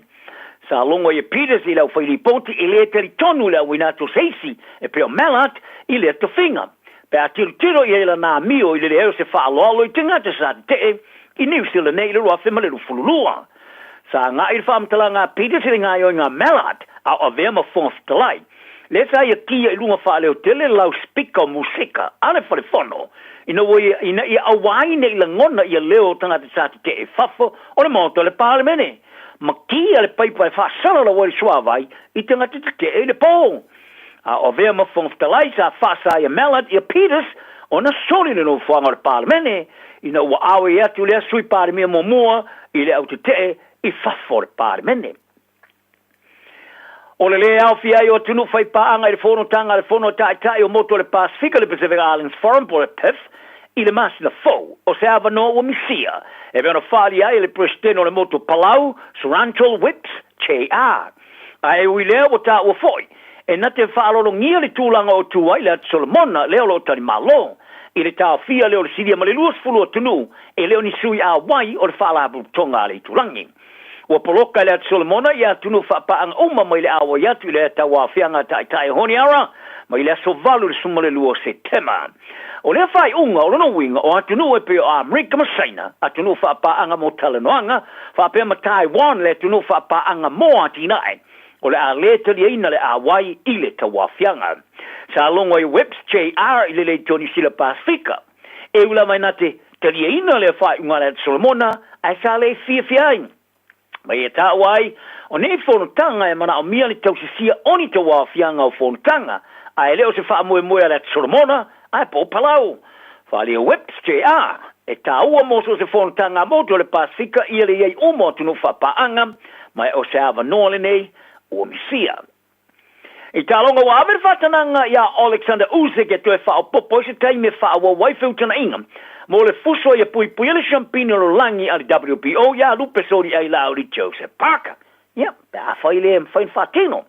Sa logo ai e Peters i le aufai lipoti e lē talitonu i le auina atu o se isi e pei o Mallard i lea tofiga. Pe a tilotilo i ai lana amio i le leai o se faaaloalo i tagata sa tetee i Niu Sila nei i le 2022. Sa agai le faamatalaga a Peters i le gaoioiga a Mallard a o avea ma Fofoga Fetalai. Lea sa ia kia i luga faaleotele le lauspika o musika a le fale fono ina ua ia ina ia aua ai ne i lagona ia leo o tagata sa tetee i fafo o le Maota o le Palemene ma kia le paipa e faasalalau ai le suavai i tagata tetee i le po. A o avea ma Fofoga Fetalai sa faasa ia Mallard ia Peters ona soli le nofoaga o le Palemene ina ua awe atu lea Sui Palemia muamua i le au tetee i fafo o le Palemene. O le lē aofia ai o atunuu faipaaga i le fonotaga a le Fono a Taitai o Motu o le Pasefika, le Pacific Islands Forum po o le PIF, i le masina fou, o se avanoa ua misia e pei ona faaalia ai e le Peresetene o le Motu o Palau, Surantral Whipps, JR. Ae ui lea ua taua foi, e na te faalologia le tulaga o tu ai le Atu Solomona lea o lo o talimalo, i le taofia lea o le silia ma le 20 atunuu e le o ni sui auai o le Faalapotopotoga a le Itulagi. Ua poloka e le Atu Solomona ia atunuu faapaaga uma mai le auai atu i le tauaofiaga a Taitai o Honiara mai le aso 8 i le 12 o Setema. O lea faaiuga o lona uiga o atunuu e pei o Amerika ma Saina, atunuu faapaaga mo talanoaga, faapea ma Taiwan le atunuu faapaaga mo atinae, o le a lē taliaina le auai i le tauaofiaga. Sa logo ai Webbs JR i le Leitio Niu Sila Pasefika. E ula mai na te taliaina lea faaiuga a le Solomona, ae sa le fiafia ai. Ma ia taua ai, o nei fonotaga e manaomia le tausisia o ni tauaofiaga o fonotaga, ae le o se faamoemoe a le Solomona, ae po o Palau. Faaalia Whips JR, E taua mo so o se fonotaga a motu o le Pasefika ia le i ai uma o atunuu faapaaga, ma e o se avanoa lenei ua misia. I taaloga ua ave le faatanaga iā Oleksandr Usyk e toe faaopoopo ai se taimi e faaauau ai feutagaiga mo le fuso ia puipuia le siampini o lolagi a le WBO iā Lupe Soliailauli Joseph Parker. Ia, pe afai le mafai ona faatino.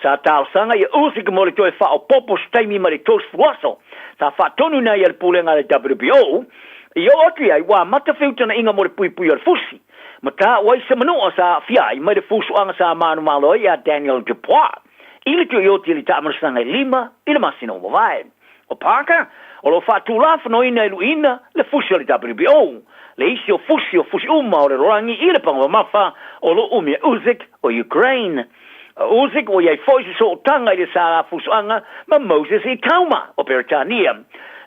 Sa talosaga ia Usyk mo le toe faaopoopo se taimi ma le 30 aso. Sa faatonuina ai e le pulega a le WBO i oo atu i ai ua amata feutagaiga mo le puipuia o le fusi. Ma taua ai se manua sa aafia ai mai le fusuaga sa manumalo ai iā Daniel Dupois i le tuioti i le taamalosaga e lima i le masina ua mavae. O Parker, o lo o faatulafonoina e luiina le fusi o le WBO, le isi o fusi o fusi uma o le lalolagi i le paga mamafa o lo umi e Usyk o Ukraine. O Usyk ua i ai foi se sootaga i le sa fusuaga ma Moses Itauma o Peretania.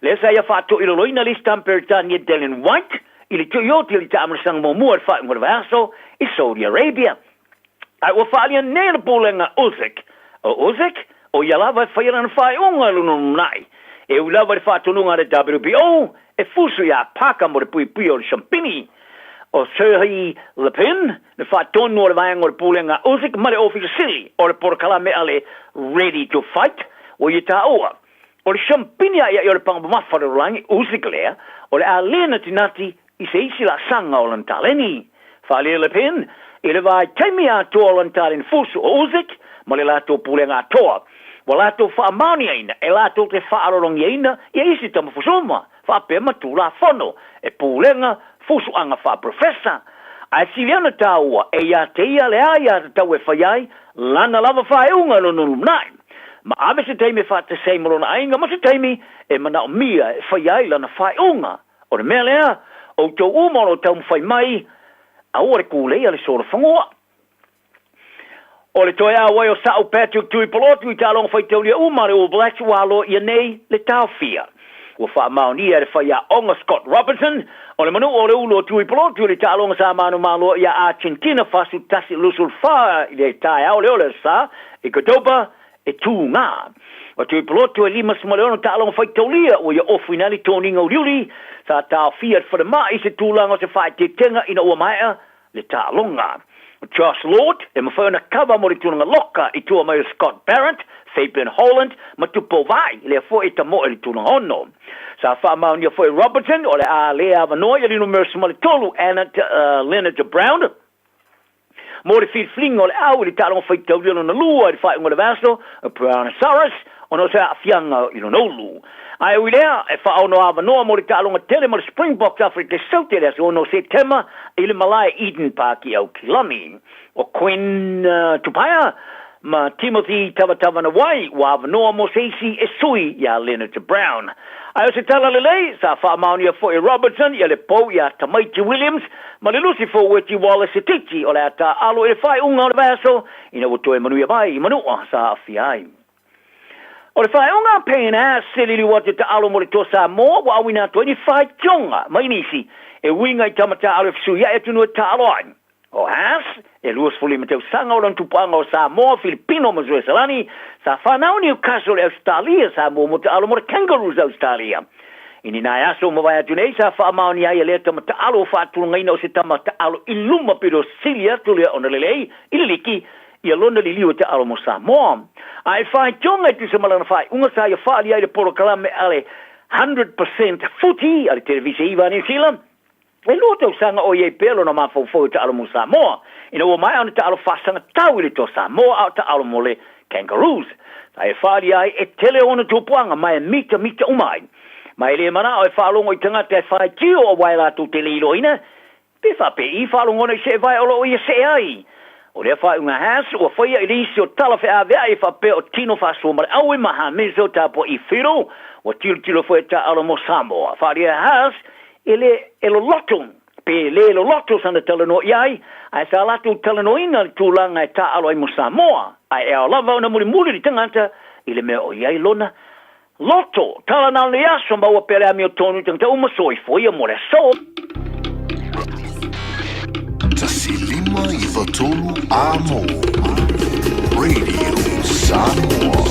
Lea sa ia faatoiloloina le isi tama Peretania Dillian Whyte i le tuioti o le taamalosaga muamua i le faaiuga o le vaiaso i Saudi Arabia. Ae ua faaalia nei e le pulega Usyk. O Usyk, o ia lava e faia lana faaiuga i lona lumanai. E ui lava i le faatonuga a le WBO e fusu iā Parker mo le puipuia o le siampini. O Serhii Lipin, le faatonu o le vaega o le Pulega Usyk ma le Ofisa Sili o le polokalame a le Ready to Fight, ua ia taua, o le siampini aʻiaʻi o le paga mamafa o le lalolagi, Usyk lea, o le a le natinati i se isi laasaga o lana taleni. Faaalia Le Pen i le vaitaimi atoa o lana taleni fusu o Usyk ma le latou pulega atoa. Ua latou faamaoniaina e latou te faalologiaina ia isi tama fusu uma, faapea ma Tulafono e pulega fusuaga faaprofesa. Ae sili ana taua e ia te ia le aiatatau e fai ai lana lava faaiuga i lona lumanai. Ma ave se taimi e faatasi ai ma lona aiga ma se taimi e manaomia e fai ai lana faaiuga. O le mea lea, outou uma o lo o taumafai mai, aua le kūleia le solofanua. O le toe auai o Sa'u Patrick Tuipolotu i taaloga faitaulia uma a le All Blacks ua aloaia nei le taofia. Ua faamaonia e le faiaoga Scott Robertson, o le manua o le ulu o Tuipolotu i le taaloga sa manumalo iā Argentina 41-24 i le taeao lea o le Aso Sa i Kotoba e tū ngā. O Tuipolotu e 56 taaloga faitaulia ua ia ofuina ai le toniga uliuli sa taofia e le falemai i se tulaga o se faaeteetega ina ua maea le taaloga. O Josh Lord e mafai ona kava mo le tulaga loka i tua mai o Scott Barrett, Fabian Holland ma Tupou Vaai, lea foi e tamoe i le tulaga ono. Sa faamaonia foi e Robertson o le a le avanoa ia le numera 13 Annett Leonard Brown, Mo le filifiliga o le au i le taaloga faitaulia lona lua i le faaiuga o le vaiaso, Brontosaurus, ona o se aafiaga i lona ulu. Ae ui lea, e faaono avanoa mo le taaloga tele ma le Springboks Afrika Saute i le aso 6 o Setema i le malae Eden Park i Aukilani. O Quinn Tupaea ma Timothy Tavatavanawai ua avanoa mo se isi e sui iā Leonard Brown. Ae o se tala lelei, sa faamaonia foi e Robertson ia le pou iā Tamaiti Williams ma le lusi foueti Wallace Titi o le a taaalo i le faaiuga o le vaiaso ina ua toe manuia mai i Manua sa aafia ai. O le faaiuga Pain Ass se liliu atu e taalo mo le Toa Samoa ua auina atu ai ni faitioga mai nisi e uiga i tama taaalo e fesuiai atunuu e taalo ai. O Haas, e 25 tausaga o lona tupuaga o Samoa, Filipino ma Sueselani, sa fanau i Newcastle i Ausetalia, sa muamua taalo mo le Kangaroos Ausetalia. I ni nai aso ua mavae atu nei, sa faamaonia ai e lea tama taalo ua faatulagaina o se tama taalo i luma pito sili atu lea ona lelei i le liki ia lona liliu e taalo mo Samoa. A e faitioga e tusa ma lana faaiuga sa ia faaalia ai le polokalame a le 100% Footy a le Televise iva a Niu Sila, E lua tausaga o i ai pea lona mafaufau e taalo mo Samoa, ina ua maea ona taalo faasagatau i le Toa Samoa a o taalo mo le Kangaroos. Sa e whaalia ai e tele ona tupuaga ma e mitamita uma ai. Ma e le manao e faalogo i tagata e faitio aua e latou te le iloaina, pe faapei faalogona i seevae o lo o ia see ai. O lea faaiuga Haas ua faia i le isi o tala feaveai faapea o tino faasoa ma le aue ma Hamiso tapuai Fiddle ua tilotilo foi e taaalo mo Samoa. Faaalia e Haas E le e loloto, pe le loloto sana talanoa i ai, ae sa latou talanoaina le tulaga e taaalo ai mo Samoa, ae e ao lava ona mulimuli le tagata i le mea o i ai lona loto. Tala na o lenei aso, maua pea le amiotonu i tagata uma, soifua ia mo le aso. 153 Amo Radio Samoa.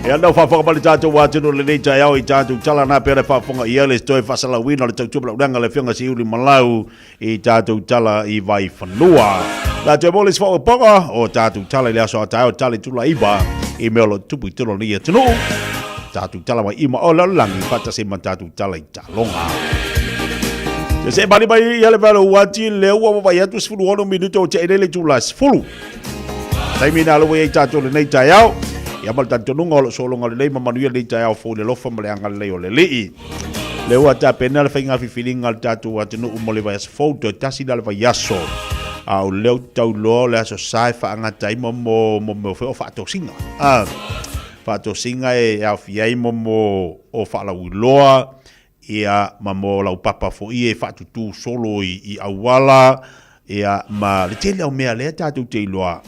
E ana faafofoga mai le tatou atonu o lenei taeao i tatou tala na pea le faafofoga i ai le toe faasalauina o le tautua ma le afioga Siuli Malau i tatou tala i Vaifanua. La toe mo le isi faaopoopoga o tatou tala i le aso a taeao tala i tula iva i mea o lo o tupu i totonu o lenei atunuu. Tatou tala mai i ma o lalolagi faatasi ma tatou tala i Taloga. Se se mali mai ia le valo uati le ua vaai atu 16 minuto o te ele tula 10. Taimi na aloa i tatou lenei taeao. Ia ma le talitonuga o lo o sologa lelei ma manuia lenei taeao fou i le alofa ma le agalelei o le Alii. Lea ua tapena le faiga filifiliga a le tatou atunuu mo le vaiaso fou, toe tasi la le vaiaso. A o lea ou te tau iloa o le aso Sa e faagata ai mo mo mo mea foi o faatosina. Ah, faatosina e aofia ai mo mo o faalauiloa, ia, ma mo laupapa foi e faatutū solo i, i auala, ia, ma le tele o mea lea tatou te iloa,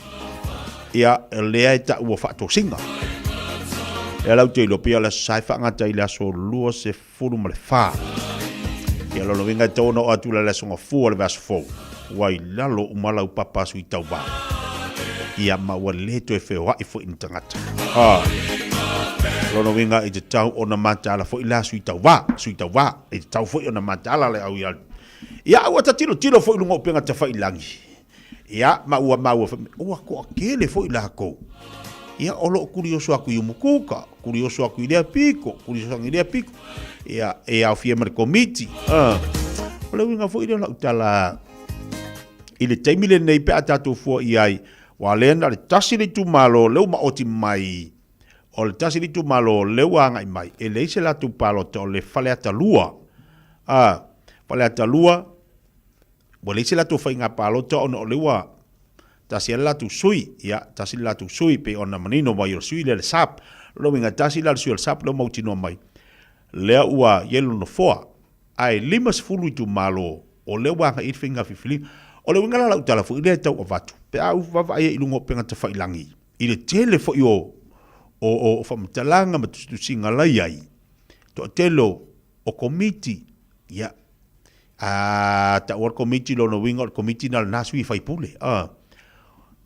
ia, lea e taua faatosina. Lea la ou te iloa, pei o le aso sa e faagata i le aso 24. Ia, lona uiga e tatau ona oo atu i le aso Gafua o le vaiaso fou. Ua i lalo uma lau papa sui tauva. Ia ma ua le toe feoai foi ni tagata. Ha. Lona uiga e tatau ona mataala foi la sui tauva, sui tauva, e tatau foi ona mataala le au ia. Ia ua ta tilotilo foi i luga o upega tafailangi. Ia ma ua maua foi, ua toatele foi lakou. Ia o lo o kulioso atu i Umukuka, kulioso atu i lea piko, kulioso atu i lea piko. Ia e aofia ma le komiti. Ah. O le uiga foi lea o lau tala i le taimi lenei pe a tatou fua i ai, ua lea na o le tasi le itumalo lea ua maoti mai, o le tasi le itumalo lea ua agai mai, e leai se latou palota o le Faleata 2. Ah, Faleata 2, Ua leai se latou faiga palota ona o lea ua tasi lava le latou sui, ia, tasi le latou sui, pei ona manino mai o le sui lea le SAP. O lona uiga, tasi la le sui o le SAP lea ua mautinoa mai, lea ua i ai lona nofoa. Ae 50 itumalo o lea ua agai i ai le faiga filifiliga. O le uiga la o lau tala foi lea e tau avatu, pe a ou vaavaai ai i luga o upega tafailangi, i le tele foi o, o, o faamatalaga ma tusitusiga la i ai, toatele o, o komiti, ia, a taua le komiti, lona uiga o le komiti na o lena sui faipule, a,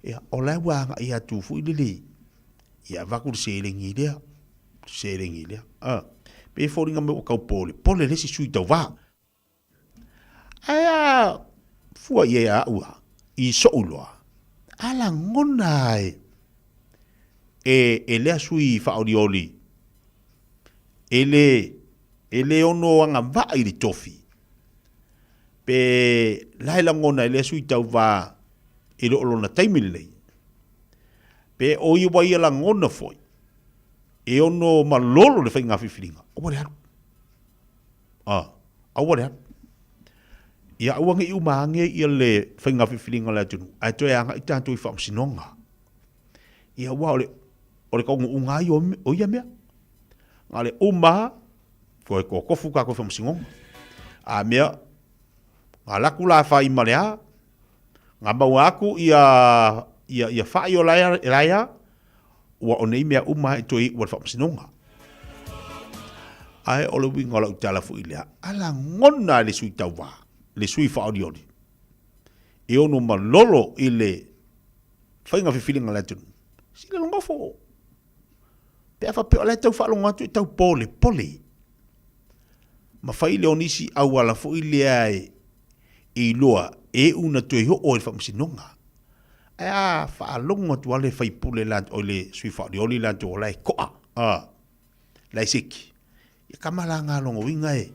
ia, o la ua agai atu foi lele, ia avatu le seleni lea, seleni lea, a, pei e foliga mai ua tau polepole le isi sui tauva. Ae a fua i ai a au a, i so'u loa, a lagona e, e, e lea sui faaolioli, e le, e le ono agavaa i le tofi, pe la e lagona e lea sui tauva e le o lona taimi lenei, pe o ia ua ia lagona foi, e ono malolo le faiga filifiliga, aua le alu. A, aua le alu. Ia aua ne i uma ane ia le faiga filifiliga o le atunuu, ae toe agai tatou i faamasinoga. Ia aua o le, o le taunuuga lava ia o ia mea. Na o le uma lava, toe totofu tatou i faamasinoga. A mea, na alu atu la fai ma le a, na maua atu ia, ia, ia fai o la e a, ua o nei mea uma e toe iu ai le faamasinoga. Ae o le uiga o lau tala foi lea, a lagona e le sui tauva, le sui faaolioli, e ono malolo i le faiga filifiliga a le atunuu, sili ona nofo. Pe a faapea o la e tau faalogo atu e tau polepole, ma fai lea o nisi auala foi lea e iloa e iu na toe oo ai i le faamasinoga. Ae a faalogo atu lava le faipule la, o le sui faaolioli latou o la e koa, a, la e seki. Ia kama la ngā logoina e,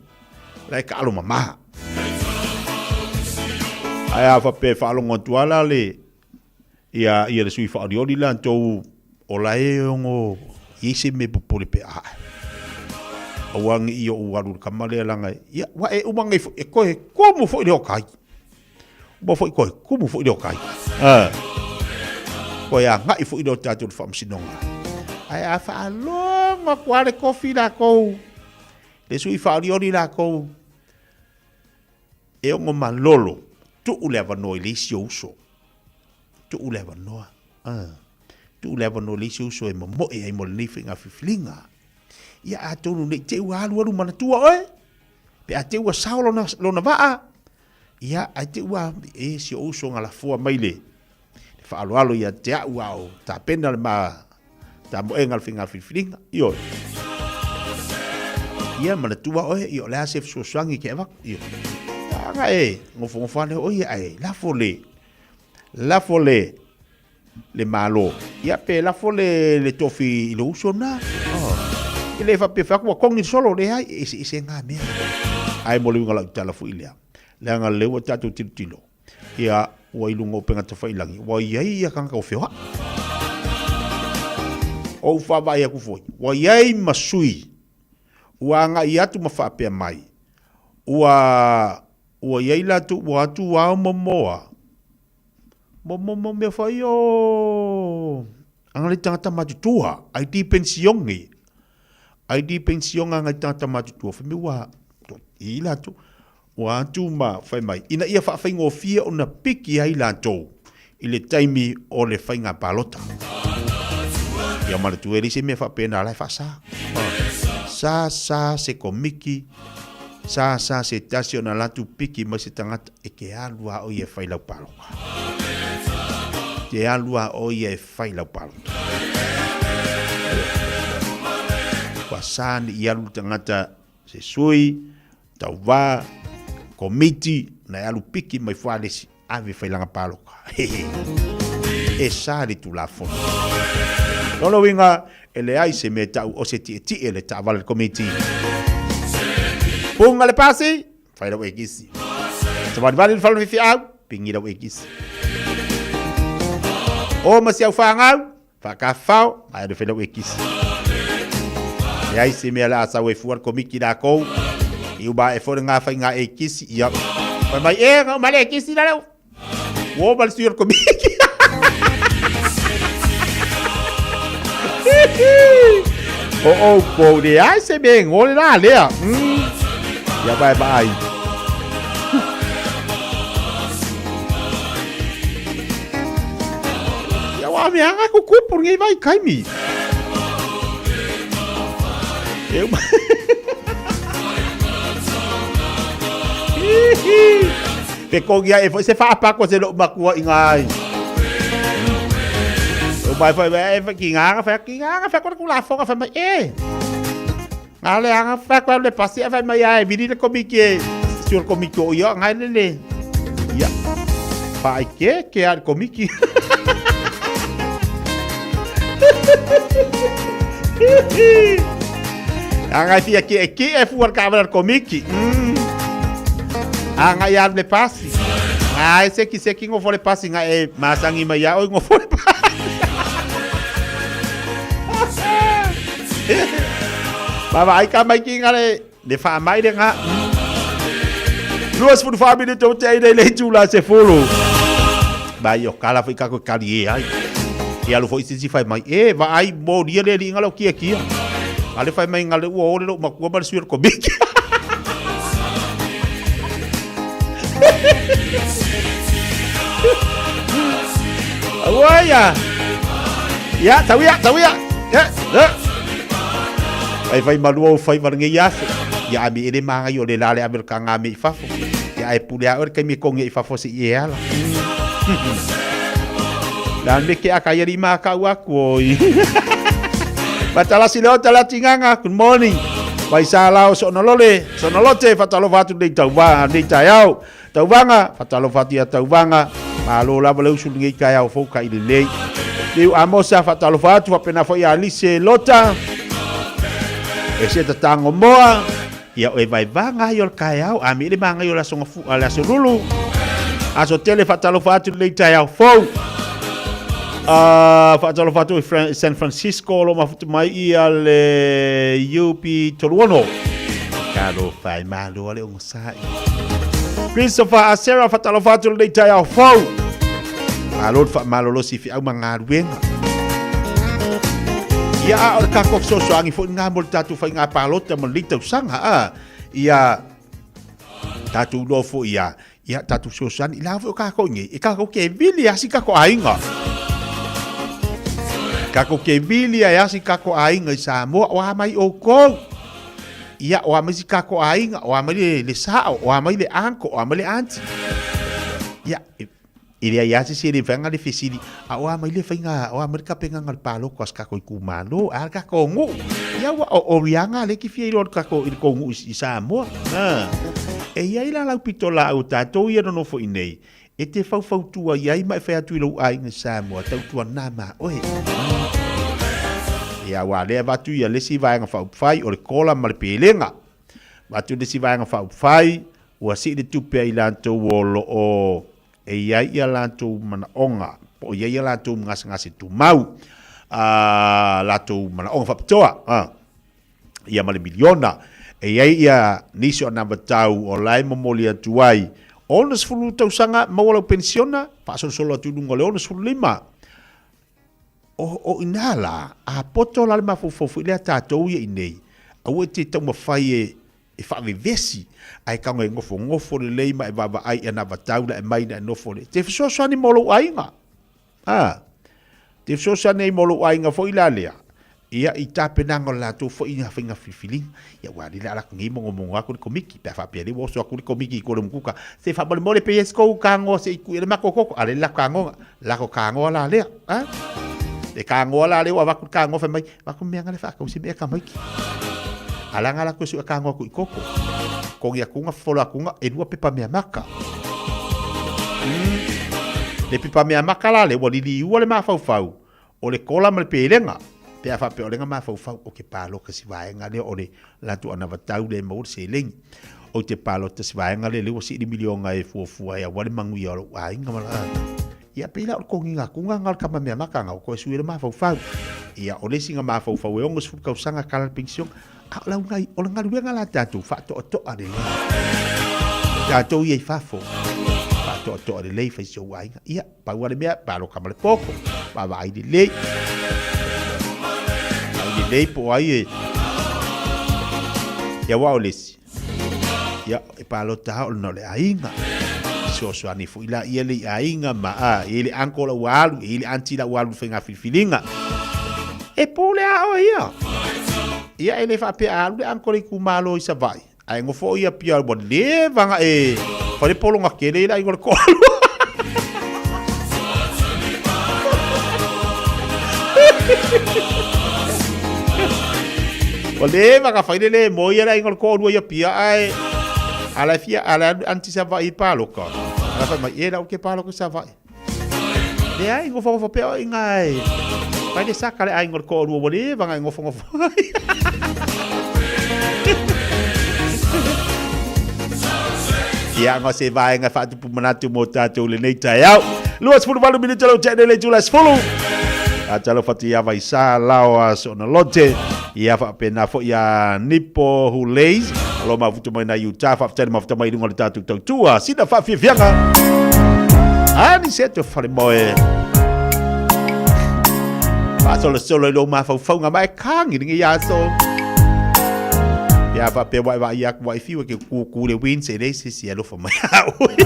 la e kaalo mama. Ae a faapea e faalogo atu lava la le, ia, ia le sui faaolioli latou o la e ono i ai se mea popole pe a. Aua ne i ou alu i le kama lea leaga, ia, ua e uma nei foi, e toe tumu foi le okai. Ua foi koe, kumu foi leo kai. Ah. Koe agai foi leo tatou le faamasinoga. Ae a faalogo atu lava le kofi lakou, le sui faaolioli lakou, e ono malolo, tuu le avanoa i le isi ou uso. Tuu le avanoa. Ah. Tuu le avanoa i le isi ou uso e momoe ai mo lenei faiga filifiliga. Ia atonu ne i te i ua alualu manatua oe, pe a te i ua sao lona, lona vaa, Ia, ae te ua e si ou uso galafoa mai le le faaaloalo ia te a'u a o tapena le ma tamoega o le faiga filifiliga. Ioe. Ia, manatua oe, ia o le a se fesoasoani ke avatu. Ioe. Aga e nofonofo ane oe ia ae lafo le lafo le le Malo, ia pe lafo le, le tofi i lou uso na. Oh. E le faapea fai atu ua togi le solo, leai, e eseese ngā mea. Ae mo le uiga o lau tala foi lea, leaga lea ua tatou tilotilo, ia ua i luga o upega tafailangi, ua i ai ia tagata ua feoai. Ou vaavaai atu foi, ua i ai ma sui ua agai atu ma faapea mai, ua, ua i ai latou ua atu ao momoa, Mo mo mo mea fai o anga le tagata matutua, ID pensione. ID pensione anga le tagata matutua, fai mai ua i latou, ua atu ma fai mai, ina ia faafaigofie ona piki ai latou i le taimi o le faiga palota. Ia manatua e leai se mea faapena la e faasa. Sa sa se komiki. Sa sa se tasi ona latu piki mai se tagata e ke alu a o ia e fai lau palota. Te alu a o ia e fai lau palota. Ua sa ni i alu le tagata se sui, tauvā, komiti, na e alu piki mai fua le isi, ave fai lana palota. E sa le Tulafono. Lona uiga, e leai se mea e ta'u o se tietie le taavale le komiti. Punga le pasi, fai lau ekisi. Savalivali le fale faifeau, pingi lau ekisi. O ma si au fanau, Whakawhao, ae le whenau e kisi. Leai se mea la sau e fua le komiki lākou. I uma e fore ngā whai ngā e kisi. Ia. Whai mai e ngā umale e kisi la leo. Wō ma le sui o le komiki. O o kou le ai se mea e ngole la lea. Ia vai vai. Ia wā mea ngā kukupu ngi vai kaimi. E uma. Pe kongi ai e foi se whaapako se loo makua i ngā ai. O mai foi e foi ki ngā ngā ki ngā ngā kore kula fonga whai mai e. Ngā le anga whai koe le pasi e whai mai ai viri le komiki e si o komiki o ia ngai le le. Ia. Whai ke ke a komiki. Anga fia ke ke e fuar ka avara komiki. Anga ia le pasi. Ai seki seki ngo fole pasi nga e masangi mai ia oi ngo fole pasi. Baba ai ka mai ki ngā le le wha mai le ngā. 24 minute o te ai le tula se fulu. Mai o kala fai kako kali e ai. E alu foi sisi fai mai e va ai mo ria le li ngalo kia kia. Ale fai mai ngale ua ole lo makua ma le suir komiki. Aua ia. Ia, tau ia, tau ia. Ia, ia. Ai fai malua o fai wala ngei aso. Ia ami ele manga i o le lale ame ka ngā me i fafo. Ia ai pule a ore kai me kongi i fafo se i e ala. La me ke aka ia rima ka ua ku oi. Fatalasi leo talati nganga, good morning. Vai sa lao sonolole, sonolote fatalofa atu nei tauvaga nei taeao. Tauvaga, fatalofa atu ia Tauvaga, malo lava le usu lenei taeao fou ka i lelei. Liu Amosa fatalofa atu faapena foi ia Alise Lota. E se tatango moa, ia o e vaevaga ai o le taeao, a me le magai o le aso gafu, le aso lulu. Aso tele fatalofa atu lenei taeao fou. Faatalofa atu i San Francisco o lo mafuta mai ia le UP 36. Talofa e malo ale ogosa'i. Christopher Asera faatalofa atu lenei taeao fou. Malo le faamalolosi i feau ma galuega. Ia a o le kako fesoasoani foi ngā mo le tatou faiga palota ma lenei tausaga a. Ia tatou iloa foi ia Ia, tatou fesoasoani, i la foi o kākou nei, e kākou ke vili asi kākou aiga. Kākou ke vili ai asi kākou aiga i Samoa, o a mai oukou. Ia, o a mai si kākou aiga, o a mai le, le sao, o a mai le uncle, o a mai le auntie. Ia, e, e leai lava se isi e le mafai ona le fesili, a o a mai le faiga, o a mai le tapenaga o le palota a si kākou itumalo, a le kākou nuu. Ia, ua o, o riaga lea e te fia iloa i le kākou, i le tou nuu i Samoa. Ha. E i ai la lau pitolaau o tatou ia nonofo i nei, e te faufautua i ai ma e fai atu i lou aiga i Samoa, tautuana ma oe. Ia, aua lea e avatu ia le isi vaega faaupufai o le kola ma le pelega. Avatu le isi vaega faaupufai, ua sii le tupe a i latou o lo o e i ai ia latou manaoga, po o i ai ia latou gasegase tumau, a latou manaoga faapitoa, a, ia ma le miliona. E i ai ia nisi o anavatau o la e momoli atu ai 60 tausaga maua lau penisiona, faasolosolo atu i luga o le 65. O, o inā la, a poto la le mafaufau foi lea tatou ia i nei, aua e te taumafai e, e faavevesi, ae tago e nofonofo lelei ma e vaavaai i anavatau la e mai na e nofo le. Te fesoasoani mo lou aiga. A, te fesoasoani ai mo lou aiga foi la lea. Ia, i tapenaga o le latou foi faiga filifiliga. Ia, ua alii la lako nei mogomogo aku le komiti, pe a faapea lea ua oso aku le komiti i tua o le umukuka, se faamolemole pe i ai se tou kagoa se i tuu i ai le matou koko, a lea le lako kagoa, lako kagoa la lea, a? Le kagoa la lea ua avatu le kagoa fai mai, avatu mea nga le faatau se mea tamaiti. A la nga latou e sue kagoa atu i koko. Togi atuga, fofolo atuga, e lua pepa mea maka. Le pepa mea maka la lea ua liliua le mafaufau, O le kola ma le pelega, pe a faapea o lea na mafaufau ou te palota si vaega lea o le latou anavatau lea e maua le seleni. Ou te palota si vaega lea lea ua sii le miliona e fuafua ai aua le manuia o lou aiga ma la. Ia pei la o le toniga atuga na o le tama mea maka na o toe sui ai le mafaufau. Ia o le isi na mafaufau e 60 tausaga tala le penisione, a o lau o le galuega la tatou faatoatoa lelei. Tatou ia i fafo, faatoatoa lelei fai si ou aiga. Ia Pau lava le mea, paloka ma le poto, vaavaai lelei. Vaai lelei po o ai e... Ia aua o le isi, ia e palota lava ona o le aiga. Fesoasoani foi laia le i aiga ma a, e i ai le uncle la ua alu, e i ai le aunty la ua alu i le faiga filifiliga. E pule lava oe ia. Ia e le faapea a alu le uncle i le itumalo i Savaii, Ae nofo i Apia ua leva na e fai le pologa tele i le aiga o le toalua. Ua leva na fai le le moe ia le aiga o le toalua i Apia ae a la e fia a la e alu aunty Savaii i paloka. A la fai mai e la ou te paloka i Savaii. Leai, nofonofo pea oe i ina e fai le saka le aiga o le toalua ua leva ona e nofonofo ai. Ia, na o se vaega e faatupu manatu mo tatou i lenei taeao. 28 minute lau tea nei le itula e 10. Faatalofa atu ia Vaisa Lao a Soona Lote. Ia faapena foi ia Nipo Huleis. O lo mafuta mai nai Utah. Faafetai le mafuta mai i luga o le tatou tautua. Sina faafiafiaga. Ani se te whare moe. Faasolosolo i lou mafaufauga ma e kagiringi ia aso. Ia faapea ua e vaai aku ua e fiu e ke kūkū le win se le se si alofa mai a oe.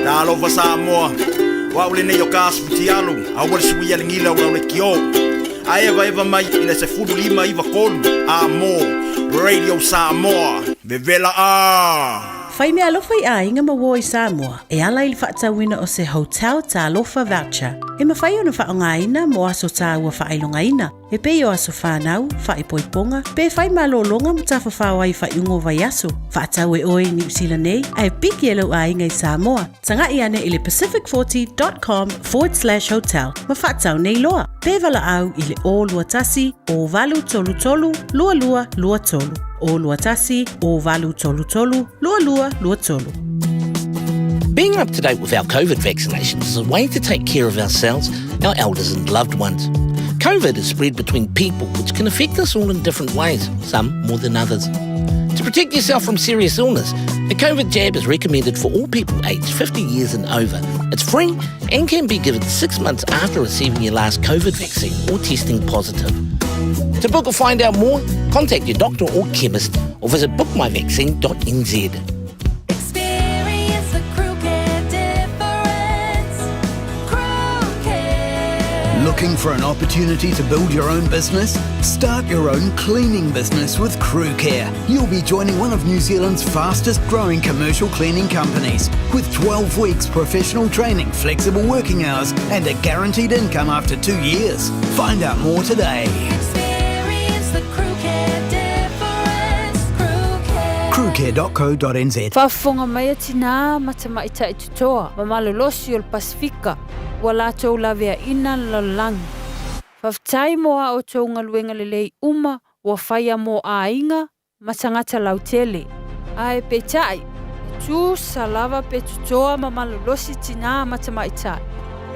Talofa Samoa, o au lenei o Gas Fitialu, aua le suia le gila o lau leitio. Ae evaeva mai i le 15 93 A mo Radio Samoa, vevela a! Fai meaalofa i aiga ma uo i Samoa e ala i le faatauina o se Hotel Talofa Voucher e mafai ona faaaogaina mo aso taua faailogaina e pei o aso fanau, faaipoipoga, pe fai malologa ma tafafao ai i faaiuga o vaiaso. Faatau e oe i Niu Sila nei ae piki e lou aiga i Samoa. Taga'i ane i le pacific40.com/hotel ma faatau nei loa. Pe valaau i le 021 0833 2223. 021 0833 2223. Being up to date with our COVID vaccinations is a way to take care of ourselves, our elders, and loved ones. COVID is spread between people, which can affect us all in different ways, some more than others. To protect yourself from serious illness, the COVID jab is recommended for all people aged 50 years and over. It's free and can be given six months after receiving your last COVID vaccine or testing positive. To book or find out more, contact your doctor or chemist or visit bookmyvaccine.nz. Experience the Crew Care difference. Crew Care. Looking for an opportunity to build your own business? Start your own cleaning business with Crew Care. You'll be joining one of New Zealand's fastest growing commercial cleaning companies with 12 weeks professional training, flexible working hours, and a guaranteed income after two years. Find out more today. Experience the Crew Care difference. Crew Care. Crewcare.co.nz. Faafofoga mai a tinā ma tamaitai totoa ma malolosi o le Pasefika ua latou laveaina le lalolagi. Faafetai mo a outou galuega lelei uma ua faia mo aiga ma tagata lautele. Ae peitai, e tusa lava pe totoa ma malolosi tinā ma tamaitai,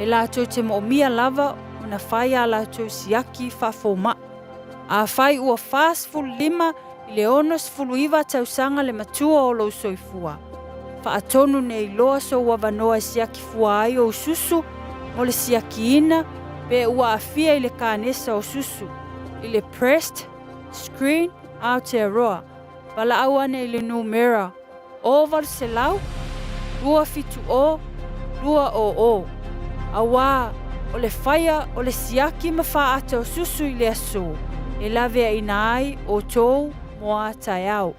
e latou te moomia lava ona fai a latou siaki faafoma'i. Afai ua 45 i le 69 tausaga le matua o lou soifua, faatonu nei loa sou avanoa e siaki fua ai ou susu mo le siakiina pe ua aafia i le kanesa o susu, i le Breast Screen Aotearoa, valaau ane i le numera 0800 270 200, auā o le faia o le siaki ma faaata o susu i le aso e laveaina ai outou mo a taeao.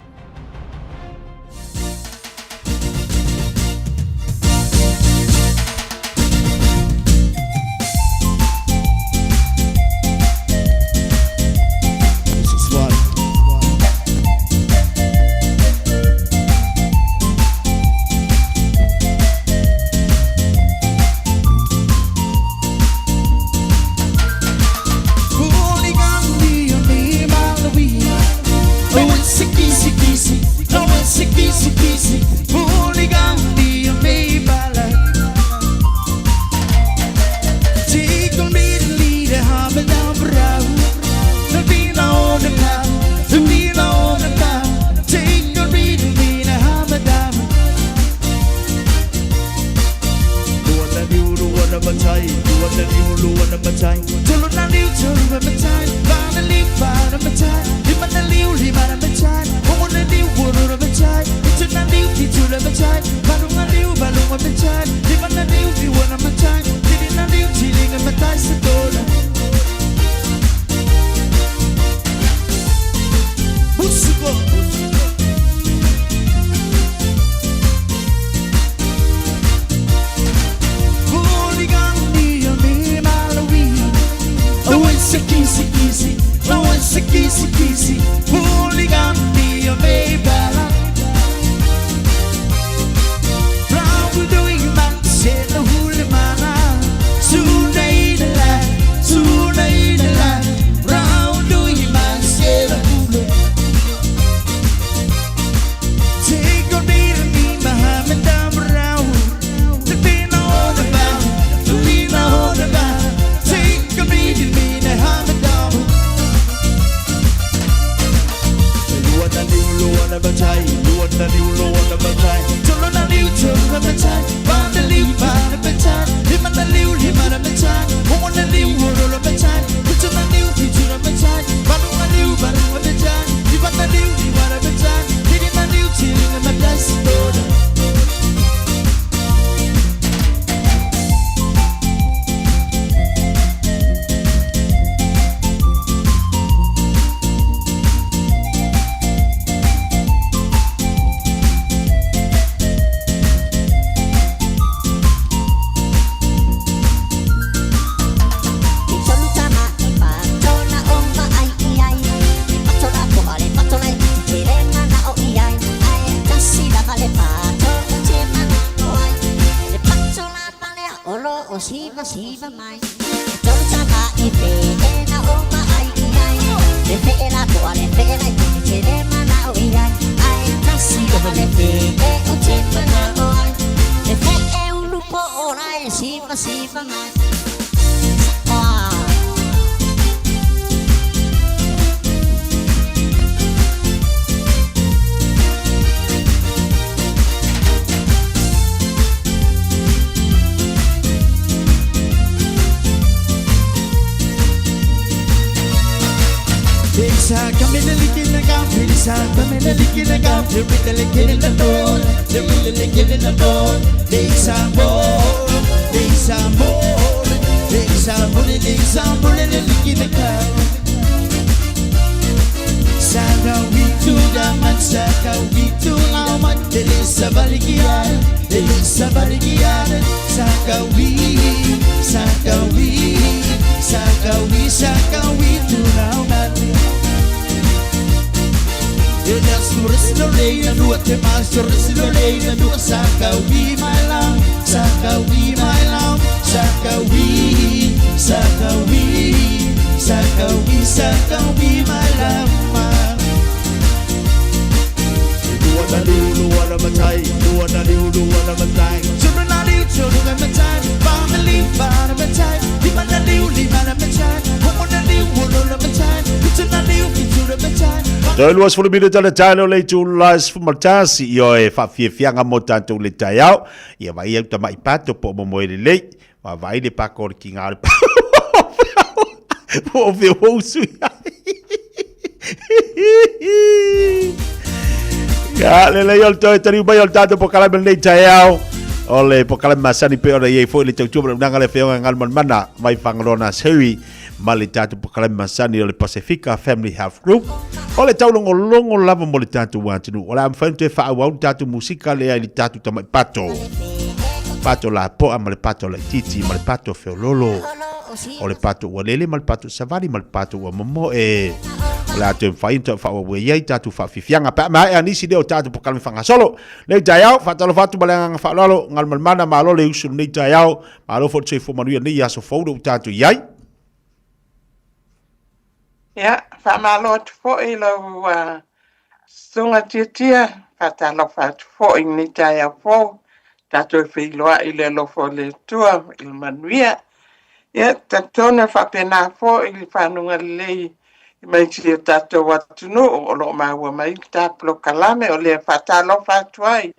Toe 20 minute le taelo le itula e 11, ioe, faafiafiaga mo tatou le taeao. Ia vaai au tama'i pato po o momoe lelei. Vaavaai le pako o le kiga o le po o fea ua usu i ai. Ia, lelei o le toe taliu mai o le tatou pokalame lenei taeao. O le pokalame masani pei ona i ai foi le tautua ma le unaga le afioga i Galumalemana mai Fagaloa Nursery ma le tatou pokalame masani o le Pasefika Family Health Group. O le taulogologo lava mo le tatou atunuu. O le a mafai ona toe faaauau le tatou musika lea i le tatou tamai pato. Pato lapoa ma le pato laitiiti ma le pato feololo. O le pato ua lele ma le pato savali ma le pato ua momoe. O le a toe mafai ona toe faaauau ai ai tatou faafiafiaga pe a maea nisi lea o tatou pokalame faagasolo. Lenei taeao, faatalofa atu ma le agaga faaaloalo, Galumalemana, malo le usu i lenei taeao. Malo foi le soifua manuia i lenei aso fou lea ua tatou i ai. Ia, faamalo atu foi i lau susuga Tiatia, faatalofa atu foi i lenei taeao fou, tatou e feiloai i le alofa o le Atua i le manuia. Ia, talitonu e faapena foi le fanuga lelei mai si o tatou atunuu o lo o maua mai le ta polokalame o lea faatalofa atu ai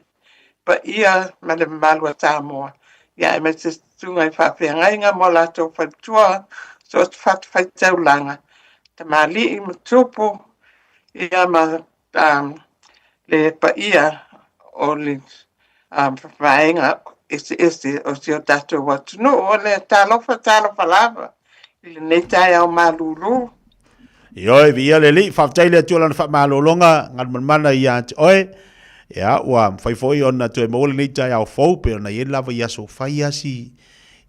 paia ma le mamalu o Samoa, ia aemaise susuga i faafeagaiga ma o latou faletua, so o se fatafaitaulaga, tamalii ma tupu, ia ma um, le paia o le um, vaega eseese o si o tatou atunuu. O le talofa, talofa lava i lenei taeao malūlū. Ioe, viia le Alii, faafetai le Atua lana faamalologa galumalemana ia te oe. Ia, ua mafai foi ona toe maua lenei taeao fou pei ona i ai lava i aso fai asi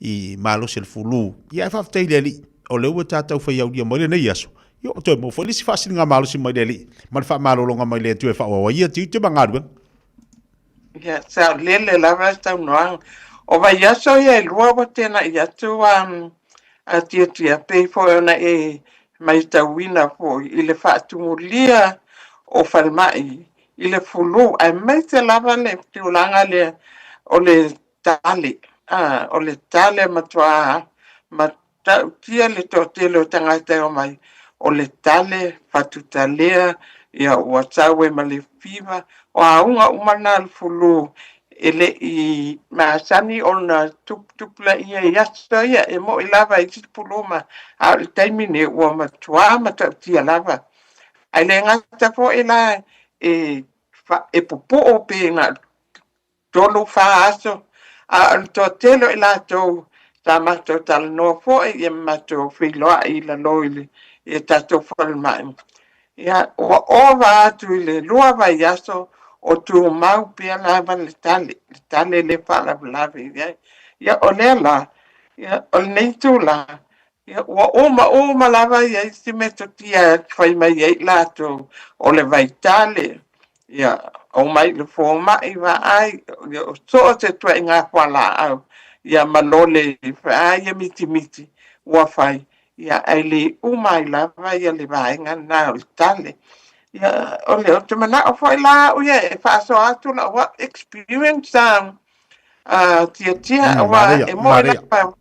i malosi o le fulu. Ia, ae faafetai le Alii, o lea ua tatou faiaulia mai lenei aso. Ia, ua toe maua foi le isi faasiliga malosi mai le Alii ma le faamalologa mai le Atua e faaauau ai ia tiute ma galuega. Ia, saolele lava le saunoaga. O vaiaso ia e lua ua tena'i atu a a Tiatia, pei foi ona e maitauina foi i le faatumulia o falemai i le fulu, aemaise lava le tulaga lea o le tale, a, o le tale matua matautia le toatele o tagata e omai, o le tale fatutalea, ia ua sau ai ma le fiva, o auga uma na o le fulu e le i masani ona tuputupulaia i aso ia, e moni lava i isi pulu ma, a o le taimi nei ua matua matautia lava. Ae le gata foi la e, e pupuu pe na o le 3, fa aso, a o le toatele o i latou sa matou talanoa foi ia ma matou feiloai i lalo i le i a tatou falemai. Ia, ua ova atu i le lua vaiaso o tumau pea lava le tale, le tale lea e faalavelave i ai. Ia, o lea la, ia, o lenei itula, Ia, ua uma uma lava ia isi metotia e fai mai ai i latou, o le vaitale, ia, omai i le fomai vaai, ia, o so o se ituaiga fualaau. Ia ma lole a ia mitimiti ua fai, ia ae le uma ai lava ia le vaega lena o le tale. Ia o le ou te manao foi la au ia e faasoa atu lau au experience a a Tiatia aua e moe lava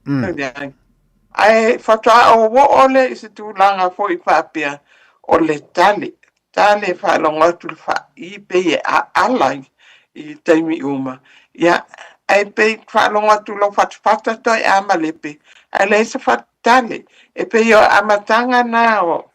ae faatoa ou oo lea i se tulaga foi faapea o le tale tale e faalogo atu le faai pei e aala i taimi uma. Ia, ae pei faalogo atu lou fatafata toe a malepe, ae leai se fatale. E pei o amataga na o,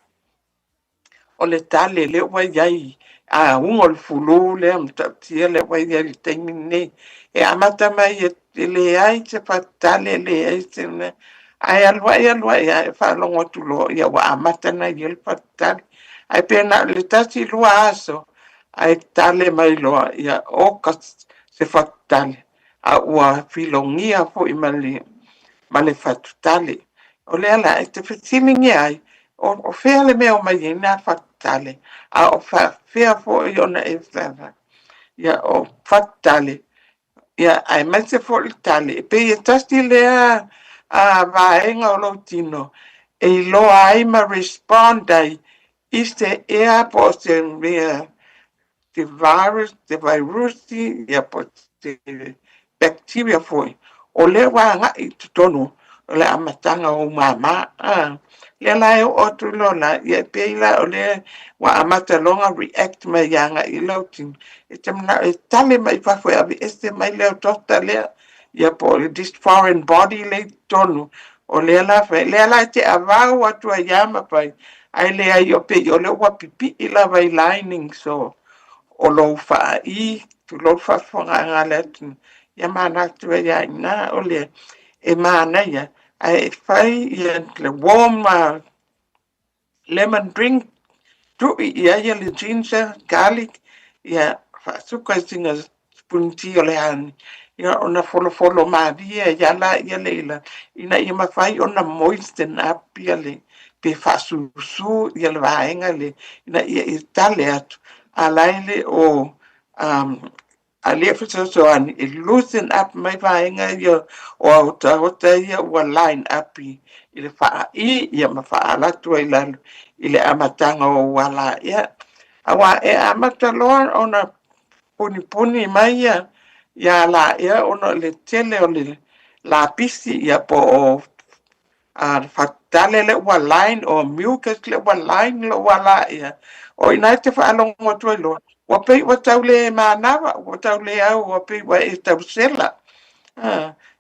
o le tale lea ua i ai a uga o le fulu lea matautia lea ua i ai i le taimi lenei. E amata mai e leai se fatale, e leai se mea. Ae alu ae alu ae lava e faalogo atu loa ia ua amata ona i ai le fatale. Ae pe na o le tasi lua aso ae tale mai loa ia oka se fatutale a ua filogia foi ma le ma le fatutale. O lea la e te fesiligia ai o fea le mea o mai ai na fatutale a o faafefea foi ona e ia o fatutale Ia, aemaise foi le tale, e pei e tasi lea a vaega o lou tino e iloa ai ma respond ai i se ea po o se mea, se virus, se vairusi, ia po o se bacteria foi, o lea ua agai i totonu o le amataga o ou mama. A, lea la e oo atu loa la, ia e pei la o lea ua amata loa ona react mai agai i lau tino, e te manao e tale mai i fafo e aveese mai le otaota lea, ia po o this foreign body lea i totonu, o lea la fai, lea la e te avau atu ai lava ma fai, ae leai o pei o lea ua pipii lava i linings o, o lou faai, tulou le faafofogaaga a le atunuu, ia manatu ai lava i ina, o lea e manaia ae fai ia le warm lemon drink, tui i ai le ginger, garlic, ia faasuka i sina sipuni ti o le honey, ia ona folofolo malie ai lava laia lea i lalo, ina ia mafai ona moisten up ia le, pe faasusu ia le vaega lea, ina ia e tale atu, a la e le o um, A lea fesoasoani e loosen up mai vaega ia o aotaota ia ua line up i le faai ia ma faaala atu ai i lalo i le amataga o ou alaea. Aua e amata loa ona punipuni mai ia ia alaea ona o le tele o le lapisi ia po o a le fatale lea ua line o mucus lea ua line lou alaea, o i ina e te faalogo atu ai loa, ua pei ua tau le manava, ua tau le au, ua pei ua e tau sela.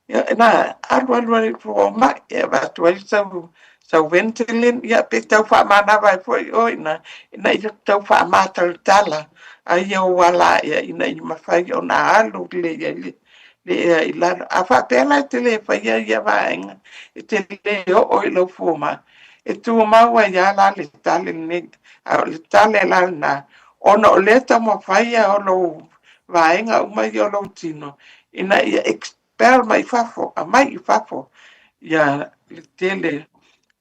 Ia, na alu alu ai i fomai, e avatu ai sau, sau Ventolin, ia pe tau faamanava ai foi oe ina, ina ia tau faamatalatala ai ou alaea ina ia mafai ona alu lelei ai le le ea i lalo. A faapea la e te le faia ia vaega, e te le oo i lou fomai, e tumau ai lava la le tale lenei. A o le tale la lena, ona o lea e taumafai o lou vaega uma ia o lou tino ina ia expel mai fafo, aumai i fafo ia le tele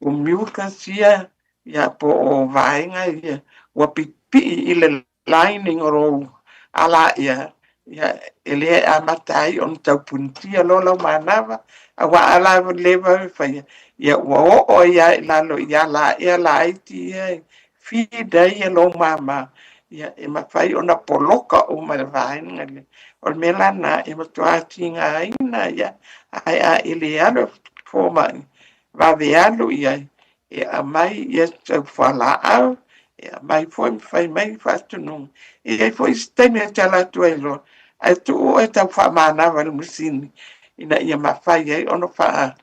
o mucus ia, ia po o vaega ia ua pipii i le lining o lou alaea, ia, e le amata ai ona tau punitia loa lau manava, aua a la le vave faia, ia ua oo ai lava i lalo i alaea laiti ia e feed ai e lou mama, ia e mafai ona poloka uma e le vaega lea. O le mea la lena e matua tigaina ia, ae a e le alu e fomai, vave alu i ai, e aumai ia sau fualaau, e aumai foi ma fai mai faatonuga. E i ai foi isi taimi e te ala atu ai loa, ae tuu oe tau faamanava i le masini ina ia mafai ai ona faa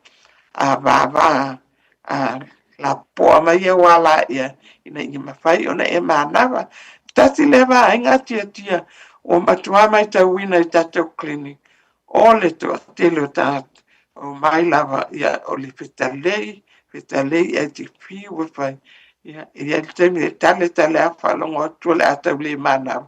a vava a lapopoa mai au alaea ina ia mafai ona e manava. Tasi lea vaega tiatia ua matua matauina i tatou clinic, O le toatele o tagata, omai lava, ia, o le fetalei, fetalei ae te fiu e fai. Ia, e i ai le taimi e tale tale lava faalogo atu o le a tau le manava.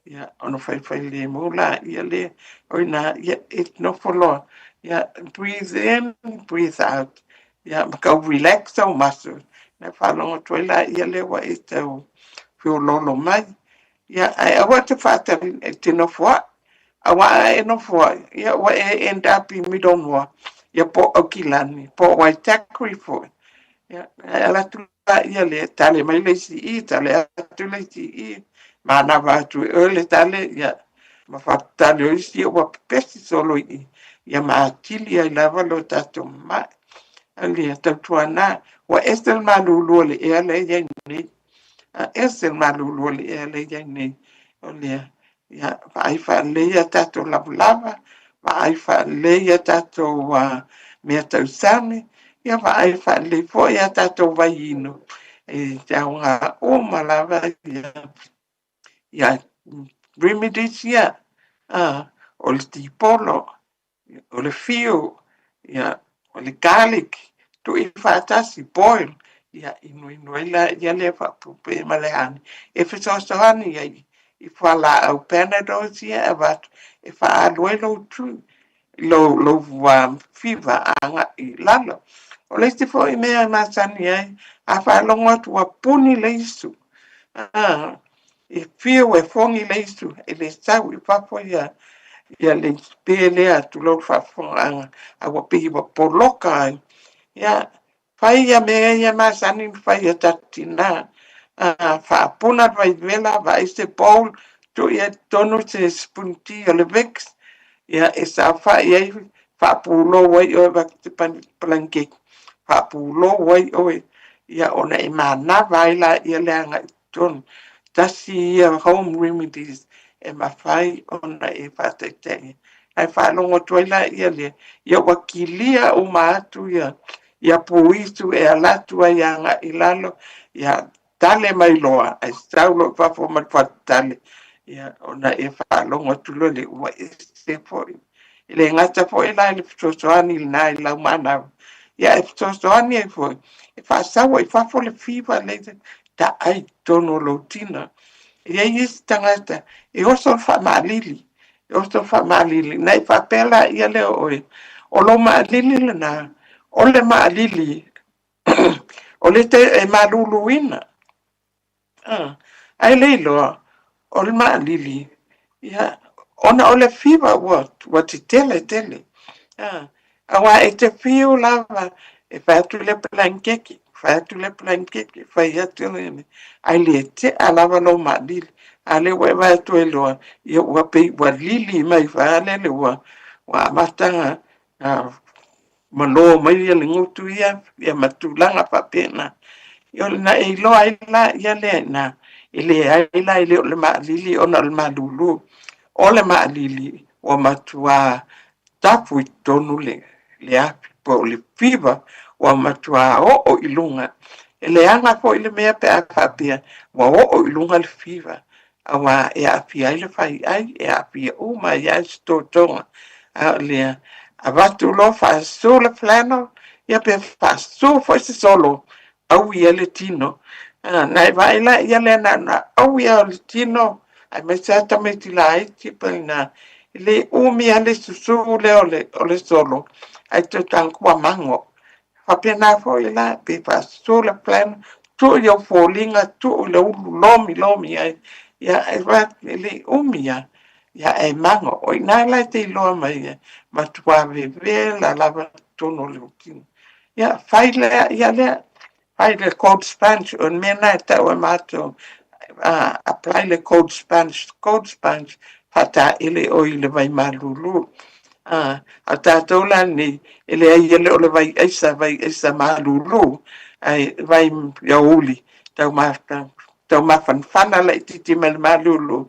Ia, ona faifai lemu laia lea. O i ina, ia, e nofo loa. Ia, breathe in, breathe out. Ia, ma tau relax ou muscles. Ona faalogo atu ai laia lea ua e tau feoloolo mai. Ia, ae aua e te faatali e te nofoai. Aua a e nofo ai, ia ua e end up i Middlemore, ia po o Aukilani, po o Waitakere foi. Ia, e ala atu laia lea, tale mai le isi i, tale atu le isi i, manava atu e oe le tale, ia, ma faatale o isi ua pepesi solo i i, ia ma atili ai lava lo tatou mai. Alia, tautuana, ua ese le malulu o le ea lea e i ai nei. A ese le malulu o le ea lea e i ai nei. O lea, ia, vaai faalelei a tatou lavalava, vaai faalelei a tatou mea tausami, ia vaai faalelei foi a tatou vai inu. E te aoga uma lava ia, ia remedies ia, o le tipolo, o le fiu, ia, o le garlic, tuu faatasi, boil, ia, inuinu ai laia lea faapuupuu ma le honey. E fesoasoani ai i fualaau Panadols ia e avatu e faaalu ai lou tui, lou, lou fever agai i lalo. O le isi foi mea e masani ai, a faalogo atu ua puni le isu, e fiu e fogi le isu, e le sau i fafo ia, ia le pe lea, tulou le faafofogaaga, a ua pei ua poloka ai. Ia, fai ia mea ia masani ona fai e tatou tina. Faapuna le vaivela, vaai se bowl, tuu i ai i totonu se sipuniti o le Vicks, ia e saofai ai, faapulou ai oe, avatu se palanikeki, faapulou ai oe, ia ona e manava ai laia le agai i totonu. Tasi ia home remedies e mafai ona e faataitaia. Ae faalogo atu ai laia lea, ia ua kilia uma atu ia, ia puisu e ala atu ai agai i lalo, ia tale mai loa, ae sau loa i fafo ma le fatutale, ia ona e faalogo atu loa lea ua ese foi. E le gata foi la i le fesoasoani lena i lau manava, ia e fesoasoani ai foi e faasau ai i fafo le fiva lea taai i totonu o lou tino. E i ai isi tagata e oso le faamaalili, e oso le faamaalili. Na e faapea laia lea o oe, o lou maalili lena, o le maalili o le te e maluluina. Ae le iloa, o le maalili, ia, ona o le fiva ua, ua tetele tele. Aua e te fiu lava e fai atu le palanikeke, fai atu le palanikeke, fai atu le, ae le tea lava lou maalili. A lea ua e vaai atu ai loa, ia ua pei ua lili mai faalele ua, ua amata na malo mai ia le gutu ia, ia ma tulaga faapena. Ia o lena e iloa ai la ia lea ina, e leai la e le o le maalili ona o le malulu. O le maalili ua matua tapu i totonu le, le afi po o le fever ua matua oo i luga. E leaga foi le mea pe a faapea ua oo i luga le fever. Aua e aafia ai le faiai, e aafia uma ai lava se totoga. A o lea, avatu loa faasu le flannel, ia pe faasu foi se solo, aui ai le tino. Na e vaai la ia lea na ona aui lava o le tino, aemaise lava tamaiti laiti pe ina e le umi lava le susu lea o le, o le solo, ae toe tago ua mago. Faapena foi la, pe faasusu le plan, tuu i ou foliga, tuu i le ulu lomi lomi ai, ia e e le i umi lava, ia ae mago. O i ina la e te iloa mai ai, matua vevela lava totonu o lou tino. Ia fai lea, ia lea, fai le cold sponge, o le mea lena e tau e matou, apply le cold sponge, cold sponge, faataele oe i le vai malulu. A o tatou la nei, e leai e le o le vai aisa, vai aisa malulu, ae vai aoauli, tau mafanafana laitiiti mai le malulu,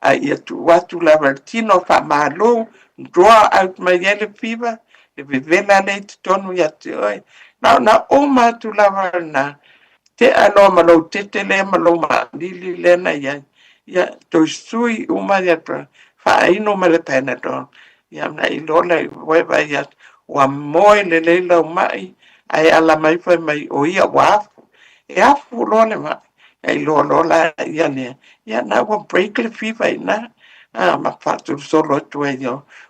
a ia tuu atu lava i le tino faamalu, draw out mai ai le fever, le vevela lea i totonu ia te oe. Na ona uma atu lava lena, tea loa ma lou tete lea ma lou maalili lea na i ai, ia toe sui uma ia faainu ma le Panadol. Ia na iloa lea ua e vaai atu, ua moe lelei lau mai, ae ala mai fai mai o ia ua afu. E afu loa le mai, na iloa loa laia lea, ia na ua break le fever i ina, ma faasolosolo atu ai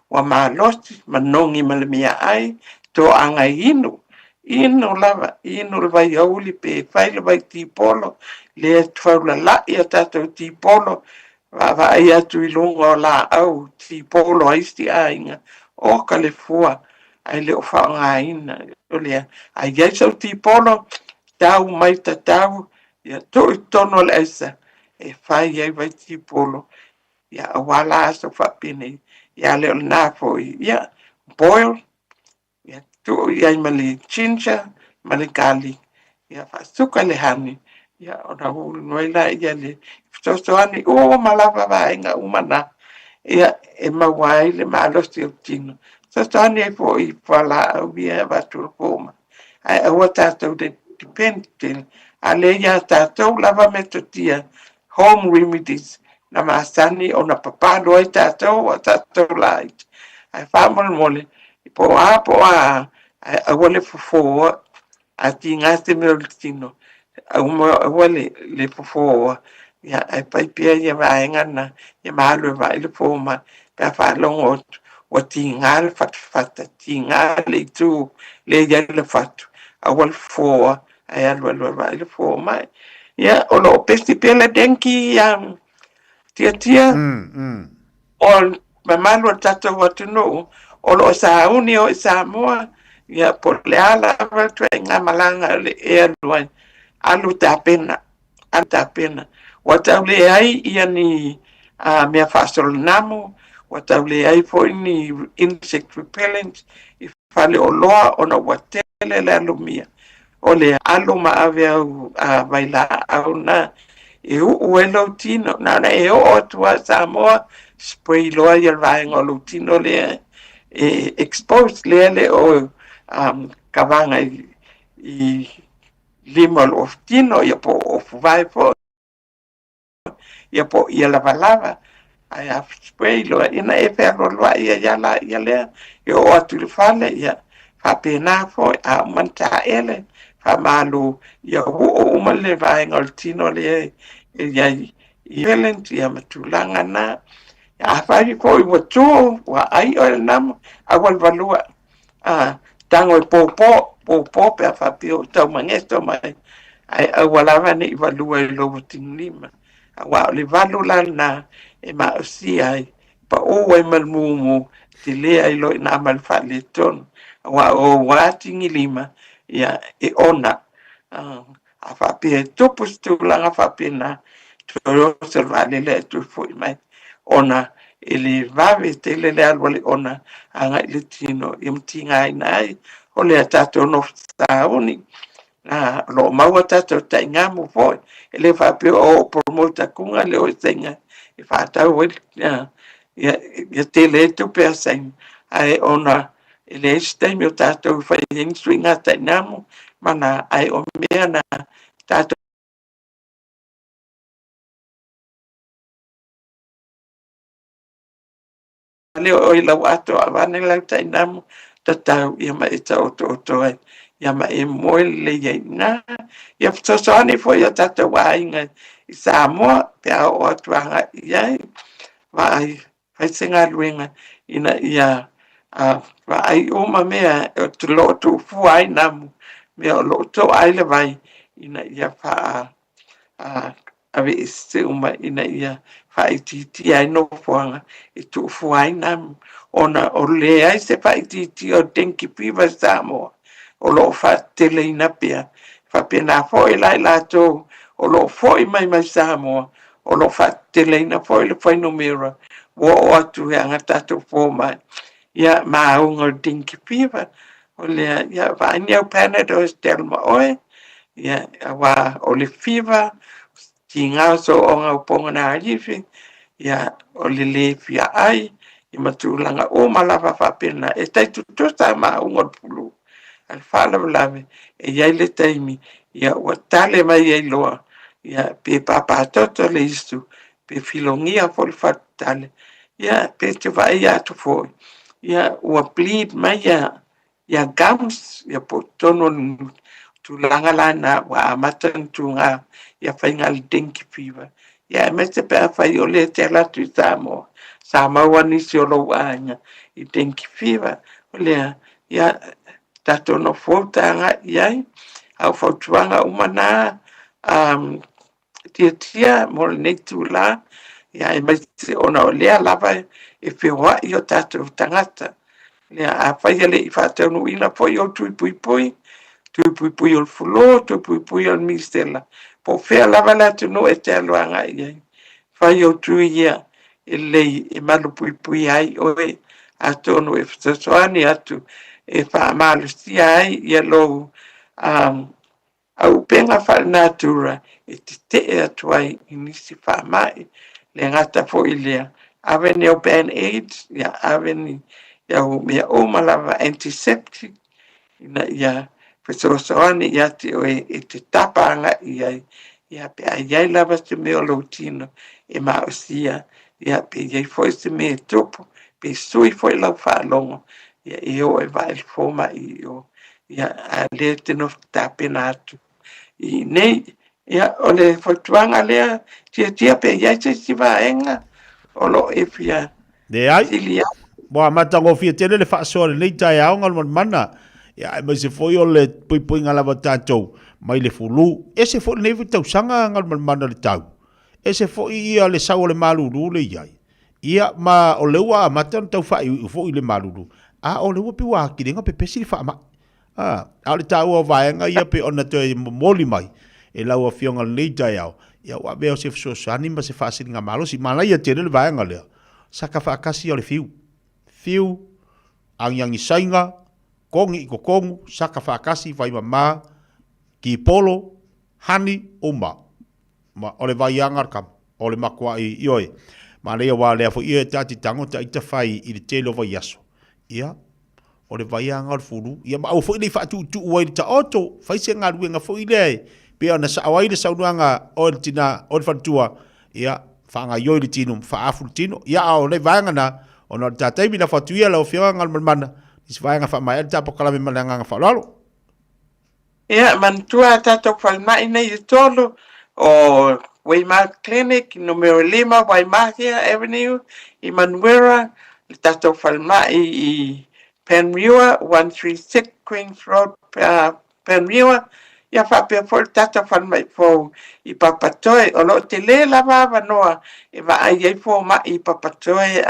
ua malosi, manogi ma le meaai, toaga inu, Inu lava, inu le vai aoauli pe fai le vai tipolo, lea e faulalai a tatou tipolo, Vaavaai atu i luga o laau tipolo a isi aiga, oka le fua ae le o faaaogaina. O lea, a i ai sau tipolo, tau mai tatau, ia tuu i totonu o le aisa e fai ai vai tipolo, ia aua la aso faapenei. Ia a le o lena foi, ia boil, Ia tuu i ai ma le ginger ma le garlic, ia faasuka le honey, ia ona ulu ai laia le fesoasoani uma lava vaega uma na, ia e maua ai le malosi o le tino. Fesoasoani ai foi i fualaau ia e avatu e le fomai, ae aua tatou te depend tele, a lea ia tatou lava metotia home remedies na masani ona papalo ai tatou a tatou laiti. Ae faamolemole, po o a po o a, ae aua le fofoa. A tiga se mea o le tino, aua, aua le, le fofoa. Ia, ae fai pea ia vaega na, ia ma alu e vaai le fomai, pe a faalogo atu ua tiga le fatafata, tiga le itu lea e i ai le fatu, aua le fofoa, ae alualu e vaai le fomai. Ia, o lo o pesi pea le dengue ia Tiatia, o le mamalu o le tatou atunuu, o lo o sauni o i Samoa, ia po o le a lava le ituaiga malaga o le e alu ai, alu tapena, alu tapena. Ua tau leai ia ni mea faasolonamo, ua tau leai foi ni insect repellent i faleoloa ona ua tele le alumia. O le alu ma ave au vailaau na e uu ai lou tino. Na ona e oo atu lava i Samoa, spray loa ia le vaega o lou tino lea e expose lea le o kavaga i lima o lou tino, ia po o ofuvae foi. ia po o ia lavalava, ae a spray loa, ia ona e fealualuai ai lava laia lea, e oo atu i le fale, ia faapena foi, a uma ona taele, faamalu ia uu uma le vaega o le tino lea e i ai i repellent ia ma tulaga na. Afai foi ua tu, ua ai oe i le namo, aua le valua. A, tago e pōpō, pōpō pe a faapea ua taumageto mai, ae aua lava ne i valua i lou atigilima. Aua o le valu la lena e maosia ai, pau ai ma le mumu, tele ai loa i ina ma le faaletonu. Aua o ou atigilima, ia, e ona. A faapea e tupu se tulaga faapena, toe oso le vaalele ae toe foi mai, ona e le vave tele le alu a le ona agai i le tino ia ma tigaina ai o lea tatou nofo sauni. O lo o maua tatou taigamu foi, e le faapea o promote atuga le o i Saina e faatau ai ia tele ai tupe a Saina, ae ona E leai se taimi o tatou e fai ai ni suiga tainamu ma na, ae o mea na tatou lea o i lau ato avane lau tainamu tatau ia ma e taotooto ai ia ma e moe lelei ai ina ia fesoasoani foi o tatou aiga i Samoa pe a oo atu agai i ai vaai fai se galuega ina ia vaai uma mea o lo o tuufua ai namu, mea o lo o toa ai le vai, ina ia faa aveese uma ina ia faaitiitia ai nofoaga e tuufua ai namu, ona o leai se faaitiitia o dengue fever i Samoa, o lo o faateteleina pea. E faapena foi la i latou o lo o foi mai mai Samoa, o lo o faateteleina foi le fuainumera ua oo atu e aga tatou fomai. Ia, ma auga o le dengue fever, o lea, ia, vaai ni au Panadol e te alu ma oe, ia, aua o le fever, tiga o sooga o pogana alifi, ia, o le lē fia ai, ia ma tulaga uma lava faapena. E tai tutusa ma auga o le flu. A le faalavelave, e i ai le taimi, ia, ua tale mai ai loa, ia, pe papatoto le isu, pe filogia foi le fatutale, ia, pe te vaaia atu foi, ia, ua bleed mai ia, ia gums, ia po o totonu o le tulaga la na ua amata ona tuga ia faiga le dengue fever. Ia aemaise pe afai o lea e te alu atu i Samoa, sa maua nisi o lou aiga i dengue fever. O lea, ia, tatou nofo uta agai i ai. A o fautuaga uma na, tiatia mo lenei itula, Ia, aemaise ona o lea lava e feoai o tatou tagata. Lea, afai e le i faataunuuina foi ou tui puipui, tui puipui o le flu, tui puipui o le misela, po o fea lava le atunuu e te alu agai i ai, fai ou tui ia e lelei e malupuipuia ai oe, atonu e fesoasoani atu e faamalosia ai ia lou auupega faalenatura e tetee atu ai i nisi faamai. Le gata foi i lea, ave ni au band-aids, ia ave ni au mea uma lava antiseptic ina ia fesoasoani ia te oe e te tapa agai i ai, ia pe a i ai lava se mea o lou tino e maosia, ia pe i ai foi se mea e tupu, pe sui foi lau faalogo, ia e oo e vaai le fomai i o, ia a o lea e te nofo tapena atu i inei. Ia, o le fautuaga lea, Tiatia, pe i ai se isi vaega o lo o e fia Leai. sili atu. Ua matagofie tele le faasoa i lenei taeao Galumalemana, ia aemaise foi o le puipuiga lava o tatou mai le fulu. Ese foi lenei foi tausaga Galumalemana le tau. Ese foi ia le sau o le malulu le i ai. Ia ma o lea ua amata ona tau faaiuiu foi le malulu, a o lea ua pei ua atili ai ona pepesi le faamai. A, a o le taua o vaega ia pei ona toe momoli mai e lau Afioga i lenei taeao, ia ua avea o se fesoasoani ma se faasiligamalosi. Manaia tele le vaega lea, saka faatasi o le fiu. Fiu, agiagi saina, kogi i totonu, saka faatasi, vaimama, kipolo, honey, uma. Ma o le vaiaga o le kama, o le matuai, ioe. Manaia aua o lea foi ia e ta te tago ta ita fai i le tele o vaiaso. Ia, o le vaiaga o le fulu. Ia ma aua foi ne i faatuutuu ai i le taoto, fai se galuega foi lea e pei ona sao ai le saunoaga a oe le tina, oe le faletua, ia, faagaoioi le tino ma faaafu le tino. Ia, a o le vaega na, ona o le ta taimi lafo atu ia lau Afioga Galumalemana, i se vaega faamaea le ta polokalame ma le agaga faaaloalo. Ia, manatua a tatou falemai nei e tolu, o Waymark Clinic, numera 5 Waimahia Avenue i Manuera, le tatou falemai i Panmure, 136 Queens Road, Panmure, ia faapea foi le tatou falemai fou i Papatoe. O lo o tele lava avanoa e vaai ai fomai i Papatoe,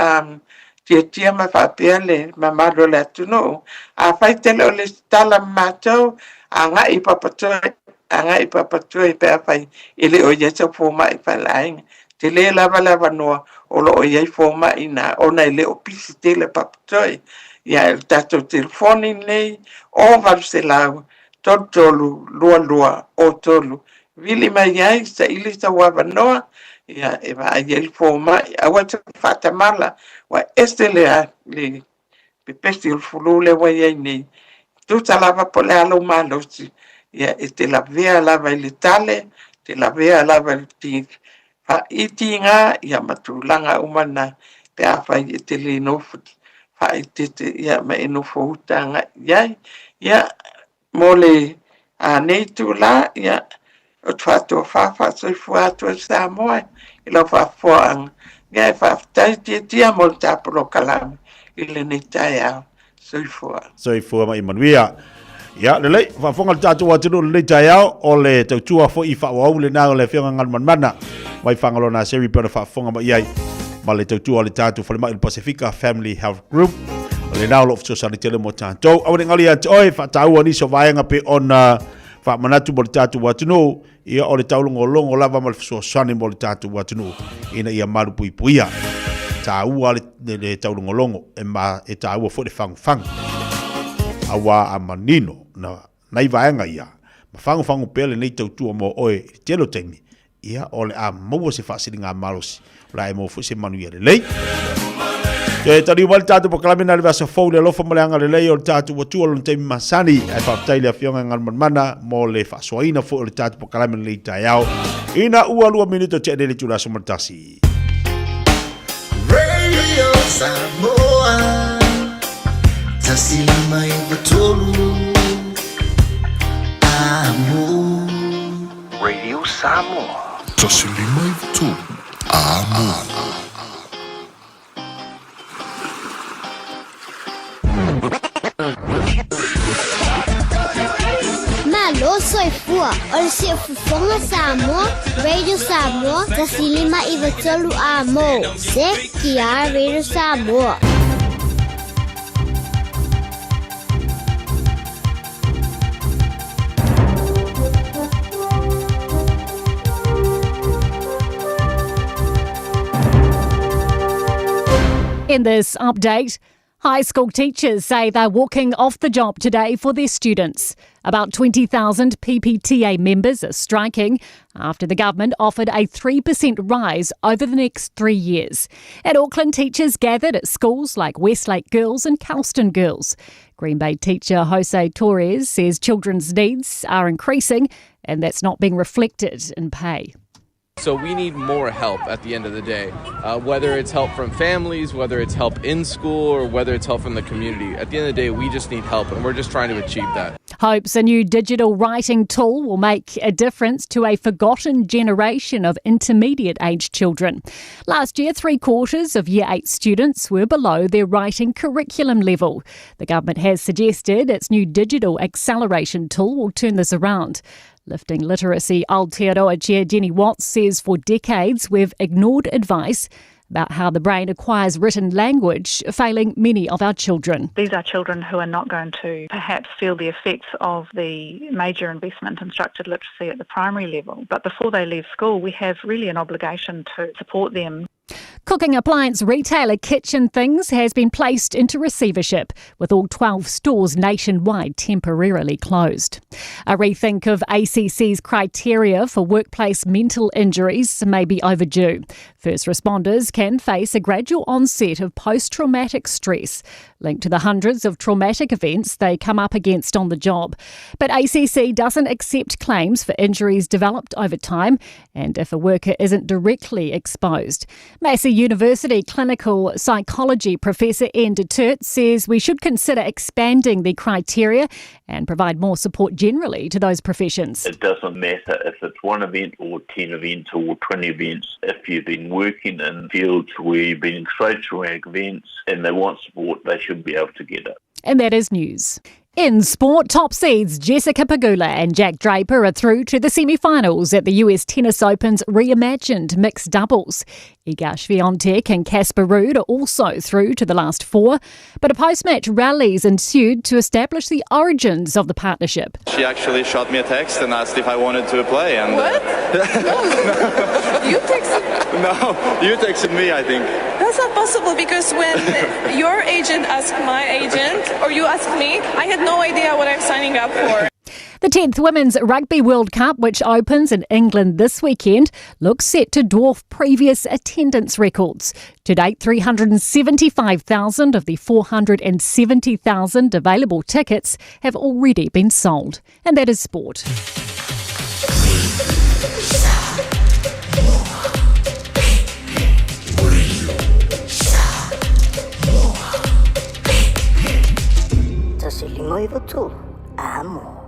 Tiatia ma faapea le mamalu o le atunuu. Afai te le o lesitala ma matou, agai i Papatoe, agai i Papatoe pe afai e le o i ai sau fomai faaleaiga. Tele lava le avanoa o lo o i ai fomai i ina ona e le o pisi tele Papatoe. Ia, o le tatou telefoni lenei, 0800 33 22 03. Vili mai ai, saili sou avanoa, ia, e vaai ai le fomai. Aua te faatamala, ua ese le, le pepesi o le fulu lea ua i ai nei. Tusa lava po o le a lou malosi, ia, e te lavea lava i le tale, e te lavea lava i le faaitiga, ia ma tulaga uma na, pe afai e te le nofo faaeteete, ia, ma e nofo uta agai i ai. Ia, Mo le a nei itula, ia, ou te faatofa faasoifua atu ai Samoa i lau faafofoaga. Ia, e faafetai Tiatia mo le ta polokalame i lenei taeao. Soifua. Soifua ma ia manuia. Ia, lelei, faafofoga le tatou atunuu i lenei taeao, o le tautua foi faaauau lena o le Afioga Galumalemana mai Fagaloa Naseri pei ona faafofoga mai ai ma le tautua o le tatou falemai o le Pasefika Family Health Group. O lena o lo o fesoasoani tele mo tatou. Aua ne i galo ia te oe, faataua nisi o vaega pei ona faamanatu mo le tatou atunuu, ia o le taulogologo lava ma le fesoasoani mo le tatou atunuu ina ia malupuipuia. E taua le, le, le taulogologo, e, ma, e taua foi le fagufagu. Aua a manino na, nai vaega ia, ma fagufagu pea lenei tautua mo oe i le tele o taimi, ia o le a maua se faasiligamalosi, o le a e maua foi se manuia lelei. Toe taliu mai le tatou polokalame na le vaiaso fou i le alofa ma le agalelei o le tatou Atua lona taimi masani. Ae faafetai i le Afioga i Galumalemana mo le faasoaina foi o le tatou polokalame i lenei taeao ina ua 2 minute tea nei le itula aso ma le tasi. Radio Samoa 153 Amo. Radio Samoa. 153 Amo. Malo soifua. matuatua. O le Siufofoga Samoa, Radio Samoa, 1593 A mo. ZTR Radio Samoa. In this update, high school teachers say they're walking off the job today for their students. About 20,000 PPTA members are striking after the government offered a 3% rise over the next three years. At Auckland, teachers gathered at schools like Westlake Girls and Kelston Girls. Green Bay teacher Jose Torres says children's needs are increasing and that's not being reflected in pay. So we need more help at the end of the day, uh, whether it's help from families, whether it's help in school, or whether it's help from the community. At the end of the day, we just need help, and we're just trying to achieve that. Hopes a new digital writing tool will make a difference to a forgotten generation of intermediate age children. Last year, three quarters of Year 8 students were below their writing curriculum level. The government has suggested its new digital acceleration tool will turn this around. Lifting Literacy Aotearoa Chair Jenny Watts says for decades we've ignored advice about how the brain acquires written language, failing many of our children. These are children who are not going to perhaps feel the effects of the major investment in structured literacy at the primary level. But before they leave school, we have really an obligation to support them. Cooking appliance retailer Kitchen Things has been placed into receivership, with all 12 stores nationwide temporarily closed. A rethink of ACC's criteria for workplace mental injuries may be overdue. First responders can face a gradual onset of post traumatic stress linked to the hundreds of traumatic events they come up against on the job. But ACC doesn't accept claims for injuries developed over time and if a worker isn't directly exposed. Massey University clinical psychology professor Ian Detert says we should consider expanding the criteria and provide more support generally to those professions. It doesn't matter if it's one event or 10 events or 20 events. If you've been working in fields where you've been exposed to traumatic events and they want support, they should be able to get it. And that is news. In sport, top seeds Jessica Pegula and Jack Draper are through to the semi-finals at the US Tennis Open's reimagined mixed doubles. Iga Swiatek and Casper Ruud are also through to the last four, but a post-match rallies ensued to establish the origins of the partnership. She actually shot me a text and asked if I wanted to play. And what? No. you texted. No, you texted me, I think. That's not possible because when your agent asked my agent or you asked me, I had no idea what I'm signing up for. The 10th Women's Rugby World Cup, which opens in England this weekend, looks set to dwarf previous attendance records. To date, 375,000 of the 470,000 available tickets have already been sold. And that is sport. Amo.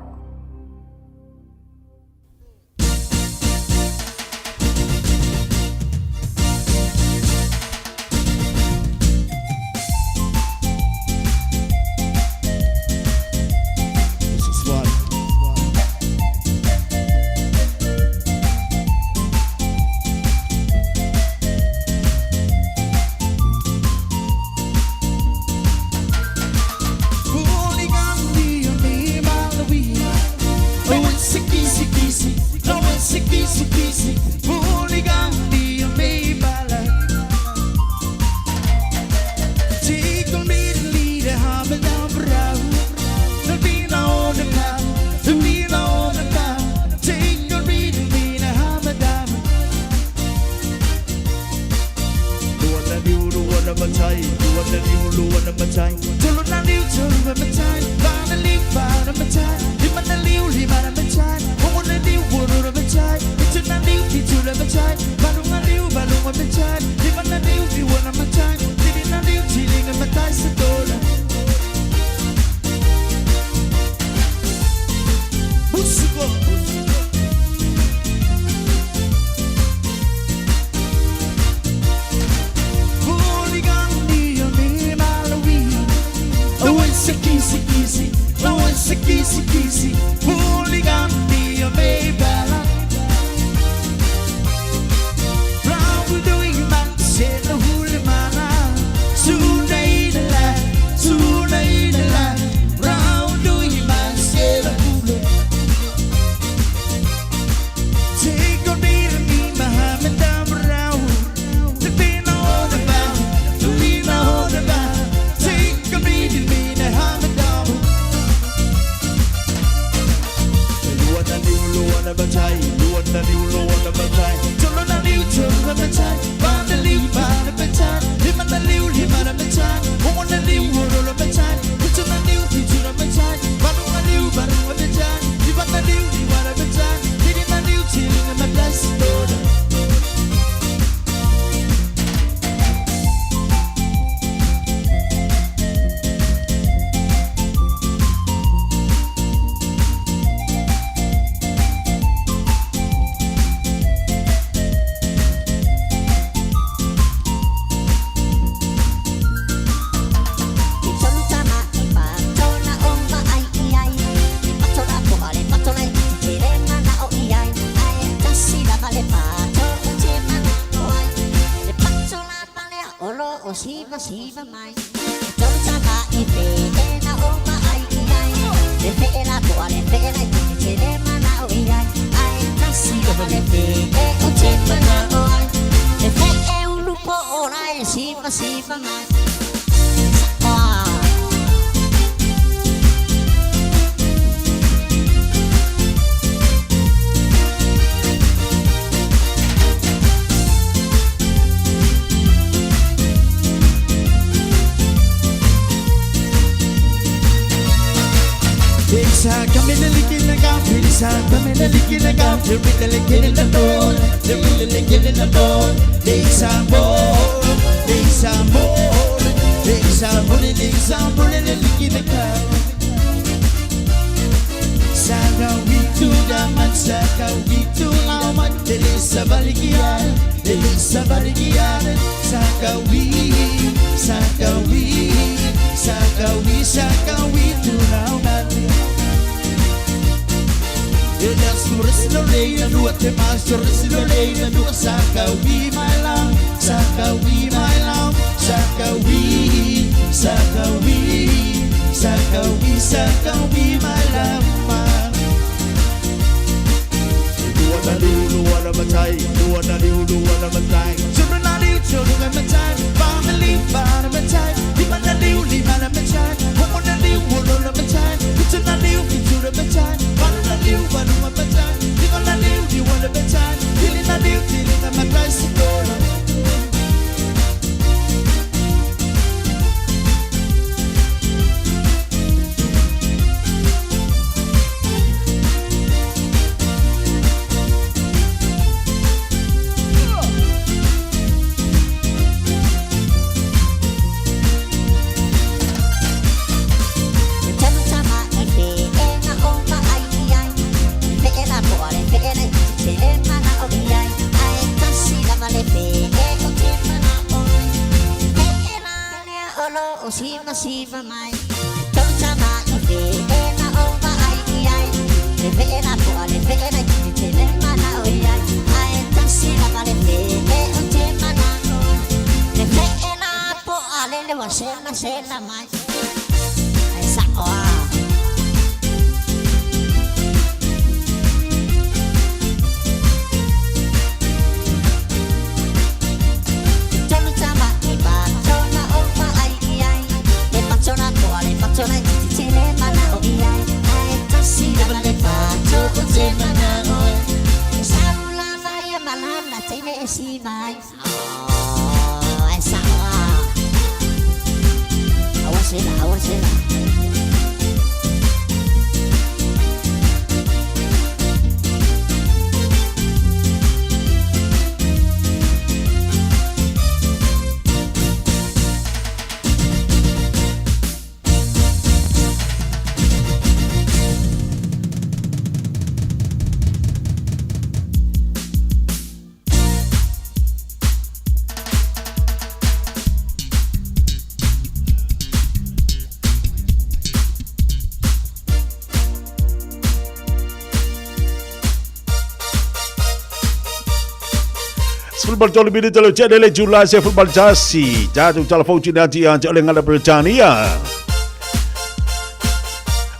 Football minute le tele le July se football tasi. Tatu talafou tina ti ante ole ngala Britania.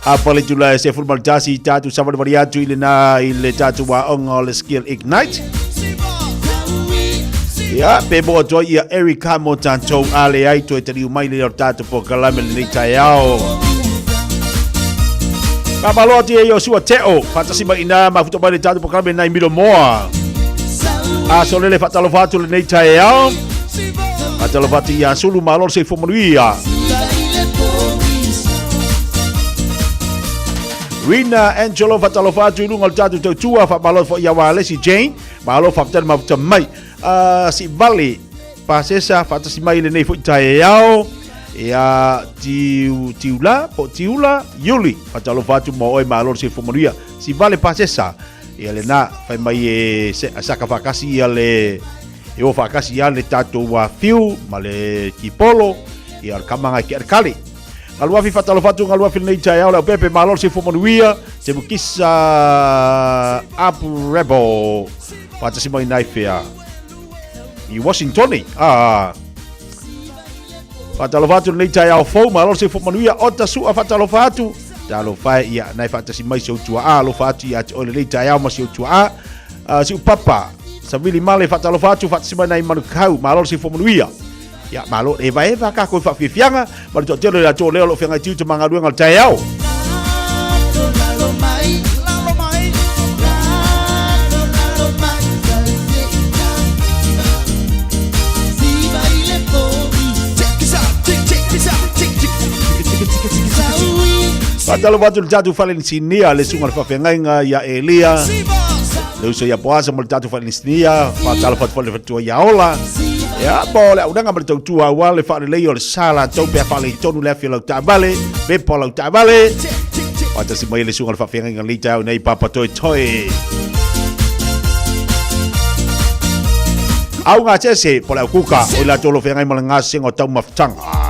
Apa le July se football tasi tatu savali vali atu i le na i le tatu wa onga o le Skill Ignite. Ia, pe mo atoa ia Eric mo tātou ale ai toe tali umai le o tātou po kalame le nei taiao. Mamalo ati e Joshua Teo, whatasi mai ina mafuta mai le tātou po kalame nei miro moa. A so lele whatalofa atu le nei taiao. Faatalofa atu ia Sulu, malo le soifua manuia. Rina Angelo, faatalofa atu i luga o le tatou tautua, faamalo foi ia Walesi Jane, malo faafetai le mafuta mai. Sivali Pasesa, faatasi mai i lenei foi taeao. Ia tiu, Tiula, po Tiula, Iuli, faatalofa atu mo oe, malo le soifua manuia. Sivale Pasesa, ia lena, fai mai e se, saka faakasi ia le, e o faakasi ia le tatou fiu ma le kipolo, ia le kamanga i ke alikali. Galuafi faatalofa atu Galuafi lenei taeao le aupepe malo le soifua manuia se mukisa Apu Rebel faatasi mai nai fea i Washington ah faatalofa atu lenei taeao fou malo le soifua manuia ota sua faatalofa atu talofa e ia nai faatasi mai si ou tuaa alofa atu ia te oe lenei taeao ma si ou tuaa si ou papa Savili Male faatalofa atu faatasi mai nai Manukau malo le soifua manuia. Ia, malo, e vaeva ka koe whawhiwhianga, ma le toatele o le atoa lea o lo whengai tiu te mangaluenga o le taeao. Faatalofa atu le tatou fale-inisinia le susuga i le faafeagaiga ia Elia, le uso ia Boasa ma le tatou fale-inisinia. Faatalofa atu foi le faletua ia Ola. Ia, po le aunaga ma le tautua aua le faalelei o le sa latou pe a faaleitonu le afi o lau taavale, pepa o lau taavale. Faatasi mai le susuga i le faafeagaiga lenei taeao nei Papa Toetoe. Au ngā sese, po le au kuka, o i latou lo whengai ma le ngasega o taumafataga.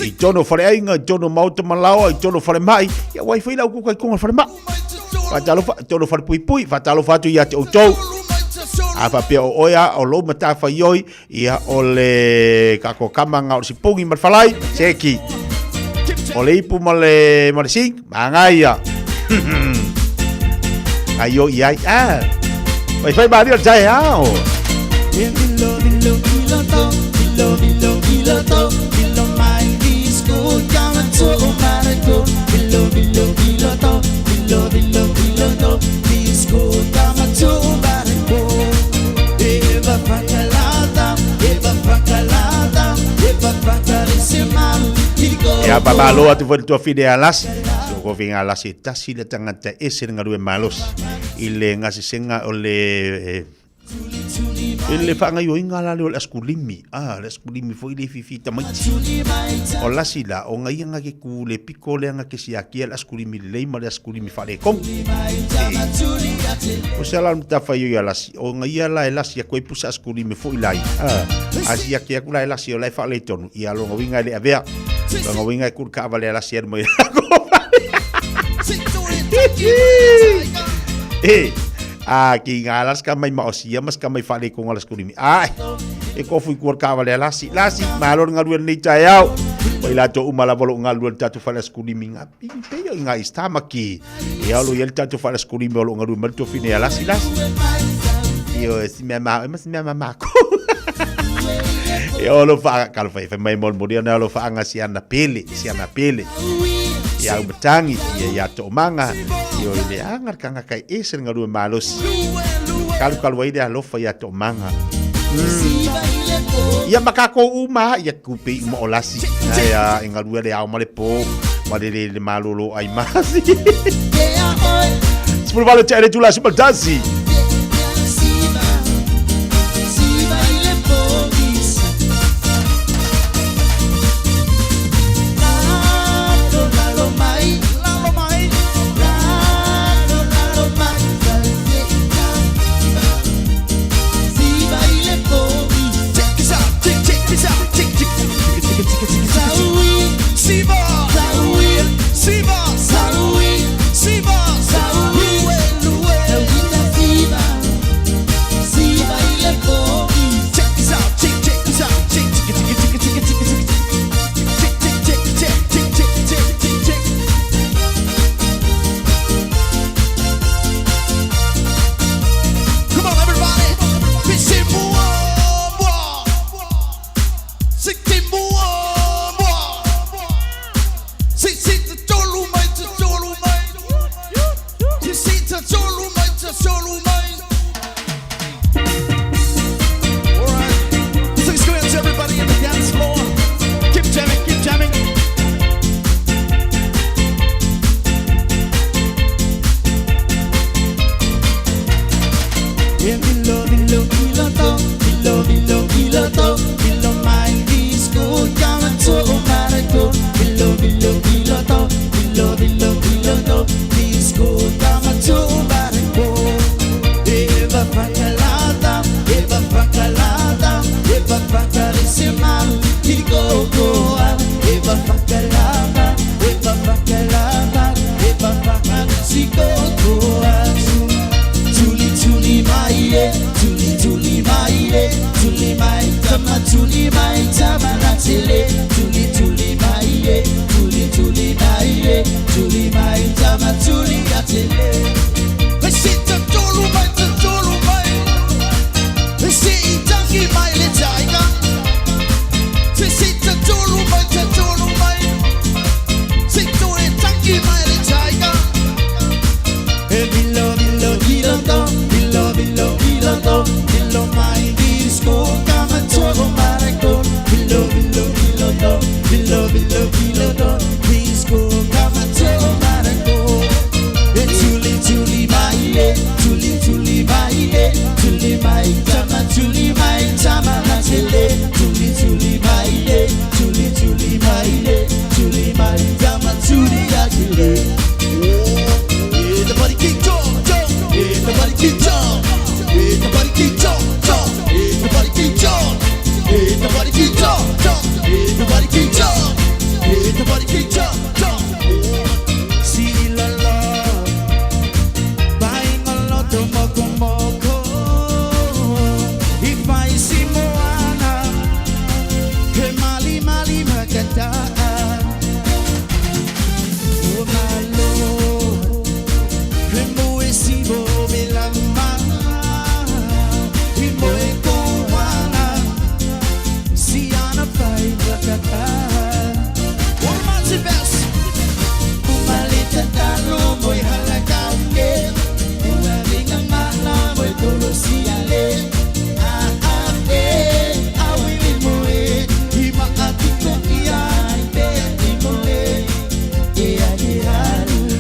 I tono whareaiga, i tono maota malaoa, i tono whare mai, ia wai whai lau kuka i konga whare mai. Faatalofa, tono whare pui pui, faatalofa atu ia te outou. A faapea o oe a o lou matafaioi, ia o le kako kama nga o le sipungi ma le falai, seki. O le ipu ma le, ma le sing, mangaia. Ai o i ai, ah. Wai whai maari o le tae ao. Ia mamalo atu foi le tuafine a Lasi. So ko finga Lasi e tasi le tangata ese le galue malosi i le gasesega o le i le faagaioiga la lea o le asikulimi. Ah, le asikulimi foi le fifi tamaiti. O Lasi la, o ngaia nga ke ku le piko lea nga ke siakia le asikulimi lelei ma le asikulimi faaletonu. O se ala matafaioi ia Lasi, o ngaia la e lasi aku ai pusa asikulimi foi lai. Ah, a siaki aku la e Lasi o la e faaletonu. Ia lona uiga e le avea. Lona uiga e kulu kaavale a Lasi alu mai E, a ki ngā la ska mai maosia ma ska mai whale ko ngā skulimi. Ai, e kofu i kua kaavale a Lasi. Lasi, malo le ngalue lenei taeao. Mai la to uma lava lo ngalue le tatou whale skulimi ngā pini pei o i ngā istamaki. E alo i le tatou whale skulimi o lo ngalue mai le tofine a Lasi, Lasi. Io e si mea ma, e ma si mea ma mako. E olo wha, kalo whai, whai mai mol mori ana olo whaanga si ana pele, si ana pele. Ia au matangi, ia ia to manga, ia o le anga kanga kai ese ngalue malosi. Kalu kalu ai le alofa ia to manga. Ia makako uma, ia kupe uma o lasi. Ai a e ngalue le ao ma le po, ma le le le malolo ai masi. 18 te ele tula simaltasi.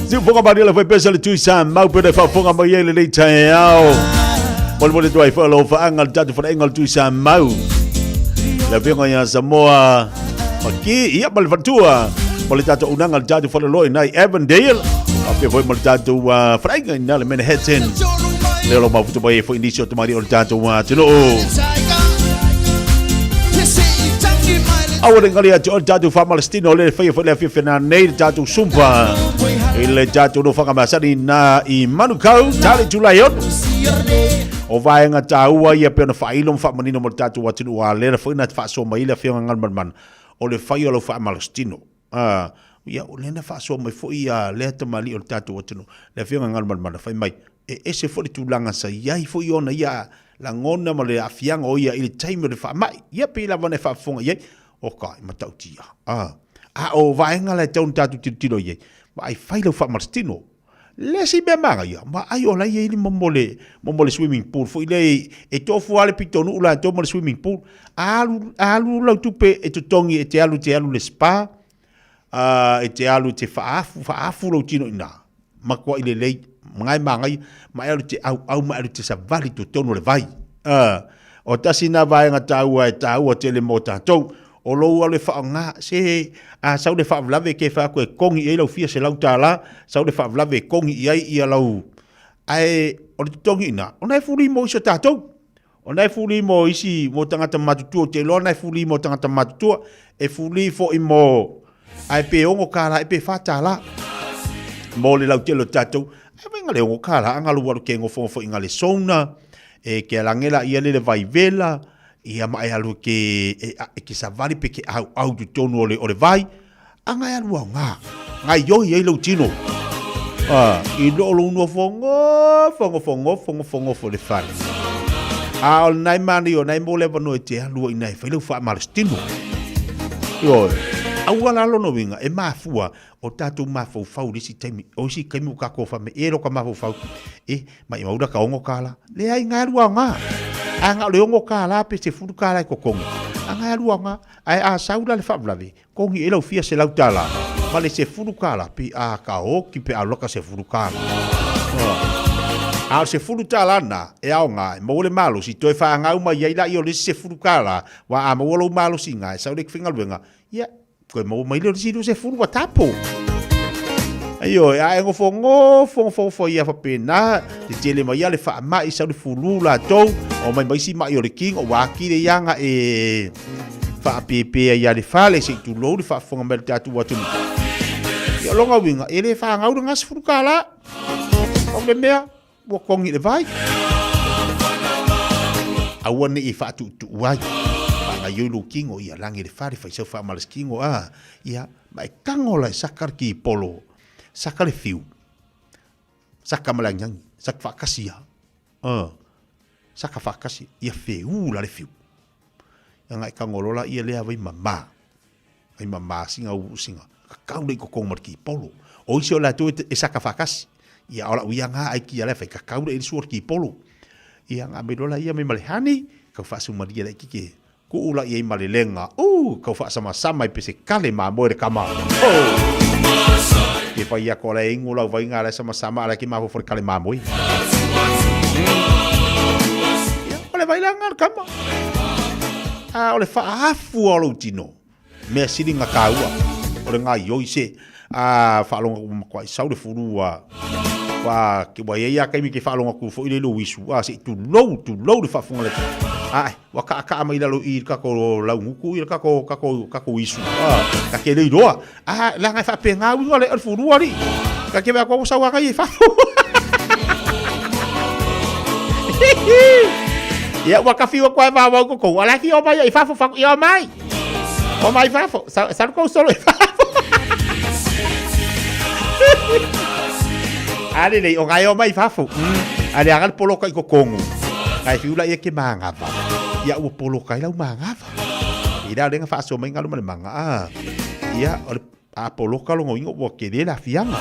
Siufoga maria le faipesa le tui sa mau pena e faafofoga mai ai lenei taeao. Molimoli atu ai foi o lau faaga le tatou faleaiga o le tui sa mau. Le afioga ia Samoa Maki, ia ma le faletua ma le tatou auaunaga le tatou faleoloa i ina i Avondale. Faapea foi ma le tatou faleaiga i ina le Manhattan. Lea o lo o mafuta mai ai foi nisi o tamalii o le tatou atunuu. Aua ne i gali atu o le tatou faamalositino o le faia foi le afiafi nanei le tatou sumpa i le tatou nofoaga masani na i Manukau, tale itula e ono. O vaega taua ia pei ona faailo ma faamanino mo le tatou atunuu a lea foi na faasoa mai ai le afioga Galumalemana o le fai o lau faamalositino. Ia, o lea na faasoa mai foi ia lea tamalii o le tatou atunuu, le afioga Galumalemana fai mai, e ese foi le tulaga sa i ai foi ona ia lagona ma le aafiaga o ia i le taimi o le faamai. Ia pei lava ona e faafofoga i ai, oka, e matautia. A o vaega la e tatau ona tatou tilotilo i ai, vaai fai lau faamalositino. Le isi mea manaia, vaai o la e i ai le momo le, momo le swimming pool foi lea e tofu lava le pitonuu latou ma le swimming pool. A alu, a alu lau tupe e totogi e te alu e te alu i le spa, e te alu e te faaafu, faaafu lou tino i ina, matuai lelei, na e manaia, ma e alu e te auau ma e alu e te savali i totonu o le vai. O tasi lena vaega taua e taua tele mo tatou. O lou alu e faaaoga, se a sau le faalavelave e te fai atu e togi i ai lau fia $100, sau le faalavelave e togi i ai ia lau... Ae o le totogi i ina, o na e fuli mo isi o tatou. O na e fuli mo isi, mo tagata matutua, ou te iloa o na e fuli mo tagata matutua, e fuli foi mo... Ae pe $6 ea pe $4 mo le lautele o tatou. Ae vaai na le $6 a galu alu ke nofonofo i na le sauna, e ke alage laia le le vai vela, ia ma e alu ke e, e ke savali pe ke auau i totonu o le, o le vai, a na e alu aoga, gaioi ai lou tino. A, i loo lou nofo gofo gofo gofo gofo gofo i le fale. A o lena e manaia o lena e maua le avanoa e te alu ai i ina e fai lau faamalositino. Ioe. Aua la lona uiga e mafua o tatou mafaufau i le isi taimi, o isi taimi ua tatou fai mai, e loka mafaufau, e, maimau la ka $6. Leai, na e alu aoga. A na o le $6 pe $10 e totogi, a na e alu aoga. Ae a sau la le faalavelave, Kogi i ai lau fia $100 ma le $10 pi a ka oki pe a loka $10. A o le $10 na e aoga e maua le malosi toe faagau mai ai laia o le isi $10 wa a maua lou malosi na e sau le faigaluega ia toe maua mai lea o le isi 20 ua tapo. Ioe, a e nofo nofo nofo nofo ai lava faapena, tetele mai lava le faamai, sau le fulu latou, omai ma isi mai o le tino, ua atili ai lava ona e faapepe ai lava le fale, se i tulou le faafofoga mai a le tatou atunuu. Ia, o lona uiga, e le fanau lena $10. Pau le mea, ua togi i le vai. Aua ne i faatuutuu ai. Faagaioi lou tino, ia lagi i le fale, fai sau faamalosi-tino, a, ia, ma e tago la e saka le kipolo, saka le fiu, saka ma le agiagi, saka faatasi lava, a, saka faatasi, ia feū la le fiu. Ia na e tago loa laia lea vai mama, vai mama sina uu sina, kakau lea i totonu ma le kipolo. O isi o latou e saka faatasi, ia o lau ia na aikia la e fai, kakau lea i le sua o le kipolo. Ia na aumai loa laia mai ma le honey, tau faasumalia laitiiti e. Kuu la i ai ma le lega, uu, kau faasamasama i pesekale mamoe le kama. Oh! Ke fai ako ala e ingo lau vainga ala e samasama ala ke mafoafo le kale mamoe. Ia, o le vailanga le kama. A o le faaafu o lou tino. Mea sili nga kāua. O le gaioi se a faalogo atu matua sau le fulu ua ua ua iai a taimi ke faalogo atu foi le lou isu a se i tulou tulou le faafofoga le ae ua kaakaa mai lalo i le tatou laugutu ia le tatou tatou tatou isu a ta te le iloa a leaga e faapena uiga o le fulu alii ta te vaai atu ua sau aga ia i fafo. Ia ua tafiu atu ai vavau totonu a la e fia o mai ai i fafo fatu ia o mai. O mai fafo. Sa kou solo i fafo. A lelei, o ngai o mai fafo. A le aga le poloka i totonu. Ngai fiu la ia ke mangava. Ia ua poloka ai lau mangava. I la lenga faasoa mai galu ma le maga. Ah. Ia, o le a poloka logo ingo ua kele le afiaga.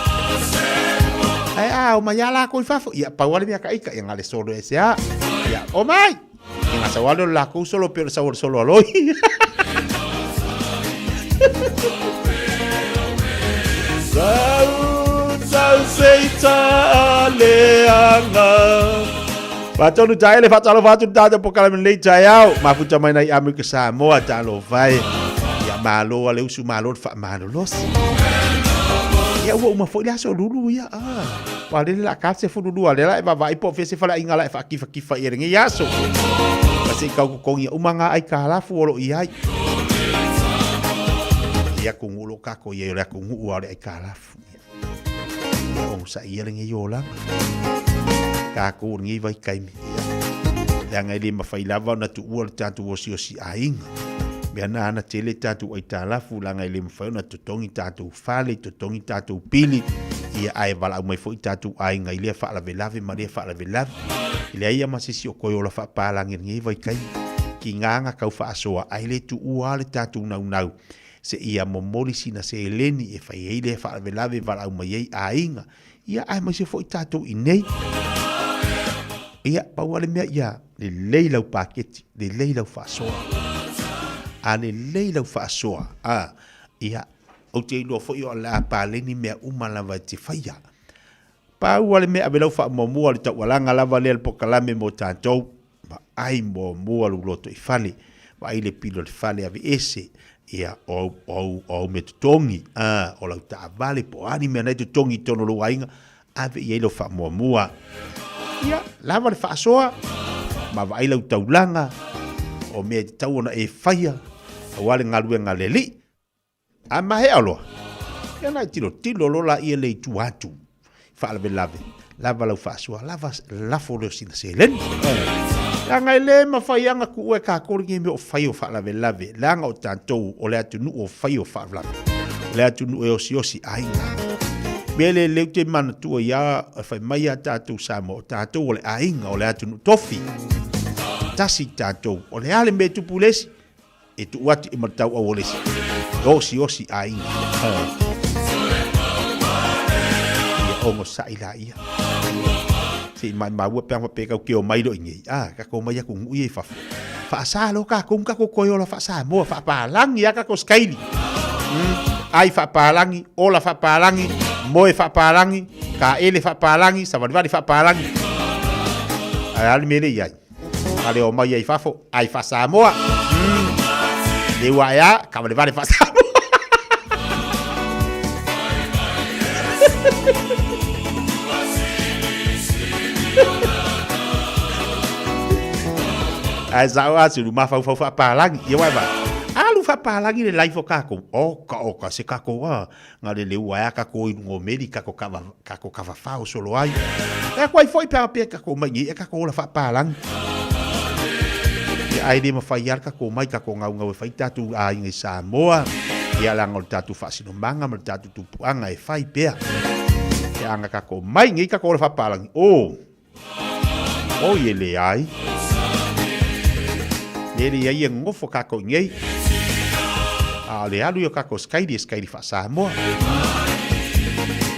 Ae a o mai a lakou i fafo. Ia, pau a le mea ka ika, ia nga le solo e se a. Ia, o mai! Ia nga sau ale o le lakou solo pe o le sau o le solo a loi. Sau, sau seita leanga. Faatonu taele, faatalofa atu le tatou polokalame lenei taeao. Mafuta mai nai Amerika Samoa, talofa e. Ia malo a le usu, malo le faamalolosi. Ia ua uma foi le aso lulu ia. Ah, ua lele la ka se fululu a le la e vaavaai po o fea se faleaiga la e faakifakifa i lenei aso. Ma se i kau kokogi ia uma ngā aikalafu o lo o i ai. Ia kugu lo kako ia o le atunuu a o le aikalafu. Ia onosai ia lenei olaga. Tatou o lenei vaitaimi. Ia. Leaga e le mafai lava ona tuua le tatou osiosi aiga. Mea na ana tele tatou aitalafu leaga e le mafai ona totogi tatou fale, totogi tatou pili, ia ae valaau mai foi tatou aiga i lea faalavelave ma lea faalavelave. E leai lava ma se isi o toe ola faapalangi i lenei vaitaimi. Tiga na tau faasoa ae le tuua lava le tatou naunau seia momoli sina seleni e fai ai lea faalavelave e valaau mai ai aiga, ia aemaise foi tatou i inei. Ia, pau lava le mea ia lelei lau paketi, lelei lau faasoa. A lelei lau faasoa, a, ia, ou te iloa foi o le a paleni mea uma lava e te faia. Pau lava le mea ave lau faamuamua o le taualaga lava lea le polokalame mo tatou, vaai muamua lou lotoifale, vaai le pili o le fale aveese, ia, o au, o au, o au mea totogi, a, o lau taavale po o a ni mea na e totogi i totonu o lou aiga, ave i ai lau faamuamua. Ia, lava le faasoa, ma vaai lau taulaga, o mea e tatau ona e faia, aua le galuega a le Alii. A mahea loa, ia ona e tilotilo loa laia le i tua atu, faalavelave, lava lau faasoa, lava lafo lea o sina seleni. Leaga e le mafai lava ona tuua e tatou lenei mea o fai o faalavelave, leaga o tatou o le atunuu o fai o faalavelave, o le atunuu e osiosi aiga. Mea lea lea ou te manatua ai lava, fai mai a tatou Samoa, o tatou o le aiga, o le atunuu tofi. Tasi tatou, o le a le mea e tupu i le isi, e tuu atu i ma le tauau o le isi. E osiosi aiga. Ia onosai laia. Se i maumau pe a faapea e tau ke omai loa i nei, a, tatou omai atunuu ia i fafo. Faasa loa tatou ma tatou toe ola faa-Samoa, faapalagi lava tatou sikaili. Ai faapalagi, ola faapalagi, moe faapalagi, taele faapalagi, savalivali faapalagi. Ae a le mea lea i ai? A le omai ai fafo, ai faa-Samoa. Le ua ae a, kavalevale faa-Samoa. Ae sa'o a sulu mafaufau faapalagi ia wae vaai alu faapalagi le life o kakou oka oka se kakou a na le leu ae a kakou i luga o meli kakou kava kakou kavafao solo ai e aku ai foi pe a pea kakou mai nei e kakou ola faapalagi ia ae le mafai lava le kakou mai kakou gaugau e fai tatou aiga i Samoa ia leaga o le tatou faasinomaga ma le tatou tupuaga e fai pea pe a na kakou mai nei kakou ola faapalagi o Oi e leai. E leai e nofo kākou i nei. A o le alu i o kākou skaili, e skaili faa-Samoa.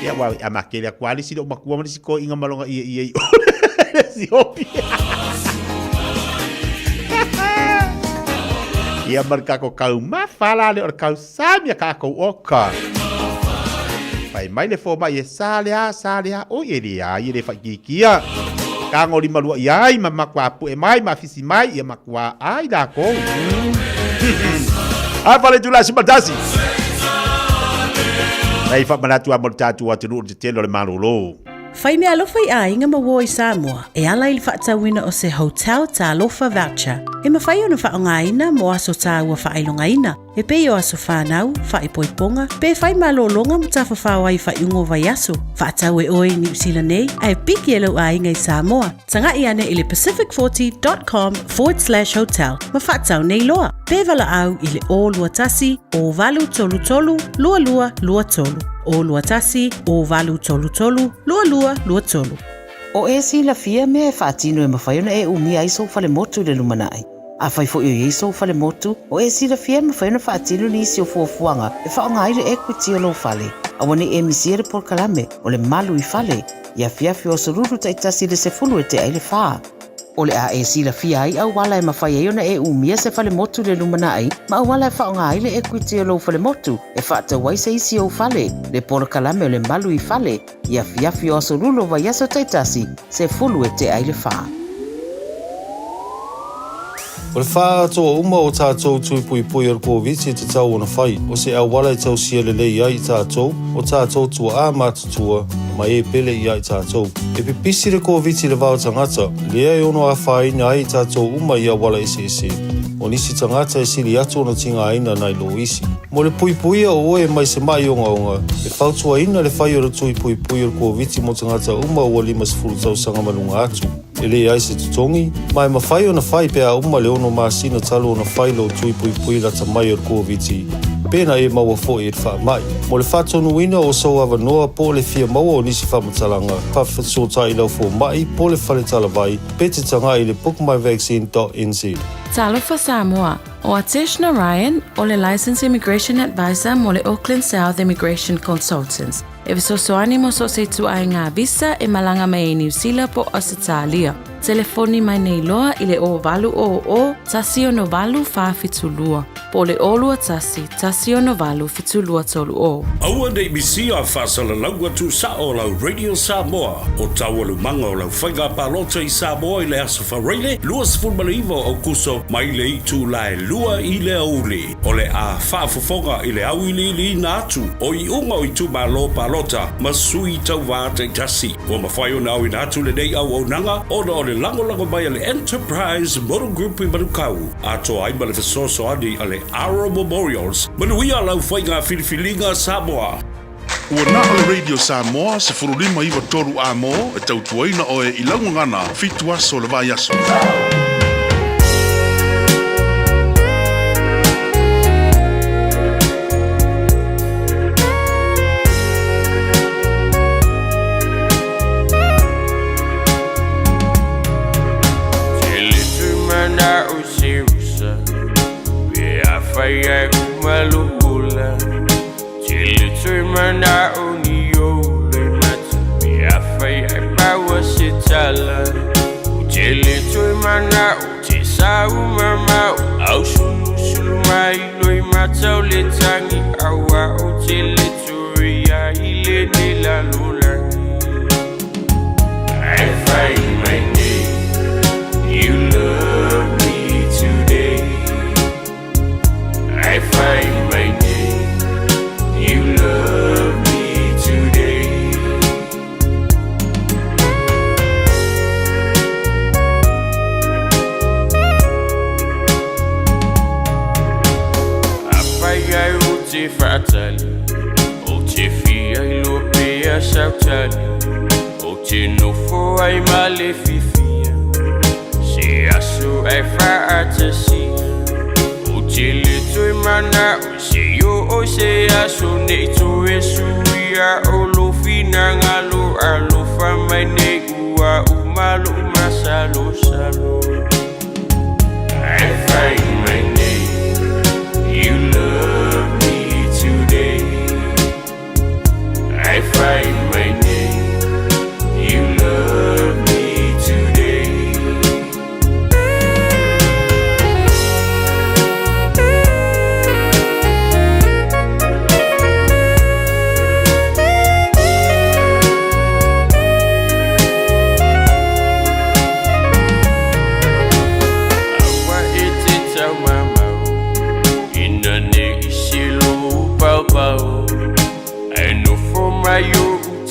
Ia, ua a makele aku a le isi lou matua ma le isi toeaina ma lona ieie i o le isi hobi. Ia ma le tatou taumafa la lea o le tausami a tatou oka. Fai mai le fomai e sa le a, sa le a, oi e leai e le faaitiitia. Tago limalua i ai ma matua pue mai ma afisi mai, ia matua ai lakou. Afa le itula 11. Nei faamanatu lava mo le tatou atunuu i le tetele o le malolo. Fai meaalofa i aiga ma uo i Samoa e ala i le faatauina o se Hotel Talofa Voucher e mafai ona faaaogaina mo aso tāua faailogaina e pei o aso whānau, whaipoiponga, pe whai malōlōga ma tafafao ai i faaiuga o vaiaso. Faatau e oe i Niu Sila nei, ae piki e lou aiga i Samoa. Taga'i ane i le pacific40.com forward slash hotel ma faatau nei loa. Pe valaau i le 021 0833 2223. 021 0833 2223. O e silafia mea e faatino e mafai ona e umia ai sou falemotu i le lumanai. Afai foi o i ai sou falemotu, o e silafia e mafai ona faatino nisi o fuafuaga e faaaoga ai le equity o lou fale. Aua ne i e misia le polokalame o le Malu i Fale i afiafi o aso Lulu taitasi i le 10 e tea i le fa. O le a e silafia ai auala e mafai ai ona e umia se falemotu i le lumanai ma auala e faaaoga ai le equity o lou falemotu e faatau ai se isi ou fale, le polokalame o le Malu i Fale i afiafi o aso Lulu o vaiaso taitasi, 10 e tea i le fa. O le faaatoa uma o tatou tui puipui o le Koviti e tatau ona fai, o se auala e tausia lelei ai i tatou, o tatou tua'a matutua, ma e pele ia i tatou. E pipisi le Koviti i le va o tagata, lea e ono afaina ai i tatou uma i auala eseese. O nisi tagata e sili atu ona tigaina nai lo isi. Mo le puipuia o oe mai se ma'i ogaoga, e fautuaina le fai o le tui puipui o le Koviti mo tagata uma ua 50 tausaga ma luga atu. E leai se totogi, ma e mafai ona fai pe a uma le ono masina talu ona fai lou tui puipui lata mai o le Koviti, pe na e maua foi i le faamai. Mo le faatonuina o sou avanoa po o le fia maua o nisi faamatalaga, faafesootai i lau fomai po o le fale talavai pe te tagai i le bookmyvaccine.nz. Talofa Samoa, O Atesh Narayan, o le Licensed Immigration Advisor mo le Auckland South Immigration Consultants, e fesoasoani mo so o se ituaiga visa e malaga mai ai Niu Sila po o Ausetalia. Telefoni mai nei loa i le 0800 168 472 po o le 021 168 7230. Aua nei misia faasalalau atu sao o lau Radio Samoa o taualumaga o lau faiga palota i Samoa i le Aso Faraile 29 o Aokuso mai le itula e lua i le aoauli. O le a faafofoga i le auiliiliina atu o iuga o itumalo palota ma sui tauva taitasi. Ua mafai ona auina atu lenei auaunaga ona o le lagolago mai a le Enterprise Motor Group i Manukau, atoa ai ma le fesoasoani a le Aro Memorials. Manuia lau faiga filifiliga Samoa! Ua na o le Radio Samoa 15 9 3 A-mo e tautuaina oe i lau gagana fitu aso o le vaiaso.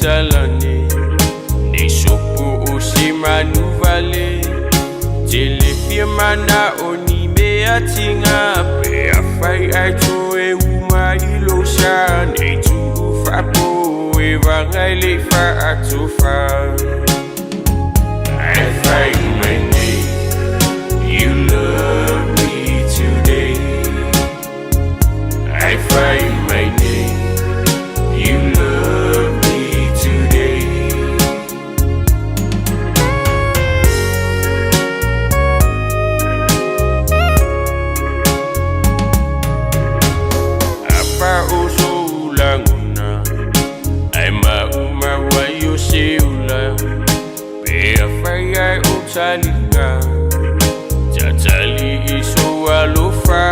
talane Nei sopo o se manu vale Te le fia mana o ni mea tinga Pe a whai ai to e uma i lo sa Nei tu whapo e wangai le wha atofa I find my name. You love me today. I find my name. You love me today. Apa o so ulanguna Ai ma uma wa yo se ula Pe a whai ai o talinga Tatali i so alofa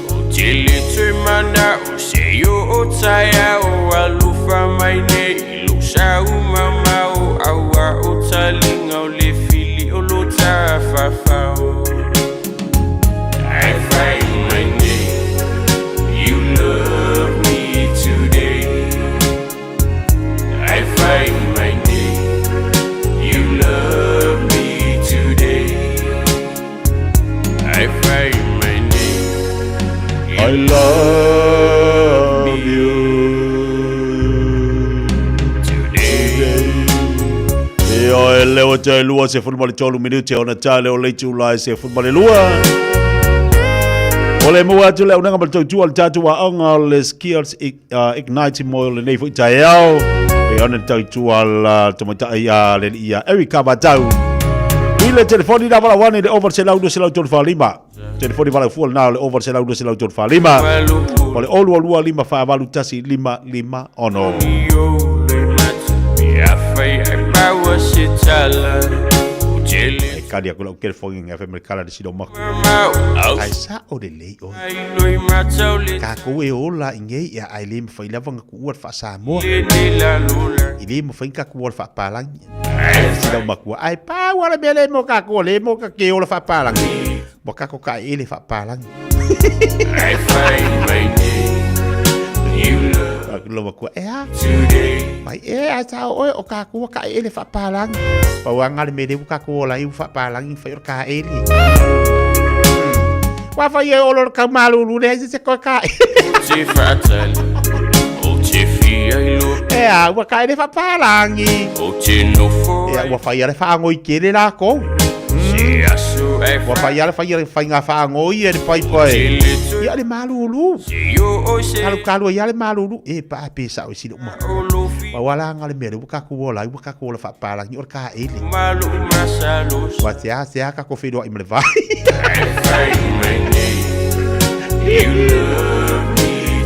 O te le tui mana o se yo o taia o alofa mai nei i lo sa umama o aua o talinga o le fili o lo tafafao I find my name. You love me today. I find my name. You love me today. I find my name. I love you today. Ia e leo te lua se fulu ma le tolu minute ona tale o le itula e se fulu ma le lua. O le mua atu le aunaga ma le tautua le tatou aoga o le Skills Ignite mo lenei foi taeao. E ona le tautua la tamaitai a le ia Erica Vatau. I le telefoni na vala wane le over se lau se lau tolu whalima. Telefoni vala fua na le over se lau se lau tolu whalima. O le olu lua lima wha valu tasi lima lima ono. E kali aku lau telefoni ngai wha kala le sino maku. Ai sa o le lei o. Kākou e ola i ngei ia ai le mawhai lava nga kuua le wha-Samoa. I le mawhai ka kuua le wha-Palangi. Sina makua, ai pā wala mea le mo kākou le mo ka ke ola wha-Palangi. Mo kako ka e le wha-Palangi. Aku lo makua, e a. Mai e a tau oe o kākou ka e le wha-Palangi. Pauanga le me le kākou ola i wha-Palangi whai o ka e le. Wa whai e olo ka malulu le se koe ka. E a, ua ka ele whapalangi. E a, ua whai ale whaangoi ke le lākou. Ua whai ale whai ale whai ngā whaangoi e le pai pai. Ia le malulu. Kalu kalu ia le malulu. E pa pe sa o silo ma. Pa wala nga le mere ua kaku ola, ua kaku ola whapalangi o ka ele. Wa te a te a ka ko whenua i mle vai.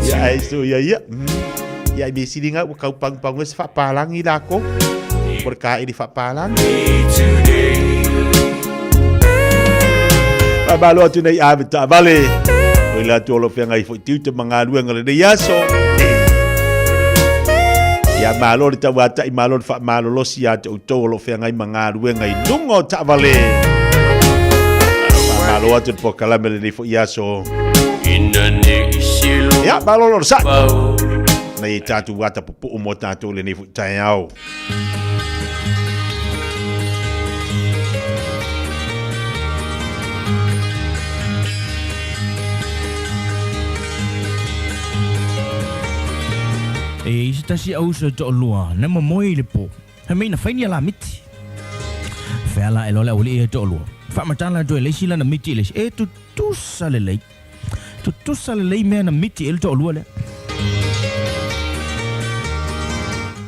Ia ai so ia ia. Ia i me siringa ua kau pang pang se whapalangi lākou. O le ka ele whapalangi. Ba malo atu nei ave ta vale. O ila atu o lo whenga i fo i tiute ma ngā luenga le nei aso. Ia malo le tau ata i malo le wha malo losi a te utou o lo whenga i ma ngā luenga i lunga o ta vale. Malo atu le pokalame le nei fo i aso. Ia, malo lo sa. Nei tātou ata pupu'u mo tātou le nei fo i taeao. E i se tasi auso e to'alua na momoe i le po, fai mai na fai ni alamiti. Fea la e loa le aualii e to'alua. Faamatala atu e le isi lana miti i le isi, e tutusa lelei. Tutusa lelei mea na miti e le to'alua lea.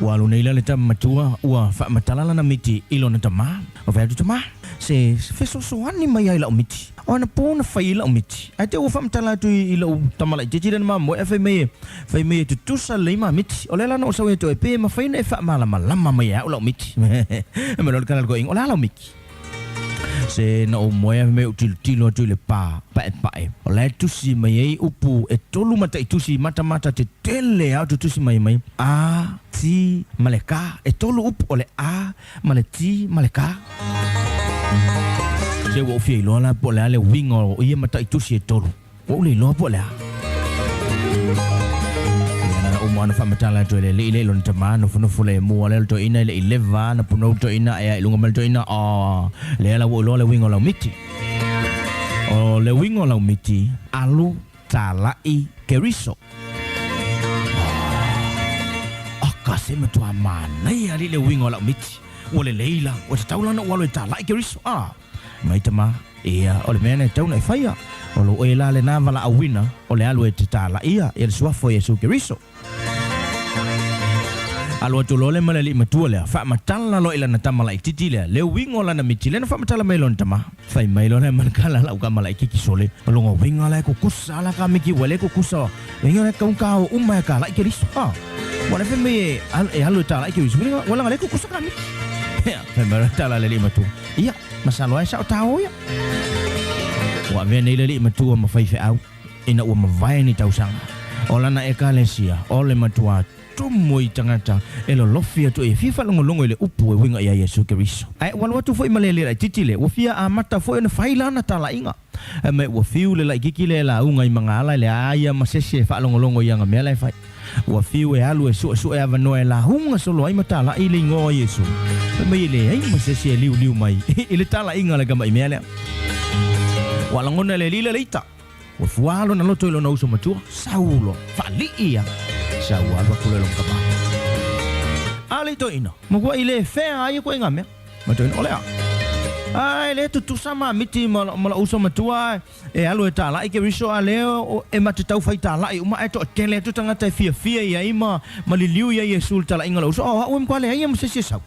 Ua alu nei la le tama matua, ua faamatala lana miti i lona tamā. O fai atu, Tamā, se fesoasoani mai ai lau miti. O ana pō na fai ai lau miti. Ae te ua faamatala atu i lou tama laitiiti lea na mamoe ae fai mai e, fai mai e tutusa lelei ma miti. O lea la na ou sau ai atu ai, pe mafai ona e faamalamalama mai e au lau miti. Fai mai loa le kala o le a lau miti? Se na ou moe ae fai mai ou tilotilo atu i le pā paepae. O la e tusi mai ai upu e tolu mataitusi matamata tetele a o te tusi mai mai, A, T ma le K. E tolu upu o le A ma le T ma le K. Se ua ou fia iloa la po o le a le uiga o ia mataitusi e tolu. Ua ou le iloa po o le a. Ia na ou Muamua na faamatala atu e le alii lea i lona tamā, nofonofo lemu lea o le toeaina e le i leva na punou le toeaina ae a i luga mai le toeaina, oh, lea la ua ou iloa le uiga o lau miti. O le uiga o lau miti, alu talai Keriso. Oh, aka se matua manaia alii le uiga o lau miti. Ua lelei la, ua tatau la ona ou alu e talai Keriso. Ah, mai tamā, ia, o le mea lena e tatau ona e faia. O lou oe la lena valaauina o le alu e te talaia ia le suafa o Iesu Keriso. Alu atu loa le ma le alii matua lea, faamatala loa i lana tama laitiiti lea, le uiga o lana miti lea na faamatala mai e lona tama. Fai mai loa lea ma le kala lau tama laitiiti sole, o lona uiga la e kukusa la ka miti ua le kukusa, uiga la e tau ka o uma e ka lai Keriso. Ha! Ua le fai mai e e alu e talai Keriso, ua laga le kukusa ka miti. Ia, fai mai loa le tala a le alii matua, ia, masalo lava e sao ta o ia. Ua avea nei le alii matua ma faifeau. Ina ua mavae ni tausaga, o lana Ekalesia, o le matua tumu i tagata e lolofi atu e fia faalogologo i le upu e uiga ia Iesu Keriso. Ae ua alu atu foi ma le alii laitiiti lea, ua fia amata foi ona fai lana talaiga. Ae mai ua fiu le laitiiti lea e lauga i magaala e leai ia ma sese e faalogologo i ana mea la e fai. Ua fiu e alu e suesue avanoa e lauga solo ai ma talai i le igoa o Iesu. Fai mai e leai ma sese e liuliu mai i le talaiga a le tamaimea lea. Ua lagona e le alii lea le ita. Ua fua lona loto i lona uso matua, sau loa, faalii ia, sau alu atu loa i lona tama. A le toeaina, matua i le fea ai aku ai ngā mea. Ma toeaina, o le a? Ai, le tutusa ma miti ma, ma lou uso matua, e alu e tāla'i ke riso a lea e ma te tau whai tāla'i uma e toa tele atu tangata e fiafia i ai ma, ma liliu i ai Iesu le tala'iga o lou uso, o au e matua leai ia ma se isi e sau.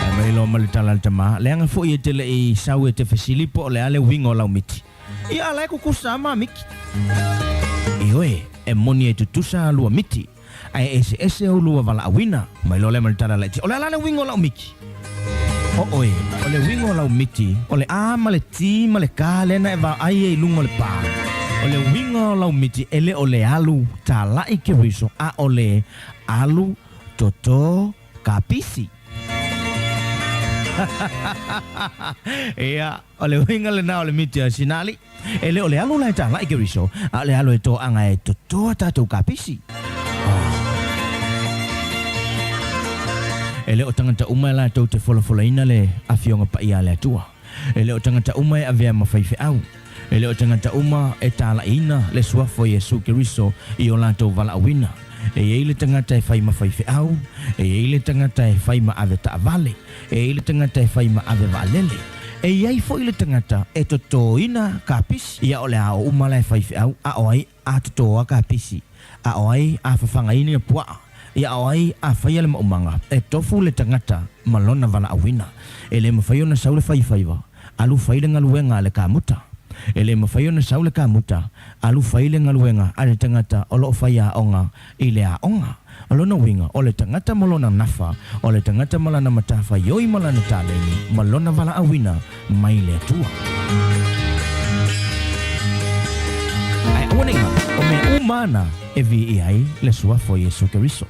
Ae mai loa ma le tala a le tamā, Leaga foi e te le i sau e te fesili po o le a le uiga o lau miti. Ia a la e kukusa a ma miti. Ioe, e moni e tutusa a lua miti, ae e eseese ou lua valaauina. Mai loa lea ma le tala laiti, O le a la le uiga o lau miti? O oe, o le uiga o lau miti, o le A ma le T ma le K lea na e vaai ai i luga o le pā. O le uiga o lau miti e le o le alu tālaʻi Keriso, a o le alu toto kapisi. Ia, o le uiga lena o le miti a Sinali. E le o le alu la e tālaʻi Keriso, a o le alu e toaga e toto a tātou kapisi. E le o tagata uma e latou te folafolaina le Afioga Paia a le Atua. E le o tagata uma e avea ma faifeau. E le o tagata uma e tālaʻiina le Suafa o Iesu Keriso i o latou valaauina. E i ai le tagata e fai ma faifeau, e i ai le tagata e fai ma ave taavale, e i ai le tagata e fai ma ave vaalele, e i ai foi le tagata e totōina kapisi. Ia o le a o uma la e faifeau, a o ai a totōa kapisi, a o ai a fafagaina ia puaa, ia a o ai a faia le maumaga, e tofu le tagata ma lona valaauina. E le mafai ona sau le faifaiva, alu fai le galuega a le kamuta. E le mafai ona sau le kamuta, alu fai le galuega a le tagata o lo o fai aoga i le aoga. O lona uiga, o le tagata ma lona nafa, o le tagata ma lana matafaioi ma lana taleni, ma lona valaauina mai le Atua. Ae aua ne i galo, o mea uma ana e viia ai le Suafa o Iesu Keriso.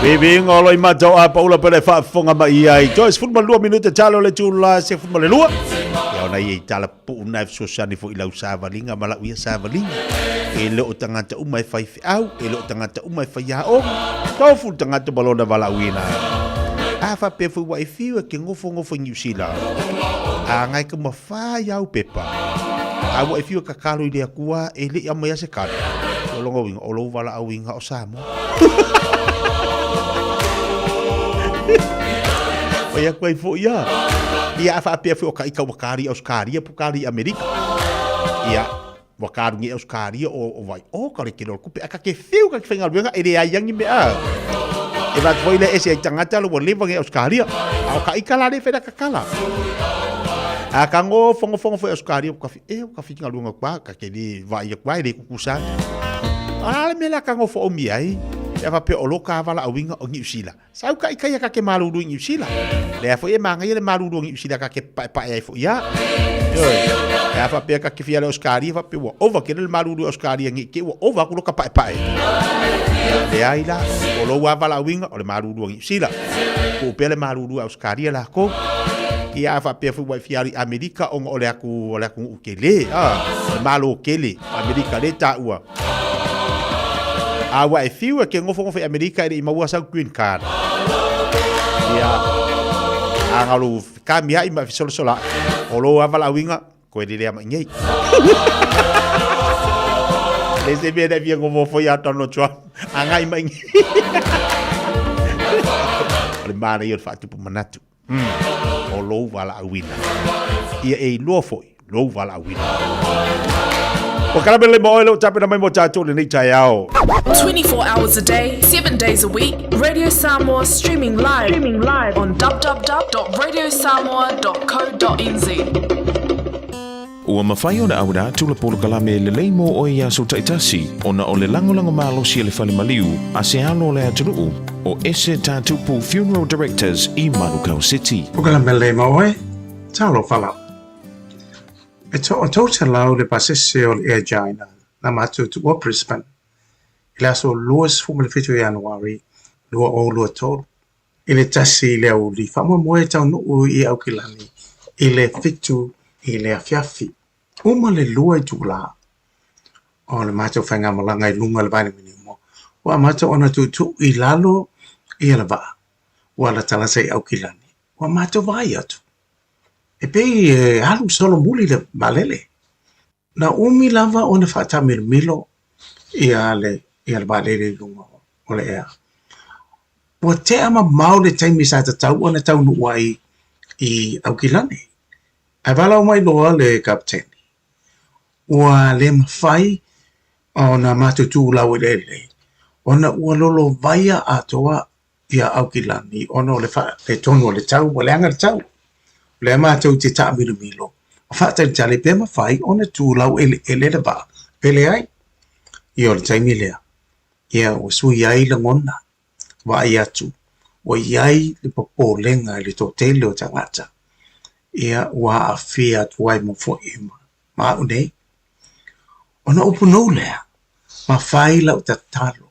Viviga o Loimata o Apaula pele faafofoga mai i ai. Toe 12 minute talo le tula 12. Ia ona ia i tala puu na e fesoasoani foi i lau savaliga ma lau ia savaliga. E le o tagata uma e fai feau, e le o tagata uma e fai aoga. Tofu le tagata ma lona valaauina. A faapea foi ua e fiu e ke gofogofo i Niu Sila. A ngai ka mawhā i au pepa. A ua e fiu e kakalo i le Atua e le i aumai a se kalo. O lona uiga, o lou valaauina o Samoa. Pai atu ai foi ia. Ia a faapea foi o ka ika ua kari Auskaria po kari Amerika. Ia, ua karu nge Auskaria o, o vai. O ka le kele o le kupe. A ka ke whiu ka ke whaingaluenga e le ai angi mea. E vatu foi le ese ai tangata lo ua leva nge Auskaria. A o ka ika la le whaina kakala. A ka ngo fongo fongo foi Auskaria ka fi e ka fi ngaluenga kwa ka ke le vai ia kwa e le kukusa. A le mea la ka ngo fo o mi ai. E fa pe o lo ka wala awinga o Niu Sila. Sau ka ika ia ka ke malulu i Niu Sila. Lea foi e māngaia le malulu o Niu Sila ka ke paepae ai foi ia. Ioe. E a faapea ka ke fia le Auskaria faapea ua ova kele le malulu i Auskaria nge ke ua ova aku lo ka paepae. Leai la, o lou a valaauina o le malulu o Niu Sila. Tuu pea le malulu i Auskaria lākou. Ia a faapea foi ua e fia alu i Amerika ona o le atu o le atunuu kele, a, o le malo kele o Amerika le taua. A ua e fiu e ke nofonofo i Amerika e le i maua sau green card. Ia, a nga lou kamia'i ma e fesolosola'i, o lou a valaauina, koe lelea mai nei. Le se mea na fia nofofo ia Donald Trump, agai mai nei. O le manaia o le faatupu manatu. O lou valaauina. Ia e iloa foi lou valaauina. Ua kala mele ma oe lou tapena mai mo tatou lenei taeao. 24 hours a day, 7 days a week, Radio Samoa streaming live, streaming live on www.radiosamoa.co.nz. Ua mafai ona auina atu le polokalame lelei mo oe i aso taitasi ona o le lagolago malosi a le fale maliu a se alo o le atunuu o Ese Tatupu Funeral Directors i Manukau City. Polokalame lelei mo oe, talofa lava. E toa 300 le pasese o le Air China na matou tuua Brisbane i le aso 27 o Ianuari 2023 i le 1 i le aoauli faamoemoe e taunuu i Aukilani i le 7 i le afiafi. Uma le 2 itula o le matou faigamalaga i luga o le vailimanimo, ua amata ona tuutuu i lalo ia le vaa ua latalata i Aukilani. Ua matou vaai atu, e pei e alu solomuli le vaalele. Na umi lava ona faataamilomilo ia le ia le vaalele i luga o le ea. Ua tea mamao le taimi sa tatau ona taunuu ai i Aukilani. Ae valaau mai loa le kapeteni, ua le mafai ona matou tu laueleele ona ua lolovaia atoa ia Aukilani ona o le faaletonu o le tau, ua leaga le tau. O lea matou te taamilomilo ma faatalitali pe mafai ona tu laueleele le vaa pe leai. Ia o le taimi lea, ia ua sui ai lagona, vaai atu ua i ai le popolega i le toatele o tagata, ia ua aafia atu ai ma foi ma au nei. Ona upu nou lea, ma fai lau tatalo.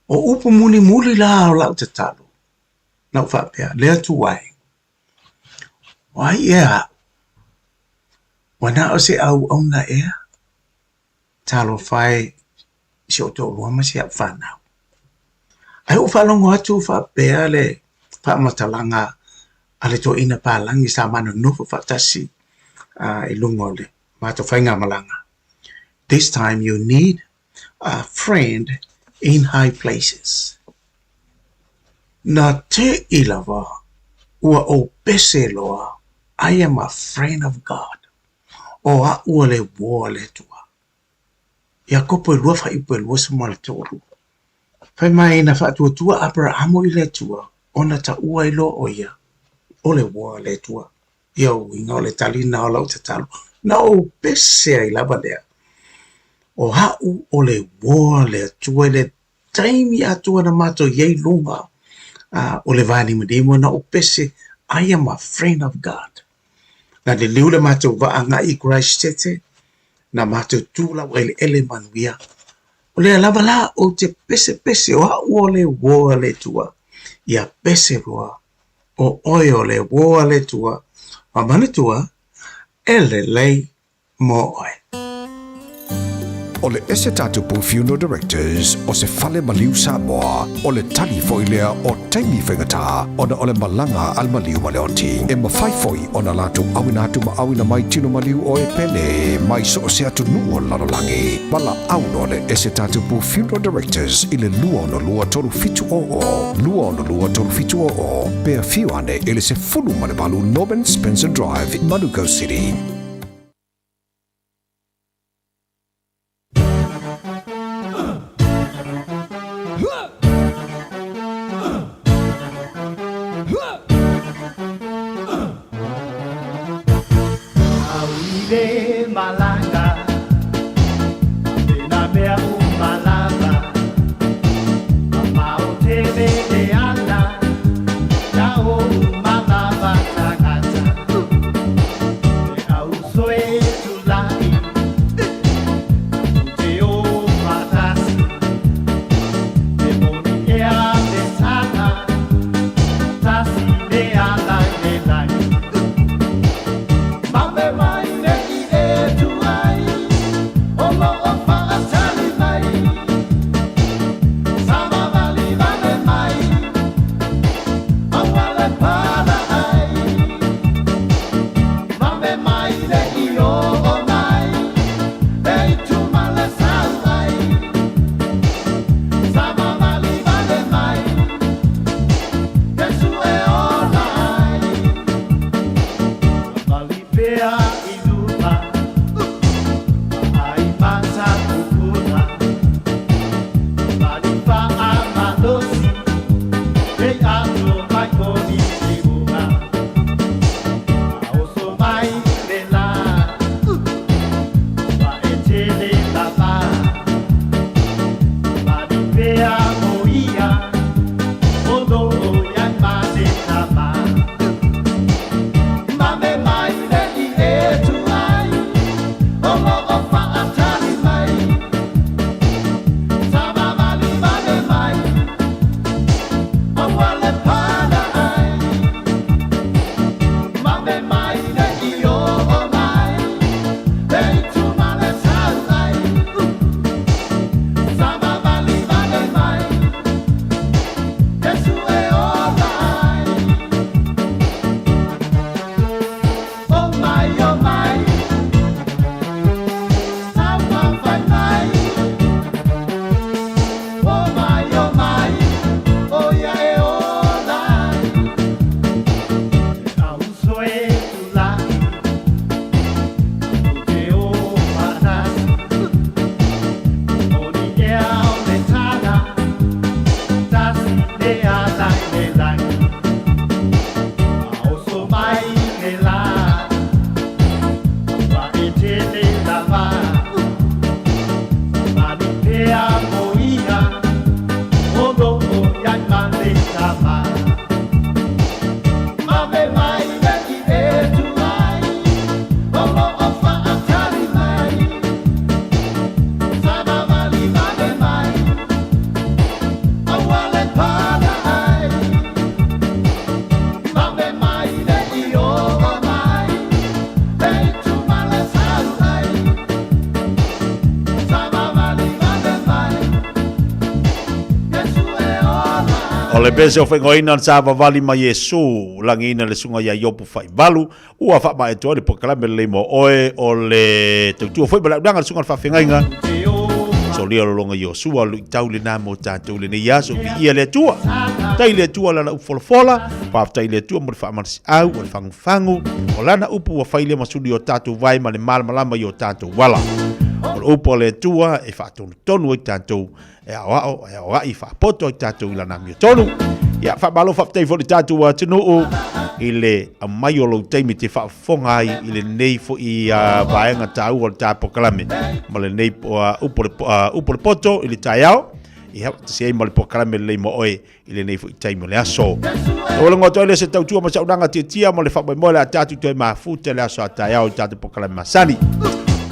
O upu mulimuli la o lau tatalo, na ou faapea, Le Atua e, o ai ea aʻu? Ua na o se auauna ea? Talofa e i si ou toalua ma si au fanau. Ae ou faalogo atu faapea le faamatalaga a le toeaina palagi sa ma nonofo faatasi i luga o le matou faigamalaga, This time you need a friend in high places. Na teʻi lava ua ou pese loa, I am a friend of God. O aʻu o le uo a le Atua. Iakopo e lua faaiupu e 23. Fai mai na faatuatua Aperahamo i le Atua, ona taua ai loa ʻo ia o le uo a le Atua. Ia uiga o le talina o lau tatalo, na ou pese ai lava lea, o aʻu o le uo a le Atua i le taimi atoa na matou i ai i luga o le vanimonimo, na ou pese, I am a friend of God. Na liliu le matou vaa agai i Christchurch, na matou tu laueleele manuia. O lea lava la ou te pesepese o a'u o le uō a le Atua, ia pese loa, o oe o le uō a le Atua, ma manatua, e lelei mō oe. O le Esetatapu Funeral Directors o se fale maliu Samoa, o le tali foi lea o taimi faigata ona o le malaga a le maliu ma le oti. E mafai foi ona latou auina atu ma auina mai tino maliu o e pele mai so o se atunuu o le lalolagi. Valaau loa le Esetatapu Funeral Directors i le 262 3700, 262 3700, pe afio ane i le 18 Norman Spencer Drive, Manukau City. O le pese o whengoina o sa vavali ma Iesu, langiina le sunga ia Iopu whaivalu, ua whaamaetoa ai le polokalame lelei mo oe o le tautua foi ma le aunaga le susuga i le faafeagaiga. Solia lologa Iosua o luitau lena mo tatou i lenei aso, viia le Atua. Faafetai i le Atua lana upu folafola, faafetai i le Atua mo le faamalosiau o le fagufagu, o lana upu ua fai lea ma suli o tatou vae ma le malamalama i o tatou ala. O le upu a le Atua e faatonutonu ai tatou e aoao, e aoai faapoto ai tatou i lana amiotonu. Ia, faamalo faafetai foi i le tatou atunuu i le aumai o lou taimi te faafofoga ai i lenei foi vaega taua o le ta polokalame ma lenei upu o le poto i le taeao. Ia, faatasi ai ma le polokalame lelei mo oe i lenei foi taimi o le aso. Taualogo atu ai lea se tautua ma saunoaga tiatia ma le faamoemoe o le a tatou toe mafuta i le aso a taeao i tatou polokalame masani.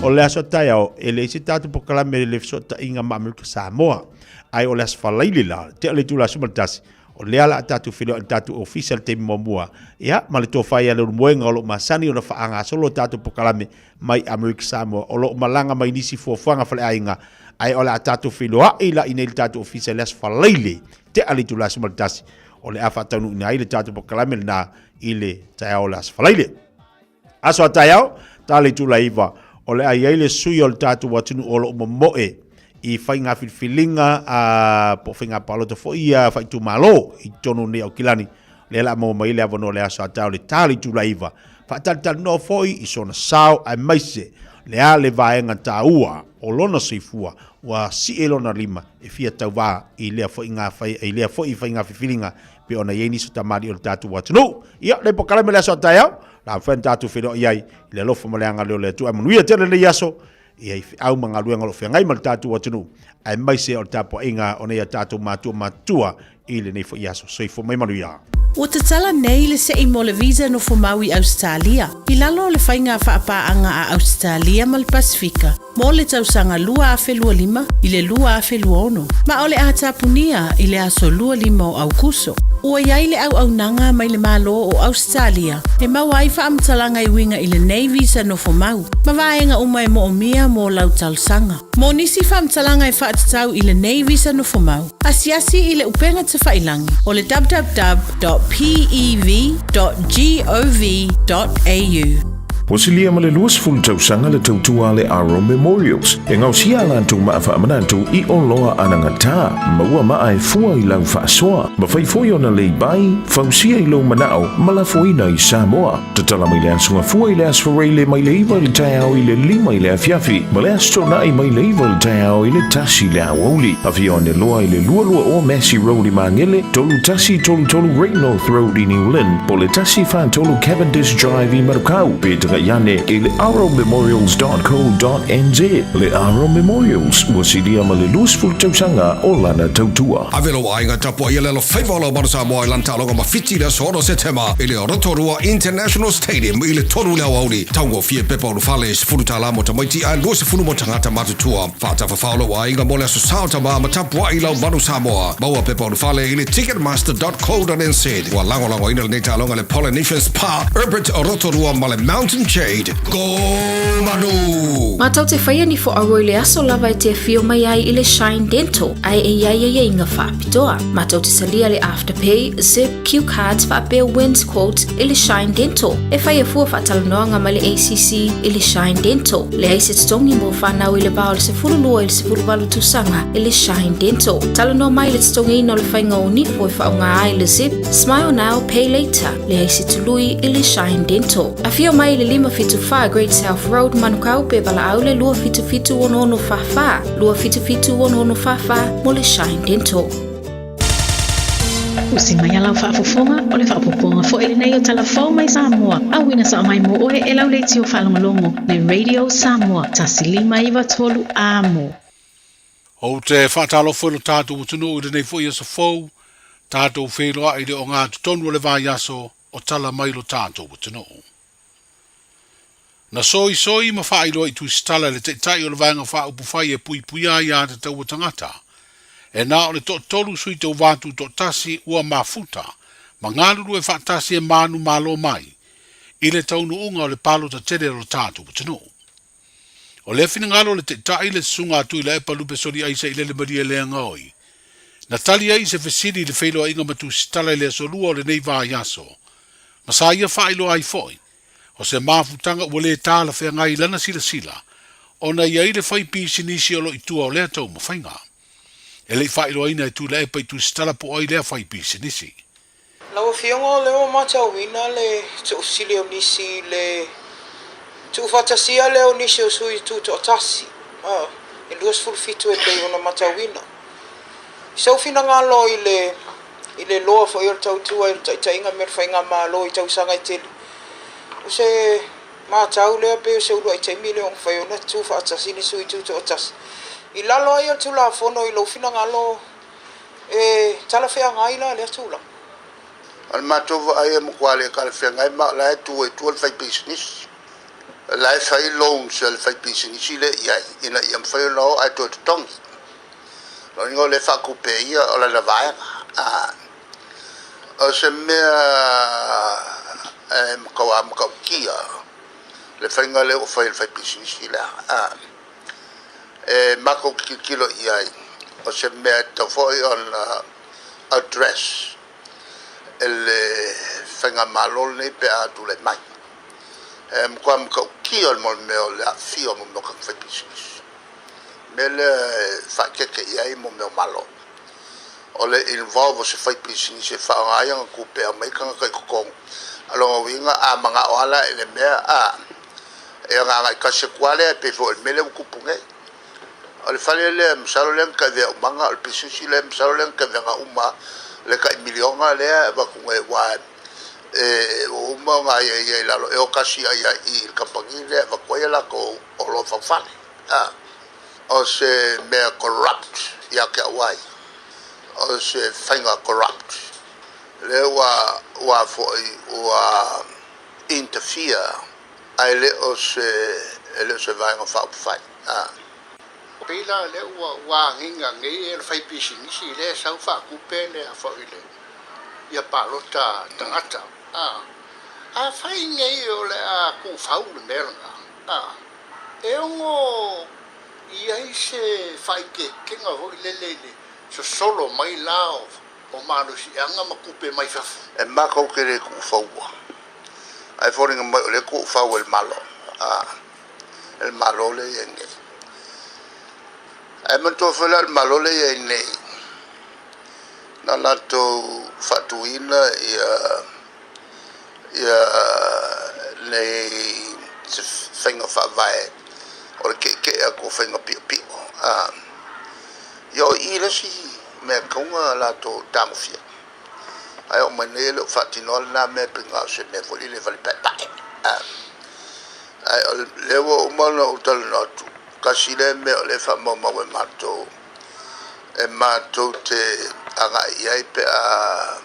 O le aso taeao, e leai se tatou polokalame i le fesootaiga ma Amerika Samoa. Ae o le aso Faraile la, tea o le itula 11, o lea o le a tatou feiloai i le tatou ofisa i le taimi muamua. Ia, ma le tofa ia Leulumoega o lo o masani ona faagasolo le tatou polokalame mai Amerika Samoa, o lo o malaga mai nisi fuafuaga faleaiga, ae o le a tatou feiloai la i inei i le tatou ofisa i le aso Faraile, tea le itula 11, o le a faataunuuina ai le tatou polokalame lena i le taeao o le aso Faraile. Aso a taeao, ta le itula 9, o le a i ai le sui o le tatou atunuu o lo o momoe i faiga filifiliga a po o faiga palota foi ia faaitumalo i totonu nei o Aukilani. O lea o le a maua mai ai le avanoa o le aso a taeao i le ta le itula 9. Faatalitalinoa foi i sona sao aemaise le a le vaega taua o lona soifua ua sie lona lima e fia tauvā i lea foi i lea foi faiga filifiliga pei ona i ai nisi o tamalii o le tatou atunuu. Ia, le polokalame le aso a taeao, la mafai ona tatou feiloai ai i le alofa ma le agalelei o le Atua. Ae manuia tele lenei aso ia i feau ma galuega o lo o feagai ma le tatou atunuu, aemaise o le tapuaiga o nei a tatou matua matutua i lenei foi aso. Soifua mai manuia. Ua tatala nei le se'i mo le visa nofomau i Ausetalia, i lalo o le faiga faapaaga a Ausetalia ma le Pasefika mo le tausaga 2025 i le 2026, ma o le a tapunia i le aso 25 o Aukuso. Ua i ai le auaunaga mai le Malo o Ausetalia e maua ai faamatalaga e uiga i lenei visa nofomau ma vaega uma e moomia mo lau talosaga. Mo nisi faamatalaga e faatatau i lenei visa nofomau, asiasi i le upega tafailangi o le www.pev.gov.au. Ua silia ma le 20 tausaga le tautua a le Aro Memorials e gaosia a latou maa faamanatu i oloa anagata, maua maa e fua i lau faasoa, mafai foi ona leibai, fausia i lou manao ma lafoina i Samoa. Tatala mai le Aso Gafua i le Aso Faraile mai le 9 i le taeao i le 5 i le afiafi ma le Aso Toonai mai le 9 i le taeao i le 1 i le aoauli. Afio ane loa i le 220 Massey Road i Magele, 3133 Great North Road i New Lynn, po o le 143 Cavendish Drive i Manukau, pe tagai ane i le arrowmemorials.co.nz. Le Arrow Memorials, ua silia ma le 20 tausaga o lana tautua. Ave lou aiga tapuai le alofaiva o lau Manu Samoa i lana taaloga ma Fiti i le aso 6 Setema i le Rotorua International Stadium i le 3 i le aoauli. Taugofie pepa ulufale, $10 mo tamaiti ae 20 mo tagata matutua. Faatafafao lou aiga mo le aso sao tama ma tapuai lau Manu Samoa. Maua pepa ulufale i le ticketmaster.co.nz. Ua lagolagoina lenei taaloga e le Polynesian Spa, Herbert Rotorua ma le Mountain Jade. Go Manu! Matou te whaia ni fo aua i le aso lava e te awhio mai ai i le Shine Dental, ae e iai aiaiga faapitoa. Matou te talia le Afterpay, Zip, Cue Cards faapea Wins Quote i le Shine Dental. E whaia fua faatalanoaga mai le ACC i le Shine Dental. Leai se totogi mo whanau i le va o le 12 i le 18 tausaga i le Shine Dental. Talanoa mai i le totogiina o le faiga o nifo e faaaoga ai le Zip, Smile Now, Pay Later. Leai se tului i le Shine Dental. Afio mai i le 574 Great South Road, Manukau, pe valaau le 277 6644, 277 6644 mo le Shine Dental. Usi mai a lau faafofoga, o le faaopoopoga foi lenei o Tala Fou mai Samoa, auina sao mai mo oe e lau leitio faalogologo le Radio Samoa 1593 Amo. Ou te faatalofa i lo tatou atunuu i lenei foi aso fou, tatou feiloai i le ogatotonu o le vaiaso o tala mai lo tatou atunuu. Na soisoi ma faailoa i Tusitala e le Taitai o le Vaega Faaupufai e puipuia ai atatau a tagata, e na o le toatolu sui tauva tutoatasi ua mafuta ma galulue faatasi e manumalo mai i le taunuuga o le palota tele o lo tatou atunuu. O lea finagalo o le Taitai le Susuga a Tuilaepa Lupe Soliaisa i Lele Malie Leagaoi, na tali ai i se fesili i le feiloaiga ma Tusitala i le aso Lua o lenei vaiaso, ma sa ia faailoa ai foi, o se mafutaga ua le talafeagai i lana silasila, ona e i ai le fai pisinisi o lo o i tua o lea taumafaiga. E le i faailoaina e Tuilaepa i Tusitala po o ai lea fai pisinisi. Lau Afioga o lea ua matauina le tuufesili o nisi i le tuufaatasia lea o nisi o sui tutoatasi e 27 e pei ona matauina. I sou finagalo i le i le loa foi o le tautua i le taitaiga me le faigamalo i tausaga e tele, o se matau lea pei o se uluai taimi lea ua mafai ona tuufaatasi ni sui tutoatasi. I lalo ai o le Tulafono i lou finagalo E talafeagai la lea tulaga. O le matou vaai e matua le talafeagai ma o la e tu ai tua le faipisinisi. La e fai loans a le faipisinisi lea i ai ina ia mafai ona o ae toe totogi. Lona uiga o lea e faatupe e ia o lana vaega. A o se mea e mataua matautia le faiga lea ua fai e le faipisinisi lea. A e matou te tilotilo i ai, o se mea e tatau foi ona address e le faigamalo lenei pe a tulai mai. E matua matautia le mea o le aafia o mea o tagata faipisinisi. O le mea lea e faaeteete i ai mea o Malo. O le involve o se faipisinisi e faaaoga ai ana tupe e aumai ai tagata i totonu. O lona uiga a manao lava la i le mea a, e ona agai tasi atu lava lea e pei foi o le mea lea ua tupu nei. O le fale lea masalo lea na taivea umaga, o le pisinisi lea masalo lea na taiveaga uma le tai miliona lea e avatu nei aua e ua uma ona aiaia i lalo e o tasi ai i i le kamupani lea e avatu ai a latou oloa faufale. O se mea corrupt ia te au ai, o se faiga corrupt lea ua ua foi ua interfere ae le o se e le o se Vaega Faaupufai. Pei la lea ua ua agiga nei e le faipisinisi lea e sau faatupe le a foi le ia palota tagata a. Afai nei o le a tuufau le mea lena a, e ono i ai se faaikeekega foi lele i le sosolo mai la o o malosiaga ma tupe mai fafo. E matou te le tuufaua, ae foliga mai o lea e tuufau e le Malo, a, e le Malo lea e i ai nei. Ae manatua foi la o le Malo lea e i ai nei, na latou faatuina ia, ia nei se faiga faavae o le ke'eke'e atu o faiga pi'opi'o, a. Ia o i le isi mea e tatau ona latou tagofia. Ae oo mai nei e le o faatinoa lena mea pei na o se mea foi lele e falepaepae. Ae o lea ua uma ona ou talanoa atu, tasi lea mea o lea e faamaumau e matou, e matou te agai i ai pe a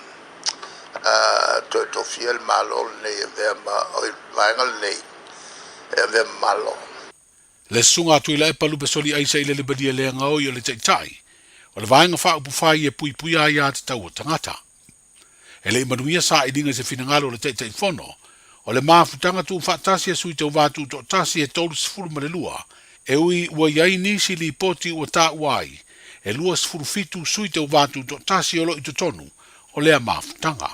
toe tofia le Malo lenei e avea ma, oi, le vaega lenei e avea ma Malo. Le Susuga a Tuilaepa Lupesoli Aisa i le Libadia le gaoi o le Taitai o le Vaega Faaupufai e puipuia ai aiatatau a tagata. E le i manuia sailiga i se finagalo o le Taitaifono o le mafutaga tuufaatasi a sui tauva tutoatasi e 32, e ui ua i ai nisi lipoti ua taua ai e 27 sui tauva tutoatasi o lo o i totonu o lea mafutaga.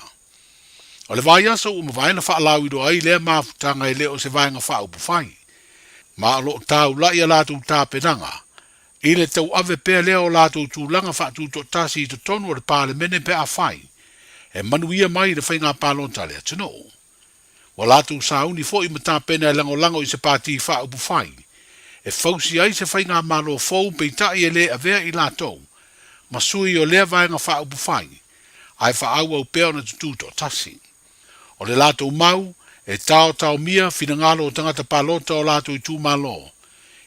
O le vaiaso ua mavae na faalauiloa ai lea mafutaga e le o se Vaega Faaupufai, ma o lo o taula'i a latou tapenaga i le tauave pea lea o latou tulaga faatutoatasi i totonu o le Palemene pe afai e manuia mai le faiga palota a le atunuu. Ua latou sauni foi ma tapena e lagolago i se Pati Faaupufai e fausia ai se faigamalo fou peitai e le avea i latou ma sui o lea Vaega Faaupufai ae faaauau pea ona tutū toatasi. O le latou mau, e taotaomia finagalo o tagata palota o latou itumalo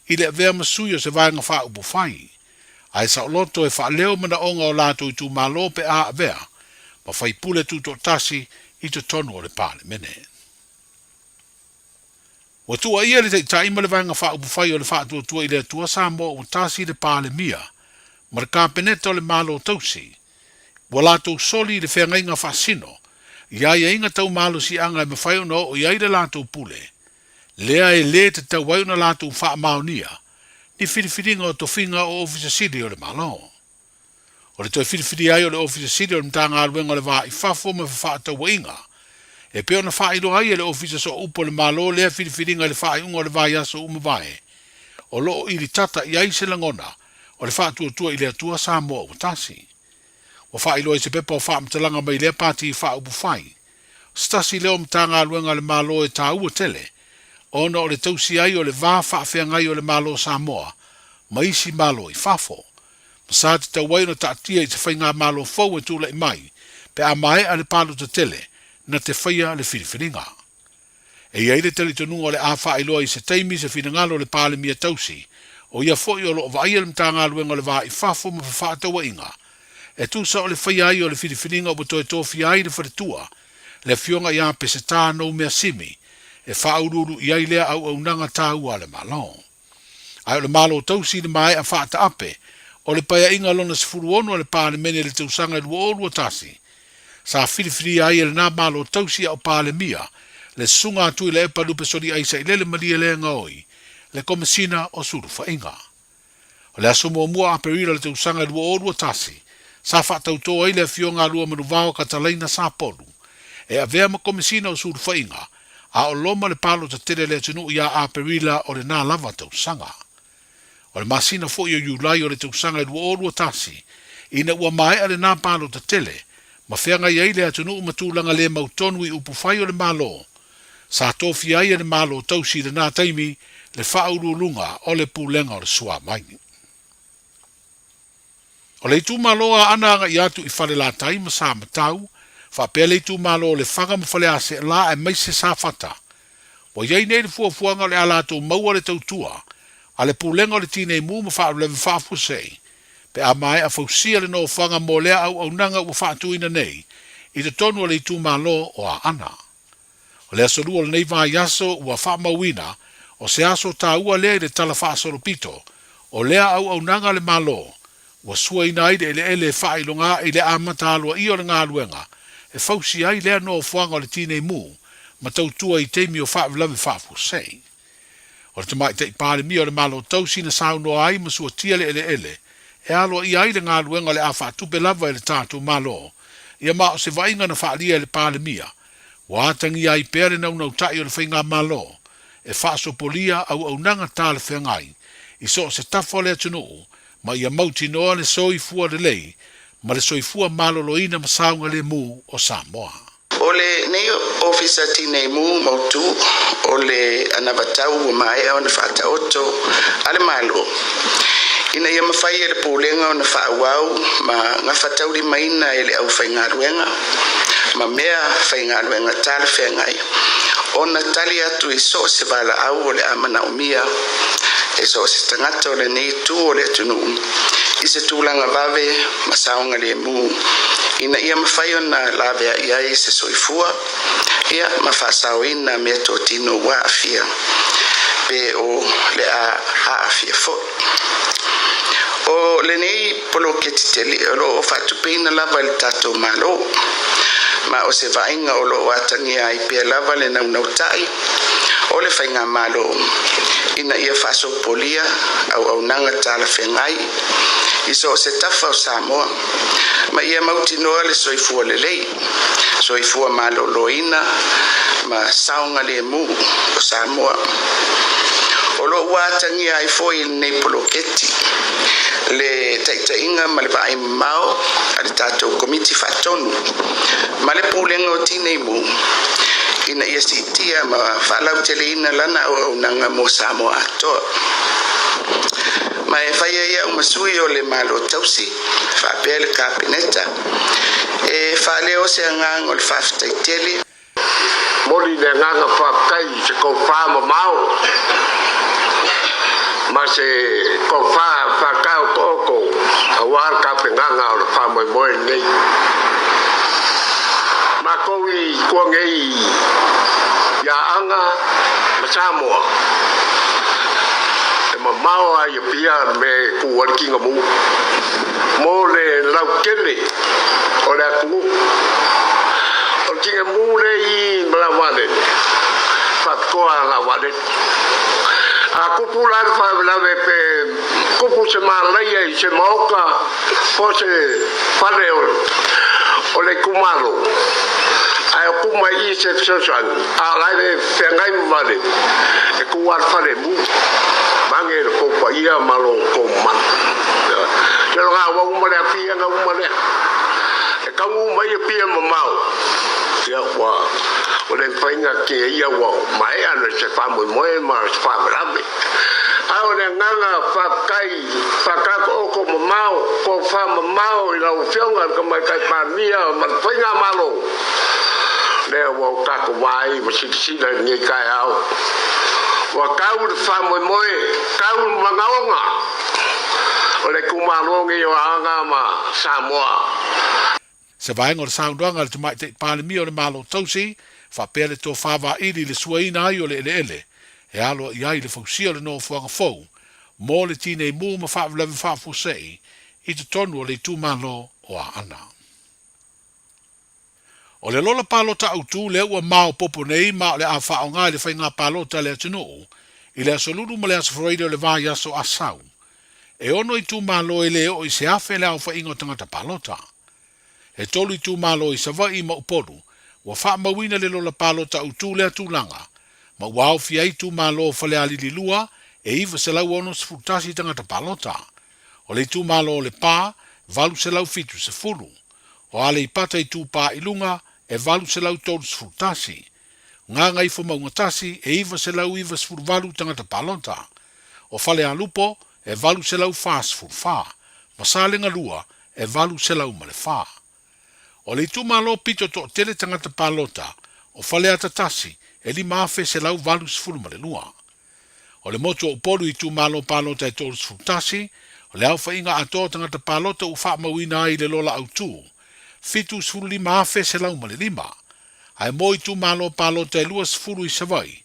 i le avea ma sui o se Vaega Faaupufai, ae saoloto e faaleo manaoga o latou itumalo pe a avea ma faipule tutoatasi i totonu o le Palemene. Ua tuuaia le Taitai ma le Vaega Faaupufai o le Faatuatua i le Atua Samoa ua tasi le Palemia ma le Kapeneta o le Malo Tausi ua latou soli i le feagaiga faasino i aiaiga tau malosiaga e mafai ona oo i ai le latou pule lea e le tatau ai ona latou faamaonia ni filifiliga o tofiga o Ofisa Sili o le Malo. O le toe filifilia ai o le Ofisa Sili o le Matagaluega o le Va i Fafo ma Fefaatauaiga, e pei ona faailoa ai e le Ofisa Sooupu o le Malo lea filifiliga i le faaiuga o le vaiaso ua mavae, o lo o ilitata i ai se lagona o le faatuatua i le Atua Samoa ua tasi. Ua faailoa i se pepa o faamatalaga mai lea Pati Faaupufai, o se tasi lea o Matagaluega a le Malo e taua tele ona o le tausia ai o le va faafeagai o le Malo Samoa ma isi Malo i fafo, ma sa tatau ai ona taatia i se faigamalo fou e tulai mai pe a maea le palota tele na te faia le filifiliga. E i ai le talitonuga o le a faailoa i se taimi se finagalo o le Palemia tausi, o ia foi o lo o vaaia le Matagaluega o le Va i Fafo ma Fefaatauaiga, e tusa o le faia ai o le filifiliga ua toe tofia ai le faletua, le Afioga ia Peseta Noumea Simi, e faauluulu i ai lea auaunaga taua a le Malo. Ae o le Malo tausi i le maea faataape o le Paeaiga lona 16 a le Palemene i le tausaga e 2021, sa filifilia ai e lena Malo tausi a o Palemia le Susuga a Tuilaepa Lupe Soliai Sailele Malielegaoi le Komesina o Sulufaiga. O le aso muamua o Aperila o le tausaga e 2021, sa faatautō ai le Afioga a Luamanuvao Katalaina Sapolu e avea ma Komesina o Sulufaiga a o loma le palota tele a le atunuu ia Aperila o lena lava tausaga. O le masina foi o Iulai o le tausaga e 2021, ina ua maea lena palota tele, ma feagai ai le atunuu ma tulaga le mautonu i upufai o le Malo, sa tofia ai e le Malo tausi i lena taimi le faauluuluga o le Pulega o le Suavai. O le itumalo a Aana agai atu i Falelatai ma Samatau, faapea le itumalo o Lefaga ma Faleaseela aemaise Safata, ua i ai nei le fuafuaga o le a latou maua le tautua a le Pulega o le Tinei Mu ma Faalavelave Faafuasei pe a maea fausia le nofoaga mo lea auaunaga ua faatuina nei i totonu o le itumalo o Aana. O le aso Lua o lenei vaiaso ua faamauina o se aso taua lea i le tala faasolopito o lea auaunaga a le Malo ua suaina ai le eleele e faailoga i le amata aloaia o le galuega e fausia ai lea nofoaga o le Tinei Mu ma tautua i taimi o faalavelave faafuasei. O le Tamaitai Palemia o le Malo Tausi na saunoa ai ma suatia le eleele e aloaia ai le galuega o le a faatupe lava e le tatou Malo, ia ma o se vaaiga na faaalia e le Palemia, ua atagia ai pea le naunautai o le Faigamalo e faasopolia auaunaga talafeagai i so o se tafa o le atunuu ma ia mautinoa le soifua lelei ma le soifua maloloina ma saogalemu o Samoa. O lenei Ofisa Tinei Mu Mautu o le anavatau ua maea ona faataoto a le Malo ina ia mafai e le Pulega ona faaauau ma gafataulimaina e le aufaigaluega ma mea faigaluega talafeagai ona tali atu i so o se valaau o le a manaomia e so o se tagata o lenei itu o le atunuu i se tulaga vave ma saogalemu ina ia mafai ona laveai ai se soifua ia ma faasaoina meatotino ua aafia pe o le a aafia foi. O lenei poloketi tele o lo o faatupeina lava e le tatou Malo, ma o se vaaiga o lo o atagia ai pea lava le naunautai o le Faigamalo ina ia faasopolia auaunaga talafeagai i so o se tafa o Samoa ma ia mautinoa le soifua lelei, soifua maloloina ma saogalemu o Samoa. O lo o ua atagia ai foi i lenei poloketi le taitaiga ma le vaai mamao a le tatou Komiti Faatonu ma le Pulega o Tinei Mu ina ia siitia ma faalauteleina lana auaunaga mo Samoa atoa. Ma e fai ai au ma sui o le Malo Tausi faapea le Kapeneta e faaleo se agaga o le faafetai tele. Moli le agaga faafetai i se tofa mamao ma se tofa faataotooto aua le tapenaga o le faamoemoe lenei. Matou i tua nei i Aana ma Samoa, e mamao lava i Apia le mea e tu ai le Kinamu mo le lautele o le atunuu. O le Kinamu lea i Malavalele, faapitoa lava vaalele. A tupu la le faalavelave pe tupu se malaia i se maota po o se fale o le itumalo, ae o tu mai i i se fesoasoani, a o la e feagai ma vaalele, e tu lava le falemu, mange lo tou paia ma lo tou mamalu. Se o lena ua uma le afiaga uma lea. E taunuu mai Apia mamao, ia ua o le mafaiga kēia ua maea ona se faamoemoe ma se faalavelave. A o le agaga faafetai faataoto'oto mamao, tofa mamao i lau Afioga i le Tamaitai Palemia ma le Faigamalo, lea ua o tatou vaai ma silasila i lenei taeao, ua tau le faamoemoe, tau le manaoga o le itumalo nei o Aana ma Samoa. Se vaega o le saunoaga a le Tamaitai Palemia o le Malo Tausi, Faapea le tofa vaili i le suaina ai o le eleele e alo i ai le fausia o le nofoaga fou mo le Tinei Mu ma Faalavelave Faafuasei i totonu o le itumalo o Aana. O le lola palota autū lea ua maopoopo nei ma o le a faaaoga i le faiga palota a le atunuu i le aso Lulu ma le aso Faraile o le vaiaso a sau. E ono itumalo e le oo i se 1,000 le aofaiga o tagata palota. E tolu itumalo i Savaii ma Upolu ua faamauina le lola palota autū lea tulaga, ma ua aofia ai itumalo o Falealili 2 e 961 tagata palota. O le itumalo o Lepa, 870. O Aleipata Itupa i Luga, e 831. Gagaifomauga 1, e 998 tagata palota. O Falealupo, e 844. Ma Salega 2, e 804. O le itumalo pito toatele tagata palota, o Faleata 1, e 5,182. O le motu o Upolu i itumalo palota e 31, o le aofaiga atoa o tagata palota ua faamauina ai i le lola autū, 75,105. Ae mo itumalo palota e 20 i Savaii,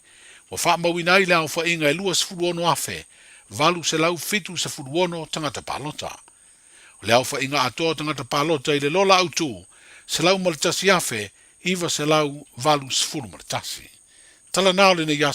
ua faamauina ai le aofaiga e 26,876 tagata palota. O le aofaiga atoa o tagata palota i le lola autū, 101,981. Tala na o lenei aso.